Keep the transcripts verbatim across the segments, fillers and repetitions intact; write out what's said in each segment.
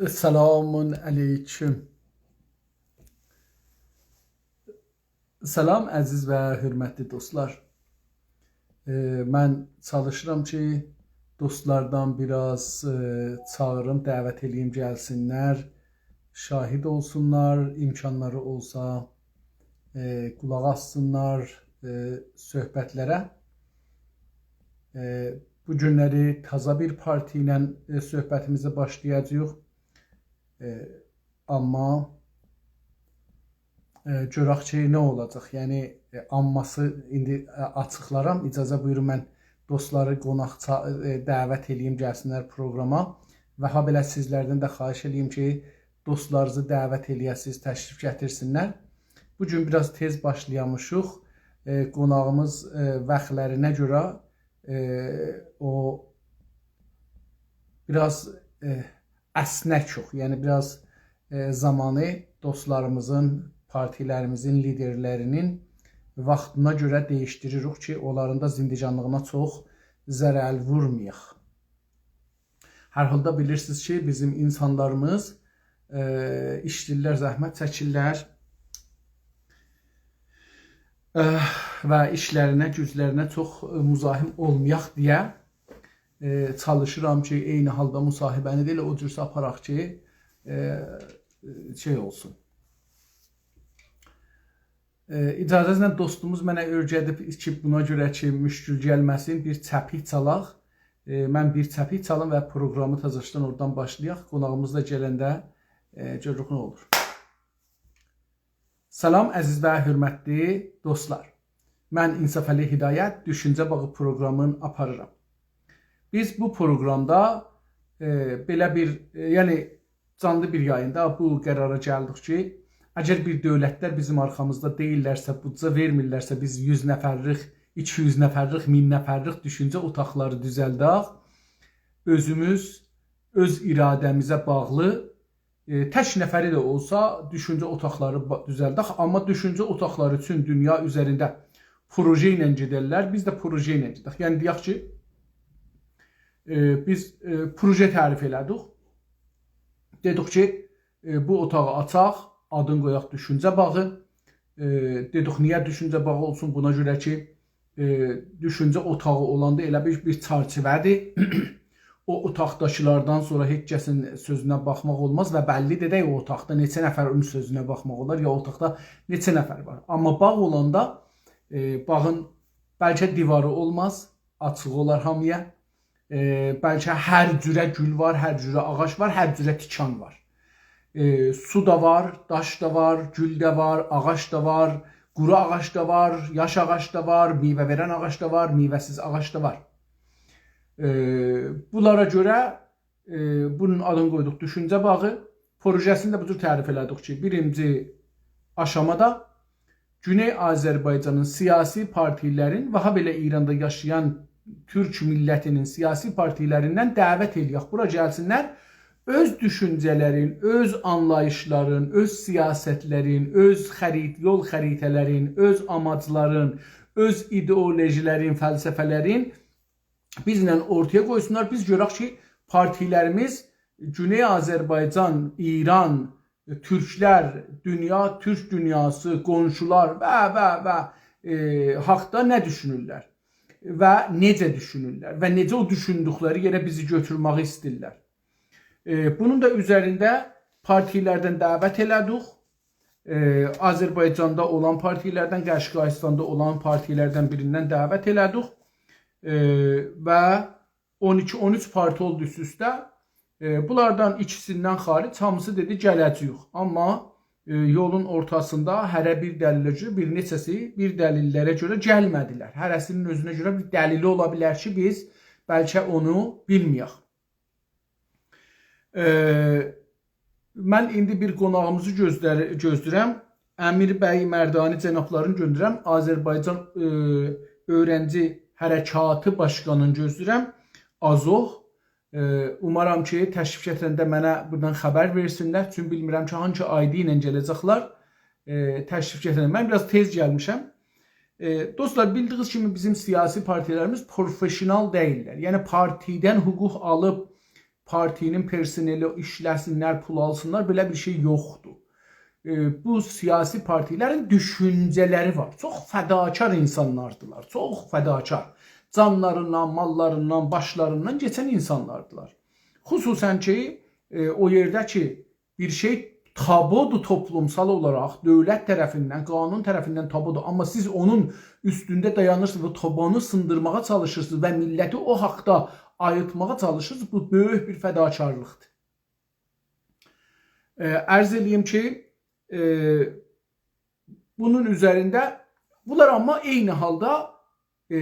سلام علیکم. سلام، عزیز و حؤرمتلی دوستلار. ائ، من چالیشیرام کی، دوستلاردان بیر آز، ائ، چاغیریم، دعوت ائله‌ییم گلسینلر، شاهد اولسونلار، امکانلاری اولسا، ائ، قولاق آسسینلار، ائ، صحبتلره. ائ، بو گونلری تازا بیر پارتی ایله، ائ، صحبتیمیزه باشلایاجاغیق. ائ، آمما، ائ، گؤرک کی، نه اولاجاق. یعنی، ائ، آمماسی ایندی، ائ، آچیقلارام. اجازه بویورون، من دوستلاری قوناق چا-، ائ، دعوت ائله‌ییم، گلسینلر پروگراما. و هابئله سیزلردن ده خواهش ائله‌ییم کی، دوستلارینیزی دعوت ائله‌یه‌سینیز، تشریف گتیرسینلر. بو گون بیر آز تئز باشلایامیشیق. ائ، قوناغیمیز، ائ، واختلارینا گؤره، ائ، او بیر آز، ائ، اسنک یوخ. یعنی بیر آز، ائ، زامانی دوستلاریمیزین، پارتیلریمیزین لیدرلری‌نین واختینا گؤره دییشدیریریک کی، اونلارین دا زندگانلیغینا چوخ ضرر وورمایاق. هر حالدا بیلیرسینیز کی، بیزیم اینسانلاریمیز، ائ، ایشله‌ییرلر، زحمت چکیرلر. ائ، و ایشلرینه، گوجلرینه چوخ، ائ، مزاحم اولمایاق دئیه، ائ، چالیشیرام کی، عینی حالدا مصاحبه‌نی ده ائله او جورسه آپاراق کی، ائ، شئی اولسون. ائ، اجازه‌نیزله دوستوموز منه اؤیره‌دیب کی، بونا گؤره کی، مشکل گلمه‌سین، بیر چپیک چالاق. ائ، من بیر چپیک چالیم و پروگرامی تازاشدان اورادان باشلایاق. قوناغیمیز دا گلنده، ائ، گؤروروک نه اولور. سلام، عزیز و حؤرمتلی دوستلار. من انصافعلی هدایت، دوشونجه باغی پروگرامین آپاریرام. بیز بو پروگرامدا، ائ، بئله بیر، ائ، یعنی جانلی بیر یاییندا بو قرارا گلدیک کی، اگر بیر دؤولتلر بیزیم آرخامیزدا دئییللرسه، بودجه وئرمیرلرسه، بیز یوز نفرلیک، ایکی یوز نفرلیک، مین نفرلیک دوشونجه اوتاقلاری دوزلدک، اؤزوموز، اؤز اراده‌میزه باغلی، ائ، تک نفری ده اولسا دوشونجه اوتاقلاری با-، دوزلدک. آمما دوشونجه اوتاقلاری اوچون دونیا اوزرینده پروژه ایله گئدرلر، بیز ده پروژه ایله گئدک. یعنی دئیک کی، ائ، بیز، ائ، پروژه تعریف ائله‌دیک. دئدیک کی، ائ، بو اوتاغی آچاق، آدین قویاق دوشونجه باغی. ائ، دئدیک، نییه دوشونجه باغی اولسون؟ بونا گؤره کی، ائ، دوشونجه اوتاغی اولاندا ائله بیر، بیر چرچیوه‌دیر. او اوتاقداکیلاردان سونرا هئچ کسین سؤزونه باخماق اولماز و بللی ده دئییل او اوتاقدا نئچه نفر اونون سؤزونه باخماق اولار، یا او اوتاقدا نئچه نفر وار. آمما باغ اولاندا، ائ، باغین بلکه دیواری اولماز، آچیق اولار هامییا. ائ، بلکه هر جوره گول وار، هر جوره آغاج وار، هر جوره تیکان وار. ائ، سو دا وار، داش دا وار، گول ده وار، آغاج دا وار، قورو آغاج دا وار، یاش آغاج دا وار، میوه وئرن آغاج دا وار، میوه‌سیز آغاج دا وار. ائ، بونلارا گؤره، ائ، بونون آدینی قویدوق دوشونجه باغی. پروژه‌سینی ده بو جور تعریف ائله‌دیک کی، بیرینجی آشامادا گونئی آذربایجانین سیاسی پارتیلرین و هابئله ایراندا یاشایان تورک میللتی‌نین سیاسی پارتیلریندن دعوت ائله‌یک، بورا گلسینلر، اؤز دوشونجه‌لرین، اؤز آنلاییشلارین، اؤز سیاستلرین، اؤز خریط-، یول خریطه‌لرین، اؤز آماجلارین، اؤز ایدئولوژیلرین، فلسفه‌لرین بیزله اورتایا قویسونلار. بیز گؤرک کی، پارتیلریمیز گونئی آذربایجان، ایران، تورکلر، دونیا، تورک دونیاسی، قونشولار و، و، و، ائ، حاقدا نه دوشونورلر و نئجه دوشونورلر و نئجه او دوشوندوکلری یئره بیزی گؤتورمه‌یی ایسته‌ییرلر. ائ، بونون دا اوزرینده پارتیلردن دعوت ائله‌دیک. ائ، آذربایجاندا اولان پارتیلردن، قشقاییستاندا اولان پارتیلردن بیریندن دعوت ائله‌دیک. ائ، و اون ایکی، اون اوچ پارتی اولدو اوست-اوسته. ائ، بونلاردان ایکیسیندن خاریج هامیسی دئدی، گله‌جه‌ییک. آمما، ائ، یولون اورتاسیندا هره بیر دلیله گؤره بیر نئچه‌سی بیر دلیللره گؤره گلمه‌دیلر. هره‌سی‌نین اؤزونه گؤره بیر دلیلی اولا بیلر کی، بیز بلکه اونو بیلمه‌یک. ائ، من ایندی بیر قوناغیمیزی گؤزلر-، گؤزله‌ییرم. امیر بی مردانی جنابلارینی گؤندرم. آذربایجان، ائ، اؤیرنجی حرکاتی باشقانینی گؤزله‌ییرم. آزوح. ائ، اومارام کی، تشریف گتیرنده منه بوردان خبر وئرسینلر. چونکی بیلمیرم کی، هانسی آی‌دی ایله گله‌جکلر. ائ، تشریف گتیرنده. من بیر آز تئز گلمیشم. ائ، دوستلار، بیلدیگینیز کیمی بیزیم سیاسی پارتیلریمیز پروفشنال دئییللر. یعنی پارتیدن حقوق آلیب پارتی‌نین پرسنلی ایشله‌سینلر، پول آلسینلار، بئله بیر شئی یوخدور. ائ، بو سیاسی پارتی‌لرین دوشونجه‌لری وار. چوخ فداکار اینسانلاردیلار، چوخ فداکار. جانلاریندان، ماللاریندان، باشلاریندان کئچن اینسانلاردیلار. خصوصاً کی، ائ، او یئرده کی، بیر شئی تابودور توپلومسال اولاراق، دؤولت طرفیندن، قانون طرفیندن تابودور. آمما سیز اونون اوستونده دایانیرسینیز، بو تابونو سیندیرماغا چالیشیرسینیز و میللتی او حاقدا آییتماغا چالیشیرسینیز. بو بؤیوک بیر فداکارلیقدیر. ائ، عرض ائله‌ییم کی، ائ، بونون اوزرینده بونلار آمما عینی حالدا، ائ،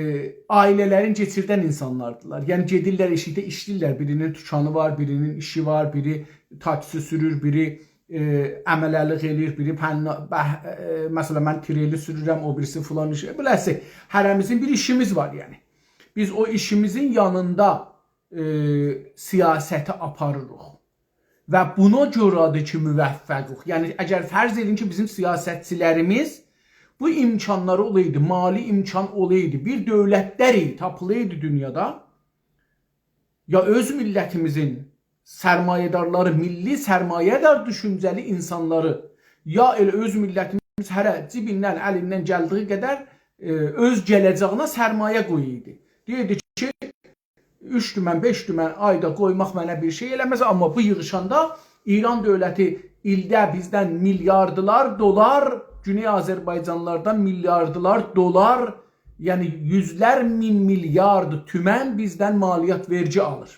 عائله‌لرین کئچیردن اینسانلاردیلار. یعنی گئدیرلر ائشیکده ایشله‌ییرلر. بیری‌نین دوکانی وار، بیری‌نین ایشی وار، بیری تاکسی سورور، بیری، ائ، عمله‌لیک ائله‌ییر، بیری پننا-، بح-، ائ، مثلاً من تریلی سورورم، او بیریسی فلان ایشی. بئله‌سی، هره‌میزین بیر ایشیمیز وار یعنی. بیز او ایشیمیزین یانیندا، ائ، سیاستی آپاریریق. و بونا گؤره‌دیر کی، موفقیق. یعنی، اگر فرض ائدین کی، بیزیم سیاستچی‌لریمیز بو امکانلاری اولایدی، مالی امکان اولایدی، بیر دؤولتلری تاپیلایدی دونیادا، یا اؤز میللتیمیزین سرمایه‌دارلاری، میللی سرمایه‌دار دوشونجه‌لی اینسانلاری، یا ائله اؤز میللتیمیز هره جیبیندن، الیندن گلدیگی قدر، ائ، اؤز گله‌جه‌یینه سرمایه قویایدی. دئیردی کی، اوچ تومن، بئش تومن آیدا قویماق منه بیر شئی ائله‌مز، آمما بو ییغیشاندا ایران دؤولتی ایلده بیزدن میلیاردلار دلار، گونئی آذربایجانلیلاردان میلیاردلار دلار، یعنی یوزلر مین میلیارد تومن بیزدن مالیات، وئرگی آلیر.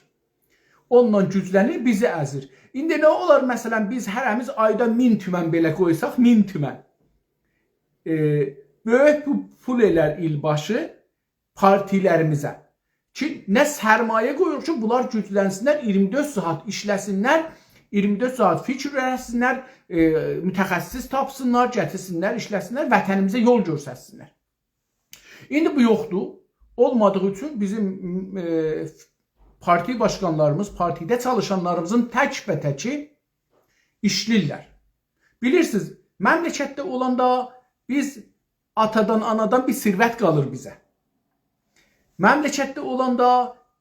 اونونلا گوجلنیر، بیزی ازیر. ایندی نه اولار، مثلاً، بیز هره‌میز آیدا مین تومن بئله قویساق، مین تومن. ائ، بؤیوک بو پول ائلر ایلباشی پارتی‌لریمیزه. کی، نه سرمایه قویوروق کی، بونلار گوجلنسینلر، اییرمی دؤرد ساعات ایشله‌سینلر، اییرمی دؤرد ساعات فیکیر اؤیرتسینلر، ائ، متخصص تاپسینلار، گتیرسینلر، ایشله‌سینلر، وطنیمیزه یول گؤسترسینلر. ایندی بو یوخدور. اولمادیغی اوچون بیزیم، ائ، پارتی باشقانلاریمیز، پارتیده چالیشانلاریمیزین تک‌به‌تکی ایشله‌ییرلر. بیلیرسینیز، مملکتده اولاندا بیز آتادان، آنادان بیر ثروت قالیر بیزه. مملکتده اولاندا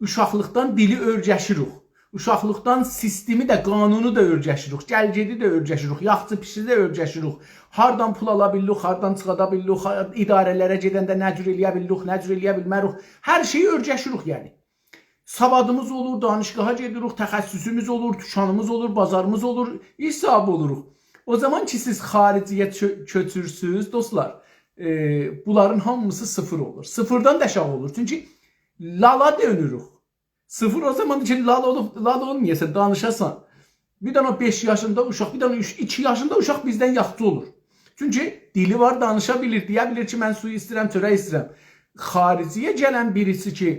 اوشاقلیقدان دیلی اؤیرشیریک. اوشاقلیقدان سیستمی ده، قانونو دا اؤیرشیریک. گل‌گئدی ده اؤیرشیریک. یاخچی پیسی ده اؤیرشیریک. هاردان پول آلا بیلیریک، هاردان چیخادا بیلیریک، ها-، اداره‌لره گئدنده نه جور ائله‌یه بیلیریک، نه جور ائله‌یه بیلمه‌ریک. هر شئیی اؤیرشیریک، یعنی. سوادیمیز اولور، دانشگاها گئدیریک، تخصصوموز اولور، دوکانیمیز اولور، بازاریمیز اولور، ایش صاحیبی اولوروق. او زامان کی، سیز خارجی‌یه چؤ-، کؤچورسوز، دوستلار، ائ، بونلارین هامیسی صفر اولور. صفردن ده آشاغی اولور. چونکی لالا دؤنوروک. صفر او زامان کی، لال اولوب، لال اولمایاسان، دانیشاسان. بیر دنه بئش یاشیندا اوشاق، بیر دنه اوچ، ایکی یاشیندا اوشاق بیزدن یاخشی اولور. چونکی دیلی وار، دانیشا بیلیر، دئیه بیلیر کی، من سو ایسته‌ییرم، چؤرک ایسته‌ییرم. خارجی‌یه گلن بیریسی کی،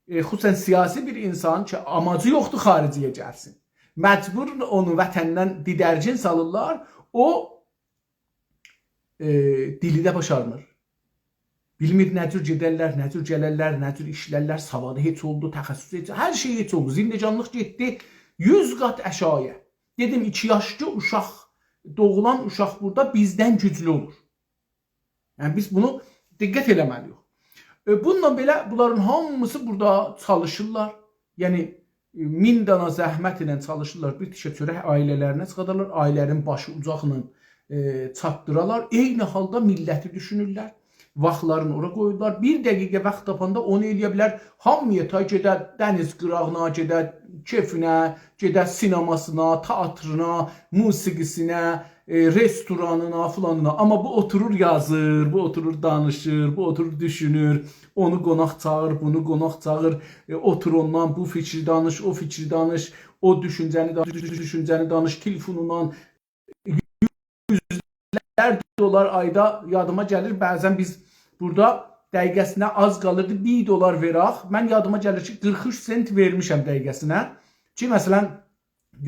ائ، خصوصاً سیاسی بیر اینسان کی، آماجی یوخدور خارجی‌یه گلسین، مجبور اونو وطندن دیدرگین سالیرلار، او، ائ، دیلی ده باشارمیر. بیلمیر نه جور گئدرلر، نه جور گلرلر، نه جور ایشلرلر، سوادی هئچ اولدو، تخصصو هئچ، هر شئی هئچ اولدو. زندگانلیق گئتدی یوز قات آشاغی‌یا. دئدیم، ایکی یاشلی اوشاق، دوغولان اوشاق بورادا بیزدن گوجلو اولور. یعنی، بیز بونو دقت ائله‌مه‌لی‌ییک. ائ، بونونلا بئله، بونلارین هامیسی بورادا چالیشیرلار. یعنی، ائ، مین دانا زحمت ایله چالیشیرلار، بیر تیکه چؤرک عائله‌لرینه چیخادالار، عائله‌نین باشی اوجاقلا، ائ، چاتدیرالار. عینی حالدا میللتی دوشونورلر. واختلارینی اورا قویورلار. بیر دقیقه واخت تاپاندا اونو ائله‌یه بیلر، هامی‌یا تای گئده دنیز قیراغینا، گئده کئفینه، گئده سینماسینا، تئاترینا، موسیقی‌سینه، ائ، رستورانینا، فلانینا. آمما بو اوتورور یازیر، بو اوتورور دانیشیر، بو اوتورور دوشونور، اونو قوناق چاغیر، بونو قوناق چاغیر، ائ، اوتور اوننان، بو فیکری دانیش، او فیکری دانیش، او دوشونجه‌نی دانیش، دوشونجه‌نی دانیش، تلفونوندان یوزلر دلار آیدا یادیما گلیر، بعضاً بیز بورادا دقیقه‌سینه آز قالیردی، بیر دلار وئرک. من یادیما گلیر کی، قیرخ اوچ سنت وئرمیشم دقیقه‌سینه. کی، مثلاً،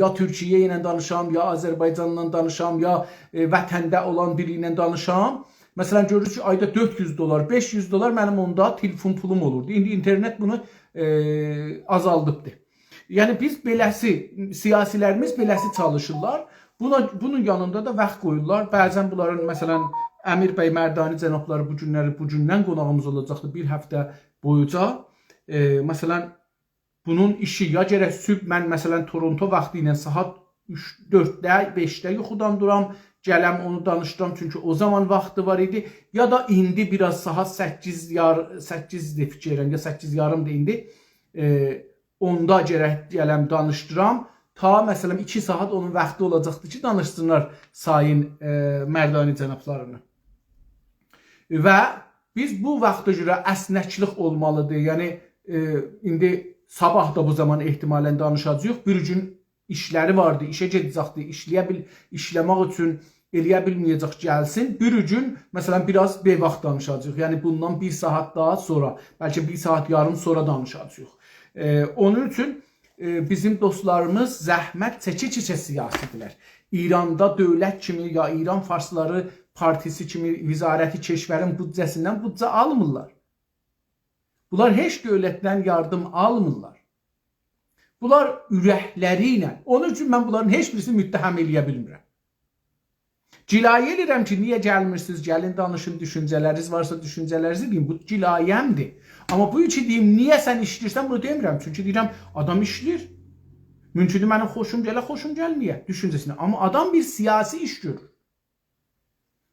یا تورکیه ایله دانیشام، یا آذربایجانلا دانیشام، یا، ائ، وطنده اولان بیری ایله دانیشام. مثلاً، گؤرورسونوز کی، آیدا دؤرد یوز دلار، بئش یوز دلار منیم اوندا تلفون پولوم اولوردو. ایندی اینترنت بونو، ائ، آزالدیبدی. یعنی، بیز بئله‌سی، سیاسی‌لریمیز بئله‌سی چالیشیرلار. بونا، بونون یانیندا دا واخت قویورلار. بعضاً بونلارین، مثلاً، امیر بی مردانی جنابلاری بو گونلری، بو گوندن قوناغیمیز اولاجاقدیر، بیر هفته بویوجا. ائ، مثلاً، بونون ایشی یا گرک صبح من، مثلا، تورونتو واختی ایله ساعت اوچ، دؤردده، بئشده یوخودان دورام، گلم اونو دانیشدیرام، چونکی او زامان واختی وار ایدی. یا دا ایندی بیر آز ساعت سککیز یار-، سککیزدیر فیکیر ائلیرم، یا سککیز یاریمدیر ایندی. ائ، اوندا گرک گلم دانیشدیرام. تا، مثلا، ایکی ساعت اونون واختی اولاجاقدیر کی، دانیشسینلار سایین، ائ، مردانی جنابلارینی. و بیز بو واختا گؤره اسنکلیک اولمالیدیر. یعنی، ائ، ایندی صاباح دا بو زامان احتمالا دانیشاجاغیق. بیر گون ایشلری واردی، ایشه گئده‌جکدی، ایشله‌یه بیل-، ایشله‌مک اوچون ائلیه بیلمه‌یه‌جک، گلسین. بیر گون، مثلا، بیر آز بی‌واخت دانیشاجاغیق. یعنی، بوندان بیر ساعت داها سونرا، بلکه بیر ساعت یاریم سونرا دانیشاجاغیق. ائ، اونون اوچون، ائ، بیزیم دوستلاریمیز زحمت چکه-چکه سیاسی‌دیرلر. ایراندا دؤولت کیمی، یا ایران فارسلاری پارتیسی کیمی وزارت کشورین بودجه‌سیندن بودجه آلمیرلار. بونلار هئچ دؤولتدن یاردیم آلمیرلار. بونلار اورکلری ایله. اونون اوچون من بونلارین هئچ بیریسینی متهم ائلیه بیلمیرم. گلایه ائلیرم کی، نییه گلمیرسینیز، گلین دانیشین، دوشونجه‌لرینیز وارسا، دوشونجه‌لرینیزی دئیین. بو گلایه‌مدیر. آمما بو کی دئییم، نییه سن ایشله‌ییرسن، بونو دئمیرم. چونکی دئییرم، آدام ایشله‌ییر. مومکوندور منیم خوشوم گله، خوشوم گلمه‌یه، دوشونجه‌سینه. آمما آدام بیر سیاسی ایش گؤرور.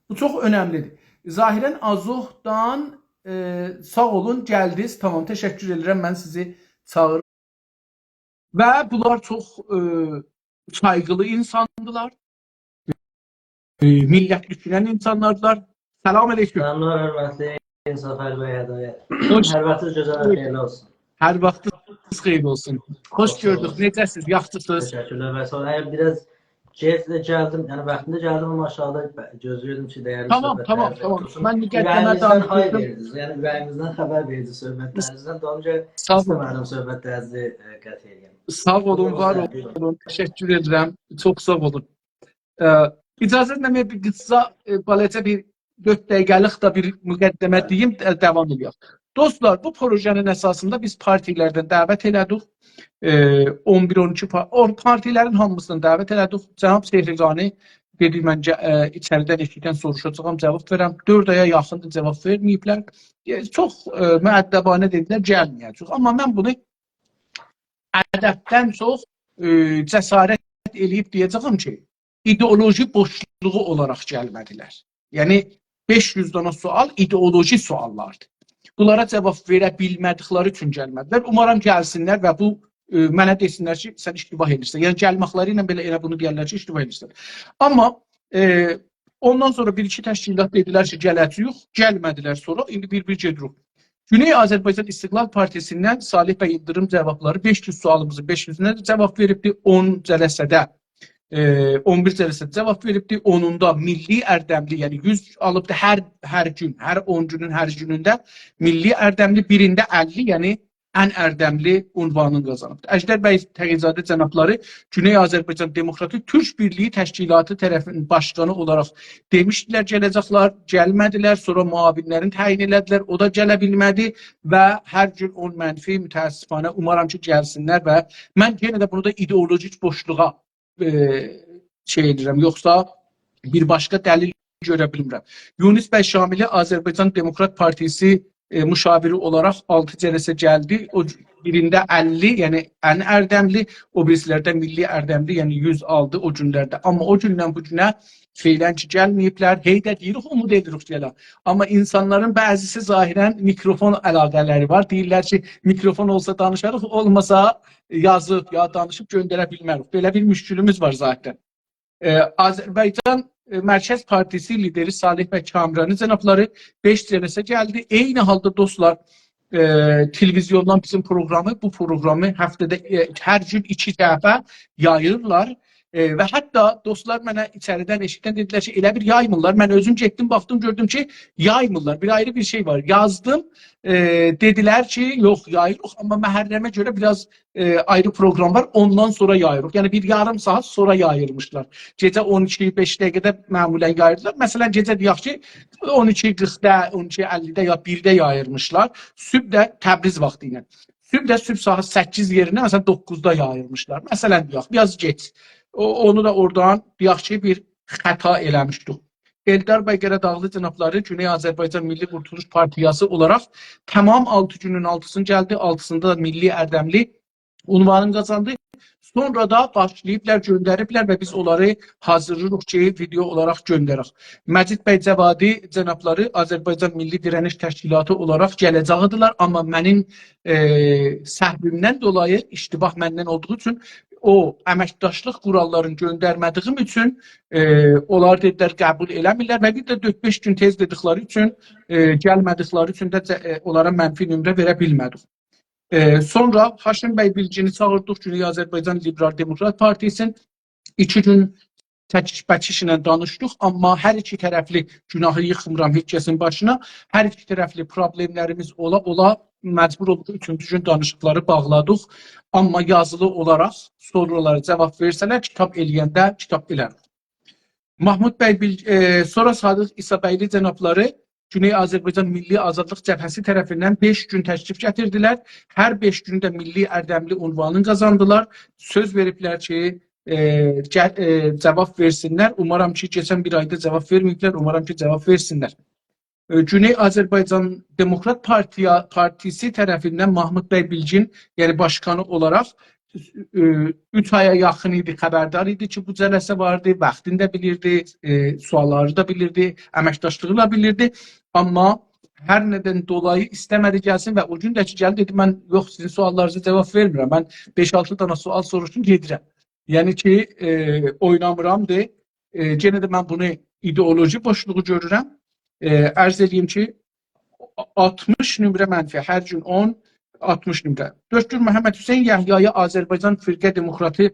بو چوخ اؤنملی‌دیر. ظاهرا آزوحدان، ائ، ساغ اولون، گلدینیز. تامام، تشکر ائدیرم. من سیزی چاغیرام. و بونلار چوخ، ائ، سایغیلی اینساندیلار. ائ، میللت دوشونن اینسانلاردیلار. سلام علیکم. سلاملار، حؤرمتلی انصافعلی بی هدایت. خوش هر واختینیز گؤزل و خئییرلی اولسون. هر واختینیز خئییر اولسون. خوش گؤردوک. نئجه‌سیز؟ یاخشیسینیز؟ تشکرلر و ساغ اولون. هه، بیر آز گئج ده گلدیم، یعنی واختیندا گلدیم، آمما آشاغیدا ب-، گؤزله‌ییردیم کی، دیرلی صحبتلرینیز اولسون. تامام، تامام، تامام. من مقدمه دادیم. اوره‌یینیزدن های وئردینیز، یعنی اوره‌یینیزدن خبر وئردینیز صحبتلرینیزدن. دونجا ایسته‌مه‌دیم صحبتلرینیزی، ائ، قطع ائله‌یم. ساغ اولون، وار اولون. تشکر ائدیرم. چوخ ساغ اولون. ائ، اجازه وئرین، من بیر قیسا، ائ، بالاجا بیر دؤرد دقیقه‌لیک ده بیر مقدمه دئییم، ائ، داوام ائدک. دوستلار، بو پروژه‌نین اساسیندا بیز پارتیلردن دعوت ائله‌دیک. ائ، اون بیر، اون ایکی پا-، او پارتیلرین هامیسیندان دعوت ائله‌دیک. جناب سهرگانی دئدی، من گه-، ائ، ایچریدن، ائشیکدن سوروشاجاغام، جاواب وئرم. دؤرد آیا یاخیندیر جاواب وئرمه‌ییبلر. ائ، چوخ، ائ، مؤدبانه دئدیلر، گلمه‌یه‌جک. آمما من بونو ادبدن چوخ، ائ، جسارت ائله‌ییب دئیه‌جه‌یم کی، ایدئولوژی بوشلوغو اولاراق گلمه‌دیلر. یعنی، بئش یوز دانا سؤال ایدئولوژی سؤاللاردیر. بونلارا جاواب وئره بیلمه‌دیکلری اوچون گلمه‌دیلر. اومارام گلسینلر و بو، ائ، منه دئسینلر کی، سن اشتباه ائدیرسن. یعنی، گلمکلری ایله بئله ائله بونو دئیرلر کی، اشتباه ائدیرسن. آمما، ائ، اوندان سونرا بیر-ایکی تشکیلات دئدیلر کی، گله‌جه‌ییک، گلمه‌دیلر سونرا. ایندی بیر-بیر گئدیریک. گونئی آذربایجان استقلال پارتیسیندن صالح بی ایلدیریم جاوابلاری، بئش یوز سؤالیمیزین بئش یوزونه ده جاواب وئریبدی، اون جلسه‌ده، ائ، اون بیر جلسه‌ده جاواب وئریبدی. اونوندا میللی اردملی، یعنی یوز آلیبدی هر، هر گون، هر اون گونون هر گونونده میللی اردملی، بیرینده اللی، یعنی ان اردملی عنوانینی قازانیبدی. اژدر بی تقی‌زاده جنابلاری گونئی آذربایجان دموکراتیک تورک بیرلیگی تشکیلاتی طرفینین باشقانی اولاراق دئمیشدیلر گله‌جکلر، گلمه‌دیلر، سونرا معاونلرینی تعیین ائله‌دیلر، او دا گله بیلمه‌دی و هر گون اون منفی، متأسفانه، اومارام کی، گلسینلر و من یئنه ده بونو دا ایدئولوژیک بوشلوغا، ائ، شئی ائدیرم، یوخسا بیر باشقا دلیل گؤره بیلمیرم. یونس بی شاملی آذربایجان دموکرات پارتیسی، ائ، مشاوری اولاراق آلتی جلسه گلدی. او بیرینده اللی، یعنی ان اردملی، او بیریسی‌لرده میللی اردملی، یعنی یوز آلدی او گونلرده. آمما او گوندن بو گونه فعلا کی گلمه‌ییبلر. هئی ده دئییریک، امید ائدیریک گله. آمما اینسانلارین بعضیسی ظاهرا میکروفون علاقه‌لری وار. دئییرلر کی، میکروفون اولسا دانیشاریق، اولماسا یازیب یا دانیشیب گؤندره بیلمریک. بئله بیر مشکلیمیز وار ذاتاً. ائ، آذربایجان، ائ، مرکز پارتیسی لیدری صالح بی کامرانی جنابلاری بئش جلسه گلدی. عینی حالدا دوستلار، ائ، تلویزیوندان بیزیم پروگرامی، بو پروگرامی هفته‌ده، ائ، هر گون ایکی دفعه یاییرلار. ائ، و حتی دوستلار منه ایچریدن، ائشیکدن دئدیلر کی، ائله بیل یایمیرلار. من اؤزوم گئتدیم، باخدیم، گؤردوم کی، یایمیرلار. بیر آیری بیر شئی وار. یازدیم، ائ، دئدیلر کی، یوخ، یاییریق، آمما محرمه گؤره بیر آز، ائ، آیری پروگرام وار، اوندان سونرا یاییریق. یعنی بیر یاریم ساعت سونرا یاییرمیشلار. گئجه اون ایکی بئش دقیقه‌ده معمولا یاییردیلار. مثلا، گئجه دئیک کی، اون ایکی قیرخدا، اون ایکی اللی‌ده یا بیرده یاییرمیشلار. صبح ده تبریز واختی ایله. صبح ده، صبح ساعت سککیز یئرینه، مثلا، دوققوزدا یاییرمیشلار. مثلا، دئیک، بیر آز گئج. او، اونو دا اورادان، دئیک کی، بیر خطا ائله‌میشدیک. ائلدار بی قاراداغلی جنابلاری گونئی آذربایجان میللی قورتولوش پارتیاسی اولاراق تمام آلتی گونون آلتیسینی گلدی، آلتیسیندا دا میللی اردملی عنوانین قازاندی. سونرا دا باشلاییبلار، گؤندریبلر و بیز اونلاری حاضیرلاییریق کی، ویدئو اولاراق گؤندرک. مجید بی جوادی جنابلاری، آذربایجان میللی دیرنیش تشکیلاتی اولاراق گله‌جکدیلر، آمما منیم، ائ، سهویمدن دولایی، اشتباه مندن اولدوغو اوچون، او امکداشلیق قوراللارینی گؤندرمه‌دیییم اوچون، ائ، اونلار دئدیلر، قبول ائله‌میرلر و بیر ده دؤرد-بئش گون تئز دئدیکلری اوچون، ائ، گلمه‌دیکلری اوچون ده جه-، ائ، اونلارا منفی نمره وئره بیلمه‌دیک. ائ، سونرا هاشم بی بیلگینی چاغیردیق، گونئی آذربایجان لیبرال دموکرات پارتیسینین. ایکی گون چکیش-بکیش ایله دانیشدیق، آمما هر ایکی طرفلی، گوناهی ییخمیرام هئچ کسین باشینا، هر ایکی طرفلی پروبلئملریمیز اولا اولا مجبور اولدوق اوچونجو گون دانیشیقلاری باغلادیق. آمما یازیلی اولاراق سورولارا جاواب وئرسه‌لر، کیتاب ائله‌ینده کیتاب ائله‌رم. محمود بی بیل-، ائ، سونرا صادق عیسی‌بیگلی جنابلاری گونئی آذربایجان میللی آزادلیق جبهه‌سی طرفیندن بئش گون تشریف گتیردیلر. هر بئش گونو ده میللی اردملی عنوانین قازاندیلار. سؤز وئریبلر کی، ائ، گل-، ائ، جاواب وئرسینلر. اومارام کی، کئچن بیر آیدا جاواب وئرمه‌ییبلر. اومارام کی، جاواب وئرسینلر. ائ، گونئی آذربایجان دموکرات پارتیا-، پارتیسی طرفیندن محمود بی بیلگین، یعنی باشقانی اولاراق، ائ، اوچ آیا یاخین ایدی، خبردار ایدی کی، بو جلسه واردی، واختینی دا بیلیردی، ائ، سؤاللاری دا بیلیردی، امکداشلیغی دا بیلیردی. آمما هر ندن دولایی ایسته‌مه‌دی گلسین و او گون ده کی، گلدی دئدی: «من، یوخ، سیزین سؤاللارینیزا جاواب وئرمیرم. من بئش-آلتی دانا سؤال سوروشدوم، گئدیرم.» یعنی کی، ائ، اوینامیرام دئ. ائ، یئنه ده من بونو ایدئولوژی بوشلوغو گؤرورم. ائ، عرض ائله‌ییم کی، آلتمیش نمره منفی، هر گون اون، آلتمیش نمره. دکتر محمد حسین یحیایی آذربایجان فرقه دموکراتی،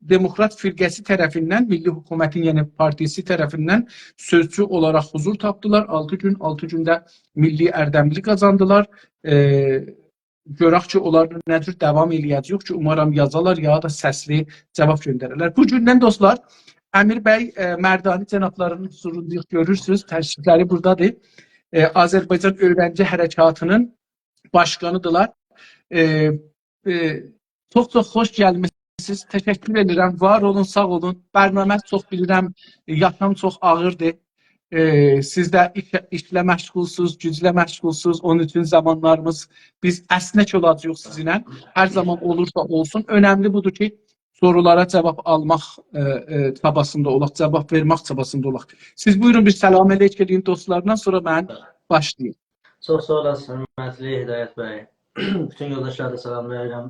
دموکرات فرقه‌سی طرفیندن میللی حکومتین، یعنی پارتیسی طرفیندن سؤزچو اولاراق حضور تاپدیلار. آلتی گون، آلتی گون ده میللی اردملی قازاندیلار. ائ، گؤرک کی، اونلارلا نه جور داوام ائله‌یه‌جه‌ییک کی، اومارام یازالار یا دا سسلی جاواب گؤندررلر. بو گوندن دوستلار، امیر بی، ائ، مردانی جنابلارینین حضوروندا گؤرورسونوز، تشریفلری بورادادیر. ائ، آذربایجان اؤیرنجی حرکاتینین باشقانیدیرلار. ائ، ائ، چوخ چوخ خوش گلمیسینیز. تشکر ائدیرم. وار اولون، ساغ اولون. برنامه چوخ بیلیرم، یاشام چوخ آغیردیر. ائ، سیز ده ایش، ایشله مشغولسوز، گوجله مشغولسوز. اونون اوچون زامانلاریمیز، بیز اسنک اولاجاغیق سیزینله. هر زامان اولورسا اولسون. اؤنملی بودور کی، سورولارا جاواب آلماق، ائ، ائ، چاباسیندا اولاق، جاواب وئرمک چاباسیندا اولاق. سیز بویورون، بیر سلام علیک ائله‌یین دوستلارلا، سونرا من باشلاییم. چوخ ساغ اولاسین، حؤرمتلی هدایت بی. بوتون یولداشلاری دا سلاملاییرام.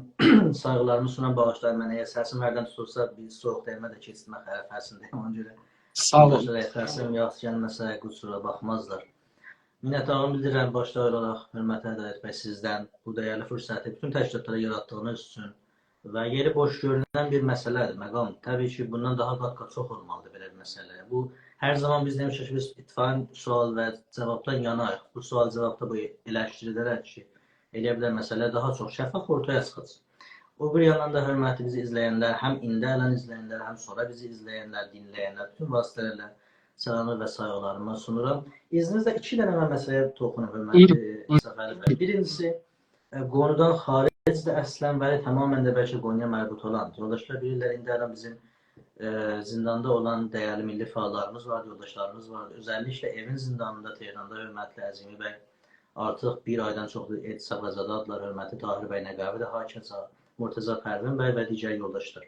سایغیلاریمی سونورام، باغیشلایین منی. اگر سسیم هردن توتولسا، بیر سویوق دیمه ده کئچدیم، آخی عرفه‌سینده‌یم، اونا گؤره ساغ اولون. یولداشلارا سسیم یاخشی گلمه‌سه، قصورا باخمازلار. منتدارلیغیمی بیلدیریرم باشدا اولاراق حؤرمتلی هدایت بی سیزدن بو دیرلی فرصتی بوتون تشکیلاتلارا یاراتدیغینیز اوچون. و یئری بوش گؤرونن بیر مسئله‌دیر، مقام. طبیعی کی، بوندان داها قات-قات چوخ اولمالیدیر بئله بیر مسئله. بو، هر زامان بیز دئمیشیک کی، بیز اتفاقاً سؤال و جاوابدان یاناییق. بو سؤال-جاوابدا بو ائلشدیریلر کی، ائلیه بیلر مسئله داها چوخ شفاف اورتایا چیخاجاق. او بیر یاندان دا حؤرمتلی بیزی ایزله‌ینلر، هم ایندی الان ایزله‌ینلر، هم سونرا بیزی ایزله‌ینلر، دینله‌ینلر، بوتون واسطه‌لرله سلامی و سایغیلاریمی سونورام. ایذنینیزله ایکی دنه من مسئله‌یه توخونوم، حؤرمتلی، بویورون، بویورون. صفری بی. بیرینجیسی، ائ، قونودان خارجدیر اصلاً، ولی تماماً ده بلکه قونویا مربوط اولان. یولداشلار بیلیرلر، ایندی الان بیزیم، ائ، زینداندا اولان دیرلی میللی فعاللاریمیز وار، یولداشلاریمیز وار. اؤزللیکله ائوین زیندانیندا تهراندا حؤرمتلی عظیمی بی آرتیق بیر آیدان چوخدور اعتصاب و عزادادیلار. حؤرمتلی طاهر بی نقوی ده هاکذا، مرتضی پروین بی و دیگر یولداشلار.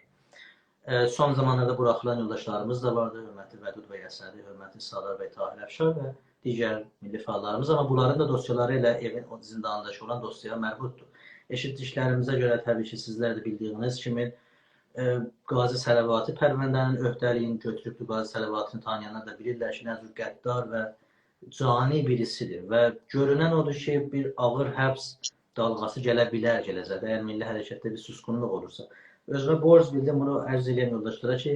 ائ، سون زامانلاردا بوراخیلان یولداشلاریمیز دا واردی. حؤرمتلی ودود بی اسدی، حؤرمتلی سالار بی طاهرافشار و دیگر میللی فعاللاریمیز. آمما بونلارین دا دوسیالاری ائله ائوین او زیندانینداکی اولان دوسیایا مربوطدور. ائشیتدیکلریمیزه گؤره، طبیعی کی، سیزلر ده بیلدیگینیز کیمی، ائ، قاضی صلواتی پرونده‌نین عهده‌لیگینی گؤتوروبدور. قاضی صلواتینی تانییانلار دا بیلیرلر کی، نه جور غدار و جانی بیریسیدیر و گؤرونن اودور کی، بیر آغیر حبس دالغاسی گله بیلر گله‌جکده، اگر میللی حرکتده بیر سوسقونلوق اولورسا. اؤزومه بورج بیلدیم بونو عرض ائله‌یم یولداشلارا کی،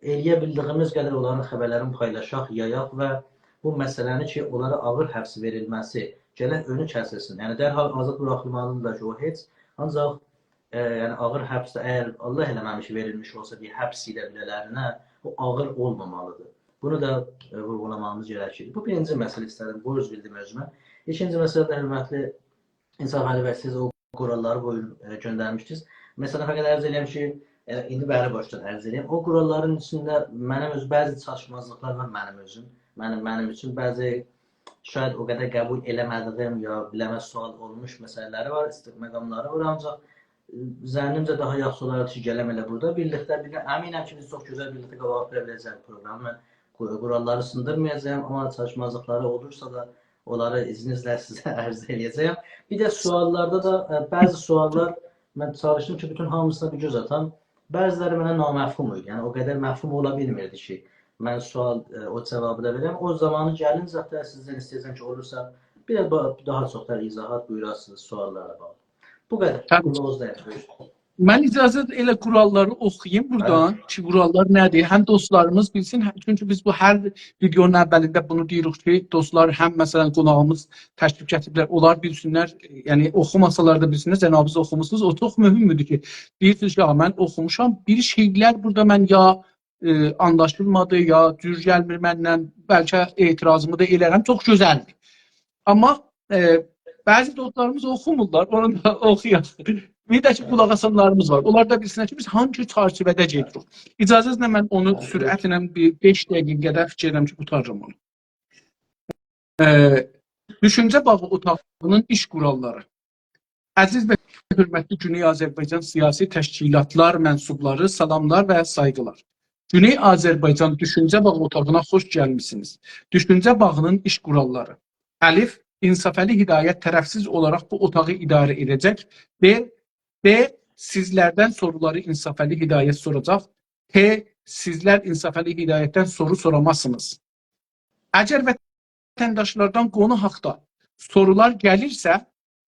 ائلیه بیلدیگیمیز قدر اونلارین خبرلرینی پایلاشاق، یایاق و بو مسئله‌نی کی، اونلارا آغیر حبس وئریلمه‌سی گرک اؤنو کسیلسین. یعنی، درحال آزاد بوراخیلمالیدیرلار کی، او هئچ، آنجاق، ائ، یعنی، آغیر حبس ده اگر الله ائله‌مه‌میش وئریلمیش اولسا بیر حبس ایله بیله‌لرینه، او آغیر اولمامالیدیر. بونو دا، ائ، وورغولاماغیمیز گرکیر. بو بیرینجی مسئله ایسته‌دیم، بورج بیلدیم اؤزومه. ایکینجی مسئله ده، حؤرمتلی انصافعلی بی، سیز او قوراللاری بویون، ائ، گؤندرمیشدینیز. مثلاً، فقط عرض ائله‌یم کی، ائ، ایندی بری باشدان عرض ائله‌یم. او قوراللارین ایچینده منیم اؤز بعضی چاتیشمازلیقلار وار، منیم اؤزوم. منیم، منیم اوچون بعضی شاید او قدر قبول ائله‌مه‌دیگیم یا بیله‌مه سؤال اولموش مسئله‌لری وار، ایست-، مقاملاری وار. آنجاق ظنیمجه داها یاخشی اولاردی کی، گلم ائله بورادا. بیرلیکده، بیر ده امینم کی، بیز چوخ گؤزل بیرلیکده قاباغا گئده بیله‌جه‌ییک پروگرامی. من قو-، قوراللاری سیندیرمایاجاغام، آمما چاتیشمازلیقلاری اولورسا دا اونلاری اذنینیزله سیزه عرض ائله‌یه‌جه‌یم. بیر ده سؤاللاردا دا، ائ، بعضی سؤاللار من چالیشدیم کی، بوتون هامیسینا بیر گؤز آتام. بعضیلری منه نامفهوم ایدی. یعنی، او قدر مفهوم اولا بیلمیردی کی، من سؤال، ائ، او جاوابی دا وئرم. او زامانی گلینجه حتی سیزدن ایسته‌یه‌جم کی، اولورسا، بیر ده با-، داها چوخ دا ایضاحات بویوراسینیز سؤاللارا باغلی. بو قدر. تمام. قولوغوزدایام. بویورون. من اجازه ائله قوراللاری اوخویوم بورادان بلی. کی، قوراللار نه‌دیر؟ هم دوستلاریمیز بیلسین، هم، چونکی بیز بو هر ویدئونون اولینده بونو دئییریک کی، دوستلار هم، مثلا، قوناغیمیز تشریف گتیریبلر، اونلار بیلسینلر، یعنی اوخوماسالار دا بیلسینلر، جنابینیز اوخوموسونوز. او چوخ مهمدور کی، دئییرسینیز کی، «آ، من اوخوموشام، بیر شئیلر بورادا من یا، ائ، آنلاشیلمادی، یا دوز گلمیر منن، بلکه اعتراضیمی دا ائلرم.» چوخ گؤزلدیر. آمما، ائ، بعضی دوستلاریمیز اوخومورلار، اونو دا اوخویاق. بیر ده کی، قولاق آسانلاریمیز وار. اونلار دا بیلسینلر کی، بیز هانگی چرچیوه‌ده گئدیریک. اجازه‌نیزله من اونو سرعتله بیر بئش دقیقه قدر فیکیر ائدیرم کی، قوتاریرام اونو. ائ، دوشونجه باغی اوتاغینین ایش قوراللاری. عزیز و حؤرمتلی گونئی آذربایجان سیاسی تشکیلاتلار منسوبلاری، سلاملار و سایغیلار. گونئی آذربایجان دوشونجه باغی اوتاغینا خوش گلمیسینیز. دوشونجه باغینین ایش قوراللاری. الف، انصافعلی هدایت طرفسیز اولاراق بو اوتاغی اداره ائده‌جک. ب، ب، سیزلردن سورولاری انصافعلی هدایت سوراجاق. ت، سیزلر انصافعلی هدایتدن سورو سورامازسینیز. اگر وطنداشلاردان قونو حاقدا سورولار گلیرسه،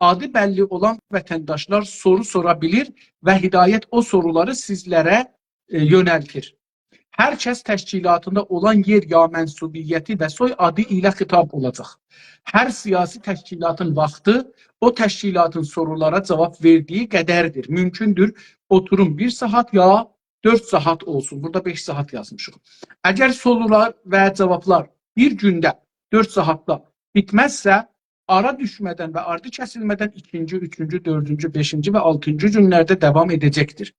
آدی بللی اولان وطنداشلار سورو سورا بیلیر و هدایت او سورولاری سیزلره، ائ، یؤنلتیر. هر کس تشکیلاتیندا اولان یئر یا منسوبیتی و سوی آدی ایله خطاب اولاجاق. هر سیاسی تشکیلاتین واختی او تشکیلاتین سورولارا جاواب وئردیگی قدردیر. مومکوندور، اوتوروم بیر ساعات یا دؤرد ساعات اولسون. بورادا بئش ساعات یازمیشیق. اگر سورولار و جاوابلار بیر گونده، دؤرد ساعاتدا بیتمزسه، آرا دوشمه‌دن و آردی کسیلمه‌دن ایکینجی، اوچونجو، دؤردونجو، بئشینجی و آلتینجی گونلرده داوام ائده‌جکدیر.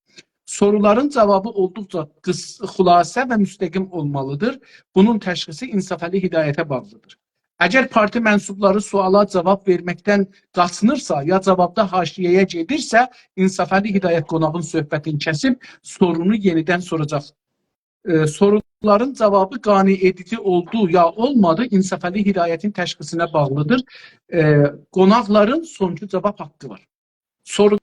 سورولارین جاوابی اولدوقجا قیس-، خلاصه و مستقیم اولمالیدیر. بونون تشخیصی انصافعلی هدایته باغلیدیر. اگر پارتی منسوبلاری سؤالا جاواب وئرمکدن قاچینیرسا، یا جاوابدا حاشیه‌یه گئدیرسه، انصافعلی هدایت قوناغین صحبتینی کسیب، سورونو یئنیدن سوراجاق. ائ، سورولارین جاوابی قانع ائدیجی اولدو یا اولمادی، انصافعلی هدایتین تشخیصینه باغلیدیر. ائ، قوناقلارین سونونجو جاواب حاققی وار. سورودا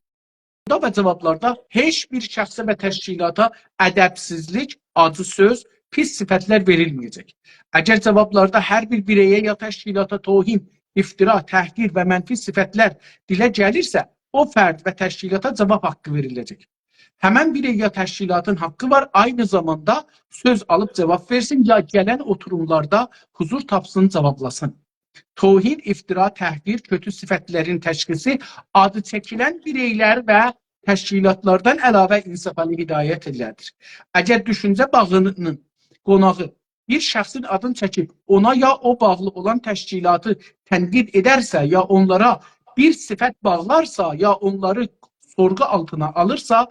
و جاوابلاردا هئچ بیر شخصه و تشکیلاتا ادبسیزلیک، آجی سؤز، پیس صفتلر وئریلمه‌یه‌جک. اگر جاوابلاردا هر بیر بیره‌یه یا تشکیلاتا توهین، افترا، تحقیر و منفی صفتلر دیله گلیرسه، او فرد و تشکیلاتا جاواب حاققی وئریله‌جک. همن بیرئی یا تشکیلاتین حاققی وار، عینی زاماندا سؤز آلیب جاواب وئرسین، یا گلن اوتوروملاردا حضور تاپسین، جاوابلاسین. توهین، افترا، تحقیر، کؤتو صفتلرین تشخیصی آدی چکیلن بیرئیلر و تشکیلاتلاردان علاوه انصافعلی هدایت ایله‌دیر. اگر دوشونجه باغینین قوناغی بیر شخصین آدینی چکیب اونا یا او باغلی اولان تشکیلاتی تنقید ائدرسه، یا اونلارا بیر صفت باغلارسا، یا اونلاری سورغو آلتینا آلیرسا،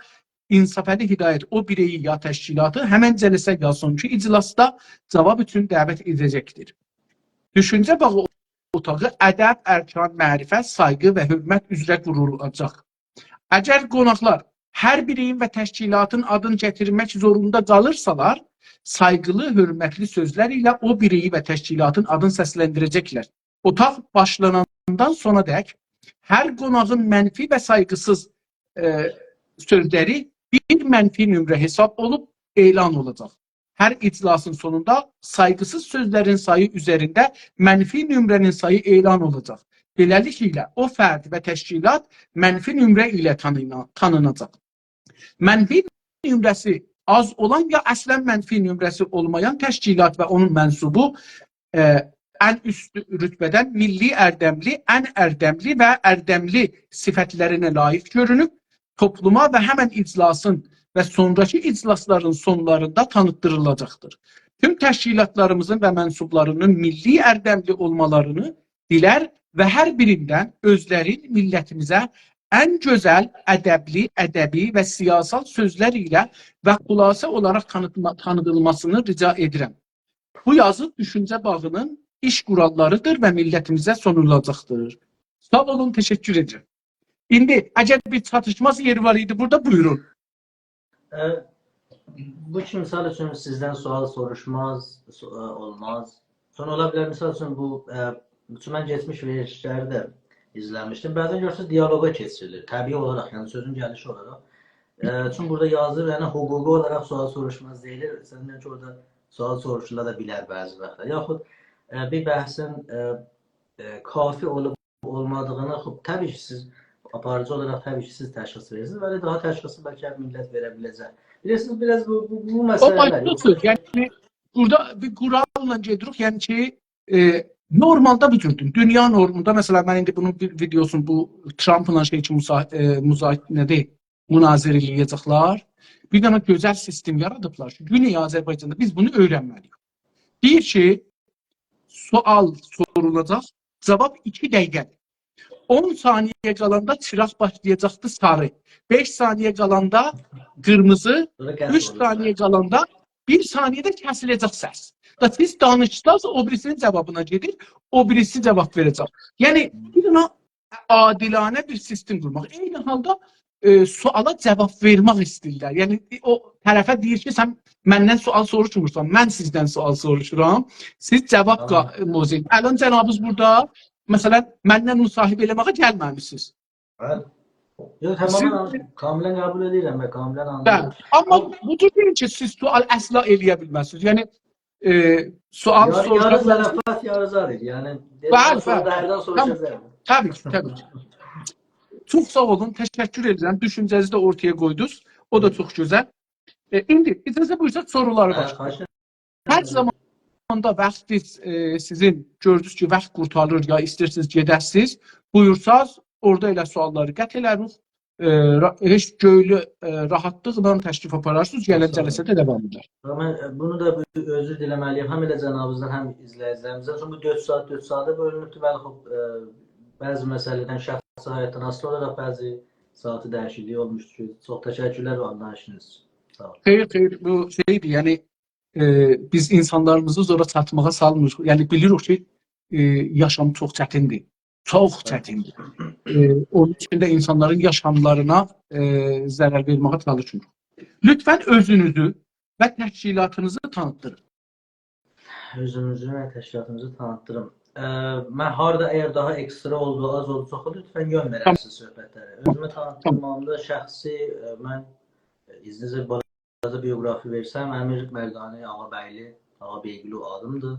انصافعلی هدایت او بیرئیی یا تشکیلاتی همن جلسه یا سونکی اجلاسدا جاواب اوچون دعوت ائده‌جکدیر. دوشونجه باغی اوتاغی ادب، ارکان، معرفت، سایغی و حؤرمت اوزره قورولاجاق. اگر قوناقلار هر بیرئیین و تشکیلاتین آدینی گتیرمک زوروندا قالیرسالار، سایغیلی، حؤرمتلی سؤزلر ایله او بیرئیی و تشکیلاتین آدینی سسلندیره‌جکلر. اوتاق باشلاناندان سونادک هر قوناغین منفی و سایغیسیز، ائ، سؤزلری بیر منفی نمره حساب اولوب اعلان اولاجاق. هر اجلاسین سونوندا سایغیسیز سؤزلرین سایی اوزرینده منفی نمره‌نین سایی اعلان اولاجاق. بئله‌لیکله، او فرد و تشکیلات منفی نمره ایله تانینا-، تانیناجاق. منفی نمره‌سی آز اولان یا اصلا منفی نمره‌سی اولمایان تشکیلات و اونون منسوبو، ائ، ان اوست رتبه‌دن میللی اردملی، ان اردملی و اردملی صفتلرینه لایق گؤرونوب، توپلوما و همن اجلاسین و سونراکی اجلاسلارین سونلاریندا تانیتدیریلاجاقدیر. توم تشکیلاتلاریمیزین و منسوبلارینین میللی اردملی اولمالارینی دیلر و هر بیریندن اؤزلرین میللتیمیزه ان گؤزل، ادبلی، ادبی و سیاسال سؤزلر ایله و خلاصه اولاراق تانیتما-، تانیدیلماسینی رجا ائدیرم. بو یازی دوشونجه باغینین ایش قوراللاریدیر و میللتیمیزه سونولاجاقدیر. ساغ اولون، تشکر ائدیرم. ایندی اگر بیر چاتیشماز یئر وار ایدی بورادا، بویورون. ائ، بو کی، مثال اوچون، سیزدن سؤال سوروشماز، سو-، ائ، اولماز. سونرا اولا بیلر، مثال اوچون، بو، ائ، چونکی من کئچمیش وئریلیشلری ده ایزله‌میشدیم. بعضا گؤرورسونوز، دیالوگا کئچیریلیر. طبیعی اولاراق، یعنی سؤزون گلیشی اولاراق. ائ، چونکی بورادا یازیر، یعنی حقوقی اولاراق سؤال سوروشماز دئییلیر. سندن کی، اورادا سؤال سوروشولا دا بیلر بعضی واختلار. یاخود، ائ، بیر بحثین، ائ، ائ، کافی اولوب اولمادیغینی، خوب، طبیعی کی، سیز آپاریجی اولاراق طبیعی کی، سیز تشخیص وئریرسینیز. ولی داها تشخیصی بلکه میللت وئره بیله‌جک. بیلیرسینیز، بیر آز بو، بو، بو او مسئله‌لر باشقا یوخ. سؤز. یعنی بورادا بیر قوراللا گئدیریک. یعنی کی، ائ، نورمالدا بو جوردور. دونیا نورموندا، مثلا، من ایندی بونون بیر ویدئوسونو، بو ترامپلا شئی کی، مصا-، ائ، مذا-، نه‌دیر؟ مناظره ائله‌یه‌جکلر. بیر دنه گؤزل سیستم یارادیبلار کی، گونئی آذربایجاندا بیز بونو اؤیرنمه‌لی‌ییک. دئییر کی، سؤال سورولاجاق، جواب ایکی دقیقه‌دیر. اون ثانیه قالاندا چیراق باشلایاجاقدی ساری. بئش ثانیه قالاندا قیرمیزی، سونرا اوچ کسیلیر. ثانیه قالاندا، بیر ثانیه‌ده کسیله‌جک سس. دا سیز دانیشساز، او بیریسینین جوابینا گئدیر، او بیریسی جواب وئره‌جک. یعنی، بیر دنه عادلانه بیر سیستم قورماق. عینی حالدا، ائ، سؤالا جواب وئرمک ایسته‌ییرلر. یعنی، او طرفه دئییر کی، سن مندن سؤال سوروشمورسان، من سیزدن سؤال سوروشورام. سیز جواب، تامام، قا-، موضوعین. الان جنابینیز بورادا، مثلا، منن مصاحبه ائله‌مه‌یه گلمه‌میسینیز. بلی. یوخ، تامام، سیز من کاملا قبول ائدیرم و کاملا آنلاییرام. بلی. آمما آمما بودور دئییل کی، سیز سؤال اصلا ائله‌یه بیلمزسینیز. یعنی، ائ، سؤال، یاری، یاری سوروشاق، ضرافت، یاری زادیر. یعنی، بلی، سونرا بلی. دا هردن سوروشاجاغام. تامام. طبیعی کی، طبیعی کی. چوخ ساغ اولون، تشکر ائدیرم. دوشونجه‌نیزی ده اورتایا قویدونوز. او دا، هی، چوخ گؤزل. ائ، ایندی اجازه بویورساز، سورولاری، هه، باشلایاق. خواهش ائدیرم. هر زاماندا واختینیز، ائ، سیزین گؤردونوز کی، واخت قورتاریر یا ایسته‌ییرسینیز گئده‌سیز، بویورساز، اورادا ائله سؤاللاری قطع ائلریک. ائ، را-، هئچ گؤیلو، ائ، راحتلیقلا تشریف آپارارسینیز، گلن، ساغ اولون، جلسه‌ده داوام ائدر. آمما، ائ، بونو دا بیر عذر دیله‌مه‌لی‌یم، هم ائله جنابینیزدان، هم ایزله‌ییجیلریمیزدن. چونکی بو دؤرد ساعات، دؤرد ساعاتا بؤلونوبدور. بلی، خوب، ائ، بعضی مسئله‌دن، شخصی حیاتدان آسیلی اولاراق بعضی ساعاتی دییشیلدیگی اولموشدور کی، چوخ تشکرلر آنلاییشینیز اوچون. ساغ اولون. خئیر، خئیر، بو شئیدیر، یعنی، ائ، بیز اینسانلاریمیزی زورا چاتماغا سالمیریق. یعنی، بیلیریک کی، ائ، یاشام چوخ چتیندیر. چوخ، بلی، چتیندیر. ائ، اونون اوچون ده اینسانلارین یاشاملارینا، ائ، ضرر وئرمه‌یه چالیشمیریق. لطفا اؤزونوزو و تشکیلاتینیزی تانیتدیرین. اؤزوموزو و تشکیلاتیمیزی تانیتدیریم. ائ، من هاردا، اگر داها اکسترا اولدو، آز اولدو، چوخ اولدو، لطفا یؤن، تامام، وئره‌سینیز صحبتلره. اؤزومو، تامام، تانیتدیرماغیمدا شخصی، ائ، من، ائ، ایذنینیزله بالاجا بیوگرافی وئرسم، امیر مردانی آقابیگلی، آقابیگلو آدیمدیر.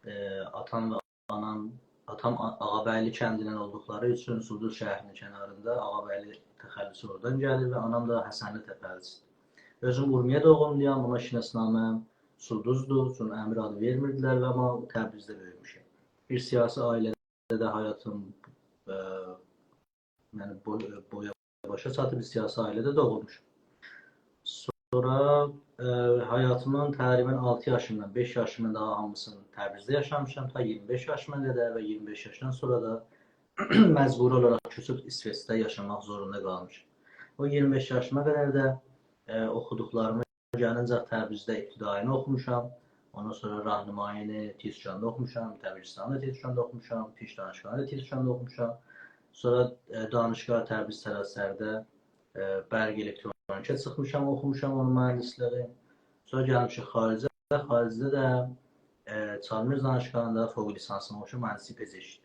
ائ، آتام و آنام، آتام آ-، آقابیگلی کندیندن اولدوقلاری اوچون زولدوز شهری‌نین کناریندا، آقابیگلی تخلصی اورادان گلیر و آنام دا حسنلی تپه‌لی‌دیر. اؤزوم اورمیه دوغوملویام، آمما شناسنامه‌م زولدوزدور، چونکی امیر آدی وئرمیردیلر و آمما تبریزده بؤیوموشم. بیر سیاسی عائله‌ده ده حیاتیم، ائ، یعنی بو-، بویا باشا چاتیب بیر سیاسی عائله‌ده دوغولموشام. سونرا، ائ، حیاتیمین تقریبا آلتی یاشیندان، بئش یاشیندان داها هامیسینی تبریزده یاشامیشام، تا اییرمی بئش یاشیما قدر و اییرمی بئش یاشدان سونرا دا مجبوری اولاراق کؤچوب ایسوئچده یاشاماق زوروندا قالمیشام. او اییرمی بئش یاشیما قدر ده، ائ، اوخودوقلاریمی گلینجه تبریزده ابتدایینی اوخوموشام. اوندان سونرا راهنمایی‌نی تیزکاندا اوخوموشام، دبیرستانی دا تیزکاندا اوخوموشام، پیش دانشگاهی دا تیزکاندا اوخوموشام. سونرا، ائ، دانشگاه تبریز سراسرده، ائ، برق الکترونیکه چیخمیشام، اوخوموشام اونون مهندسلیگی. سونرا گلمیشیک خارجه، خارجده ده، ائ، چارمیرز دانشگاهیندا فوق لیسانسیمی اوخوموشام، مهندسی پزشکی.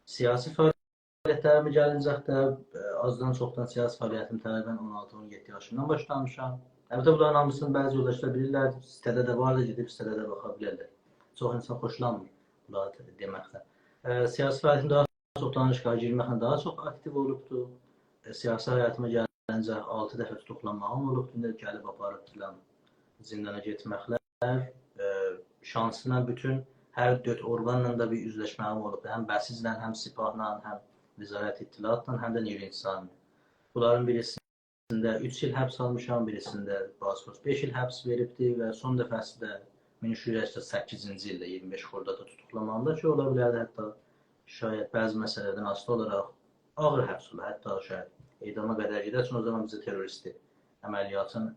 سیاسی فعالیت‌لریمه گلینجه ده، ائ، آزدان چوخدان سیاسی فعالیتیمی تقریبا اون آلتی اون یئددی یاشیمدان باشلامیشام. البته، بونلارین هامیسینی بعضی یولداشلار بیلیرلر، سیته‌ده ده وار دا، گئدیب سیته‌ده ده باخا بیلرلر. چوخ اینسان خوشلانمیر بونلاری دئمکدن. ائ، سیاسی فعالیتیم داها چوخ دانشگاها گیرمکله داها چوخ آکتیو اولوبدو. ائ، سیاسی حیاتیما گلینجه آلتی دفعه توتوقلانماغیم اولوبدو. ایندی گلیب آپاریب فیلان زیندانا گئتمکله، ائ، شانسینا بوتون هر دؤرد اورقانلا دا بیر اوزلشمه‌ییم اولوب. هم بسیجله، هم سپاهلا، هم وزارت اطلاعاتلا، هم ده نیروی انتظامی. بونلارین بیریسینده اوچ ایل حبس آلمیشام، بیریسینده بازپرس بئش ایل حبس وئریبدی و سون دفعه‌سی ده مین اوچ یوز سککیزینجی ایلده، اییرمی بئش خرداددا توتوقلاماغیمدا کی، اولا بیلردی حتی شاید بعضی مسئله‌لردن آسیلی اولاراق آغیر حبس اولا، حتی شاید اعداما قدر گئده، چونکی او زامان بیزه تروریستی عملیاتین،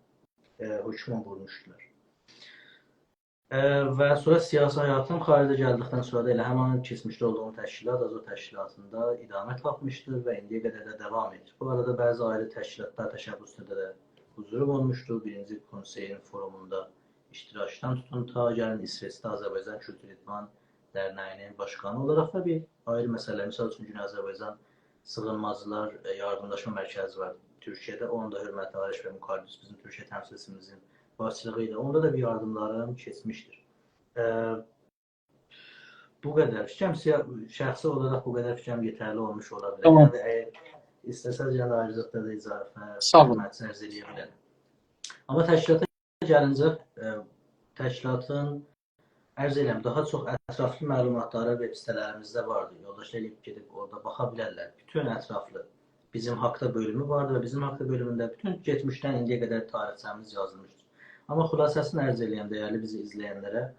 ائ، حکمو وورموشدولار. ائ، و سونرا سیاسی حیاتدان خارجه گلدیکدن سونرا دا ائله همین کئچمیشده اولدوغوم تشکیلات، آزوح تشکیلاتیندا ادامه تاپمیشدیر و ایندییه قدر ده داوام ائدیر. بو آرادا بعضی آیری تشکیلاتلار تشبثونده ده حضوروم اولموشدو. بیرینجی کونسئیین فوروموندا اشتراکدان توتون تا گلین ایسوئچده آذربایجان کولتور ادمان درنه‌یینین باشقانی اولاراق دا بیر آیری مسئله، مثال اوچون، گونئی آذربایجان سیغینماجیلار، ائ، یاردیملاشما مرکزی وار تورکیه‌ده. اونو دا حؤرمتلی آرش بی موکاردیس، بیزیم تورکیه تمثیلچیمیزین باشچیلیغی ایله، اوندا دا بیر یاردیملاریم کئچمیشدیر. ائ، بو قدر. فیکریم سیا-، شخصی اولاراق بو قدر فیکریم یئترلی اولموش اولا بیلر. تامام. یعنی، اگر ایسته‌سز، یعنی، آیریلیقدا دا اضافه ساغ اولون. معلومات عرض ائلیه بیلرم. آمما تشکیلاتا گلینجه، ائ، تشکیلاتین، عرض ائلیرم، داها چوخ اطرافلی معلوماتلاری وب‌سیته‌لریمیزده واردیر. یولداشلار ائلییب گئدیب اورادا باخا بیلرلر. بوتون اطرافلی بیزیم حاقدا بؤلومو واردیر و بیزیم حاقدا بؤلومونده بوتون کئچمیشدن ایندییه قدر تاریخچه‌میز یازیلمیشدیر. آمما خلاصه‌سینی عرض ائلیرم، دیرلی بیزی ایزله‌ینلره،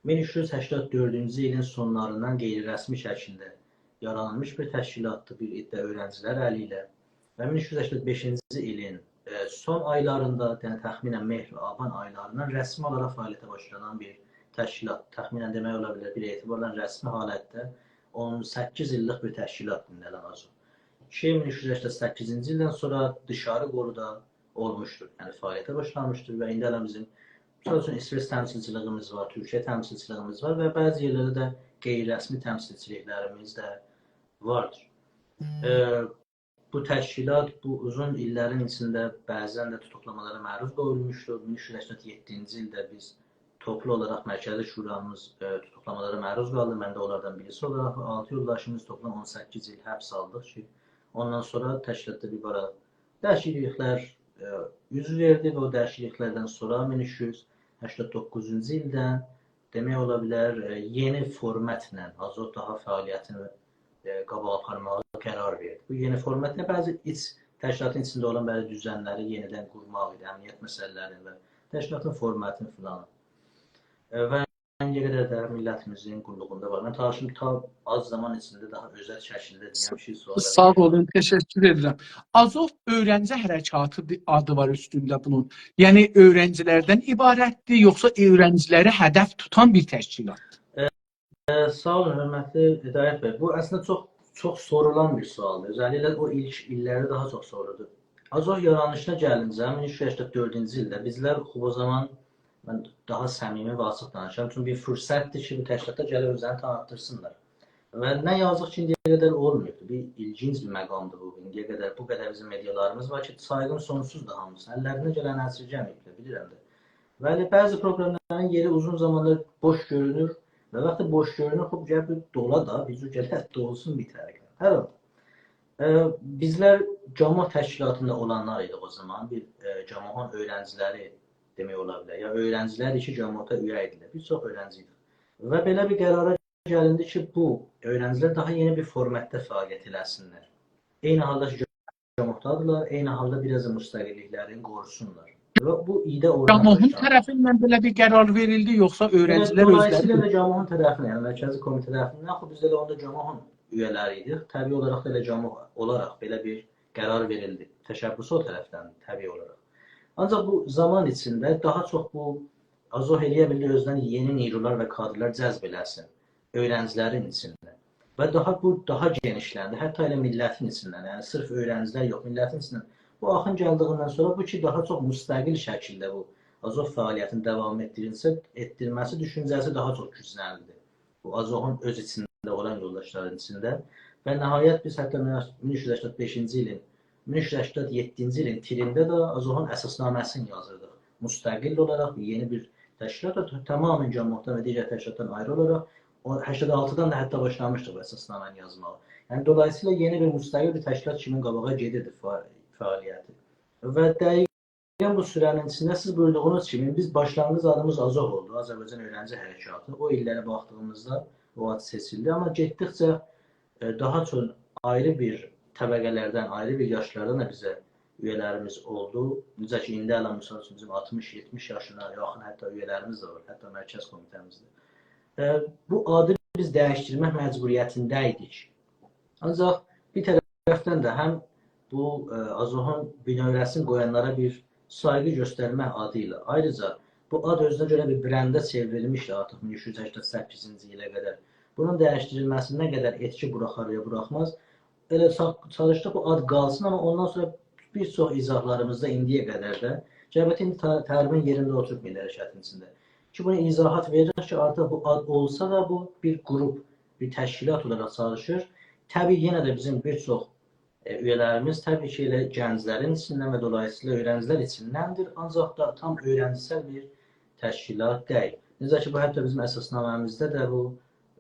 مین اوچ یوز سکسن دؤردونجو ایلین سونلاریندان غیررسمی شکیلده یارانمیش بیر تشکیلاتدیر، بیر عده اؤیرنجیلر الی ایله. و مین اوچ یوز سکسن بئشینجی ایلین، ائ، سون آیلاریندا، یعنی تخمیناً مهر و آبان آیلاریندان رسمی اولاراق فعالیته باشلانان بیر تشکیلات. تخمیناً دئمک اولا بیلر، بیر اعتبارلا رسمی حالتده اون سککیز ایللیک بیر تشکیلاتدیر ایندی الان آزوح. کی، مین اوچ یوز سکسن سککیزینجی ایلدن سونرا دیشاری قورودا اولموشدور. یعنی فعالیته باشلامیشدیر و ایندی الان بیزیم، مثال اوچون، ایسوئچ تمثیلچیلیگیمیز وار، تورکیه تمثیلچیلیگیمیز وار و بعضی یئرلرده ده غیررسمی تمثیلچیلیکلریمیز ده واردیر. ائ، بو تشکیلات بو اوزون ایللرین ایچینده بعضاً ده توتوقلامالارا معروض قویولموشدور. مین اوچ یوز سکسن یئددینجی ایلده بیز توپلو اولاراق مرکزی شورامیز، ائ، توتوقلامالارا معروض قالدی. من ده اونلاردان بیریسی اولاراق، آلتی یولداشیمیز توپلام اون سککیز ایل حبس آلدیق کی، اوندان سونرا تشکیلاتدا بیر پارا دییشیکلیکلر، ائ، اوز وئردی و او دییشیکلیکلردن سونرا مین اوچ یوز سکسن دوققوزونجو ایلدن دئمک اولا بیلر، ائ، یئنی فورماتلا آزوح داها فعالیتینی، ائ، قاباغا آپارماغا قرار وئردی. بو یئنی فورمات نه؟ بعضی ایچ، تشکیلاتین ایچینده اولان بعضی دوزنلری یئنیدن قورماق ایدی، امنیت مسئله‌لرینی و تشکیلاتین فورماتینی فلان. ائ، و ایندییه قدر ده میللتیمیزین قوللوغوندا وار. من تالاشدیم تا آز زامان ایچینده داها اؤزل شکیلده دئیم کی، سؤال ساغ اولون، تشکر ائدیرم. آزوح اؤیرنجی حرکاتی دی-، آدی وار اوستونده بونون. یعنی اؤیرنجیلردن عبارتدیر، یوخسا اؤیرنجیلری هدف توتان بیر تشکیلاتدیر؟ ائ، ساغ اولون، حؤرمتلی هدایت بی. بو اصلینده چوخ، چوخ سورولان بیر سؤالدیر. اؤزللیکله او ایلک ایللرده داها چوخ سورولوردو. آزوح یارانیشینا گلینجه، مین اوچ یوز سکسن دؤردونجو ایلده بیزلر، خوب، او زامان من داها صمیمی و آچیق دانیشیرام. چونکی بیر فرصتدیر کی، بو تشکیلاتلار گلیب اؤزلرینی تانیتدیرسینلار. و نه یازیق کی، ایندییه قدر اولماییبدیر. بیر ایلگینج بیر مقامدیر بو. ایندییه قدر بو قدر بیزیم مئدیالاریمیز وار کی، سایغیم سونسوزدور هامیسینا. اللریندن گلنی اسیرگه‌مه‌ییبلر، بیلیرم ده. بلی، بعضی پروگراملارین یئری اوزون زامانلار بوش گؤرونور و وقتی بوش گؤرونور، خوب، گرک بیر دولا دا، بیر جور گرک دولسون بیر طرفدن. هر حالدا، ائ، بیزلر گاموح تشکیلاتیندا اولانلار ایدیک او زامان. بیر، ائ، گاموحون اؤیرنجیلری دئمک اولا بیلر. یا اؤیرنجیلر کی، گاموحدا اویه ایدیلر. بیز چوخ اؤیرنجی ایدیک. و بئله بیر قرارا گلیندی کی، بو اؤیرنجیلر داها یئنی بیر فورماتدا فعالیت ائله‌سینلر. عینی حالدا کی، گاموحدادیرلار، عینی حالدا بیر آز دا مستقللیکلرینی قوروسونلار. و بو ایده اورادا گاموحون باشلانیر. طرفیندن بئله بیر قرار وئریلدی، یوخسا بلی، اؤیرنجیلر دولاییسییلا اؤزلری دا گاموحون طرفیندن، یعنی مرکزی کمیته طرفیندن، خوب، بیز ده ائله اوندا گاموحون اویه‌لری ایدیک. طبیعی اولاراق دا ائله گاموح اولاراق بئله بیر قرار وئریلدی. تشبث او طرفدندیر، طبیعی اولاراق. آنجاق بو زامان ایچینده داها چوخ بو آزوح ائلیه بیلدی اؤزونه یئنی نیرولار و کادرلر جذب ائله‌سین اؤیرنجیلرین ایچینده. و داها بو، داها گئنیشلندی. حتی ائله میللتین ایچیندن، یعنی صرف اؤیرنجیلر یوخ، میللتین ایچیندن. بو آخین گلدیییندن سونرا بو کی، داها چوخ مستقل شکیلده بو آزوح فعالیتینی داوام ائتدیریلسه، ائتدیرمه‌سی دوشونجه‌سی داها چوخ گوجلندی بو آزوحون اؤز ایچینده اولان یولداشلارین ایچینده. و نهایت بیز حتی مین اوچ یوز سکسن بئشینجی ایلین، مین اوچ یوز سکسن یئددینجی ایلین تیرینده ده آزوحون اساسنامه‌سینی یازیردیق. مستقل اولاراق یئنی بیر تشکیلات، تماماً گاموحدان و دیگر تشکیلاتدان آیری اولاراق، او، هشتاد آلتیدان دا حتی باشلامیشدیق بو اساسنامه‌نی یازماغا. یعنی، دولاییسییلا یئنی بیر مستقل بیر تشکیلات کیمی قاباغا گئدیردی فعا-، فعالیتی. و دقیقاً بو سوره‌نین ایچینده سیز بویوردوغونوز کیمی بیز، باشلانغیج آدیمیز آزوح اولدو، آذربایجان اؤیرنجی حرکاتی. او ایللره باخدیغیمیزدا او آد سئچیلدی. آمما گئتدیکجه، ائ، داها چوخ آیری بیر طبقه‌لردن، آیری بیر یاشلاردان دا بیزه اویه‌لریمیز اولدو. نئجه کی، ایندی الان، مثال اوچون، بیزیم آلتمیش، یئتمیش یاشینا یاخین حتی اویه‌لریمیز ده وار، حتی مرکز کمیته‌میزده. ائ، بو آدی بیز دییشدیرمک مجبوریتینده ایدیک. آنجاق بیر طرفدن ده هم بو، ائ، آزوحون بینؤوره‌سینی قویانلارا بیر سایغی گؤسترمک آدی ایله، آیریجا بو آد اؤزونه گؤره بیر برنده چئوریلمیشدی آرتیق مین اوچ یوز سکسن سککیزینجی ایله قدر. بونون دییشدیریلمه‌سی نه قدر ائتکی بوراخار یا بوراخماز، ائله چا-، چالیشدیق بو آد قالسین، آمما اوندان سونرا بیر چوخ ایضاحلاریمیزدا ایندییه قدر ده، البته ایندی ته-، ترمیم یئرینده اوتوروب میللی حرکتین ایچینده کی، بونو ایضاحات وئره‌جک کی، آرتیق بو آد اولسا دا بو بیر گروپ، بیر تشکیلات اولاراق چالیشیر. طبیعی، یئنه ده بیزیم بیر چوخ، ائ، اویه‌لریمیز طبیعی کی، ائله گنجلرین ایچیندن و دولاییسییلا اؤیرنجیلر ایچیندندیر. آنجاق دا تام اؤیرنجیسل بیر تشکیلات دئییل. نئجه کی، بو حتی بیزیم اساسنامه‌میزده ده بو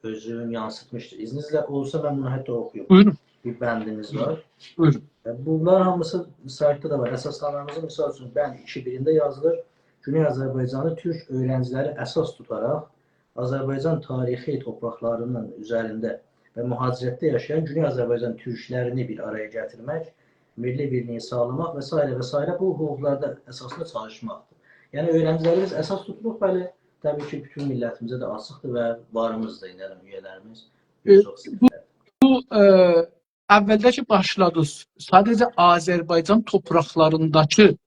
اؤزونو یانسیتمیشدیر. اذنینیزله اولسا، من بونو حتی اوخویوم. بویورون. بیر بندیمیز وار. بویورون. ائ، بونلار هامیسی سایتدا دا وار. اساسنامه‌میزین، مثال اوچون، بند ایکی بیرینده یازیلیر: «گونئی آذربایجانی تورک اؤیرنجیلری اساس توتاراق آذربایجان تاریخی توپراقلاری‌نین اوزرینده و مهاجرتده یاشایان گونئی آذربایجان تورکلرینی بیر آرایا گتیرمک، میللی بیرلیگی ساغلاماق و سایره و سایره بو حقوقلاردا اساسیندا چالیشماقدیر.» یعنی، اؤیرنجیلریمیز اساس توتولوب، بلی، طبیعی کی، بوتون میللتیمیزه ده آچیقدیر و واریمیزدیر، یعنی، اویه‌لریمیز. ائ، بیر چوخ بو، سئویه‌ده. بو، ائ، اولده کی باشلادینیز، ساده‌جه آذربایجان توپراقلارینداکی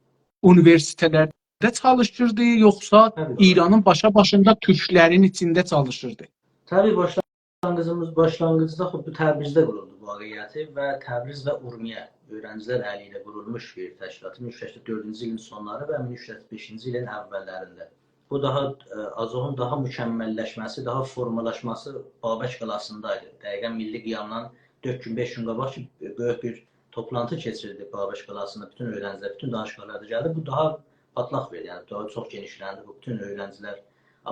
اونیوئرسیتئتلرده چالیشیردی، یوخسا طبیعی. ایرانین باشاباشیندا تورکلرین ایچینده چالیشیردی؟ طبیعی، باشلانغیجیمیز، باشلانغیجدا خوب بو تبریزده قورولدو واقعیتی و تبریز و اورمیه اؤیرنجیلر الی ایله قورولموش بیر تشکیلات. مین اوچ یوز سکسن دؤردونجو ایلین سونلاری و مین اوچ یوز سکسن بئشینجی ایلین اوللرینده. بو داها، ائ، آذوحون داها مکمل‌لشمه‌سی، داها فورمالاشماسی بابک قالاسیندایدی. دقیقاً میللی قیامدان دؤرد گون، بئش گون قاباق کی، بؤیوک بیر توپلانتی کئچیریلدی بابک قالاسیندا. بوتون اؤیرنجیلر، بوتون دانشگاهلاردا گلدی. بو داها پاتلاق وئردی، یعنی داها چوخ گئنیشلندی. بو بوتون اؤیرنجیلر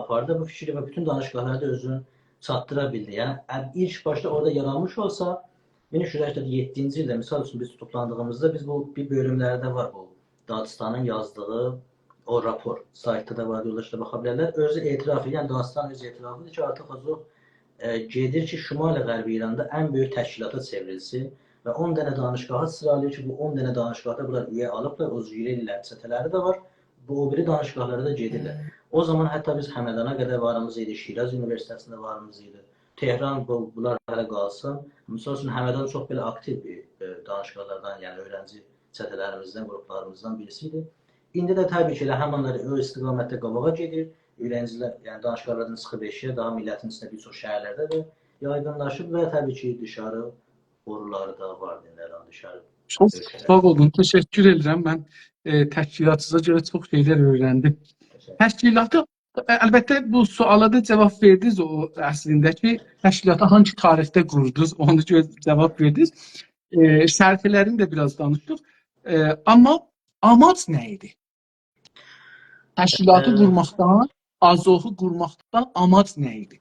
آپاردی بو فیکری و بوتون دانشگاهلاردا اؤزونو چاتدیرا بیلدی. یعنی، ا-، ایلک باشدا اورادا یارانمیش اولسا، مین اوچ یوز سکسن یئددینجی ایلده، مثال اوچون، بیز توتوقلاندیغیمیزدا، بیز بو بیر بؤلوملرده وار بو دادستانین یازدیغی او راپور، سایتدا دا وار، یولداشلار باخا بیلرلر. اؤزو اعتراف ائدیر، یعنی دادستان اؤز اعترافیدیر کی، آرتیق آذوح، ائ، گئدیر کی، شمال غربی ایراندا ان بؤیوک تشکیلاتا چئوریلسین و اون دنه دانشگاهی سیرالاییر کی، بو اون دنه دانشگاهدا بونلار اویه آلیبلار، او جور ایران ایله چته‌لری ده وار. بو او بیری دانشگاهلارا دا گئدیرلر. او زامان حتی بیز همدانا قدر واریمیز ایدی، شیراز اونیوئرسیته‌سینده واریمیز ایدی. تهران، بو، بونلار هله قالسین. مثال اوچون، همدان چوخ بئله آکتیو بیر، ائ، دانشگاهلاردان، یعنی اؤیرنجی چته‌لریمیزدن، گروپلاریمیزدان بیریسی ایدی. ایندی ده طبیعی کی، ائله همانلاری او استقامتده قاباغا گئدیر. اؤیرنجیلر، یعنی دانشگاهلاردان چیخیب ائشییه، داها میللتین ایچینده بیر چوخ شهرلرده ده یایغینلاشیب و طبیعی کی، دیشاری اورولاری دا وار، ایندی هله دیشاری. چوخ اؤلکه‌لرده. ساغ اولون، تشکر ائدیرم. من، ائ، تشکیلاتینیزا گؤره چوخ شئیلر اؤیرندیم. تشکر. تشکیلاتی، ائ، البته، بو سؤالا دا جاواب وئردینیز او اصلینده کی، تشکیلاتی هانگی تاریخده قوردونوز، اونو گؤ-، جاواب وئردینیز. ائ، شرحلرینی ده بیر آز دانیشدیق. ائ، آمما آماج نه ایدی؟ تشکیلاتی، ائ، قورماقدان، آذوحو قورماقدان آماج نه ایدی؟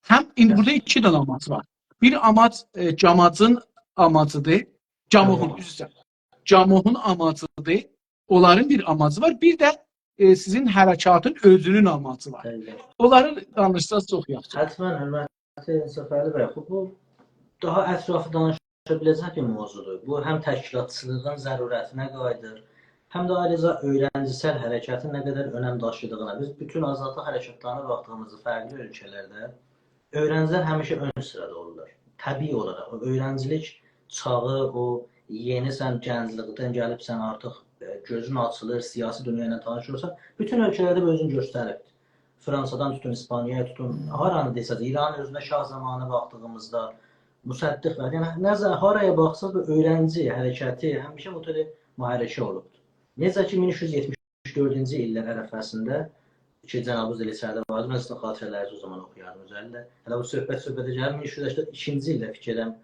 هم، ایندی، ائ، بورادا ایکی دنه آماج وار. بیر آماج، ائ، گاماجین آماجیدیر. گاموحون، گاموحون. عذر ایسته‌ییرم. گاموحون آماجیدیر. اونلارین بیر آماجی وار. بیر ده، ائ، سیزین حرکاتین اؤزونون آماجی وار. بلی. اونلاری دانیشساز چوخ یاخشی. حتماً، حؤرمتلی انصافعلی بی، بو، بو داها اطرافی دانیشا بیله‌جک بیر موضوعدور. بو هم تشکیلاتچیلیغین ضرورتینه قاییدیر، هم ده آیریجا اؤیرنجیسل حرکتین نه قدر اؤنم داشیدیغینا. بیز بوتون آزادلیق حرکتلرینه باخدیغیمیزدا فرقلی اؤلکه‌لرده اؤیرنجیلر همیشه اؤن سیرادا اولورلار. طبیعی اولاراق او اؤیرنجیلیک چاغی، او یئنی، سن گنجلیکدن گلیبسن، آرتیق، ائ، گؤزون آچیلیر، سیاسی دونیا ایله تانیش اولورسان، بوتون اؤلکه‌لرده بو اؤزونو گؤستریب. فرانسادان توتون، ایسپانیایا توتون، هارانی دئسز، ایرانین اؤزونده شاه زامانی باخدیغیمیزدا مصدق وار. یعنی، نظر، هارایا باخساز، بو اؤیرنجی حرکتی همیشه بو طور محرکه اولوبدور. نئجه کی، مین اوچ یوز یئتمیش دؤردونجو ایللر عرفه‌سینده کی، جنابینیز ائله ایچریده واردی، من سیزین خاطره‌لرینیزی او زامان اوخویاردیم اؤزللیکله. هله بو صحبت صحبته گلیر، مین اوچ یوز سکسن ایکینجی ایلده فیکر ائدیرم،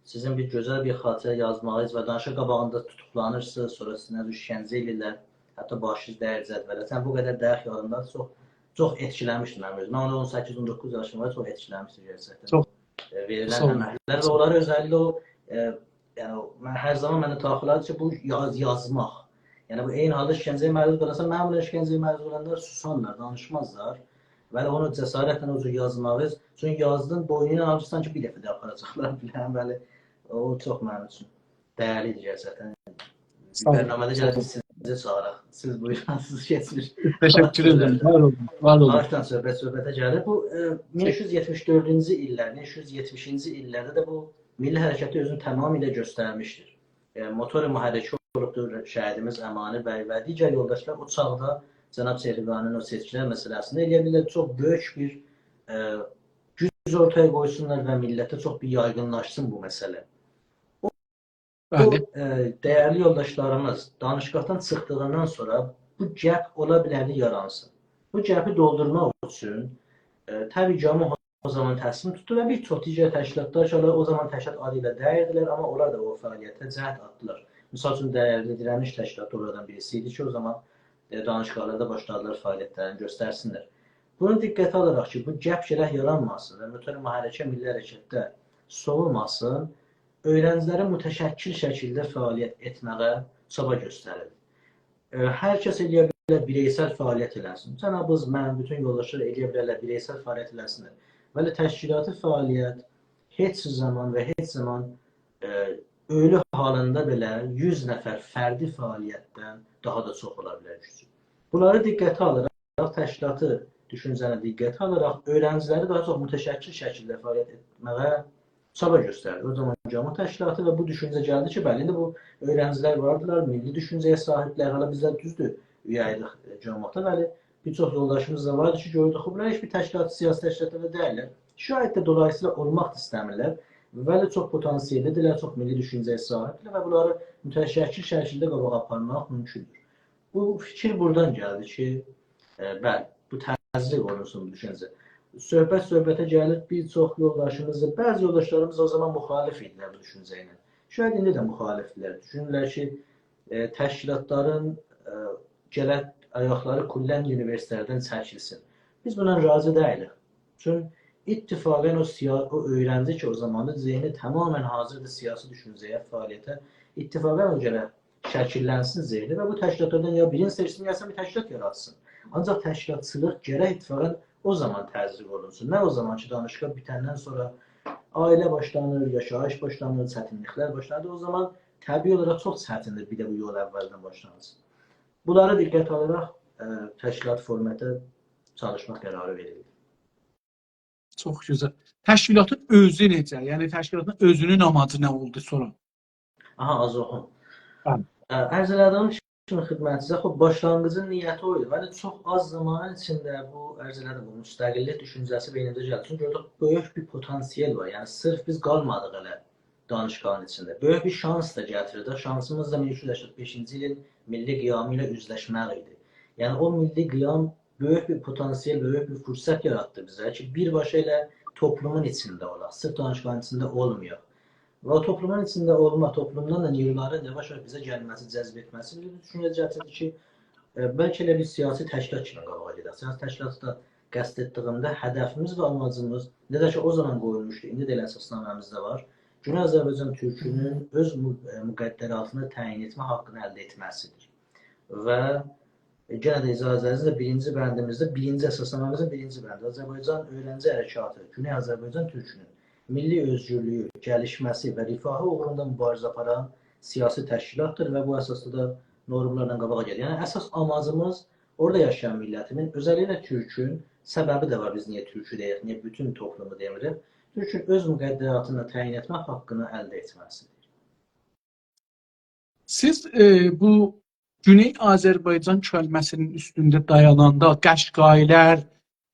سیزین بیر گؤزل بیر خاطره یازماغینیز و دانشگاه قاباغیندا توتوقلانیرسینیز، سونرا سیزین اؤز ایشکنجه ائله‌ییرلر، حتی باشینیز دَییر جدوله. یعنی، بو قدر دَییق یادیمدادیر، چوخ، چوخ ائتکیله‌میشدی منیم اؤزومو. من اون اون سککیز، اون دوققوز یاشیم وار، چوخ ائتکیله‌میشدی گئرچکدن. چوخ ائ، وئریلن ساغ اولون. امکلر و اونلاری اؤزللیکله او، ائ، یعنی، او، من هر زامان منه تاخیلادیر کی، بو یاز-، یازماق. یعنی، بو عینی حالدا ایشکنجه‌یه معروض قالاسان، منیم بونا ایشکنجه‌یه معروض اولانلار سوسارلار، دانیشمازلار. بلی، اونو جسارتله او جور یازماغی، چونکی یازدین، بوینونا آلیرسان کی، بیر دفعه ده آپاراجاقلار، بیله‌ن، بلی، او چوخ منیم اوچون ده‌یرلی ایدی گئرچکدن. ساغ اولون، برنامه‌ده ساغ گلیب اولون. سیزی چاغیراق. سیز بویورون، سیز کئچمیر. تشکر ائدیرم. وار اولون، وار اولون. باغیشلایین، صحبت صحبته گلیب. بو، ائ، مین اوچ یوز یئتمیش دؤردونجو ایللر، مین اوچ یوز یئتمیشینجی ایللرده ده بو میللی حرکتی اؤزونو تمامیله گؤسترمیشدیر. ائ، موتور محرکی اولوبدور شهیدیمیز امانی بی و دیگر یولداشلار او چاغدا جناب چهرگانی‌نین او سئچکی‌لر مسئله‌سینده ائلیه بیلیرلر چوخ بؤیوک بیر، ائ، گوج اورتایا قویسونلار و میللته چوخ بیر یایغینلاشسین بو مسئله. او، بلی. ائ، دیرلی یولداشلاریمیز دانشگاهدان چیخدیغیندان سونرا بو گپ اولا بیلردی یارانسین. بو گپی دولدورماق اوچون، ائ، طبیعی کی، آمما او زامان تصمیم توتدو و بیر چوخ دیگر تشکیلاتلار کی، او زامان تشکیلات آدی ایله دئییردیلر، آمما اونلار دا او فعالیته جهد آتدیلار. مثال اوچون، دیرلی دیرنیش تشکیلاتی اونلاردان بیریسی ایدی کی، او زامان، ائ، دانشگاهلاردا باشلادیلار فعالیتلرینی گؤسترسینلر. بونو دقته آلاراق کی، بو گپ گرک یارانماسین و موتور محرکه میللی حرکتده سووماسین، اؤیرنجی‌لری متشکل شکیلده فعالیت ائتمه‌یه چابا گؤستریلیر. ائ، هر کس ائلیه بیلر بیرئیسل فعالیت ائله‌سین. جنابیز، من، بوتون یولداشلار ائلیه بیلرلر بیرئیسل فعالیت ائله‌سینلر. ولی تشکیلاتی فعالیت هئچ زامان و هئچ زامان، ائ، اؤلو حالیندا بئله یوز نفر فردی فعالیتدن داها دا چوخ اولا بیلر گوجو. بونلاری دقته آلاراق، تشکیلاتی دوشونجه‌نی دقته آلاراق، اؤیرنجی‌لری داها چوخ متشکل شکیلده فعالیت ائتمه‌یه چابا گؤستردی. او زامان گاموح تشکیلاتی و بو دوشونجه گلدی کی، بلی، ایندی بو اؤیرنجی‌لر واردیلار، میللی دوشونجه‌یه صاحیبلر. حالا بیز ده دوزدور، اویه ایدیک، ائ، گاموحدا، بلی، بیر چوخ یولداشیمیز دا واردی کی، گؤردوک، خب، بونلار هئچ بیر تشکیلات، سیاسی تشکیلاتدا دا دئییللر. شاید ده دولاییسییلا اولماق دا ایسته‌میرلر، ولی چوخ پتانسیللی‌دیرلر، چوخ میللی دوشونجه‌یه صاحیبدیرلر و بونلاری متشکل شکیلده قاباغا آپارماق مومکوندور. بو فیکیر بورادان گلدی کی، ائ، بلی، بو تزریق اولونسون بو دوشونجه. صحبت صحبته گلیب، بیر چوخ یولداشیمیز دا، بعضی یولداشلاریمیز او زامان مخالف ایدیلر بو دوشونجه ایله. شاید ایندی ده مخالفدیرلر. دوشونورلر کی، ائ، تشکیلاتلارین، ائ، گرک آیاقلاری کلاً اونیوئرسیتئتلردن چکیلسین. بیز بونا راضی دئییلیک. چون اتفاقاً او سیا-، او اؤیرنجی کی، او زاماندا ذهنی تماماً حاضردیر سیاسی دوشونجه‌یه، فعالیته، اتفاقاً او گرک شکیللنسین ذهنی و بو تشکیلاتلاردان یا بیرینی سئچسین، یا سن بیر تشکیلات یاراتسین. آنجاق تشکیلاتچیلیق گرک اتفاقاً او زامان تزریق اولونسون. نه او زامان کی، دانشگاه بیتندن سونرا عائله باشلانیر، یاشاییش باشلانیر، چتینلیکلر باشلانیر. او زامان طبیعی اولاراق چوخ چتیندیر بیر ده بو یول اولدن باشلانسین. بونلاری دقته آلاراق، ائ، تشکیلات فورماتی چالیشماق قراری وئریلدی. چوخ گؤزل. تشکیلاتین اؤزو نئجه؟ یعنی تشکیلاتین اؤزونون آماجی نه اولدو سونرا؟ آها، آز اوخوم. بلی. ائ، عرض ائله‌دیگیم کیمی خدمتینیزه، خب، باشلانغیجین نیتی او ایدی. ولی چوخ آز زامانین ایچینده بو، عرض ائله‌دیم، بو مستقللیک دوشونجه‌سی بئینیمیزه گلدی. چونکی اورادا بؤیوک بیر پتانسیل وار. یعنی صرف بیز قالمادیق ائله دانشگاهین ایچینده. بؤیوک بیر شانس دا گتیریر ده. شانسیمیز دا مین اوچ یوز سکسن بئشینجی ایلین میللی قیامی ایله اوزلشمک ایدی. یعنی او میللی قیام بؤیوک بیر پتانسیل، بؤیوک بیر فرصت یاراتدی بیزه کی، بیرباشا ائله توپلومون ایچینده اولاق، صرف دانشگاهین ایچینده اولمایاق. و او توپلومون ایچینده اولما، توپلومدان دا نیرولارین یاواش-یاواش بیزه گلمه‌سی، جذب ائتمه‌سی بیزه دوشونجه گتیردی کی، ائ، بلکه ائله بیر سیاسی تشکیلات کیمی قاباغا گئدک. سیاسی تشکیلاتی دا قصد ائتدیگیمده هدفیمیز و آماجیمیز، نئجه کی، او زامان قویولموشدو، ایندی ده ائله اساسنامه‌میزده وار، گونئی آذربایجان تورکونون اؤز مو-، ائ، مقدراتینی تعیین ائتمه حاققینی الده ائتمه‌سیدیر. و، ائ، یئنه ده اجازه‌نیزله بیرینجی بندیمیزده، بیرینجی اساسنامه‌میزین بیرینجی بندی، آذربایجان اؤیرنجی حرکاتی، گونئی آذربایجان تورکونون میللی اؤزگورلویو، گلیشمه‌سی و رفاهی اوغروندا موباریزه آپاران سیاسی تشکیلاتدیر و بو اساسدا دا نورمالارلا قاباغا گلیر. یعنی، اساس آماجیمیز، اورادا یاشایان میللتیمین، اؤزللیکله تورکون، سببی ده وار، بیز نییه تورکو دئییریک، نییه بوتون توپلومو دئمیریک، تورکون اؤز مقدراتینی تعیین ائتمه حاققینی الده ائتمه‌سیدیر. سیز، ائ، بو گونئی آذربایجان کلمه‌سینین اوستونده دایاناندا قشقایی‌لر،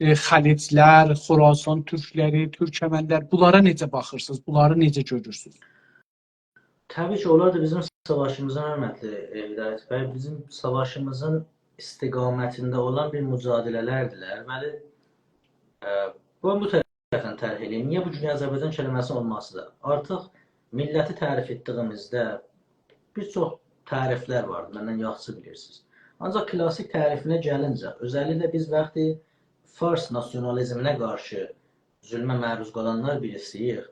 ائ، خلج‌لر، خراسان تورکلری، تورکمن‌لر، بونلارا نئجه باخیرسینیز؟ بونلاری نئجه گؤرورسونوز؟ طبیعی کی، اونلار دا بیزیم ساواشیمیزین، حؤرمتلی، ائ، هدایت بی، بیزیم ساواشیمیزین استقامتینده اولان بیر مجادله‌لردیرلر. ولی، ائ، بو، بو طرفدن طرح ائله‌ییم. نییه بو گونئی آذربایجان کلمه‌سینین اولماسیدیر؟ آرتیق میللتی تعریف ائتدیگیمیزده بیر چوخ تعریفلر واردیر، مندن یاخشی بیلیرسینیز. آنجاق کلاسیک تعریفینه گلینجه، اؤزللیکله بیز وقتی فارس ناسیونالیزمینه قارشی ظلمه معروض قالانلار بیریسی‌ییک،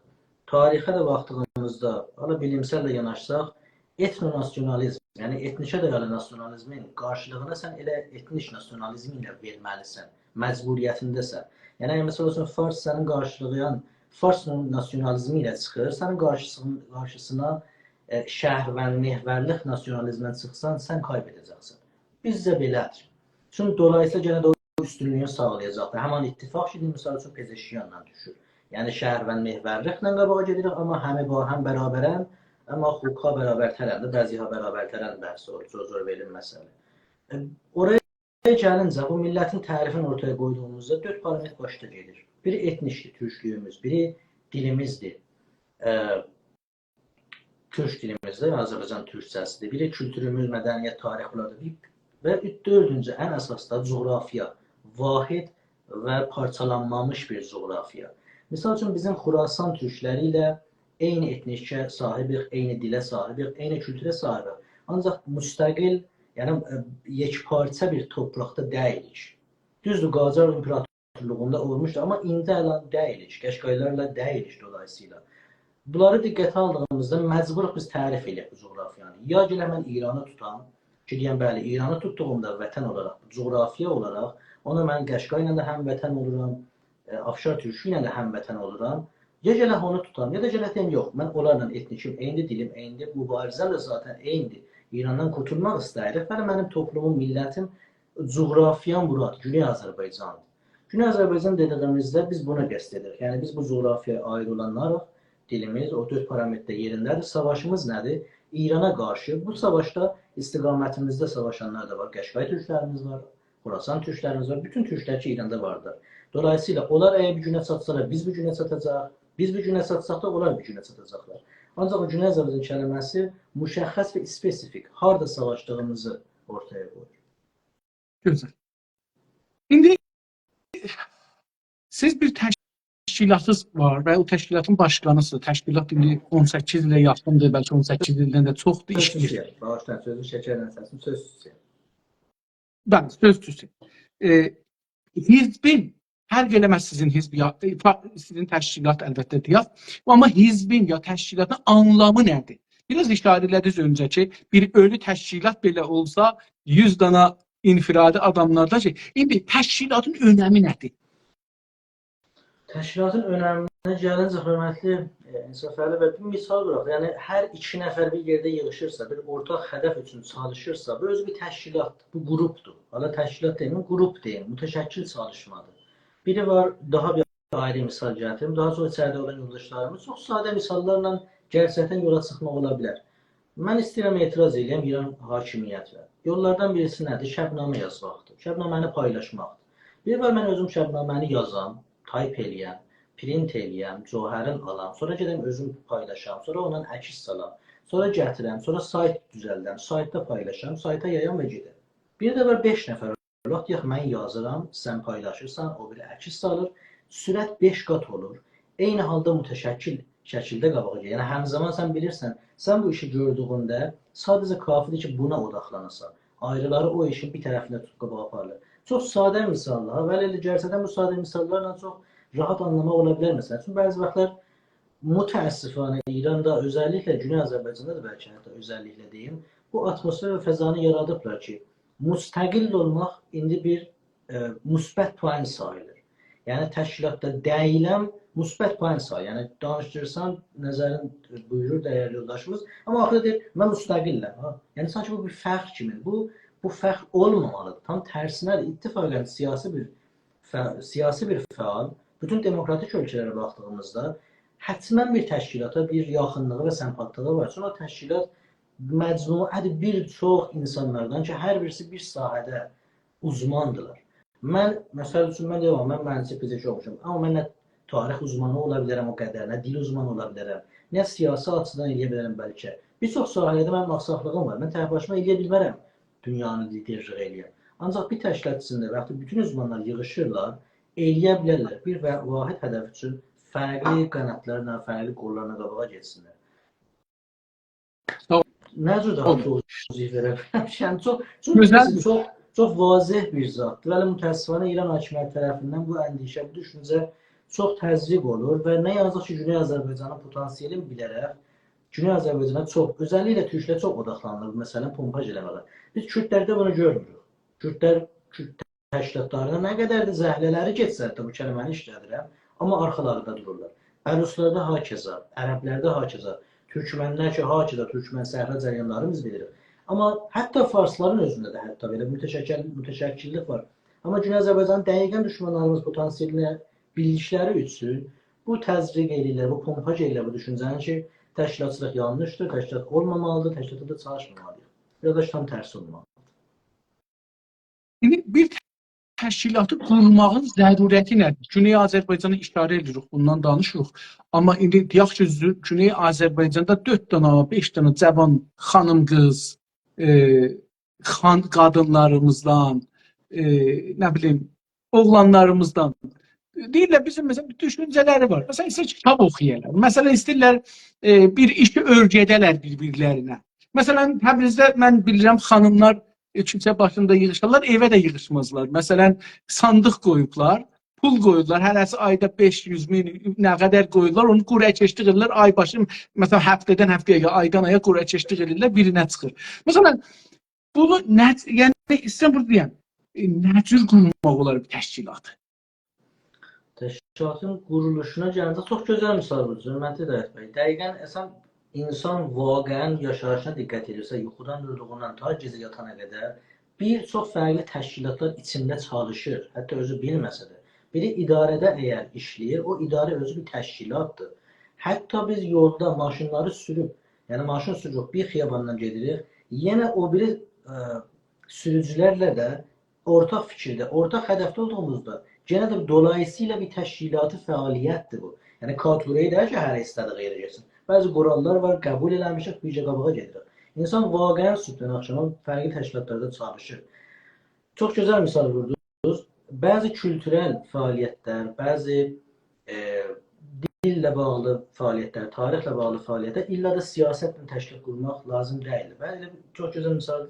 تاریخه ده باخدیغیمیزدا، حالا بیلیمسل ده یاناشساق، ائتنوناسیونالیزم، یعنی ائتنیکه دایالی ناسیونالیزمین قارشیلیغینا سن ائله ائتنیک ناسیونالیزم ایله وئرمه‌لیسن، مجبوریتینده‌سن. یعنی، اگر مثال اوچون فارس سنین قارشیلیغین، فارس ناسیونالیزمی ایله چیخیر، سنین قارشیسین-، قارشیسینا، ائ، شهروند محورلیک ناسیونالیزمدن چیخسان، سن کایب ائده‌جکسن. بیزده بئله‌دیر. چون دولاییسیلا یئنه ده او اوستونلویو ساغلایاجاقدیر. همان اتفاق کی، مثال اوچون پزشکیانلا دوشور. یعنی شهروند محورلیکله قاباغا گئدیریک، آمما همه با هم برابرن، آمما حقوقا برابرترن ده، بعضی‌ها برابرترن، بحث اولور، جور جور وئرین مسئله. ائ، اورایا گلینجه بو میللتین تعریفینی اورتایا قویدوغوموزدا دؤرد پارامتر باشدا گئدیر. بیری ائتنیکدیر، تورکلویوموز، بیری دیلیمیزدیر. ائ، تورک دیلیمیزدیر، آذربایجان تورکجه‌سیدیر. بیری کولتوروموز، مدنیت، تاریخ بولاردیر. بیر و دؤردونجو، ان اساسی دا جغرافیا، واحد و پارچالانمامیش بیر جغرافیا. مثال اوچون، بیزیم خراسان تورکلری ایله عینی ائتنیکه صاحیبیک، عینی دیله صاحیبیک، عینی کولتوره صاحیبیک. آنجاق مستقل، یعنی، ائ، یکپارچه بیر تورپاقدا دئییلیک. دوزدور، قاجار ایمپراتورلوغوندا اولموشدو، آمما ایندی الان دئییلیک، قشقایلارلا دئییلیک دولاییسییلا. بونلاری دقته آلدیغیمیزدا مجبوروق بیز تعریف ائله‌یک بو جغرافیانی. یا گرک من ایرانی توتام، کی دئیم، بلی، ایرانی توتدوغومدا وطن اولاراق، جغرافیا اولاراق، اونا من قشقایلا دا هموطن اولورام، ائ، افشار تورکو ایله ده هموطن اولورام. یا گرک اونو توتام، یا دا گرک دئیم، یوخ، من اونلارلا ائتنیکیم عینیدیر، دیلیم عینیدیر، موباریزه‌م ده ذاتاً عینیدیر. ایراندان قورتولماق ایسته‌ییریک، ولی منیم توپلوموم، میللتیم، جغرافیام بورادیر، گونئی آذربایجاندیر. گونئی آذربایجان دئدیگیمیزده بیز بونا قصد ائدیریک. یعنی بیز بو جغرافیایا عایید اولانلاریق، دیلیمیز، او دؤرد پارامتر ده یئرینده‌دیر. ساواشیمیز نه‌دیر؟ ایرانا قارشی. بو ساواشدا استقامتیمیزده ساواشانلار دا وار. قشقای تورکلریمیز وار، خراسان تورکلریمیز وار، بوتون تورکلر کی ایراندا واردیر. دولاییسییلا اونلار اگر بیر گونه چاتسالار، بیز بیر گونه چاتاجاق، بیز بیر گونه چاتساق دا اونلار بیر گونه چاتاجاقلار. آنجاق او گونئی آذربایجان کلمه‌سی مشخص و اسپسیفیک، هاردا ساواشدیغیمیزی اورتایا قویور. گؤزل. ایندی سیز بیر تشکیلاتینیز وار و او تشکیلاتین باشقانیسینیز. تشکیلات ایندی اون سککیز ایله یاخین‌دیر، بلکه اون سککیز ایلدن ده چوخدور، سؤز ایشله‌ییر. اوچون، باغیشلایین، سؤزو شکرله سسین، سؤز اوچون. بلی، سؤز اوچون. ائ، حزبین، فرق ائله‌مز سیزین حزب یا، ائ، فا-، سیزین تشکیلات البته دئیک، آمما حزبین یا تشکیلاتین آنلامی نه‌دیر؟ بیر آز ایشاره ائله‌دینیز اؤنجه کی، بیر اؤلو تشکیلات بئله اولسا، یوز دانا انفرادی آداملاردان شئی. ایندی تشکیلاتین اؤنمی نه‌دیر؟ تشکیلاتین اؤنمینه گلینجه، حؤرمتلی، ائ، انصافعلی بی، بیر مثال ووراق. یعنی، هر ایکی نفر بیر یئرده ییغیشیرسا، بیر اورتاق هدف اوچون چالیشیرسا، بو اؤزو بیر تشکیلاتدیر، بو گروپدور. حالا تشکیلات دئمه‌ییم، گروپ دئییم، متشکل چالیشمادیر. بیری وار، داها بیر آیری مثال گتیریم، داها چوخ ایچریده اولان یولداشلاریمیز، چوخ ساده مثاللارلا گئرچکدن یولا چیخماق اولا بیلر. من ایسته‌ییرم اعتراض ائله‌یم ایران حاکمیتینه. یوللاردان بیریسی نه‌دیر؟ شبنامه یازماقدیر. شبنامه‌نی پایلاشماقدیر. بیر وار من اؤزوم شبنامه‌نی یازام، تایپ ائله‌یم، پرینت ائله‌یم، جوهرین آلام، سونرا گئدم اؤزوم پایلاشام، سونرا اوندان عکس سالام، سونرا گتیرم، سونرا سایت دوزلدم، سایتدا پایلاشام، سایتا یایام و گئدم. بیر ده وار بئش نفر اولاق، دئیک، من یازیرام، سن پایلاشیرسان، او بیری عکس سالیر. سرعت بئش قات اولور. عینی حالدا متشکل شکیلده قاباغا گئدیر. یعنی، همزمان سن بیلیرسن، سن بو ایشی گؤردویونده ساده‌جه کافی‌دیر کی، بونا اوداقلاناسان. آیریلاری او ایشین بیر طرفینه توتوب قاباغا آپاریلیر. چوخ ساده مثاللار، ولی ائله گئرچکدن بو ساده مثاللارلا چوخ راحت آنلاماق اولا بیلر، مثلا. چونکی بعضی واختلار متأسفانه ایراندا، اؤزللیکله گونئی آذربایجاندا دا، بلکه حتی اؤزللیکله دئییم، بو آتموسفر و فضانی یارادیبلار کی، مستقل اولماق ایندی بیر، ائ، مثبت پوان ساییلیر. یعنی، تشکیلاتدا دئییلم مثبت پوان ساییلیر. یعنی، دانیشدیریرسان، نظرین بویورور دیرلی یولداشیمیز، آمما آخیردا دئییر، «من مستقلم.» ها؟ یعنی، سانکی بو بیر فخر کیمی. بو، بو فخر اولمامالیدیر. تام ترسینه‌دیر. اتفاقا سیاسی بیر فع-، سیاسی بیر فعال، بوتون دموکراتیک اؤلکه‌لره باخدیغیمیزدا حتما بیر تشکیلاتا بیر یاخینلیغی و سمپاتیلیغی وار. چونکی او تشکیلات مجموعه‌دیر بیر چوخ اینسانلاردان کی، هر بیریسی بیر ساحه‌ده اوزماندیلار. من، مثل اوچون، من دئییرم، من مهندسی پزشکی اوخوموشام، آمما من نه تاریخ اوزمانی اولا بیلرم او قدر، نه دیل اوزمانی اولا بیلرم، نه سیاسی آچیدان ائلیه بیلرم بلکه. بیر چوخ ساحه‌لرده منیم آخساقلیغیم وار. من تک باشیما ائلیه بیلمرم دونیانی لیدرلیک ائلییم. آنجاق بیر تشکیلات ایچینده وقتی بوتون اوزمانلار ییغیشیرلار، ائلیه بیلرلر بیر و واحد هدف اوچون فرقلی قاناتلارلا، فرقلی قوللارلا قاباغا گئتسینلر. ساغ اول. نه جور داها توضیح وئره بیلرم؟ یعنی، چوخ، چوخ، گؤزل، چوخ، چوخ واضح بیر زاددیر. ولی متأسفانه ایران حاکمیتی طرفیندن بو اندیشه، بو دوشونجه چوخ تزریق اولور و نه یازیق کی، گونئی آذربایجانین پتانسیلینی بیله‌رک گونئی آذربایجانا چوخ، اؤزللیکله تورکلر چوخ اوداقلانیلیر، مثلا، پمپاژ ائله‌مه‌یه. بیز کوردلرده بونو گؤرموروک. کوردلر، کورد تشکیلاتلارینا نه قدر ده زهله‌لری گئتسه، حتی بو کلمه‌نی ایشله‌دیرم، آمما آرخالاریندا دورورلار. بلوچلاردا هاکذا، عربلرده هاکذا، تورکمنلر کی، هاکذا تورکمن صحرا جریانلاری بیز بیلیریک. آمما حتی فارسلارین اؤزونده ده حتی بئله متشکل-، متشکللیک وار. آمما گونئی آذربایجانین دقیقا دوشمانلاریمیز پتانسیلینی بیلدیکلری اوچون بو تزریق ائله‌ییرلر، بو پمپاژ ائله‌ییرلر بو دوشونجه‌نی کی، تشکیلاتچیلیق یانلیشدیر، تشکیلات اولمامالیدیر، تشکیلاتدا دا چالیشمامالیدیر. یا دا تام ترسی اولمالیدیر. ایندی بیر تشکیلاتی قورماغین ضرورتی نه‌دیر؟ گونئی آذربایجانا ایشاره ائدیریک، بوندان دانیشیریق. آمما ایندی دئیک کی، زو-، گونئی آذربایجاندا دؤرد دنه، بئش دنه جاوان خانیم قیز، ائ، خان-، قادینلاریمیزدان، ائ، نه بیلیم، اوغلانلاریمیزدان. دئییرلر، بیزیم، مثلا، دوشونجه‌لری وار. مثلا، ایسته‌ییر کیتاب اوخویالار. مثلا، ایسته‌ییرلر، ائ، بیر ایشی اؤیره‌ده‌لر بیر-بیرلرینه. مثلا، تبریزده من بیلیرم، خانیملار، ائ، کوچه باشیندا ییغیشارلار، ائوه ده ییغیشمازلار. مثلا، صاندیق قویوبلار، پول قویورلار، هره‌سی آیدا بئش یوز مین، نه قدر قویورلار، اونو قرعه‌کشلیک ائدیرلر، آی باشی، مثلا، هفته‌دن هفته‌یه، یا آیدان آیا قرعه‌کشلیک ائدیرلر، بیرینه چیخیر. مثلا، بونو نه، یعنی، ایسته‌ییرم بونو دئیم، ائ، نه جور قورماق اولار بیر تشکیلاتی؟ تشکیلاتین قورولوشونا گلنده چوخ گؤزل مثال ووردونوز، حؤرمتلی طارق بی. دقیقا، اصلا، اینسان واقعا یاشاییشینا دقت ائدیرسه، یوخودان دوردوغوندان تا گئجه یاتانا قدر بیر چوخ فرقلی تشکیلاتلار ایچینده چالیشیر، حتی اؤزو بیلمه‌سه ده. بیری اداره‌ده اگر ایشله‌ییر، او اداره اؤزو بیر تشکیلاتدیر. حتی بیز یولدا ماشینلاری سوروب، یعنی ماشین سوروروک، بیر خیاباندان گئدیریک، یئنه او بیری، ائ، سوروجولرله ده اورتاق فیکیرده، اورتاق هدفده اولدوغوموزدا، یئنه ده دولاییسییلا بیر تشکیلاتی فعالیتدیر بو. یعنی، کادوره‌ای دئییل کی، هر ایسته‌دیک یئره گئتسین. بعضی قوراللار وار، قبول ائله‌میشیک، بیرجه قاباغا گئدیریک. اینسان واقعا صبحدن آخشاما فرقلی تشکیلاتلاردا چالیشیر. چوخ گؤزل مثال ووردونوز. بعضی کولتورل فعالیتلر، بعضی، ائ، دیلله باغلی فعالیتلر، تاریخله باغلی فعالیتلر ایللا دا سیاستله تشکیلات قورماق لازیم دئییل. من ائله بیر چوخ گؤزل مثال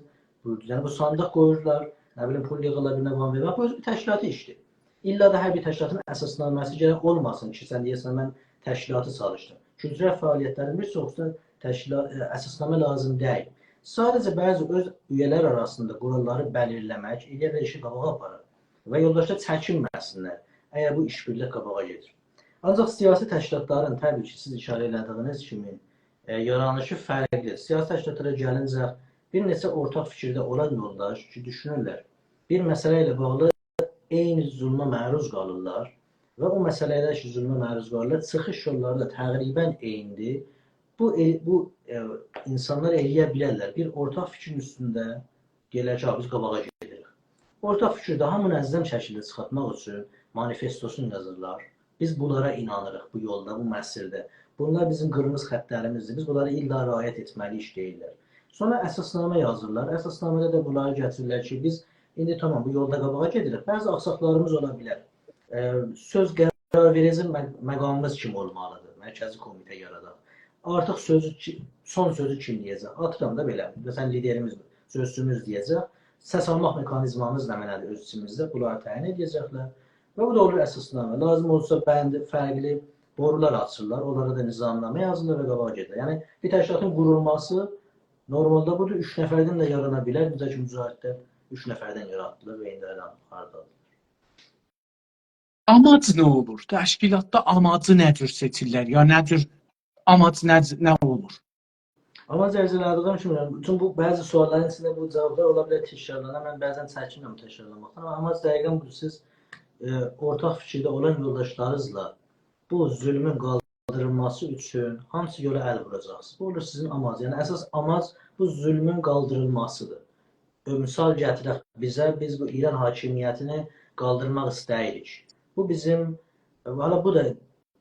ووردونوز. یعنی، بو صاندیق قویورلار، نه بیلیم، پول ییغیرلار، بیرینه وام وئرمک، بو اؤزو بیر تشکیلاتی ایشدیر. ایللا دا هر بیر تشکیلاتین اساسنامه‌سی گرک اولماسین کی، سن دئیه‌سن، من تشکیلاتی چالیشدیم. کولتورل فعالیتلرین بیر چوخوسوندا تشکیلات، ائ، اساسنامه لازیم دئییل. ساده‌جه بعضی اؤز اویه‌لر آراسیندا قوراللاری بلیرله‌مک، ائلیه بیلر ایشی قاباغا آپارار و یولداشلار چکینمه‌سینلر، اگر بو ایش‌بیرلیک قاباغا گئدیر. آنجاق سیاسی تشکیلاتلارین، طبیعی کی، سیز ایشاره ائله‌دیگینیز کیمی، ائ، یارانیشی فرقلیدیر. سیاسی تشکیلاتلارا گلینجه، بیر نئچه اورتاق فیکیرده اولان یولداش کی، دوشونورلر، بیر مسئله ایله باغلی عینی ظلمه معروض قالیرلار و او مسئله ایله کی، ظلمه معروض قالیرلار، چیخیش یوللاری دا تقریبا عینیدیر. بو، ائ، بو، ائ، اینسانلار ائلیه بیلرلر بیر اورتاق فیکرین اوستونده دئیرلر کی، «ها، بیز قاباغا گئدیریک.» اورتاق فیکری داها منظم شکیلده چیخارتماق اوچون مانیفستوسونو یازیرلار. «بیز بونلارا اینانیریق، بو یولدا، بو مسیرده. بونلار بیزیم قیرمیزی خطلریمیزدیر. بیز بونلاری ایللا رعایت ائتمه‌لی‌ییک» دئییرلر. سونرا اساسنامه یازیرلار. اساسنامه‌ده ده بونلاری گتیریرلر کی، بیز ایندی تامام بو یولدا قاباغا گئدیریک. بعضی آخساقلاریمیز اولا بیلر. ائ، سؤز قرار وئریجی مق-، مقامیمیز کیم اولمالیدیر؟ مرکزی کمیته یاراداق. آرتیق سؤزو کی-، سون سؤزو کیم دئیه‌جک؟ آتیرام دا بئله. مثلا، لیدریمیز، سؤزچوموز دئیه‌جک. سس آلماق مکانیزمامیز نمنه‌دیر اؤز ایچیمیزده؟ بونلاری تعیین ائده‌جکلر. و بو دا اولور اساسنامه. لازیم اولسا بندی، فرقلی بورولار آچیرلار، اونلارا دا نظامنامه یازیرلار و قاباغا گئدیرلر. یعنی، بیر تشکیلاتین قورولماسی نورمالدا بودور، اوچ نفردن ده یارانا بیلر. نئجه کی، مجاهدلر اوچ نفردن یاراتدیلار و ایندی هله هاردادیلار. آماج نه اولور؟ تشکیلاتدا آماجی نه جور سئچیرلر؟ یا نه جور آماج نه، نه اولور؟ آماج عرض ائله‌دیگیم کیمی، بوتون بو بعضی سؤاللارین ایچینده بو جاوابلار اولا بیلر تکرارلانا. من بعضا چکینیرم تکرارلاماقدان. آمما آماج دقیقا بودور. سیز، ائ، اورتاق فیکیرده اولان یولداشلارینیزلا بو ظلمون قالدیریلماسی اوچون هانسی یولا ال ووراجاقسینیز؟ بو اولور سیزین آماج. یعنی، اساس آماج بو ظلمون قالدیریلماسیدیر. ائ، مثال گتیرک بیزه، بیز بو ایران حاکمیتینی قالدیرماق ایسته‌ییریک. بو بیزیم، ائ، حالا بو دا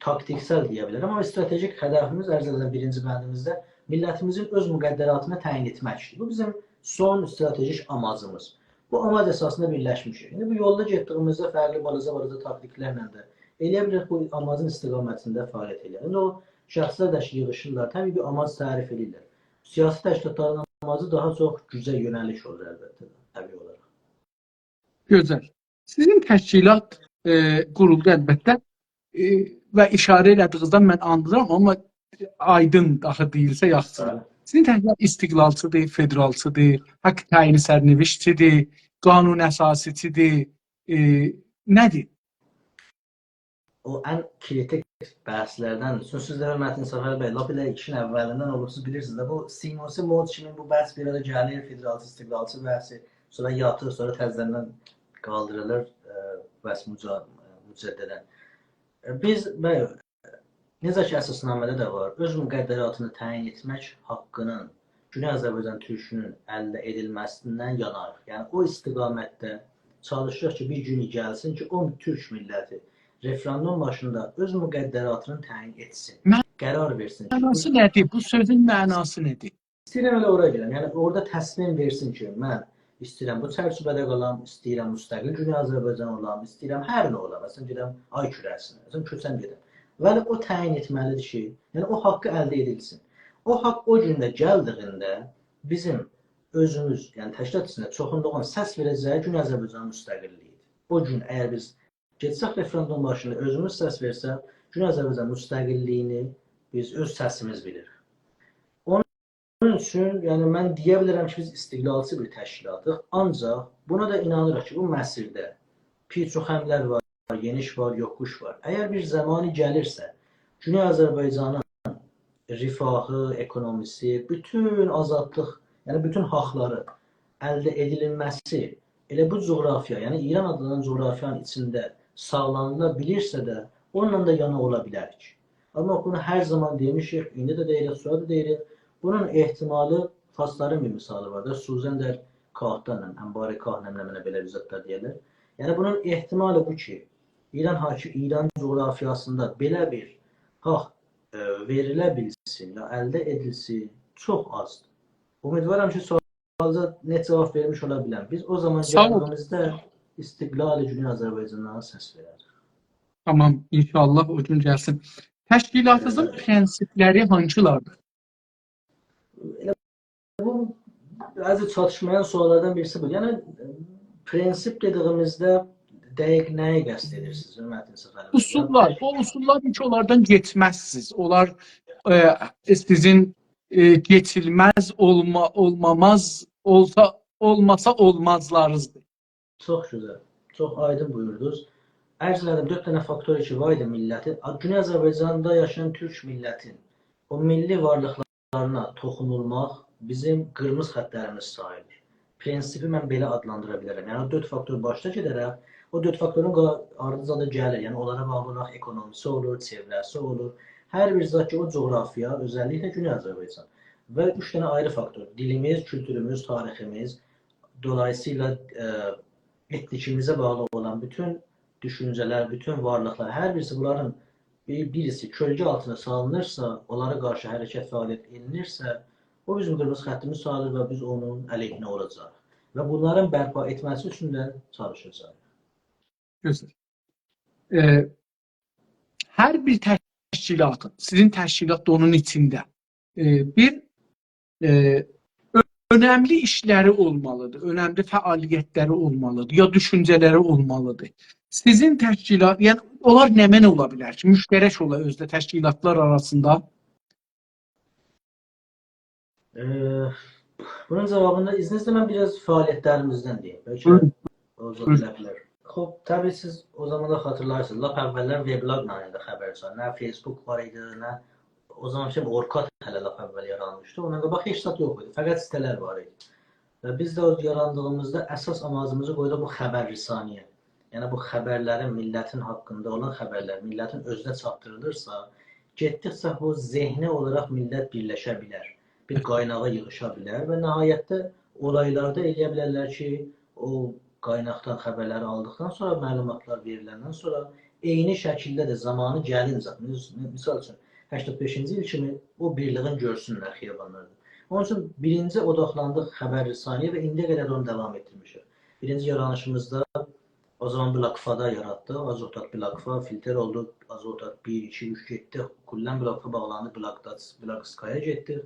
تاکتیکسل دئیه بیلرم، آمما استراتژیک هدفیمیز، عرض ائدیرم، بیرینجی بندیمیزده میللتیمیزین اؤز مقدراتینی تعیین ائتمکدیر. بو بیزیم سون استراتژیک آماجیمیز. بو آماج اساسیندا بیرلشمیشیک. ایندی بو یولدا گئتدیگیمیزده فرقلی بالاجا-بالاجا تاکتیکلرله ده ائلیه بیلیریک بو آماجین استقامتینده فعالیت ائلیک. ایندی او شخصلر ده کی، ییغیشیرلار، طبیعی بیر آماج تعریف ائدیرلر. سیاسی تشکیلاتلارین آماجی داها چوخ گوجه یؤنه‌لیک اولور، البته ده، طبیعی اولاراق. گؤزل. سیزین تشکیلات، ائ، قورولدو، البته، ائ، و ایشاره ائله‌دیگینیزدن من آنلاییرام، آمما آیدین داها دئییلسه یاخشیدیر. بلی. سیزین تشکیلات استقلالچیدیر، فدرالچیدیر، حق تعیین سرنوشتیدیر، قانون اساسی‌چیدیر، ائ، نه‌دیر؟ او ان کریتیک بحثلردن، چونکی سیز ده، حؤرمتلی صفر بی، لاپ ائله ایشین اولیندن اولوبسوز، بیلیرسینیز ده، بو سینوسی موج کیمی بو بحث بیر آرا گلیر، فدرالچی، استقلالچی بحثی، سونرا یاتیر، سونرا تزه‌دن قالدیریلیر، ائ، بحث مجا-، مجدداً. ائ، بیز، بلی، نئجه کی، اساسنامه‌ده ده وار، اؤز مقدراتینی تعیین ائتمک حاققینین گونئی آذربایجان تورکونون الده ائدیلمه‌سیندن یاناریق. یعنی، او استقامتده چالیشیریق کی، بیر گونو گلسین کی، او تورک میللتی رفراندوم باشیندا اؤز مقدراتینی تعیین ائتسین. من- قرار وئرسین کی، معناسی نه‌دیر؟ بو سؤزون معناسی نه‌دیر؟ ایسته‌ییرم ائله اورا گلم. یعنی اورادا تصمیم وئرسین کی، من ایسته‌ییرم بو چرچیوه‌ده قالام، ایسته‌ییرم مستقل گونئی آذربایجان اولام، ایسته‌ییرم هر نه اولام. مثلا گئدم آی کوره‌سینه، مثلا کؤچم گئدم. ولی او تعیین ائتمه‌لیدیر کی، یعنی او حاققی الده ائدیلسین. او حاق او گون ده گلدیگینده بیزیم اؤزوموز، یعنی تشکیلات ایچینده چوخونلوغون سس وئره‌جه‌یی گونئی آذربایجان مستقللیگیدیر. او گون اگر بیز گئتسک رفراندوم باشیندا اؤزوموز سس وئرسک، گونئی آذربایجان مستقللیگینی بیز اؤز سسیمیز بیلیریک. اونون اوچون، یعنی من دئیه بیلرم کی، بیز استقلالچی بیر تشکیلاتیق، آنجاق بونا دا اینانیریق کی، بو مسیرده پیچ و خم‌لر وار، یئنیش وار، یوخوش وار. اگر بیر زامانی گلیرسه، گونئی آذربایجانین رفاهی، اکونومیسی، بوتون آزادلیق، یعنی بوتون حاقلاری الده ائدیلمه‌سی ائله بو جغرافیا، یعنی ایران آدلانان جغرافیانین ایچینده ساغلانیلا بیلیرسه ده، اونونلا دا یانا اولا بیلریک. آمما بونو هر زامان دئمیشیک، ایندی ده دئییریک، سونرا دا دئییریک. بونون احتمالی، فارسلارین بیر مثالی وار دا، سوزن در کاهدان، انبار کاه، نمنه، نمنه، بئله بیر زادلار دئیرلر. یعنی بونون احتمالی بو کی، ایران حاکی-، ایران جغرافیاسیندا بئله بیر حاق، ائ، وئریله بیلسین یا الده ائدیلسین، چوخ آزدیر. امیدوارام کی، سؤالا نئت جاواب وئرمیش اولا بیلم. بیز او زامان ساغ اول. گلدیگیمیزده استقلال گونئی آذربایجاندان سس وئرریک. تامام، انشاءالله او گون گلسین. تشکیلاتینیزین ائ. پرنسیپلری هانسیلاردیر؟ ائله بو بعضی چاتیشمایان سؤاللاردان بیریسی بو. یعنی، ائ، پرنسیپ دئدیگیمیزده دقیق نه‌یی قصد ائدیرسینیز، حؤرمتلی سفر بی؟ اصوللار، او اصوللار کی، اونلاردان گئچمزسینیز. اونلار، ائ، سیزین، ائ، گئچیلمز اولما-، اولماماز، اولسا، اولماسا اولمازلارینیزدیر. چوخ گؤزل، چوخ آیدین بویوردونوز. عرض ائله‌دیم، دؤرد دنه فاکتور کی، وار ایدی میللتی، آ، گونئی آذربایجاندا یاشایان تورک میللتین او میللی وارلیقلارینا توخونولماق بیزیم قیرمیزی خطلریمیز ساییلیر. پرنسیپی من بئله آدلاندیرا بیلرم. یعنی، او دؤرد فاکتور باشدا گئده‌رک، او دؤرد فاکتورون قا-، آردینجا دا گلیر. یعنی، اونلارا باغلی اولاراق اکونومیسی اولور، چئوره‌سی اولور. هر بیر زاد کی، او جغرافیا، اؤزللیکله گونئی آذربایجان. و اوچ دنه آیری فاکتور: دیلیمیز، کولتوروموز، تاریخیمیز، دولاییسییلا، ائ، ائتنیکیمیزه باغلی اولان بوتون دوشونجه‌لر، بوتون وارلیقلار، هر بیریسی بونلارین بیر-، بیریسی کؤلگه آلتینا سالینیرسا، اونلارا قارشی حرکت، فعالیت ائدیلیرسه، او بیزیم قیرمیزی خطیمیز ساییلیر و بیز اونون علیهینه اولاجاغیق. و بونلارین برپا ائتمه‌سی اوچون ده چالیشاجاغیق. گؤزل. ائ، هر بیر تشکیلاتین، سیزین تشکیلات دا اونون ایچینده، ائ، بیر، ائ، اؤنملی ایشلری اولمالیدیر، اؤنملی فعالیتلری اولمالیدیر، یا دوشونجه‌لری اولمالیدیر. سیزین تشکیلات، یعنی اونلار نمنه اولا بیلر کی، مشترک اولا اؤزده تشکیلاتلار آراسیندا؟ ائ، بونون جاوابیندا اذنینیزله من بیر آز فعالیتلریمیزدن دئییم. بلکه بویورون. اوزون اولا بیلر. خوب، طبیعی سیز او زاماندا خاطیرلاییرسینیز، لاپ اوّللر وبلاگ نامینده خبر وئریردیک. نه فیسبوک وار ایدی، نه او زامان کی، اورکات هله لاپ اوّل یارانمیشدی. اوندان قاباق هئچ زاد یوخ ایدی. فقط سیته‌لر وار ایدی. و بیز ده او یاراندیغیمیزدا اساس آماجیمیزی قویدوق بو خبررسانی‌یه. یعنی بو خبرلرین، میللتین حاقیندا اولان خبرلر میللتین اؤزونه چاتدیریلیرسا، گئتدیکجه بو ذهنی اولاراق میللت بیرلشه بیلر، بیر قایناغا ییغیشا بیلر و نهایتده اولایلاردا ائلیه بیلرلر کی، او قایناقدان خبرلری آلدیقدان سونرا، معلوماتلار وئریلندن سونرا عینی شکیلده ده زامانی گلینجه، مس-، مثال اوچون، هشتاد بئشینجی ایل کیمی او بیرلیگین گؤرسونلر خیابانلاردا. اونون اوچون بیرینجی اوداقلاندیق خبررسانی‌یه و ایندییه قدر اونو داوام ائتدیرمیشیک. بیرینجی یارانیشیمیزدا او زامان بلاکفادا یاراتدیق. آزوتات بلاکفا، فیلتر اولدو. آزوتات بیر، ایکی، اوچ گئتدی. کلاً بلاکفا باغلاندی، بلاکدات، بلاکسکایا گئتدی.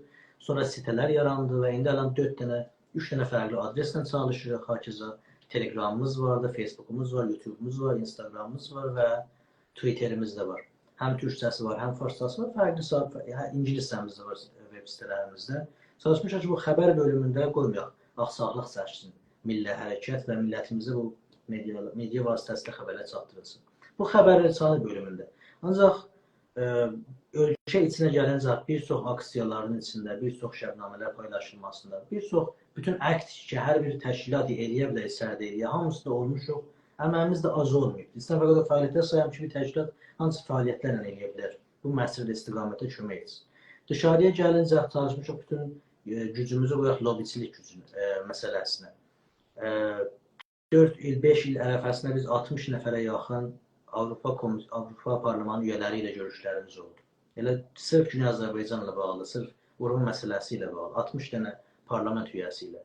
سونرا سیته‌لر یاراندی و ایندی الان دؤرد دنه، اوچ دنه فرقلی آدرسله چالیشیریق. هاکیزا تلگرامیمیز وار دا، فیسبوکوموز وار، یوتیوبوموز وار، اینستاگرامیمیز وار و توییتریمیز ده وار. هم تورکجه‌سی وار، هم فارسجاسی وار، فرقلی سا-، هه، اینگیلیسجه‌میز ده وار وب سیته‌لریمیزده. چالیشمیشیق کی، بو خبر بؤلومونده قویمایاق، آخساقلیق چکسین میللی حرکت و میللتیمیزی بو مئدیا، مئدیا واسطه‌سیله خبرلر چاتدیریلسین. بو خبررسانی بؤلومونده. آنجاق، ائ، اؤلکه ایچینه گلینجه بیر چوخ آکسیالارین ایچینده، بیر چوخ شبنامه‌لر پایلاشیلماسیندا، بیر چوخ بوتون اکت کی، هر بیر تشکیلات ائلیه بیلر، سرده ائلیه، هامیسیندا اولموشوق. امه‌ییمیز ده آز اولماییب. ایسته‌ییرم فقط او فعالیتلر سایم کی، بیر تشکیلات هانسی فعالیتلرله ائلیه بیلر بو مسیرده استقامته کؤمک ائتسین. دیشاری‌یا گلینجه چالیشمیشیق بوتون، ائ، گوجوموزو قویاق لوبیچیلیک گوجونو، ائ، مسئله‌سینه. ائ، دؤرد ایل، بئش ایل عرفه‌سینده بیز آلتمیش نفره یاخین آوروپا کومی-، آوروپا پارلمانی اویه‌لری ایله گؤروشلریمیز اولدو. ائله صرف گونئی آذربایجانلا باغلی، صرف اورمو مسئله‌سی ایله باغلی، آلتمیش دنه پارلمنت اویه‌سی ایله.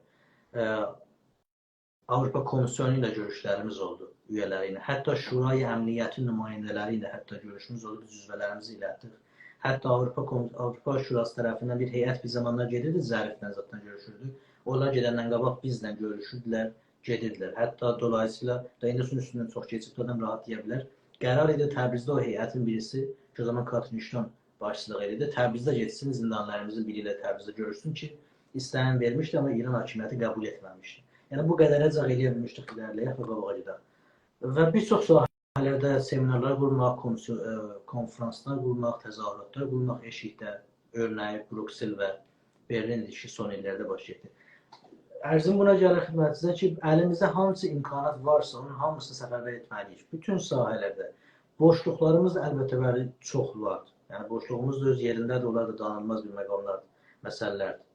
ائ، آوروپا کومیسیونو ایله گؤروشلریمیز اولدو، اویه‌لری ایله. حتی شورای امنیتین نماینده‌لری ایله حتی گؤروشوموز اولدو، بیز عضولریمیزی ایلتدیک. حتی آوروپا کوم-، آوروپا شوراسی طرفیندن بیر هیئت بیر زامانلار گئدیردی، ظریفله زادلا گؤروشوردو. اونلار گئدندن قاباق بیزله گؤروشوردولر، گئدیردیلر. حتی دولاییسییلا دا ایندی اونون اوستوندن چوخ کئچیب، آدام راحت دئیه بیلر. قرار ایدی تبریزده او هیئتین بیریسی، کی او زامان کاترین اشتون باشچیلیق ائدیردی، تبریزده گئتسین، زیندانلاریمیزین بیری ایله تبریزده گؤروشسون کی، ایسته‌یین وئرمیشدی، آمما ایران حاکمیتی قبول ائتمه‌میشدی. یعنی، بو قدره‌جک ائلیه بیلمیشدیک ایره‌لیه‌یک و قاباغا گئدک. و بیر چوخ ساحه‌لرده سئمینارلار قورماق، کومیسیو-، ائ، کنفرانسلار قورماق، تظاهراتلار قورماق ائشیکده، اؤرنه‌یی بروکسل و برلین ایشی سون ایللرده باش وئردی. عرضیم بونا گلیر خدمتینیزه کی، الیمیزده هانسی امکانات وارسا، اونون هامیسینی سفربر ائتمه‌لی‌ییک. بوتون ساحه‌لرده. بوشلوقلاریمیز دا البته بلی چوخ واردیر. یعنی، بوشلوغوموز دا اؤز یئرینده‌دیر، اونلار دا دانیلماز بیر مقاملاردیر، مسئله‌لردیر.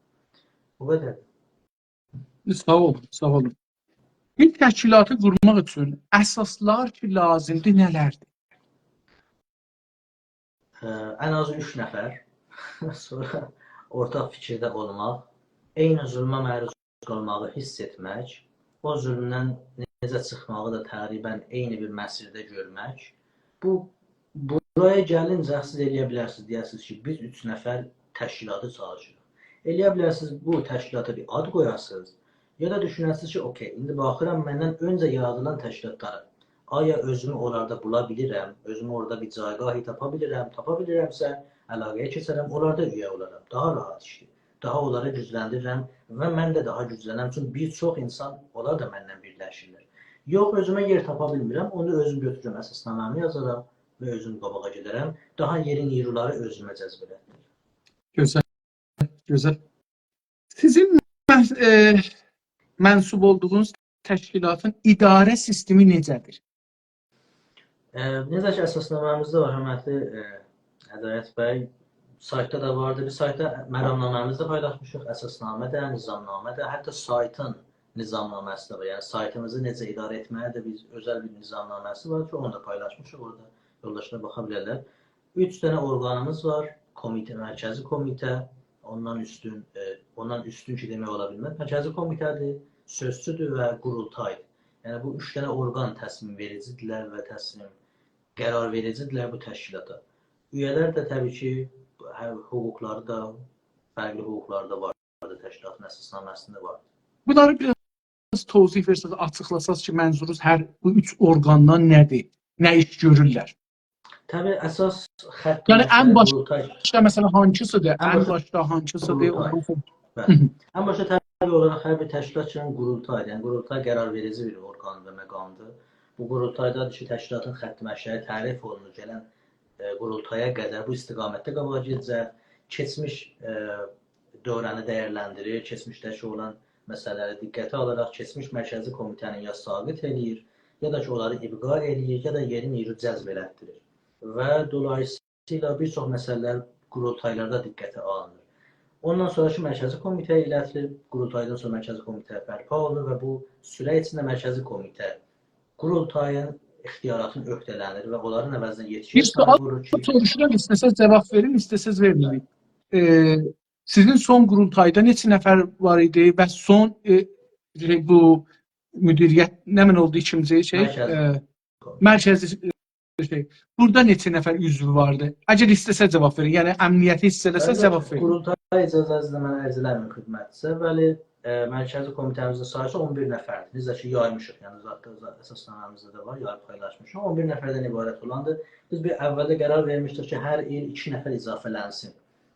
بو قدر. ساغ اولون، ساغ اولون. بیر تشکیلاتی قورماق اوچون اساسلار کی لازیمدیر، نه‌لردیر؟ ائ، ان آزی اوچ نفر، سونرا اورتاق فیکیرده اولماق، عینی ظلمه معروض قالماغی حیس ائتمک، او ظلمدن نئجه چیخماغی دا تقریبا عینی بیر مسیرده گؤرمک. بو، بورایا گلینجه سیز ائلیه بیلرسینیز، دئیه‌سینیز کی، بیز اوچ نفر تشکیلاتی چالیشیریق. ائلیه بیلرسینیز بو تشکیلاتا بیر آد قویاسینیز، یا دا دوشونه‌سینیز کی، اوکی، ایندی باخیرام مندن اؤنجه یارادیلان تشکیلاتلارا. آیا اؤزومو اونلاردا بولا بیلیرم؟ اؤزومه اورادا بیر جایگاهی تاپا بیلیرم؟ تاپا بیلیرمسه، علاقه‌یه کئچرم، اونلاردا اویه اولارام. داها راحت ایشدیر. داها اونلاری گوجلندیریرم و من ده داها گوجلنرم. چونکی بیر چوخ اینسان، اونلار دا منن بیرلشیرلر. یوخ، اؤزومه یئر تاپا بیلمیرم، اوندا اؤزوم گؤتوررم، اساسنامه‌می یازارام و اؤزوم قاباغا گئدرم. داها یئری نیرولاری اؤزومه جذب ائله‌دیرم. گؤزل، گؤزل. سیزین مح-، ائ، منسوب اولدوغونوز تشکیلاتین اداره سیستمی نئجه‌دیر؟ ائ، نئجه کی، اساسنامه‌میزده وار، حؤرمتلی، ائ، هدایت بی، سایتدا دا واردی. بیز سایتدا مرامنامه‌میزی ده پایلاشمیشیق، اساسنامه ده، نظامنامه ده، حتی سایتین نظامنامه‌سی ده وار. یعنی، سایتیمیزی نئجه اداره ائتمه‌یی ده بیز اؤزل بیر نظامنامه‌سی وار کی، اونو دا پایلاشمیشیق اورادا. یولداشلار باخا بیلرلر. اوچ دنه اورقانیمیز وار. کومیته، مرکزی کومیته، اوندان اوستون، ائ، اوندان اوستون کی، دئمک اولا بیلمز. مرکزی کومیته‌دیر، سؤزچودور و قورولتایدیر. یعنی، بو اوچ دنه اورقان تصمیم وئریجی‌دیرلر و تصمیم، قرار وئریجی‌دیرلر بو تشکیلاتا. اویه‌لر ده طبیعی کی، هر حقوقلاری دا، فرقلی حقوقلاری دا وار تشکیلاتین اساسنامه‌سینده وار. بونلاری بیر آز توضیح وئرسز، آچیقلاساز کی، منظورونوز هر بو اوچ اورقاندان نه‌دیر؟ نه ایش گؤرورلر؟ طبیعی، اساس خط، یعنی، ان مثلا، باش- قورولتای. باشدا، مثلا، هانسیسی‌دیر؟ ان ان باش- باشدا هانسیسی‌دیر؟ قورولتای. اوندان سونرا بلی. ان باشدا طبیعی اولاراق هر بیر تشکیلات اوچون قورولتای، یعنی قورولتای قرار وئریجی بیر اورقاندیر، مقامدیر. بو قورولتایدا کی، تشکیلاتین خط مشی تعریف اولونور، گلن، ائ، قورولتایا قدر بو استقامتده قاباغا گئده‌جک. کئچمیش، ائ، دوره‌نی دیرلندیریر، کئچمیشده‌کی اولان مسئله‌لری دقته آلاراق کئچمیش مرکزی کومیته‌نی یا ساقط ائله‌ییر، یا دا کی، اونلاری ابقا ائله‌ییر، یا دا یئری نیرو جذب ائلتدیریر. و دولاییسییلا بیر چوخ مسئله‌لر قورولتایلاردا دقته آلینیر. اوندان سونرا کی، مرکزی کومیته‌یه ایلتیلیر، قورولتایدان سونرا مرکزی کومیته برپا اولونور و بو سوره ایچینده مرکزی کومیته قورولتایین اختیاراتینی عهده‌لنیر و اونلارین عوضینه یئتکی بیر صاحیب سؤال اولور کی، سوروشورام، ایسته‌سز جاواب وئرین، ایسته‌سز وئرمه‌یین. ائ، سیزین سون قورولتایدا نئچه نفر وار ایدی و سون، ائ، بو مدیریت نمنه اولدو ایکینجی شئی؟ مرکزی. ائ، مرکزی، ائ، شئی. بورادا نئچه نفر عضو واردی؟ اگر ایسته‌سز جاواب وئرین. یعنی امنیتی حیس ائله‌سز، بلی، جاواب وئرین. قورولتای اجازه‌نیزله من عرض ائله‌مه‌ییم خدمتینیزه. بلی، ائ، مرکزی کومیته‌میزین ساییسی اون بیر نفردیر. نئجه کی، یایمیشیق، یعنی زاددا، زاد-، اساسنامه‌میزده ده وار، یاییب پایلاشمیشیق. اون بیر نفردن عبارت اولاندیر. بیز بیر اولده قرار وئرمیشدیک کی، هر ایل ایکی نفر اضافه‌لنسین.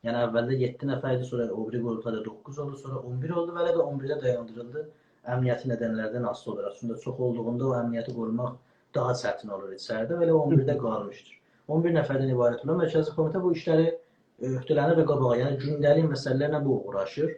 یعنی اولده یئددی نفر ایدی، سونرا او بیری قورولتایدا دوققوز اولدو، سونرا اون بیر اولدو و هله ده اون بیرده دایاندیریلدی. امنیتی ندنلردن آسیلی اولاراق. چونکی چوخ اولدوغوندا او امنیتی قوروماق داها چتین اولور ایچریده و ائله اون بیرده قالمیشدیر. اون بیر نفردن عبارت اولان مرکزی کومیته بو ایشلری، ائ، عهده‌لنیر و قاباغا، یعنی گونده‌لیک مسئله‌لرله بو اوغراشیر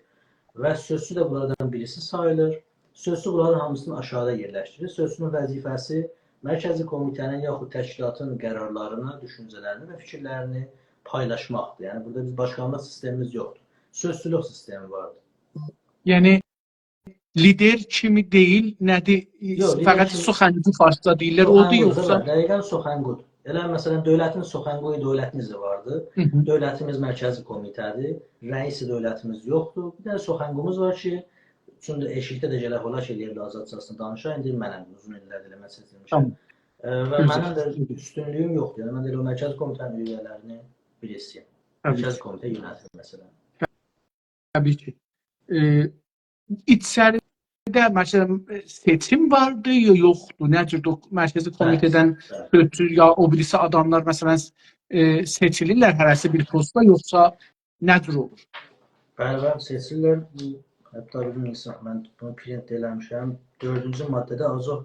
و سؤزچو ده بونلاردان بیریسی ساییلیر. سؤزچو بونلارین هامیسینی آشاغیدا یئرلشدیریر. سؤزچونون وظیفه‌سی مرکزی کومیته‌نین یاخود تشکیلاتین قرارلارینی، دوشونجه‌لرینی و فیکیرلرینی پایلاشماقدیر. یعنی بورادا بیز باشقانلیق سیستمیمیز یوخدور. سؤزچولوک سیستمی واردیر. یعنی لیدر کیمی دئییل، نه‌دیر؟ یوخ، لیدر فقط کیمی سخنگو فارسدا دئییرلر، اودور سخنگو، یوخسا؟ بلی، دقیقاً سخنگو. ائله، مثلاً، دؤولتین سخنگوی دؤولتیمیز ده واردی. هی هی. دؤولتیمیز مرکزی کمیته‌دیر. رئیس دؤولتیمیز یوخدور. بیر دنه سخنگوموز وار کی، چونکی ائشیکده ده گرک اولا کی، ائلیه بیله آزادجاسینا دانیشا. ایندی منم، اوزون ایللردیر ائله مسئله دئمیشم. تامام. ائ، و گؤزل. منیم ده اوستونلویوم یوخدور. یعنی، من ده ائله او مرکزی کمیته‌نین اویه‌لری‌نین بیریسی‌یم. طبیعی مرکزی کی. کمیته یؤنتیم، مثلاً. طبیعی کی. ائ، ایچریده، مثلاً، ائ، سئچیم واردی، یا یوخدور؟ نه جور دو-، مرکزی، بلی، کمیته‌دن، بلی، اؤتور، یا او بیریسی آداملار، مثلاً، ائ، سئچیلیرلر هره‌سی بیر پوستا، یوخسا نه جور اولور؟ بلی، بلی، سئچیلیرلر. بو، حتی بیر دنه انسان، من بونو پرینت ائله‌میشم. دؤردونجو ماده‌ده آزوح،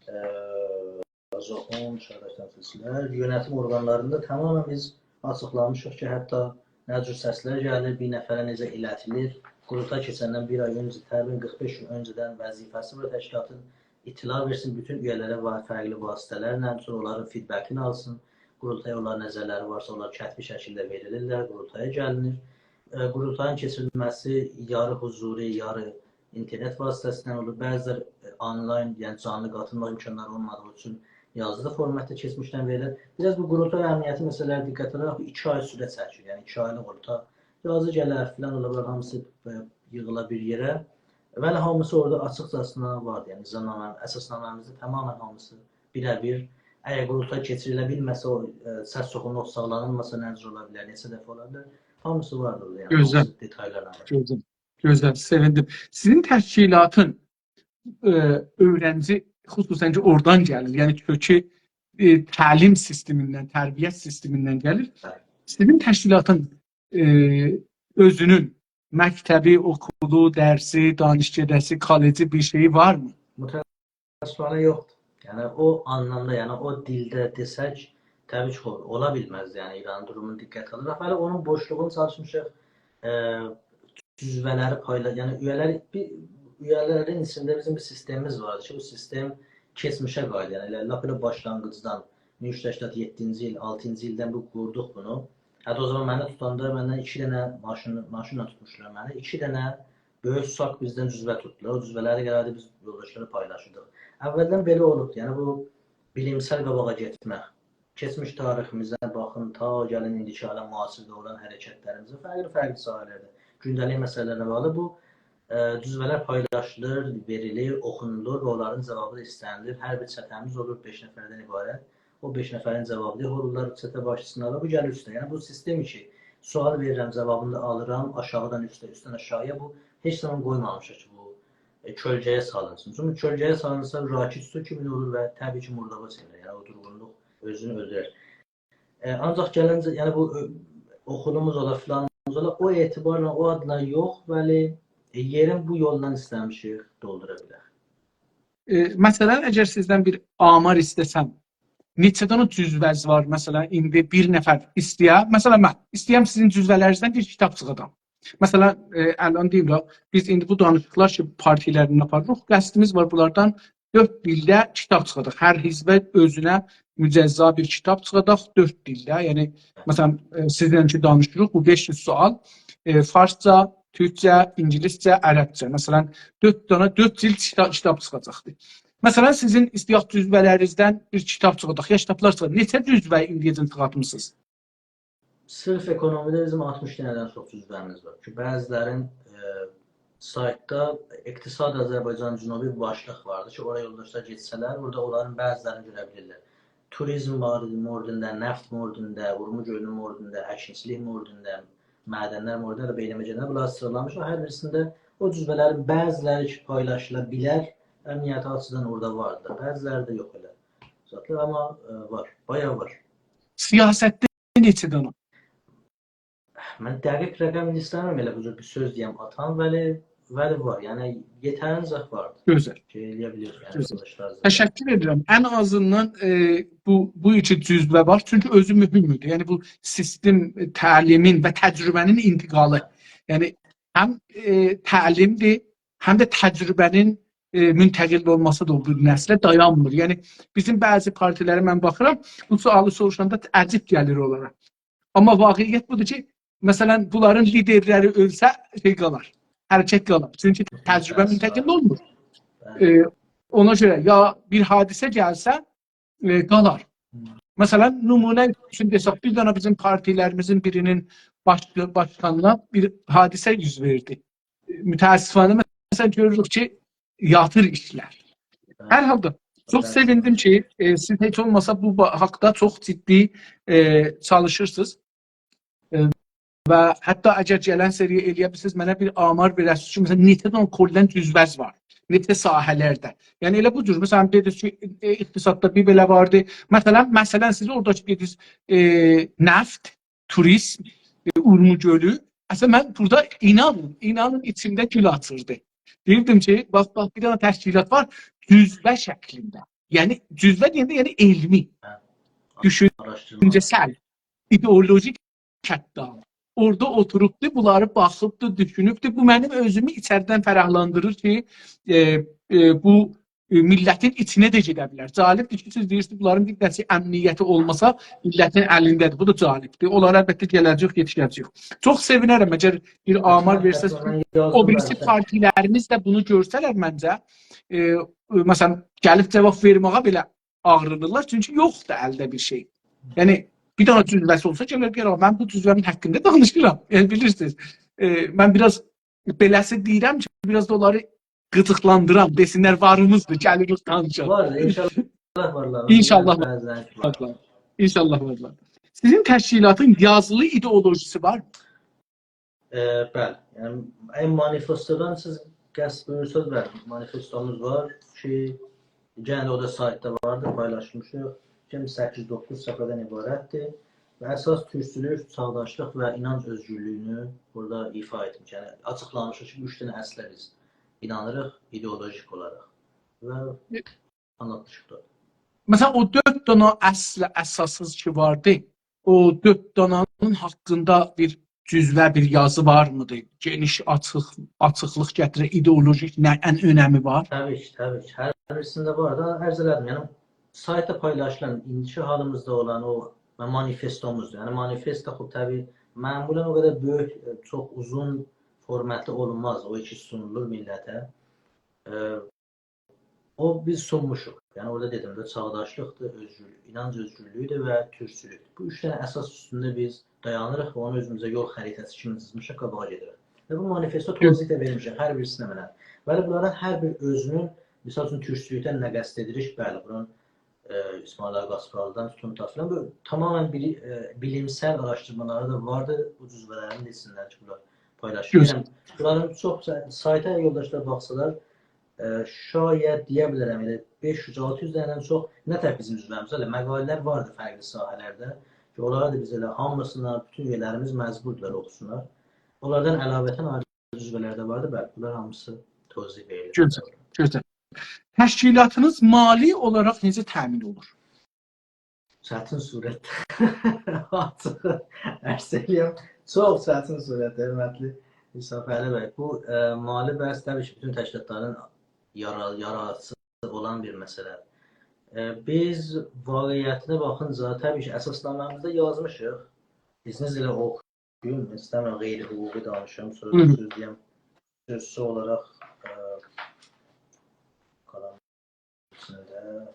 ائ، آزوحون شهادت تمثیلچی‌لر، یؤنتیم اورقانلاریندا تماماً بیز آچیقلامیشیق کی، حتی نه جور سسلر گلیر، بیر نفره نئجه ائله‌تیلیر. قورولتای کئچندن بیر آی اؤنجه، تقریباً قیرخ بئش گون اؤنجه‌دن وظیفه‌سی بو تشکیلاتین اطلاع وئرسین، بوتون اویه‌لره وا-، فرقلی واسطه‌لرله، سونرا اونلارین فیدبکینی آلسین. قورولتایا اونلار نظرلری وارسا، اونلار کتبی شکیلده وئریلیرلر قورولتایا، گلینیر. ائ، قورولتایین کئچیریلمه‌سی یاری حضوری، یاری اینترنت واسطه‌سیله اولور. بعضی‌لر، ائ، آنلاین، یعنی جانلی قاتیلماق امکانلاری اولمادیغی اوچون یازیلی فورماتدا کئچمیشدن وئریلیر. بیر آز بو قورولتای امنیتی مسئله‌لری دقته آلاراق بو ایکی آی سوره چکیر. یعنی ایکی آیلیق اورتا یازی گلر، فلان اولا، بونلار هامیسی، ائ، ییغیلا بیر یئره. ولی هامیسی اورادا آچیقجاسینا واردی. یعنی نظامنامه، اساسنامه‌میزده تماماً هامیسی بیره‌بیر. اگر قورولتای کئچیریله بیلمه‌سه، او، ائ، سس چوخونلوق ساغلانیلماسا نه جور اولا بیلر، نئچه دفعه اولا بیلر، هامیسی واردی اورادا. یعنی گؤزل. هامیسی دئتایلارلا وار. گؤزل. گؤزل، سئویندیم. سیزین تشکیلاتین، ائ، اؤیرنجی، خصوصاً کی، اورادان گلیر، یعنی کؤکو، ائ، تعلیم سیستمیندن، تربیت سیستمیندن گلیر. بلی. سیزین تشکیلاتین، ائ، اؤزونون مکتبی، اوکولو، درسی، دانشکده‌سی، کالجی بیر شئیی وارمی؟ متأسفانه یوخدور. یعنی او آنلامدا، یعنی او دیلده دئسک، طبیعی کی، اول-، اولا بیلمز، یعنی ایرانین دورومونو دقته آلاراق. ولی اونون بوشلوغونو چالیشمیشیق، ائ، جزوه‌لری پایلا-، یعنی اویه‌لری، بیر، اویه‌لرین ایچینده بیزیم بیر سیستمیمیز واردی کی، بو سیستم کئچمیشه قاییدیر. یعنی ائله لاپ ائله باشلانغیجدان، مین اوچ یوز سکسن یئددینجی ایل، آلتینجی ایلدن بو قوردوق بونو. حتی او زامان منی توتاندا مندن ایکی دنه ماشین، ماشینلا توتموشدولار منی. ایکی دنه بؤیوک ساک بیزدن جزوه توتدولار. او جزوه‌لری قراردی بیز یولداشلارلا پایلاشیردیق. اولدن بئله اولوبدو. یعنی بو بیلیمسل قاباغا گئتمک. کئچمیش تاریخیمیزه باخین، تا گلین ایندیکی حالا معاصر دوران حرکتلریمیزه، فرقلی-فرقلی ساحه‌لرده گونده‌لیک مسئله‌لرله باغلی بو، ائ، جزوه‌لر پایلاشیلیر، وئریلیر، اوخونولور و اونلارین جاوابی دا ایسته‌نیلیر. هر بیر چته‌میز اولور بئش نفردن عبارت. او بئش نفرین جاوابدهی اولورلار چته باشچیسینا و بو گلیر اوسته. یعنی بو سیستم کی، سؤال وئریرم، جاوابینی دا آلیرام، آشاغیدان اوسته، اوستدن آشاغییا، بو هئچ زامان قویمامیشیق کی، بو، ائ، کؤلگه‌یه سالینسین. چونکی کؤلگه‌یه سالینسا، راکت سو کیمین اولور و طبیعی کی، مردابا چئویلیر. یعنی او دورغونلوق اؤزونو اؤلدورر. ائ، آنجاق گلنجه، یعنی بو، ائ، اوخولوموز اولا، فلانیمیز اولا، او اعتبارلا، او آدلا یوخ، ولی، ائ، یئرین بو یولدان ایسته‌میشیک دولدورا بیلک. ائ، مثلاً، اگر سیزدن بیر آمار ایسته‌سم، نئچه دنه جزوه‌ز وار؟ مثلاً، ایندی بیر نفر ایسته‌یه، مثلاً، من ایسته‌یم سیزین جزوه‌لرینیزدن بیر کیتاب چیخادام. مثلاً، ائ، الان دئییم ده، بیز ایندی بو دانیشیقلار کی، پارتی ایلرینن آپاریریق، قصدیمیز وار بونلاردان دؤرد دیلده کیتاب چیخاداق. هر حزبه اؤزونه مجزا بیر کیتاب چیخاداق، دؤرد دیلده. یعنی، مثلاً، ائ، سیزینله کی دانیشیریق، بو بئش یوز سؤال، ائ، فارسجا، تورکجه، اینگیلیسجه، عربجه. مثلاً، دؤرد دنه، دؤرد جیلد کیتا-، کیتاب چیخاجاقدیر. مثلاً، سیزین ایسته‌یک جزوه‌لرینیزدن بیر کیتاب چیخاداق، یا کیتابلار چیخاداق. نئچه جزوه ایندییه‌جن چیخارتمیسینیز؟ صرف اکونومیده بیزیم آلتمیش دنه‌دن چوخ جزوه‌میز وار. کی، بعضی‌لرین، ائ، سایتدا «اقتصاد آذربایجان جنوبی» باشلیق واردی کی، اورا یولداشلار گئتسه‌لر، اورادا اونلارین بعضی‌لرینی گؤره بیلیرلر. توریزم مورد-، موردینده، نفت موردینده، اورمو گؤلونون موردینده، اکینچیلیک موردینده، معدنلر موردینده ده بئینیمه گلنده بونلاری سیرالامیشام. هر بیریسینده او جزوه‌لرین بعضی‌لری کی، پایلاشیلا بیلر، امنیتی آچیدان اورادا واردی. بعضی‌لری ده یوخ ائله زادلار، آمما، ائ، وار، بایاغی وار. سیاستده نئچه دنه؟ من دقیق رقم ایسته‌میرم ائله بو جور بیر سؤز دئیم، آتام، ولی، ولی وار. یعنی، یئترینجه واردیر. گؤزل. کی، ائلیه بیلیریک، یعنی، گؤزل. یولداشلار آراسیندا. تشکر ائدیرم. ان آزیندان، ائ، بو، بو ایکی جزوه وار. چونکی اؤزو مهمدور. یعنی، بو سیستم، ائ، تعلیمین و تجربه‌نین انتقالی. یعنی، هم، ائ، تعلیمدیر، هم ده تجربه‌نین، ائ، منتقل اولماسی دا او بیر نسله دایانمیر. یعنی، بیزیم بعضی پارتی‌لره من باخیرام، بو سؤالی سوروشاندا عجیب گلیر اونلارا. آمما واقعیت بودور کی، مثلاً، بونلارین لیدرلری اؤلسه، شئی قالار. حرکت قالار. چونکی تجربه منتقل اولمور. بلی. ائ، اونا گؤره یا بیر حادثه گلسه، ائ، قالار. هی. مثلا، نمونه اوچون دئسک، بیر دنه بیزیم پارتیلریمیزین بیرینین باش-، باشقانینا بیر حادثه اوز وئردی. متأسفانه، مثلا، گؤروروک کی، یاتیر ایشلر. هی. هر حالدا، چوخ، بلی، سئویندیم کی، ائ، سیز هئچ اولماسا بو با-، حاقدا چوخ جدی، ائ، چالیشیرسینیز. ائ، و حتی اگر گلن سری‌یه ائلیه بیلسه‌نیز، منه بیر آمار وئره‌سینیز کی، مثلا، نئچه دنه کلاً جزوه‌ز وار. نئچه ساحه‌لرده. یعنی ائله بو جور، مثلا، دئدینیز کی، ائ، اقتصاددا بیر بئله واردی. مثلا، مثلا، سیز اورادا کی، دئدینیز، ائ، نفت، توریزم، ائ، اورمو گؤلو. اصلا، من بورادا، اینانین، اینانین، ایچیمده گول آچیردی. دئییردیم کی، باخ، باخ، بیر دنه تشکیلات وار، جزوه شکلینده. یعنی، جزوه دئینده، یعنی علمی، هه، دوشونجه‌سل، آراشدیرما، ایدئولوژیک حتی. اورادا اوتوروبدو، بونلاری باخیبدی، دوشونوبدو. بو منیم اؤزومو ایچریدن فرحلندیریر کی، ائ، ائ، بو، ائ، میللتین ایچینه ده گئده بیلر. جالبدیر کی، سیز دئییرسینیز، بونلارین بیر نئچه امنیتی اولماسا، میللتین الینده‌دیر. بو دا جالبدیر. اونلارا البته گله‌جه‌ییک، یئتیشه‌جه‌ییک. چوخ سئوینرم اگر بیر آمار وئرسز، من یازدیم، او بیریسی، بلی، پارتیلریمیز ده بونو گؤرسه‌لر منجه، ائ، ائ، مثلا، گلیب جاواب وئرمه‌یه بئله آغرینیرلار، چونکی یوخدور الده بیر شئی. یعنی، بیر دنه جزوه‌سی اولسا، گلر، گلر، «من بو جزوه‌نین حاقیندا دانیشیرام.» یعنی، بیلیرسینیز، ائ، من بیر آز بئله‌سی دئییرم کی، بیر آز دا اونلاری قیجیقلاندیرام، دئسینلر، «واریمیزدیر، گلیریک، دانیشاق.» وار، ان‌شاءالله وارلار. ان‌شاءالله، یعنی، بعضاً وار. ان‌شاءالله وارلار. سیزین تشکیلاتین یازیلی ایدئولوژیسی وار؟ ائ، بلی. یعنی، اگر مانیفستودان سیز قصد بویورسانیز، بلی، مانیفستوموز وار کی، یئنه ده او دا سایتدا واردیر، پایلاشمیشیق. جمعی سککیز-دوققوز صفحه‌دن عبارتدیر و اساس تورکچولوک، چاغداشلیق و اینانج اؤزگورلویونو بورادا ایفا ائتمیش. یعنی، آچیقلامیشیق کی، اوچ دنه اصله بیز اینانیریق ایدئولوژیک اولاراق. و آنلاتمیشیق دا. مثلا، او دؤرد دنه اصل اساسیز کی واردی، او دؤرد دنه‌نین حاقیندا بیر جزوه، بیر یازی وارمیدی؟ گئنیش، آچیق، آچیقلیق گتیره، ایدئولوژیک نه، ان اؤنمی وار؟ طبیعی کی، طبیعی کی. هر بیریسینده وار دا، عرض ائله‌دیم، یعنی، سایتدا پایلاشیلان، ایندیکی حالیمیزدا اولان او مانیفستوموزدور. یعنی، مانیفستو، خوب، طبیعی، معمولاً او قدر بؤیوک، ائ، چوخ اوزون فورماتلی اولونماز، او کی سونولور میللته. ائ، او بیز سونموشوق. یعنی، اورادا دئدیم ده، چاغداشلیقدیر، اؤزگور-، اینانج اؤزگورلویودور و تورکچولوکدور. بو اوچ دنه اساس اوستونده بیز دایانیریق و اونو اؤزوموزه یول خریطه‌سی کیمی جیزمیشیق، قاباغا گئدیریک. و بو مانیفستو، هه، توضیح ده وئرمیشیک هر بیریسینه منه. بلی، بونلارین هر بیر اؤزونون، مثال اوچون، تورکچولوکدن نه قصد ائدیریک، بلی، بونون، ائ، اسماعیل آقا قاسپارالی‌دان توتون تا فلان، بو تماماً بیر، ائ، بیلیمسل آراشدیرمالاری دا واردیر، بو جزوه‌لرین ایچینده کی، بونلار پایلاشیلیر. گؤزل. یعنی، بونلارین چوخ سا-، سایتا یولداشلار باخسالار، ائ، شاید دئیه بیلرم، ائله بئش یوز، آلتی یوز دنه‌دن چوخ، نه تک بیزیم جزوه‌میزده، ائله مقاله‌لر واردی فرقلی ساحه‌لرده کی، اونلاری دا بیز ائله هامیسینا، بوتون اویه‌لریمیز مجبوردولار اوخوسونلار. اونلاردان علاوه‌تن آیری جزوه‌لر ده واردی، بلی، بونلار هامیسی توضیح وئریلیر. گؤزل، گؤزل. تشکیلاتینیز مالی اولاراق نئجه تأمین اولور؟ چتین صورتده. آچیق عرض ائله‌یم. چوخ چتین صورتده، حؤرمتلی یوسف علی بی. بو، ائ، مالی بحث طبیعی کی، بوتون تشکیلاتلارین یارا-، یاراسی اولان بیر مسئله‌دیر. ائ، بیز واقعیتینه باخینجا، طبیعی کی، اساسنامه‌میزده یازمیشیق. اذنینیزله اوخویوم، ایسته‌میرم غیر حقوقی دانیشیم، سونرا، هی هی، سؤز دئیم. سؤزسوز اولاراق، ائ، قالان ایچینده،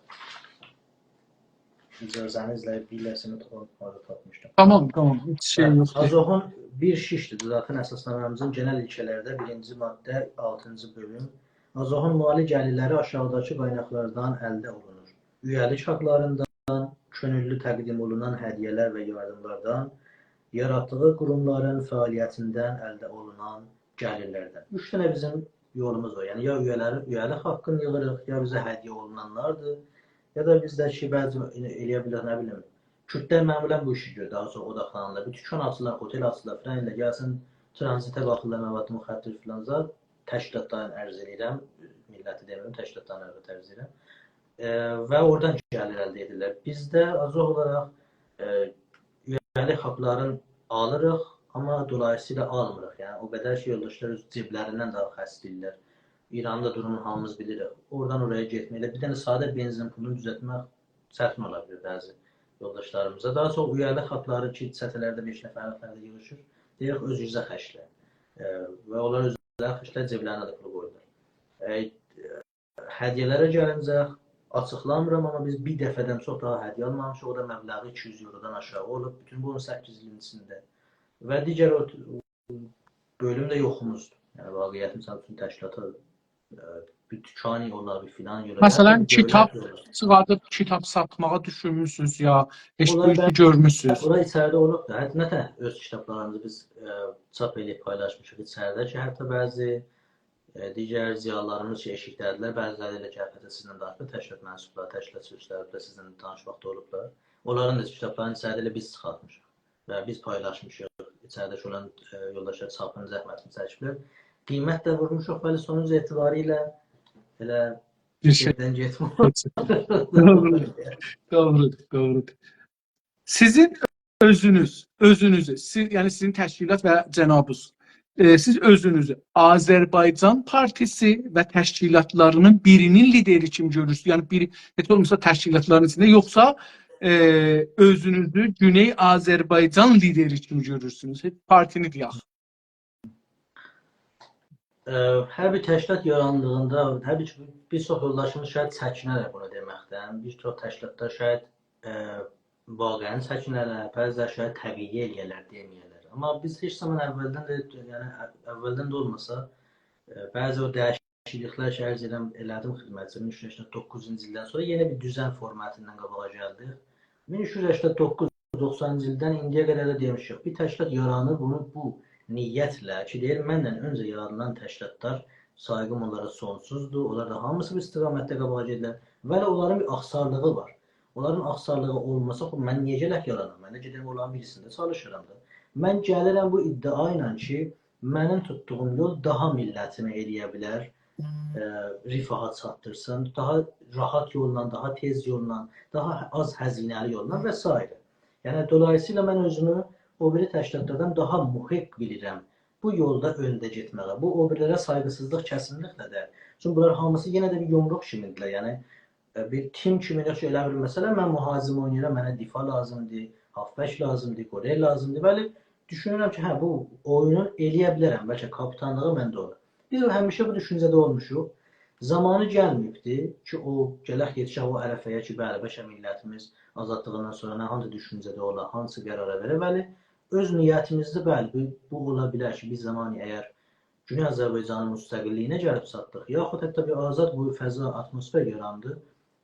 اجازه‌نیزله بیر لحظه، تاپام، اورادا تاپمیشدیم. تامام، تامام. هیچ شئی، هه، یوخدور. آزوحون بیر شیشدیر. ذاتاً اساسنامه‌میزین گئنل ایلکه‌لرده بیرینجی ماده، آلتینجی بؤلوم. آزوحون مالی گلیرلری آشاغیداکی قایناقلاردان الده اولونور: اویه‌لیک حاقلاریندان، کؤنوللو تقدیم اولونان هدیه‌لر و یاردیملاردان، یاراتدیغی قوروملارین فعالیتیندن الده اولونان گلیرلردن. اوچ دنه بیزیم یولوموز وار. یعنی، یا اویه‌لری، اویه‌لیک حاققینی ییغیریق، یا بیزه هدیه اولونانلاردیر، یا دا بیز ده کی، بعضی ائله-، ائلیه بیلریک، نه بیلیم، کوردلر معمولاً بو ایشی گؤرور، داها چوخ اوداقلانیرلار. بیر دوکان آچیرلار، هتل آچیرلار فلان، ائله گلسین، ترانزیته باخیرلار، مواد مخدر فلان زاد، تشکیلاتلارین عرض ائله‌ییرم، میللتی دئمیرم، تشکیلاتلارین البته عرض ائله‌ییرم. ائ، و اورادان گلیر الده ائدیرلر. بیزده آزوح اولاراق، ائ، اویه‌لیک حاقلارین آلیریق، آمما دولاییسییلا آلمیریق. یعنی، او قدر کی، یولداشلار اؤز جیبلریندن داها خرجله‌ییرلر. ایرانین دا دورومونو هامیمیز بیلیریک. اورادان اورایا گئتمک، ائله بیر دنه ساده بنزین پولونو دوزلتمک چتین اولا بیلیر بعضی یولداشلاریمیزا. داها چوخ اویه‌لیک حاقلاری کی، چته‌لرده بئش نفر، نفرده ییغیشیر، دئییریک، اؤزونوزه خرجله‌یین. ائ، و اونلار اؤز بئله خرجلر، جیبلرینه ده پول قویورلار. ائ، هدیه‌لره گلینجه، آچیقلامیرام، آمما بیز بیر دفعه‌دن چوخ داها هدیه آلمامیشیق. او دا مبلغی ایکی یوز یورودان آشاغی اولوب بوتون بو اون سککیز ایلین ایچینده. و دیگر او بؤلوم ده یوخوموزدور. یعنی، واقعیت، مثل اوچون، تشکیلاتا، ائ، بیر دوکان یوللار، بیر فلان یوللار. مثلا، هر بیر دؤولت کیتاب یوللار. چیخاردیب کیتاب ساتماغا دوشونموسونوز یا هئچ بو اونلار ایشی بل-، گؤرموسونوز؟ اونلار ایچریده اولوب دا. حتی نه تک اؤز کیتابلاریمیزی بیز، ائ، چاپ ائله‌ییب پایلاشمیشیق ایچریده کی، حتی بعضی، ائ، دیگر ضیالی‌لاریمیز کی، ائشیکده‌دیرلر، بعضی‌لری ائله گلیب حتی سیزینله دانیشیب، تشکیلات منسوبلاری، تشکیلات سؤزلری، سیزینله دانیشماقدا اولوبلار. اونلارین دا کیتابلارینی ایچریده ائله بیز چیخارتمیشیق و بیز پایلاشمیشیق. ایچریده‌کی اولان، ائ، یولداشلار چاپین زحمتینی چکیبلر. قیمت ده وورموشوق، بلی، سونوج اعتباری ایله ائله بیر شئی. ائودن گئتمک. دوغرودور، دوغرودور، دوغرودور. سیزین اؤزونوز، اؤزونوزو، سیز، یعنی سیزین تشکیلات و جنابیز، ائ، سیز اؤزونوزو آذربایجان پارتیسی و تشکیلاتلاری‌نین بیری‌نین لیدری کیمی گؤرورسونوز؟ یعنی بیر، هئچ اولماسا تشکیلاتلارین ایچینده، یوخسا، ائ، اؤزونوزو گونئی آذربایجان لیدری کیمی گؤرورسونوز؟ پارتینی دئیک. ائ، هر بیر تشکیلات یاراندیغیندا، هر بیر، بیر چوخ یولداشیمیز شاید چکینرلر بونو دئمکدن. بیر چوخ تشکیلاتلار شاید، ائ، واقعاً چکینرلر، بعضی‌لری شاید طبیعی ائله‌یرلر، دئمه‌یرلر. آمما بیز هئچ زامان اولدن ده، یعنی، اولدن ده اولماسا، ائ، بعضی او دییشیکلیکلر کی، عرض ائدم، ائله‌دیم خدمتینیزه، مین اوچ یوز سکسن دوققوزونجو ایلدن سونرا یئنه بیر دوزن فورماتیندان قاباغا گلدیک. مین اوچ یوز سکسن دوققوز، دوخسانینجی ایلدن ایندییه قدر ده دئمیشیک، بیر تشکیلات یارانیر، بونو بو نیتله کی، دئییر، مندن اؤنجه یارانان تشکیلاتلار، سایغیم اونلارا سونسوزدور، اونلار دا هامیسی بو استقامتده قاباغا گئدیرلر. ولی اونلارین بیر آخسارلیغی وار. اونلارین آخسارلیغی اولماسا، خو، من نییه گرک یارانام؟ من ده گئدیرم اونلارین بیریسینده چالیشیرام دا. من گلیرم بو ادعا ایله کی، منیم توتدوغوم یول داها میللتیمی ائله‌یه بیلر، ائ، رفاها چاتدیرسین، داها راحت یوللا، داها تئز یوللا، داها آز هزینه‌لی یوللا و سایره. یعنی، دولاییسییلا من اؤزومو او بیری تشکیلاتلاردان داها محق بیلیرم بو یولدا اؤنده گئتمه‌یه. بو، او بیری‌لره سایغیسیزلیق کسینلیکله دئییل. چونکی بونلار هامیسی یئنه ده بیر یومروق کیمیدیرلر. یعنی، ائ، بیر تیم کیمی، یاخشی، ائله بیر مثلا، من مهاجم اویناییرام، منه دفاع لازیمدیر، هافبک لازیمدیر، گلر لازیمدیر. بلی، دوشونورم کی، هه، بو اویونو ائله‌یه بیلرم، بلکه کاپیتانلیغی منده اولار. بیز همیشه بو دوشونجه‌ده اولموشوق. زامانی گلمه‌ییبدی کی، او گلک یئتیشک او عرفه‌یه کی، بلی، بلکه میللتیمیز آزادلیغیندان سونرا نه هانسی دوشونجه‌ده اولا، هانسی قرارا وئره. بلی، اؤز نیتیمیزده، بلی، بو، بو اولا بیلر کی، بیر زامانی اگر گونئی آذربایجانین مستقللیگینه گلیب چاتدیق، یاخود حتی بیر آزاد بیر فضا، آتموسفر یاراندی،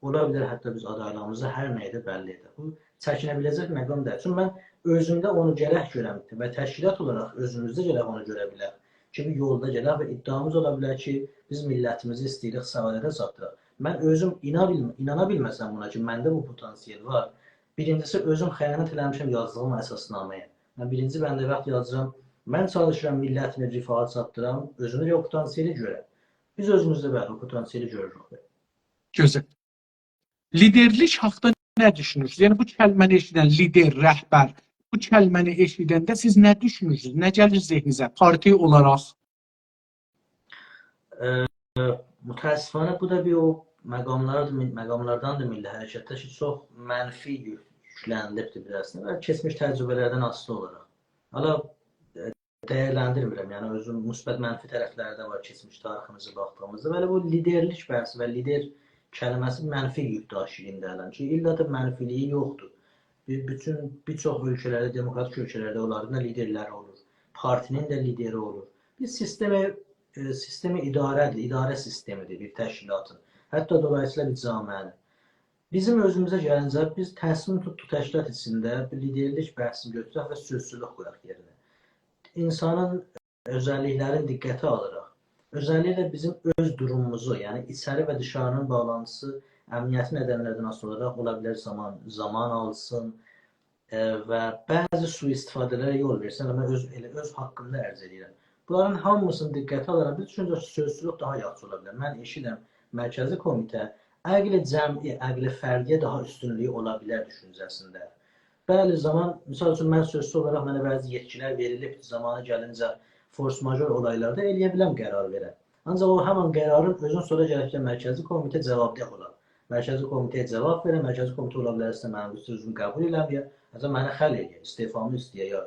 اولا بیلر حتی بیز آدایلیغیمیزی هر نه ائدک بللی ائدک. بو چکینه بیله‌جک مقام دئییل. چونکی من اؤزومده اونو گرک گؤرم و تشکیلات اولاراق اؤزوموزده گرک اونو گؤره بیلک کی، بیر یولدا گلک و ادعامیز اولا بیلر کی، بیز میللتیمیزی ایسته‌ییریک سعادته چاتدیراق. من اؤزوم اینا بیلم-، اینانا بیلمه‌سم بونا کی، منده بو پتانسیل وار، بیرینجیسی، اؤزوم خیانت ائله‌میشم یازدیغیم اساسنامه‌یه. من بیرینجی بنده وقت یازیرام، من چالیشیرام میللتیمی رفاها چاتدیرام، اؤزومده او پتانسیلی گؤرم. بیز اؤزوموزده، بلی، او پتانسیلی گؤروروک. گؤزل. لیدرلیک حاقیندا نه دوشونورسونوز؟ یعنی، بو کلمه‌نی ائشیدن، لیدر، رهبر، بو کلمه‌نی ائشیدنده سیز نه دوشونورسونوز؟ نه گلیر ذهنینیزه پارتی اولاراق؟ ائ، متأسفانه، بو دا بیر او مقاملاردیر، مقاملارداندیر میللی حرکتده کی، چوخ منفی یوک-، یوکلنیلیبدیر بیر آز دا و کئچمیش تجربه‌لردن آسیلی اولاراق. حالا، ائ، دیرلندیرمیرم، یعنی اؤزون مثبت، منفی طرفلری ده وار کئچمیش تاریخیمیزه باخدیغیمیزدا. بلی، بو لیدرلیک بحثی و لیدر کلمه‌سی منفی یوک داشیییر ایندی الان کی، ایللا دا منفیلیگی یوخدور. بیر، بوتون، بیر چوخ اؤلکه‌لرده، دموکراتیک اؤلکه‌لرده اونلارین دا لیدرلری اولور. پارتی‌نین ده لیدری اولور. بیر سیستم، ائ، سیستم اداره‌دیر، اداره سیستمیدیر بیر تشکیلاتین. حتی دولاییسییلا بیر جامعه‌نین. بیزیم اؤزوموزه گلینجه، بیز تصمیم توتدوق تشکیلات ایچینده بیر لیدرلیک بحثینی گؤتورک و سؤزچولوک قویاق یئرینه. اینسانین اؤزللیکلرینی دقته آلاراق، اؤزللیکله بیزیم اؤز دوروموموزو، یعنی ایچری و دیشاری‌نین باغلانتیسی، امنیتی ندنلردن آسیلی اولاراق، اولا بیلر زامان، زامان آلسین، ائ، و بعضی سوءاستفاده‌لره یول وئرسین، آمما اؤز، ائله اؤز حاققیمدا عرض ائدیرم. بونلارین هامیسینی دقته آلاراق، بیز دوشونجه سؤزچولوک داها یاخشی اولا بیلر. من ائشیدم، مرکزی کمیته عقل جمعی، عقل فردی‌یه داها اوستونلویو اولا بیلر دوشونجه‌سینده. بلی، زامان، مثال اوچون، من سؤزچو اولاراق منه بعضی یئتکیلر وئریلیب، زامانی گلینجه فورس ماژور اولایلاردا ائلیه بیلم قرار وئرم. آنجاق او همان قرارین اؤزون سونرا گرک کی، مرکزی کمیته جوابده‌یی اولا. مرکزی کمیته‌یه جواب وئره، مرکزی کمیته اولا بیلر ایسته‌یه منیم بو سؤزومو قبول ائله‌مه‌یه، یا دا منی خلع ائلیه، استعفامی ایسته‌یه، یا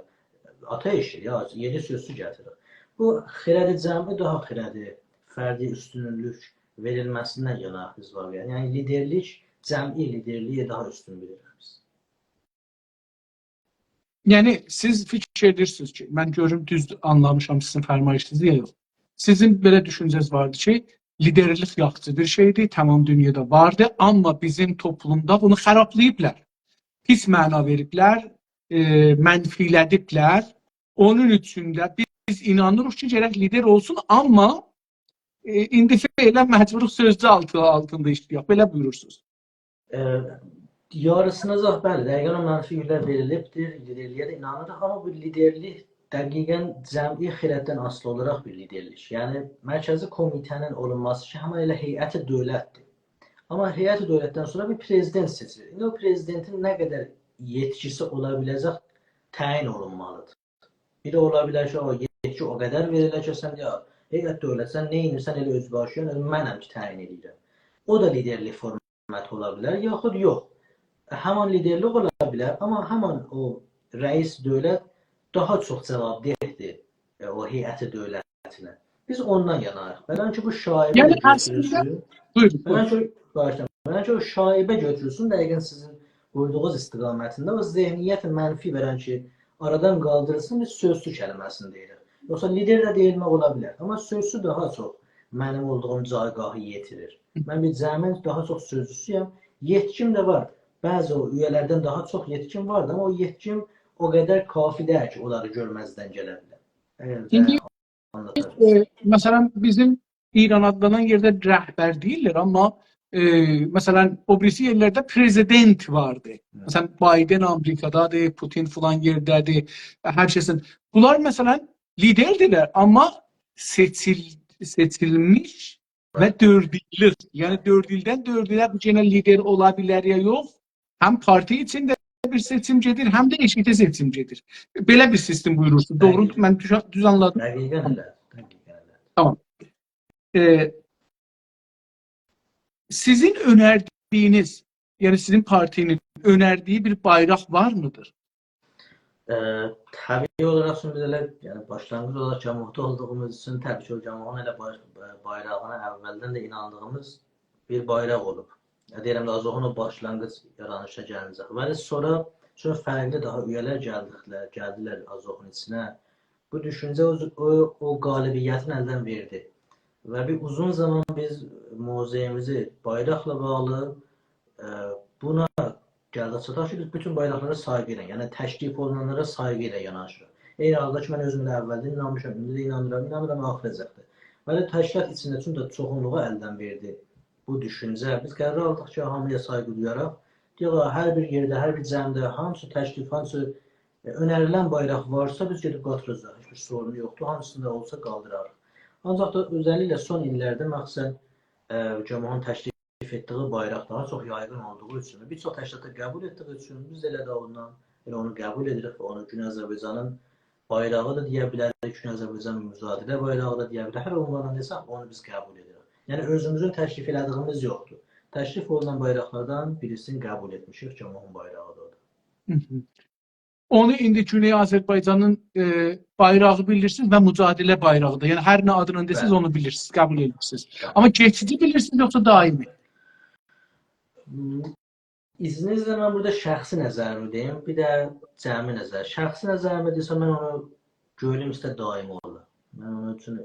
آتا ائشیگه، یا یئنی سؤزچو گتیره. بو خرد جمعی داها خرد فردی اوستونلوک وئریلمه‌سیندن یاناییق بیز واقعاً. یعنی لیدرلیک، جمعی لیدرلیگه داها اوستون بیلیریک بیز. یعنی سیز فیکیر ائدیرسینیز کی، من گؤروم دوز آنلامیشام سیزین فرمایشینیزی یا یوخ. سیزین بئله دوشونجه‌ز واردی کی، لیدرلیک یاخشی بیر شئیدیر، تمام دونیادا واردی، آمما بیزیم توپلومدا بونو خرابلاییبلار. پیس معنا وئریبلر، ائ، منفیله‌دیبلر. اونون اوچون ده بیز اینانیریق کی، گرک لیدر اولسون، آمما، ائ، ایندی فعلاً مجبوروق سؤزجو آلتی-، آلتیندا ایشله‌یک. بئله بویورورسونوز. ائ، یاریسینا زاخ، بلی، دقیقاً او منفی یؤنلر وئریلیبدیر، لیدرلیگه ده اینانیریق، آمما بو لیدرلیک دقیقاً جمعی خرددن آسیلی اولاراق بیر لیدرلیک. یعنی، مرکزی کمیته‌نین اولونماسی کی، همین ائله هیئت دولتدیر. آمما هیئت دولتدن سونرا بیر پرزیدنت سئچیلیر. ایندی او پرزیدنتین نه قدر یئتکیسی اولا بیله‌جک، تعیین اولونمالیدیر. بیر ده اولا بیلر کی، او یئتکی او قدر وئریلر کی، سن یا، هیئت دولت، سن نه ائدیرسن، ائله اؤزباشینا، منم کی، تعیین ائدیرم. او دا لیدرلیک فورماتی اولا بیلر، یاخود یوخ. همان لیدرلیک اولا بیلر، آمما همان او رئیس دولت داها چوخ جوابده‌دیر، ائ، او هیئت دولتینه. بیز اوندان یاناییق. بلکه بو شایبه یعنی ده اصلینده، گؤتورولسون. بویورون، بویورون. بلکه، باغیشلایین، بلکه او شایبه گؤتورولسون، دقیقاً سیزین بویوردوغونوز استقامتینده او ذهنیت منفی وئرن کی، آرادان قالدیریلسین، بیز سؤزسوز کلمه‌سینی دئییریک. یوخسا لیدر ده دئییلمک اولا بیلر. آمما سؤزسوز داها چوخ منیم اولدوغوم جایگاهی یئتیریر. من بیر جمعین داها چوخ سؤزچوسویم. یئتکیم ده وار. بعضی او اویه‌لردن داها چوخ یئتکیم واردی، آمما او یئتکیم او قدر کافی دئییل کی، اونلاری گؤرمزدن گله بیلم. اگر ده ایندی آنلاتاجاغیق. ائ، مثلاً، بیزیم ایران آدلانان یئرده رهبر دئییرلر، آمما، ائ، مثلاً، او بیریسی یئرلرده پرزیدنت واردی. هی. مثلاً، بایدن آمریکادادیر، پوتین فلان یئرده‌دیر، هر کسین. بونلار، مثلاً، لیدردیرلر، آمما سئچیل-، سئچیلمیش و دؤرد ایللیک. یعنی، دؤرد ایلدن دؤرد ایله بو یئنه لیدر اولا بیلر یا یوخ. هم پارتی ایچینده بیر سئچیم گئدیر، هم ده ائشیکده سئچیم گئدیر. بئله بیر سیستم بویورورسونوز. دوغرو، دقیقاً. من دوز، دوز آنلادیم؟ دقیقاً ائله. دقیقاً ائله. تامام. ائ، سیزین اؤنردیگینیز، یعنی سیزین پارتینین اؤنردیگی بیر بایراق وارمیدیر؟ ائ، طبیعی اولاراق چون بیز ائله، یعنی باشلانغیج اولاراق گاموحدا اولدوغوموز اوچون طبیعی کی، او گاموحون ائله بای-، بایراغینا اولدن ده ایناندیغیمیز بیر بایراق اولوب. یا، دئییرم ده، آزوحون او باشلانغیج یارانیشا گلینجک. ولی سونرا، چون فرقلی داها اویه‌لر گلدیکلر، گلدیلر آزوحون ایچینه، بو دوشونجه او، او، او غالبیتین الدن وئردی. و بیر اوزون زامان بیز موضعیمیزی بایراقلا باغلی، ائ، بونا گلدیک چاتاق کی، بیز بوتون بایراقلارا سایغی ایله، یعنی تکلیف اولونانلارا سایغی ایله یاناشیریق. عینی حالدا کی، من اؤزوم ده اولدن اینانمیشام، ایندی ده اینانیرام، اینانیرام آخیراجاقدیر. ولی تشکیلات ایچینده چون دا چوخونلوغا الدن وئردی بو دوشونجه. بیز قرار آلدیق کی، هامییا سایغی دویاراق، دئیک، هر بیر یئرده، هر بیر جمعده هانسی تکلیف، هانسی، ائ، اؤنریلن بایراق وارسا، بیز گئدیب قاتیلاجاغیق. هئچ بیر سورونو یوخدور. هانسیندا اولسا قالدیراریق. آنجاق دا اؤزللیکله سون ایللرده مخصوصاً، ائ، گاموحون تکلیف ائتدیگی بایراق داها چوخ یایغین اولدوغو اوچون، بیر چوخ تشکیلات دا قبول ائتدیگی اوچون بیز ائله ده اوندان، ائله اونو قبول ائدیریک و اونو گونئی آذربایجانین بایراغی دا دئیه بیلریک، گونئی آذربایجان مجادله بایراغی دا دئیه بیلریک. هر عنوانلا دئسک، اونو بیز قبول ائدیریک. یعنی اؤزوموزون تکلیف ائله‌دیگیمیز یوخدور. تکلیف اولونان بایراقلاردان بیریسینی قبول ائتمیشیک، گاموحون بایراغی دا اودور. هی هی. اونو ایندی گونئی آذربایجانین، ائ، بایراغی بیلیرسینیز و مجادله بایراغی دا. یعنی هر نه آدینان دئسز، بلی، اونو بیلیرسینیز، قبول ائدیرسینیز. بلی. آمما کئچیجی بیلیرسینیز، یوخسا دائمی؟ ایذنینیزله من بورادا شخصی نظریمی دئییم، بیر ده جمعی نظر. شخصی نظریمی دئسم، من اونو گؤیلوم ایستر دائمی اولا. من اونون اوچون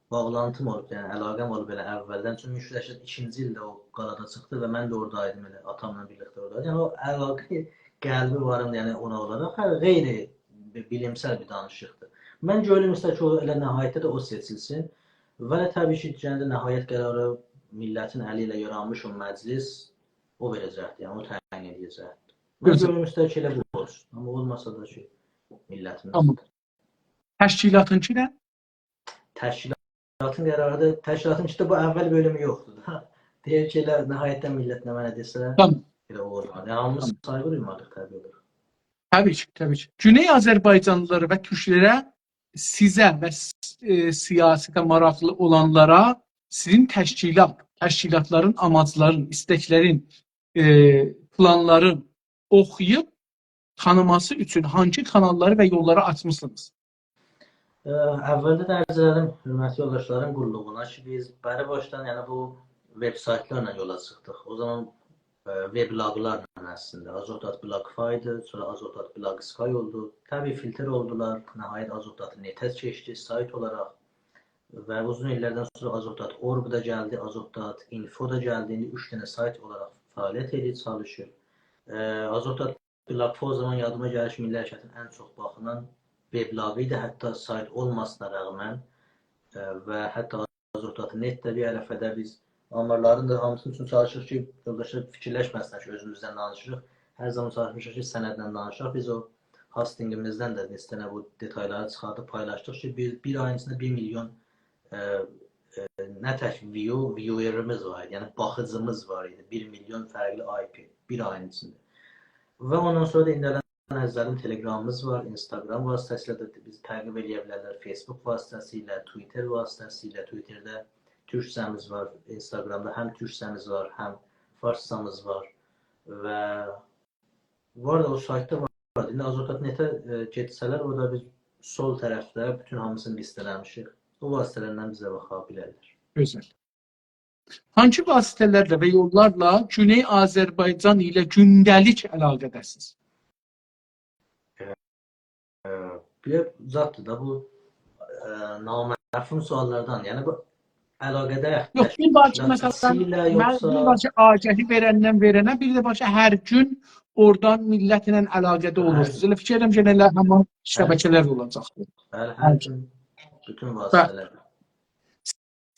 باغلانتیم اولوب، یعنی علاقه‌م اولوب ائله اولدن. چونکی مین اوچ یوز سکسن ایکینجی ایلده او قالادا چیخدی و من ده اورادایدیم، ائله آتاملا بیرلیکده اورادایدیم. یعنی او علاقه قلبی واریمدیر، یعنی اونا اولاراق. هه، غیر بیلیمسل بیر دانیشیقدیر. من گؤیلوم ایستر کی، او ائله نهایتده ده او سئچیلسین. ولی طبیعی کی، گئنه ده نهایت قراری میللتین الی ایله یارانمیش او مجلس او وئره‌جکدیر، یعنی او تعیین ائده‌جکدیر. من، دوزدور، گؤیلوم ایستر کی، ائله بو اولسون. آمما اولماسا دا کی، میللتیمیز. تامام. تشکیلاتینکی نه؟ تشکیلاتین قراری دا، تشکیلاتین ایچینده بو اول بؤلومو یوخدور دا. دئییر کی، ائله نهایتده میللت نه منه دئسه، تامام، ائله او اولار. یعنی، هامیمیز، تامام، سایغی دویمالی‌ییق طبیعی اولاراق. طبیعی کی، طبیعی کی. گونئی آذربایجانلیلارا و تورکلره، سیزه و س-، ائ، سیاسته ماراقلی اولانلارا سیزین تشکیلات، تشکیلاتلارین آماجلارین، ایستکلرین، ائ، پلانلارین اوخویوب تانیماسی اوچون هانسی کاناللاری و یوللاری آچمیسینیز؟ ائ، اولده ده عرض ائله‌دیم حؤرمتلی یولداشلارین قوللوغونا کی، بیز بری باشدان، یعنی بو وب‌سایتلارلا یولا چیخدیق. او زامان، ائ، وبلاگلارلا اصلینده. آزوح دات بلاگ‌فای ایدی، سونرا آزوح دات بلاگ‌سکای اولدو. طبیعی فیلتر اولدولار. نهایت آزوح دات نته کئچدی سایت اولاراق. و اوزون ایللردن سونرا آزوح دات اورگ دا گلدی، آزوح دات اینفو دا گلدی. ایندی اوچ دنه سایت اولاراق فعالیت ائدیر، چالیشیر. ائ، آزوح دات بلاگ‌فای او زامان یادیما گلیر کی، میللی حرکتین ان چوخ باخیلان وبلاگی ایدی، حتی سایت اولماسینا رغماً، ائ، و حتی آزوح دات نت ده بیر عرفه‌ده بیز آمارلارین دا هامیسینین اوچون چالیشیریق کی، یولداشلار فیکیرلشمه‌سینلر کی، اؤزوموزدن دانیشیریق. هر زامان چالیشمیشیق کی، سنددن دانیشاق. بیز او هاستینگیمیزدن ده نئچه دنه بو دئتایلاری چیخاردیب پایلاشدیق کی، بیر، بیر آیین ایچینده بیر میلیون، ائ، ائ، نه تک ویو، ویوئریمیز وار ایدی، یعنی باخیجیمیز وار ایدی. بیر میلیون فرقلی آی پی بیر آیین ایچینده. و اوندان سونرا دا ایندی الان نظرین تلگرامیمیز وار، اینستاگرام واسطه‌سیله ده بیزی تعقیب ائلیه بیلرلر، فیسبوک واسطه‌سیله، توییتر واسطه‌سیله. توییترده تورکجه‌میز وار، اینستاگرامدا هم تورکجه‌میز وار، هم فارسجامیز وار و وار دا او سایتدا وار. ایندی آزوح دات نته، ائ، گئتسه‌لر، اورادا بیز سول طرفده بوتون هامیسینی لیسته‌له‌میشیک. او واسطه‌لرله بیزه باخا بیلرلر. گؤزل. هانسی واسطه‌لرله و یوللارلا گونئی آذربایجان ایله گونده‌لیک علاقه‌ده‌سینیز؟ ائ، ائ، بیر زاددیر دا بو، ائ، نامفهوم سؤاللاردان. یعنی بو علاقه‌ده یوخ، بیر باشا، مثلا، تشکیلاتچی‌ایله من یوخسا بیر باشا آگهی وئرندن وئرنه، بیر ده باشا هر گون اورادان میللتله علاقه‌ده هر اولورسونوز. گون. ائله فیکیر ائدیرم کی، ائله همین هر گون. شبکه‌لر اولاجاقدیر. بلی، هر هر گون. گون بوتون بلی. واسطه‌لر.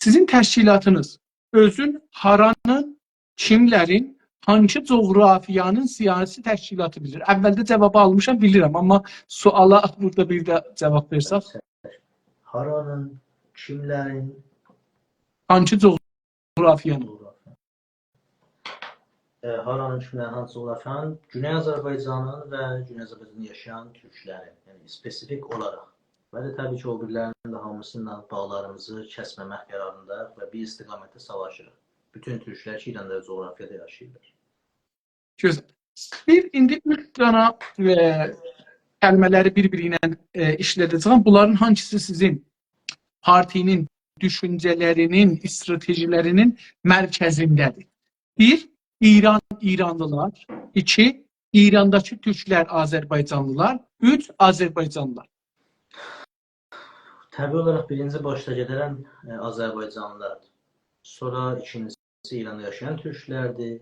سیزین تشکیلاتینیز اؤزون هارانین، کیملرین، هانسی جغرافیانین سیاسی تشکیلاتی بیلیر؟ اولده جاوابی آلمیشام، بیلیرم، آمما سؤالا بورادا بیر ده جاواب وئرسک. هارانین، کیملرین؟ هانسی جغرافیانین؟ جغرافیا. ائ، هارانین، کیملرین، هانسی جغرافیانین؟ گونئی آذربایجانین و گونئی آذربایجاندا یاشایان تورکلرین، یعنی اسپسیفیک اولاراق. و ده طبیعی کی، او بیریلرینین ده هامیسینینان باغلاریمیزی کسمه‌مک قرارینداییق و بیر استقامتده ساواشیریق. بوتون تورکلر کی، ایراندا جغرافیادا یاشاییرلار. گؤزل. بیر، ایندی اوچ دانا، ائ، کلمه‌لری بیر-بیری ایله، ائ، ایشله‌ده‌جه‌یم. بونلارین هانسیسی سیزین پارتی‌نین دوشونجه‌لرینین، استراتژی‌لرینین مرکزینده‌دیر؟ بیر، ایران، ایرانلیلار. ایکی، ایرانداکی تورکلر، آذربایجانلیلار. اوچ، آذربایجانلیلار. طبیعی اولاراق بیرینجی باشدا گئده‌رم، ائ، آذربایجانلیلاردیر. سونرا ایکینجیسی ایراندا یاشایان تورکلردیر.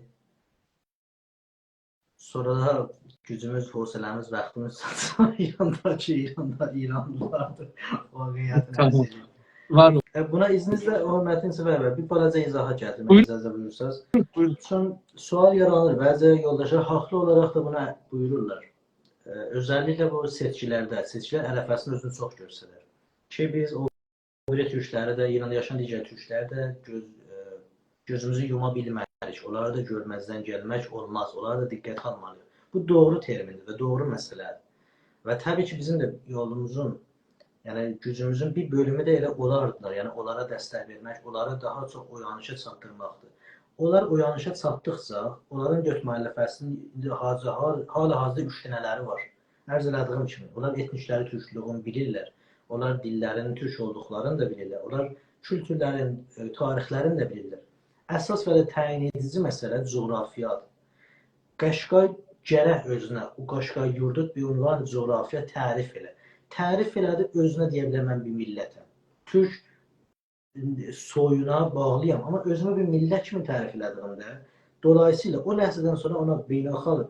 سونرا دا گوجوموز، حوصله‌میز، واختیمیز چاتسا ایرانداکی، ایراندا، ایرانلیلاردیر. واقعیتین تامام. عرض ائدیم. وار اولون. ائ، بونا اذنینیزله، او متین سفر بی، بیر بالاجا ایضاحات گتیرمک بویورون. اجازه بویورسانیز. بویورون. چون سؤال یارانیر. بعضی یولداشلار حاقلی اولاراق دا بونا بویورورلار. ائ، اؤزللیکله بو سئچکیلرده، سئچکیلر عرفه‌سینده اؤزونو چوخ گؤستریر. کی، بیز او بیری تورکلری ده، ایراندا یاشایان دیگر تورکلری ده گؤز، ائ، گؤزوموزو یوما بیلمه‌ریک. اونلاری دا گؤرمزدن گلمک اولماز. اونلاری دا دقته آلمالی‌ییق. بو دوغرو ترمیندیر و دوغرو مسئله‌دیر. و طبیعی کی، بیزیم ده یولوموزون، یعنی گوجوموزون بیر بؤلومو ده ائله اولاردیلار. یعنی اونلارا دستک وئرمک، اونلاری داها چوخ اویانیشا چاتدیرماقدیر. اونلار اویانیشا چاتدیقجا، اونلارین دؤرد مؤلفه‌سینین ایندی حاضر، حال، حال حاضردا اوچ دنه‌لری وار. عرض ائله‌دیگیم کیمی، اونلار ائتنیکلری تورکلویون بیلیرلر. اونلار دیللرینین تورک اولدوقلارینی دا بیلیرلر. اونلار کولتورلرین، ائ، تاریخلرینی ده بیلیرلر. اساس و ده تعیین ائدیجی مسئله جغرافیادیر. قاشقای گرک اؤزونه، او قاشقای یوردو به عنوان جغرافیا تعریف ائله. تعریف ائله‌دی، اؤزونه دئیه بیلر من بیر میللتم. تورک سویونا باغلییام، آمما اؤزومو بیر میللت کیمی تعریف ائله‌دیییمده، دولاییسییلا او لحظه‌دن سونرا اونا بین‌الخالق،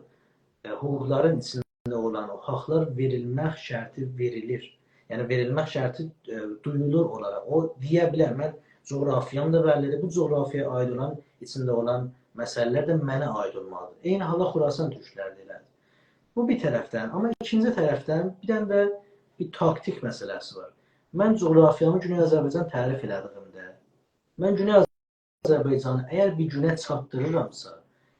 ائ، حقوقلارین ایچینده اولان او حاقلار وئریلمک شرطی وئریلیر. یعنی، وئریلمک شرطی، ائ، دویولور اونلارا. او دئیه بیلر، من جغرافیام دا بللی‌دیر، بو جغرافیایا عایید اولان، ایچینده اولان مسئله‌لر ده منه عایید اولمالیدیر. عینی حالدا خراسان تورکلری ده ائله‌دیر. بو بیر طرفدن. آمما ایکینجی طرفدن بیر دنه ده بیر تاکتیک مسئله‌سی وار. من جغرافیامی گونئی آذربایجان تعریف ائله‌دیییمده، من گونئی آذربایجانی اگر بیر گونه چاتدیریرامسا،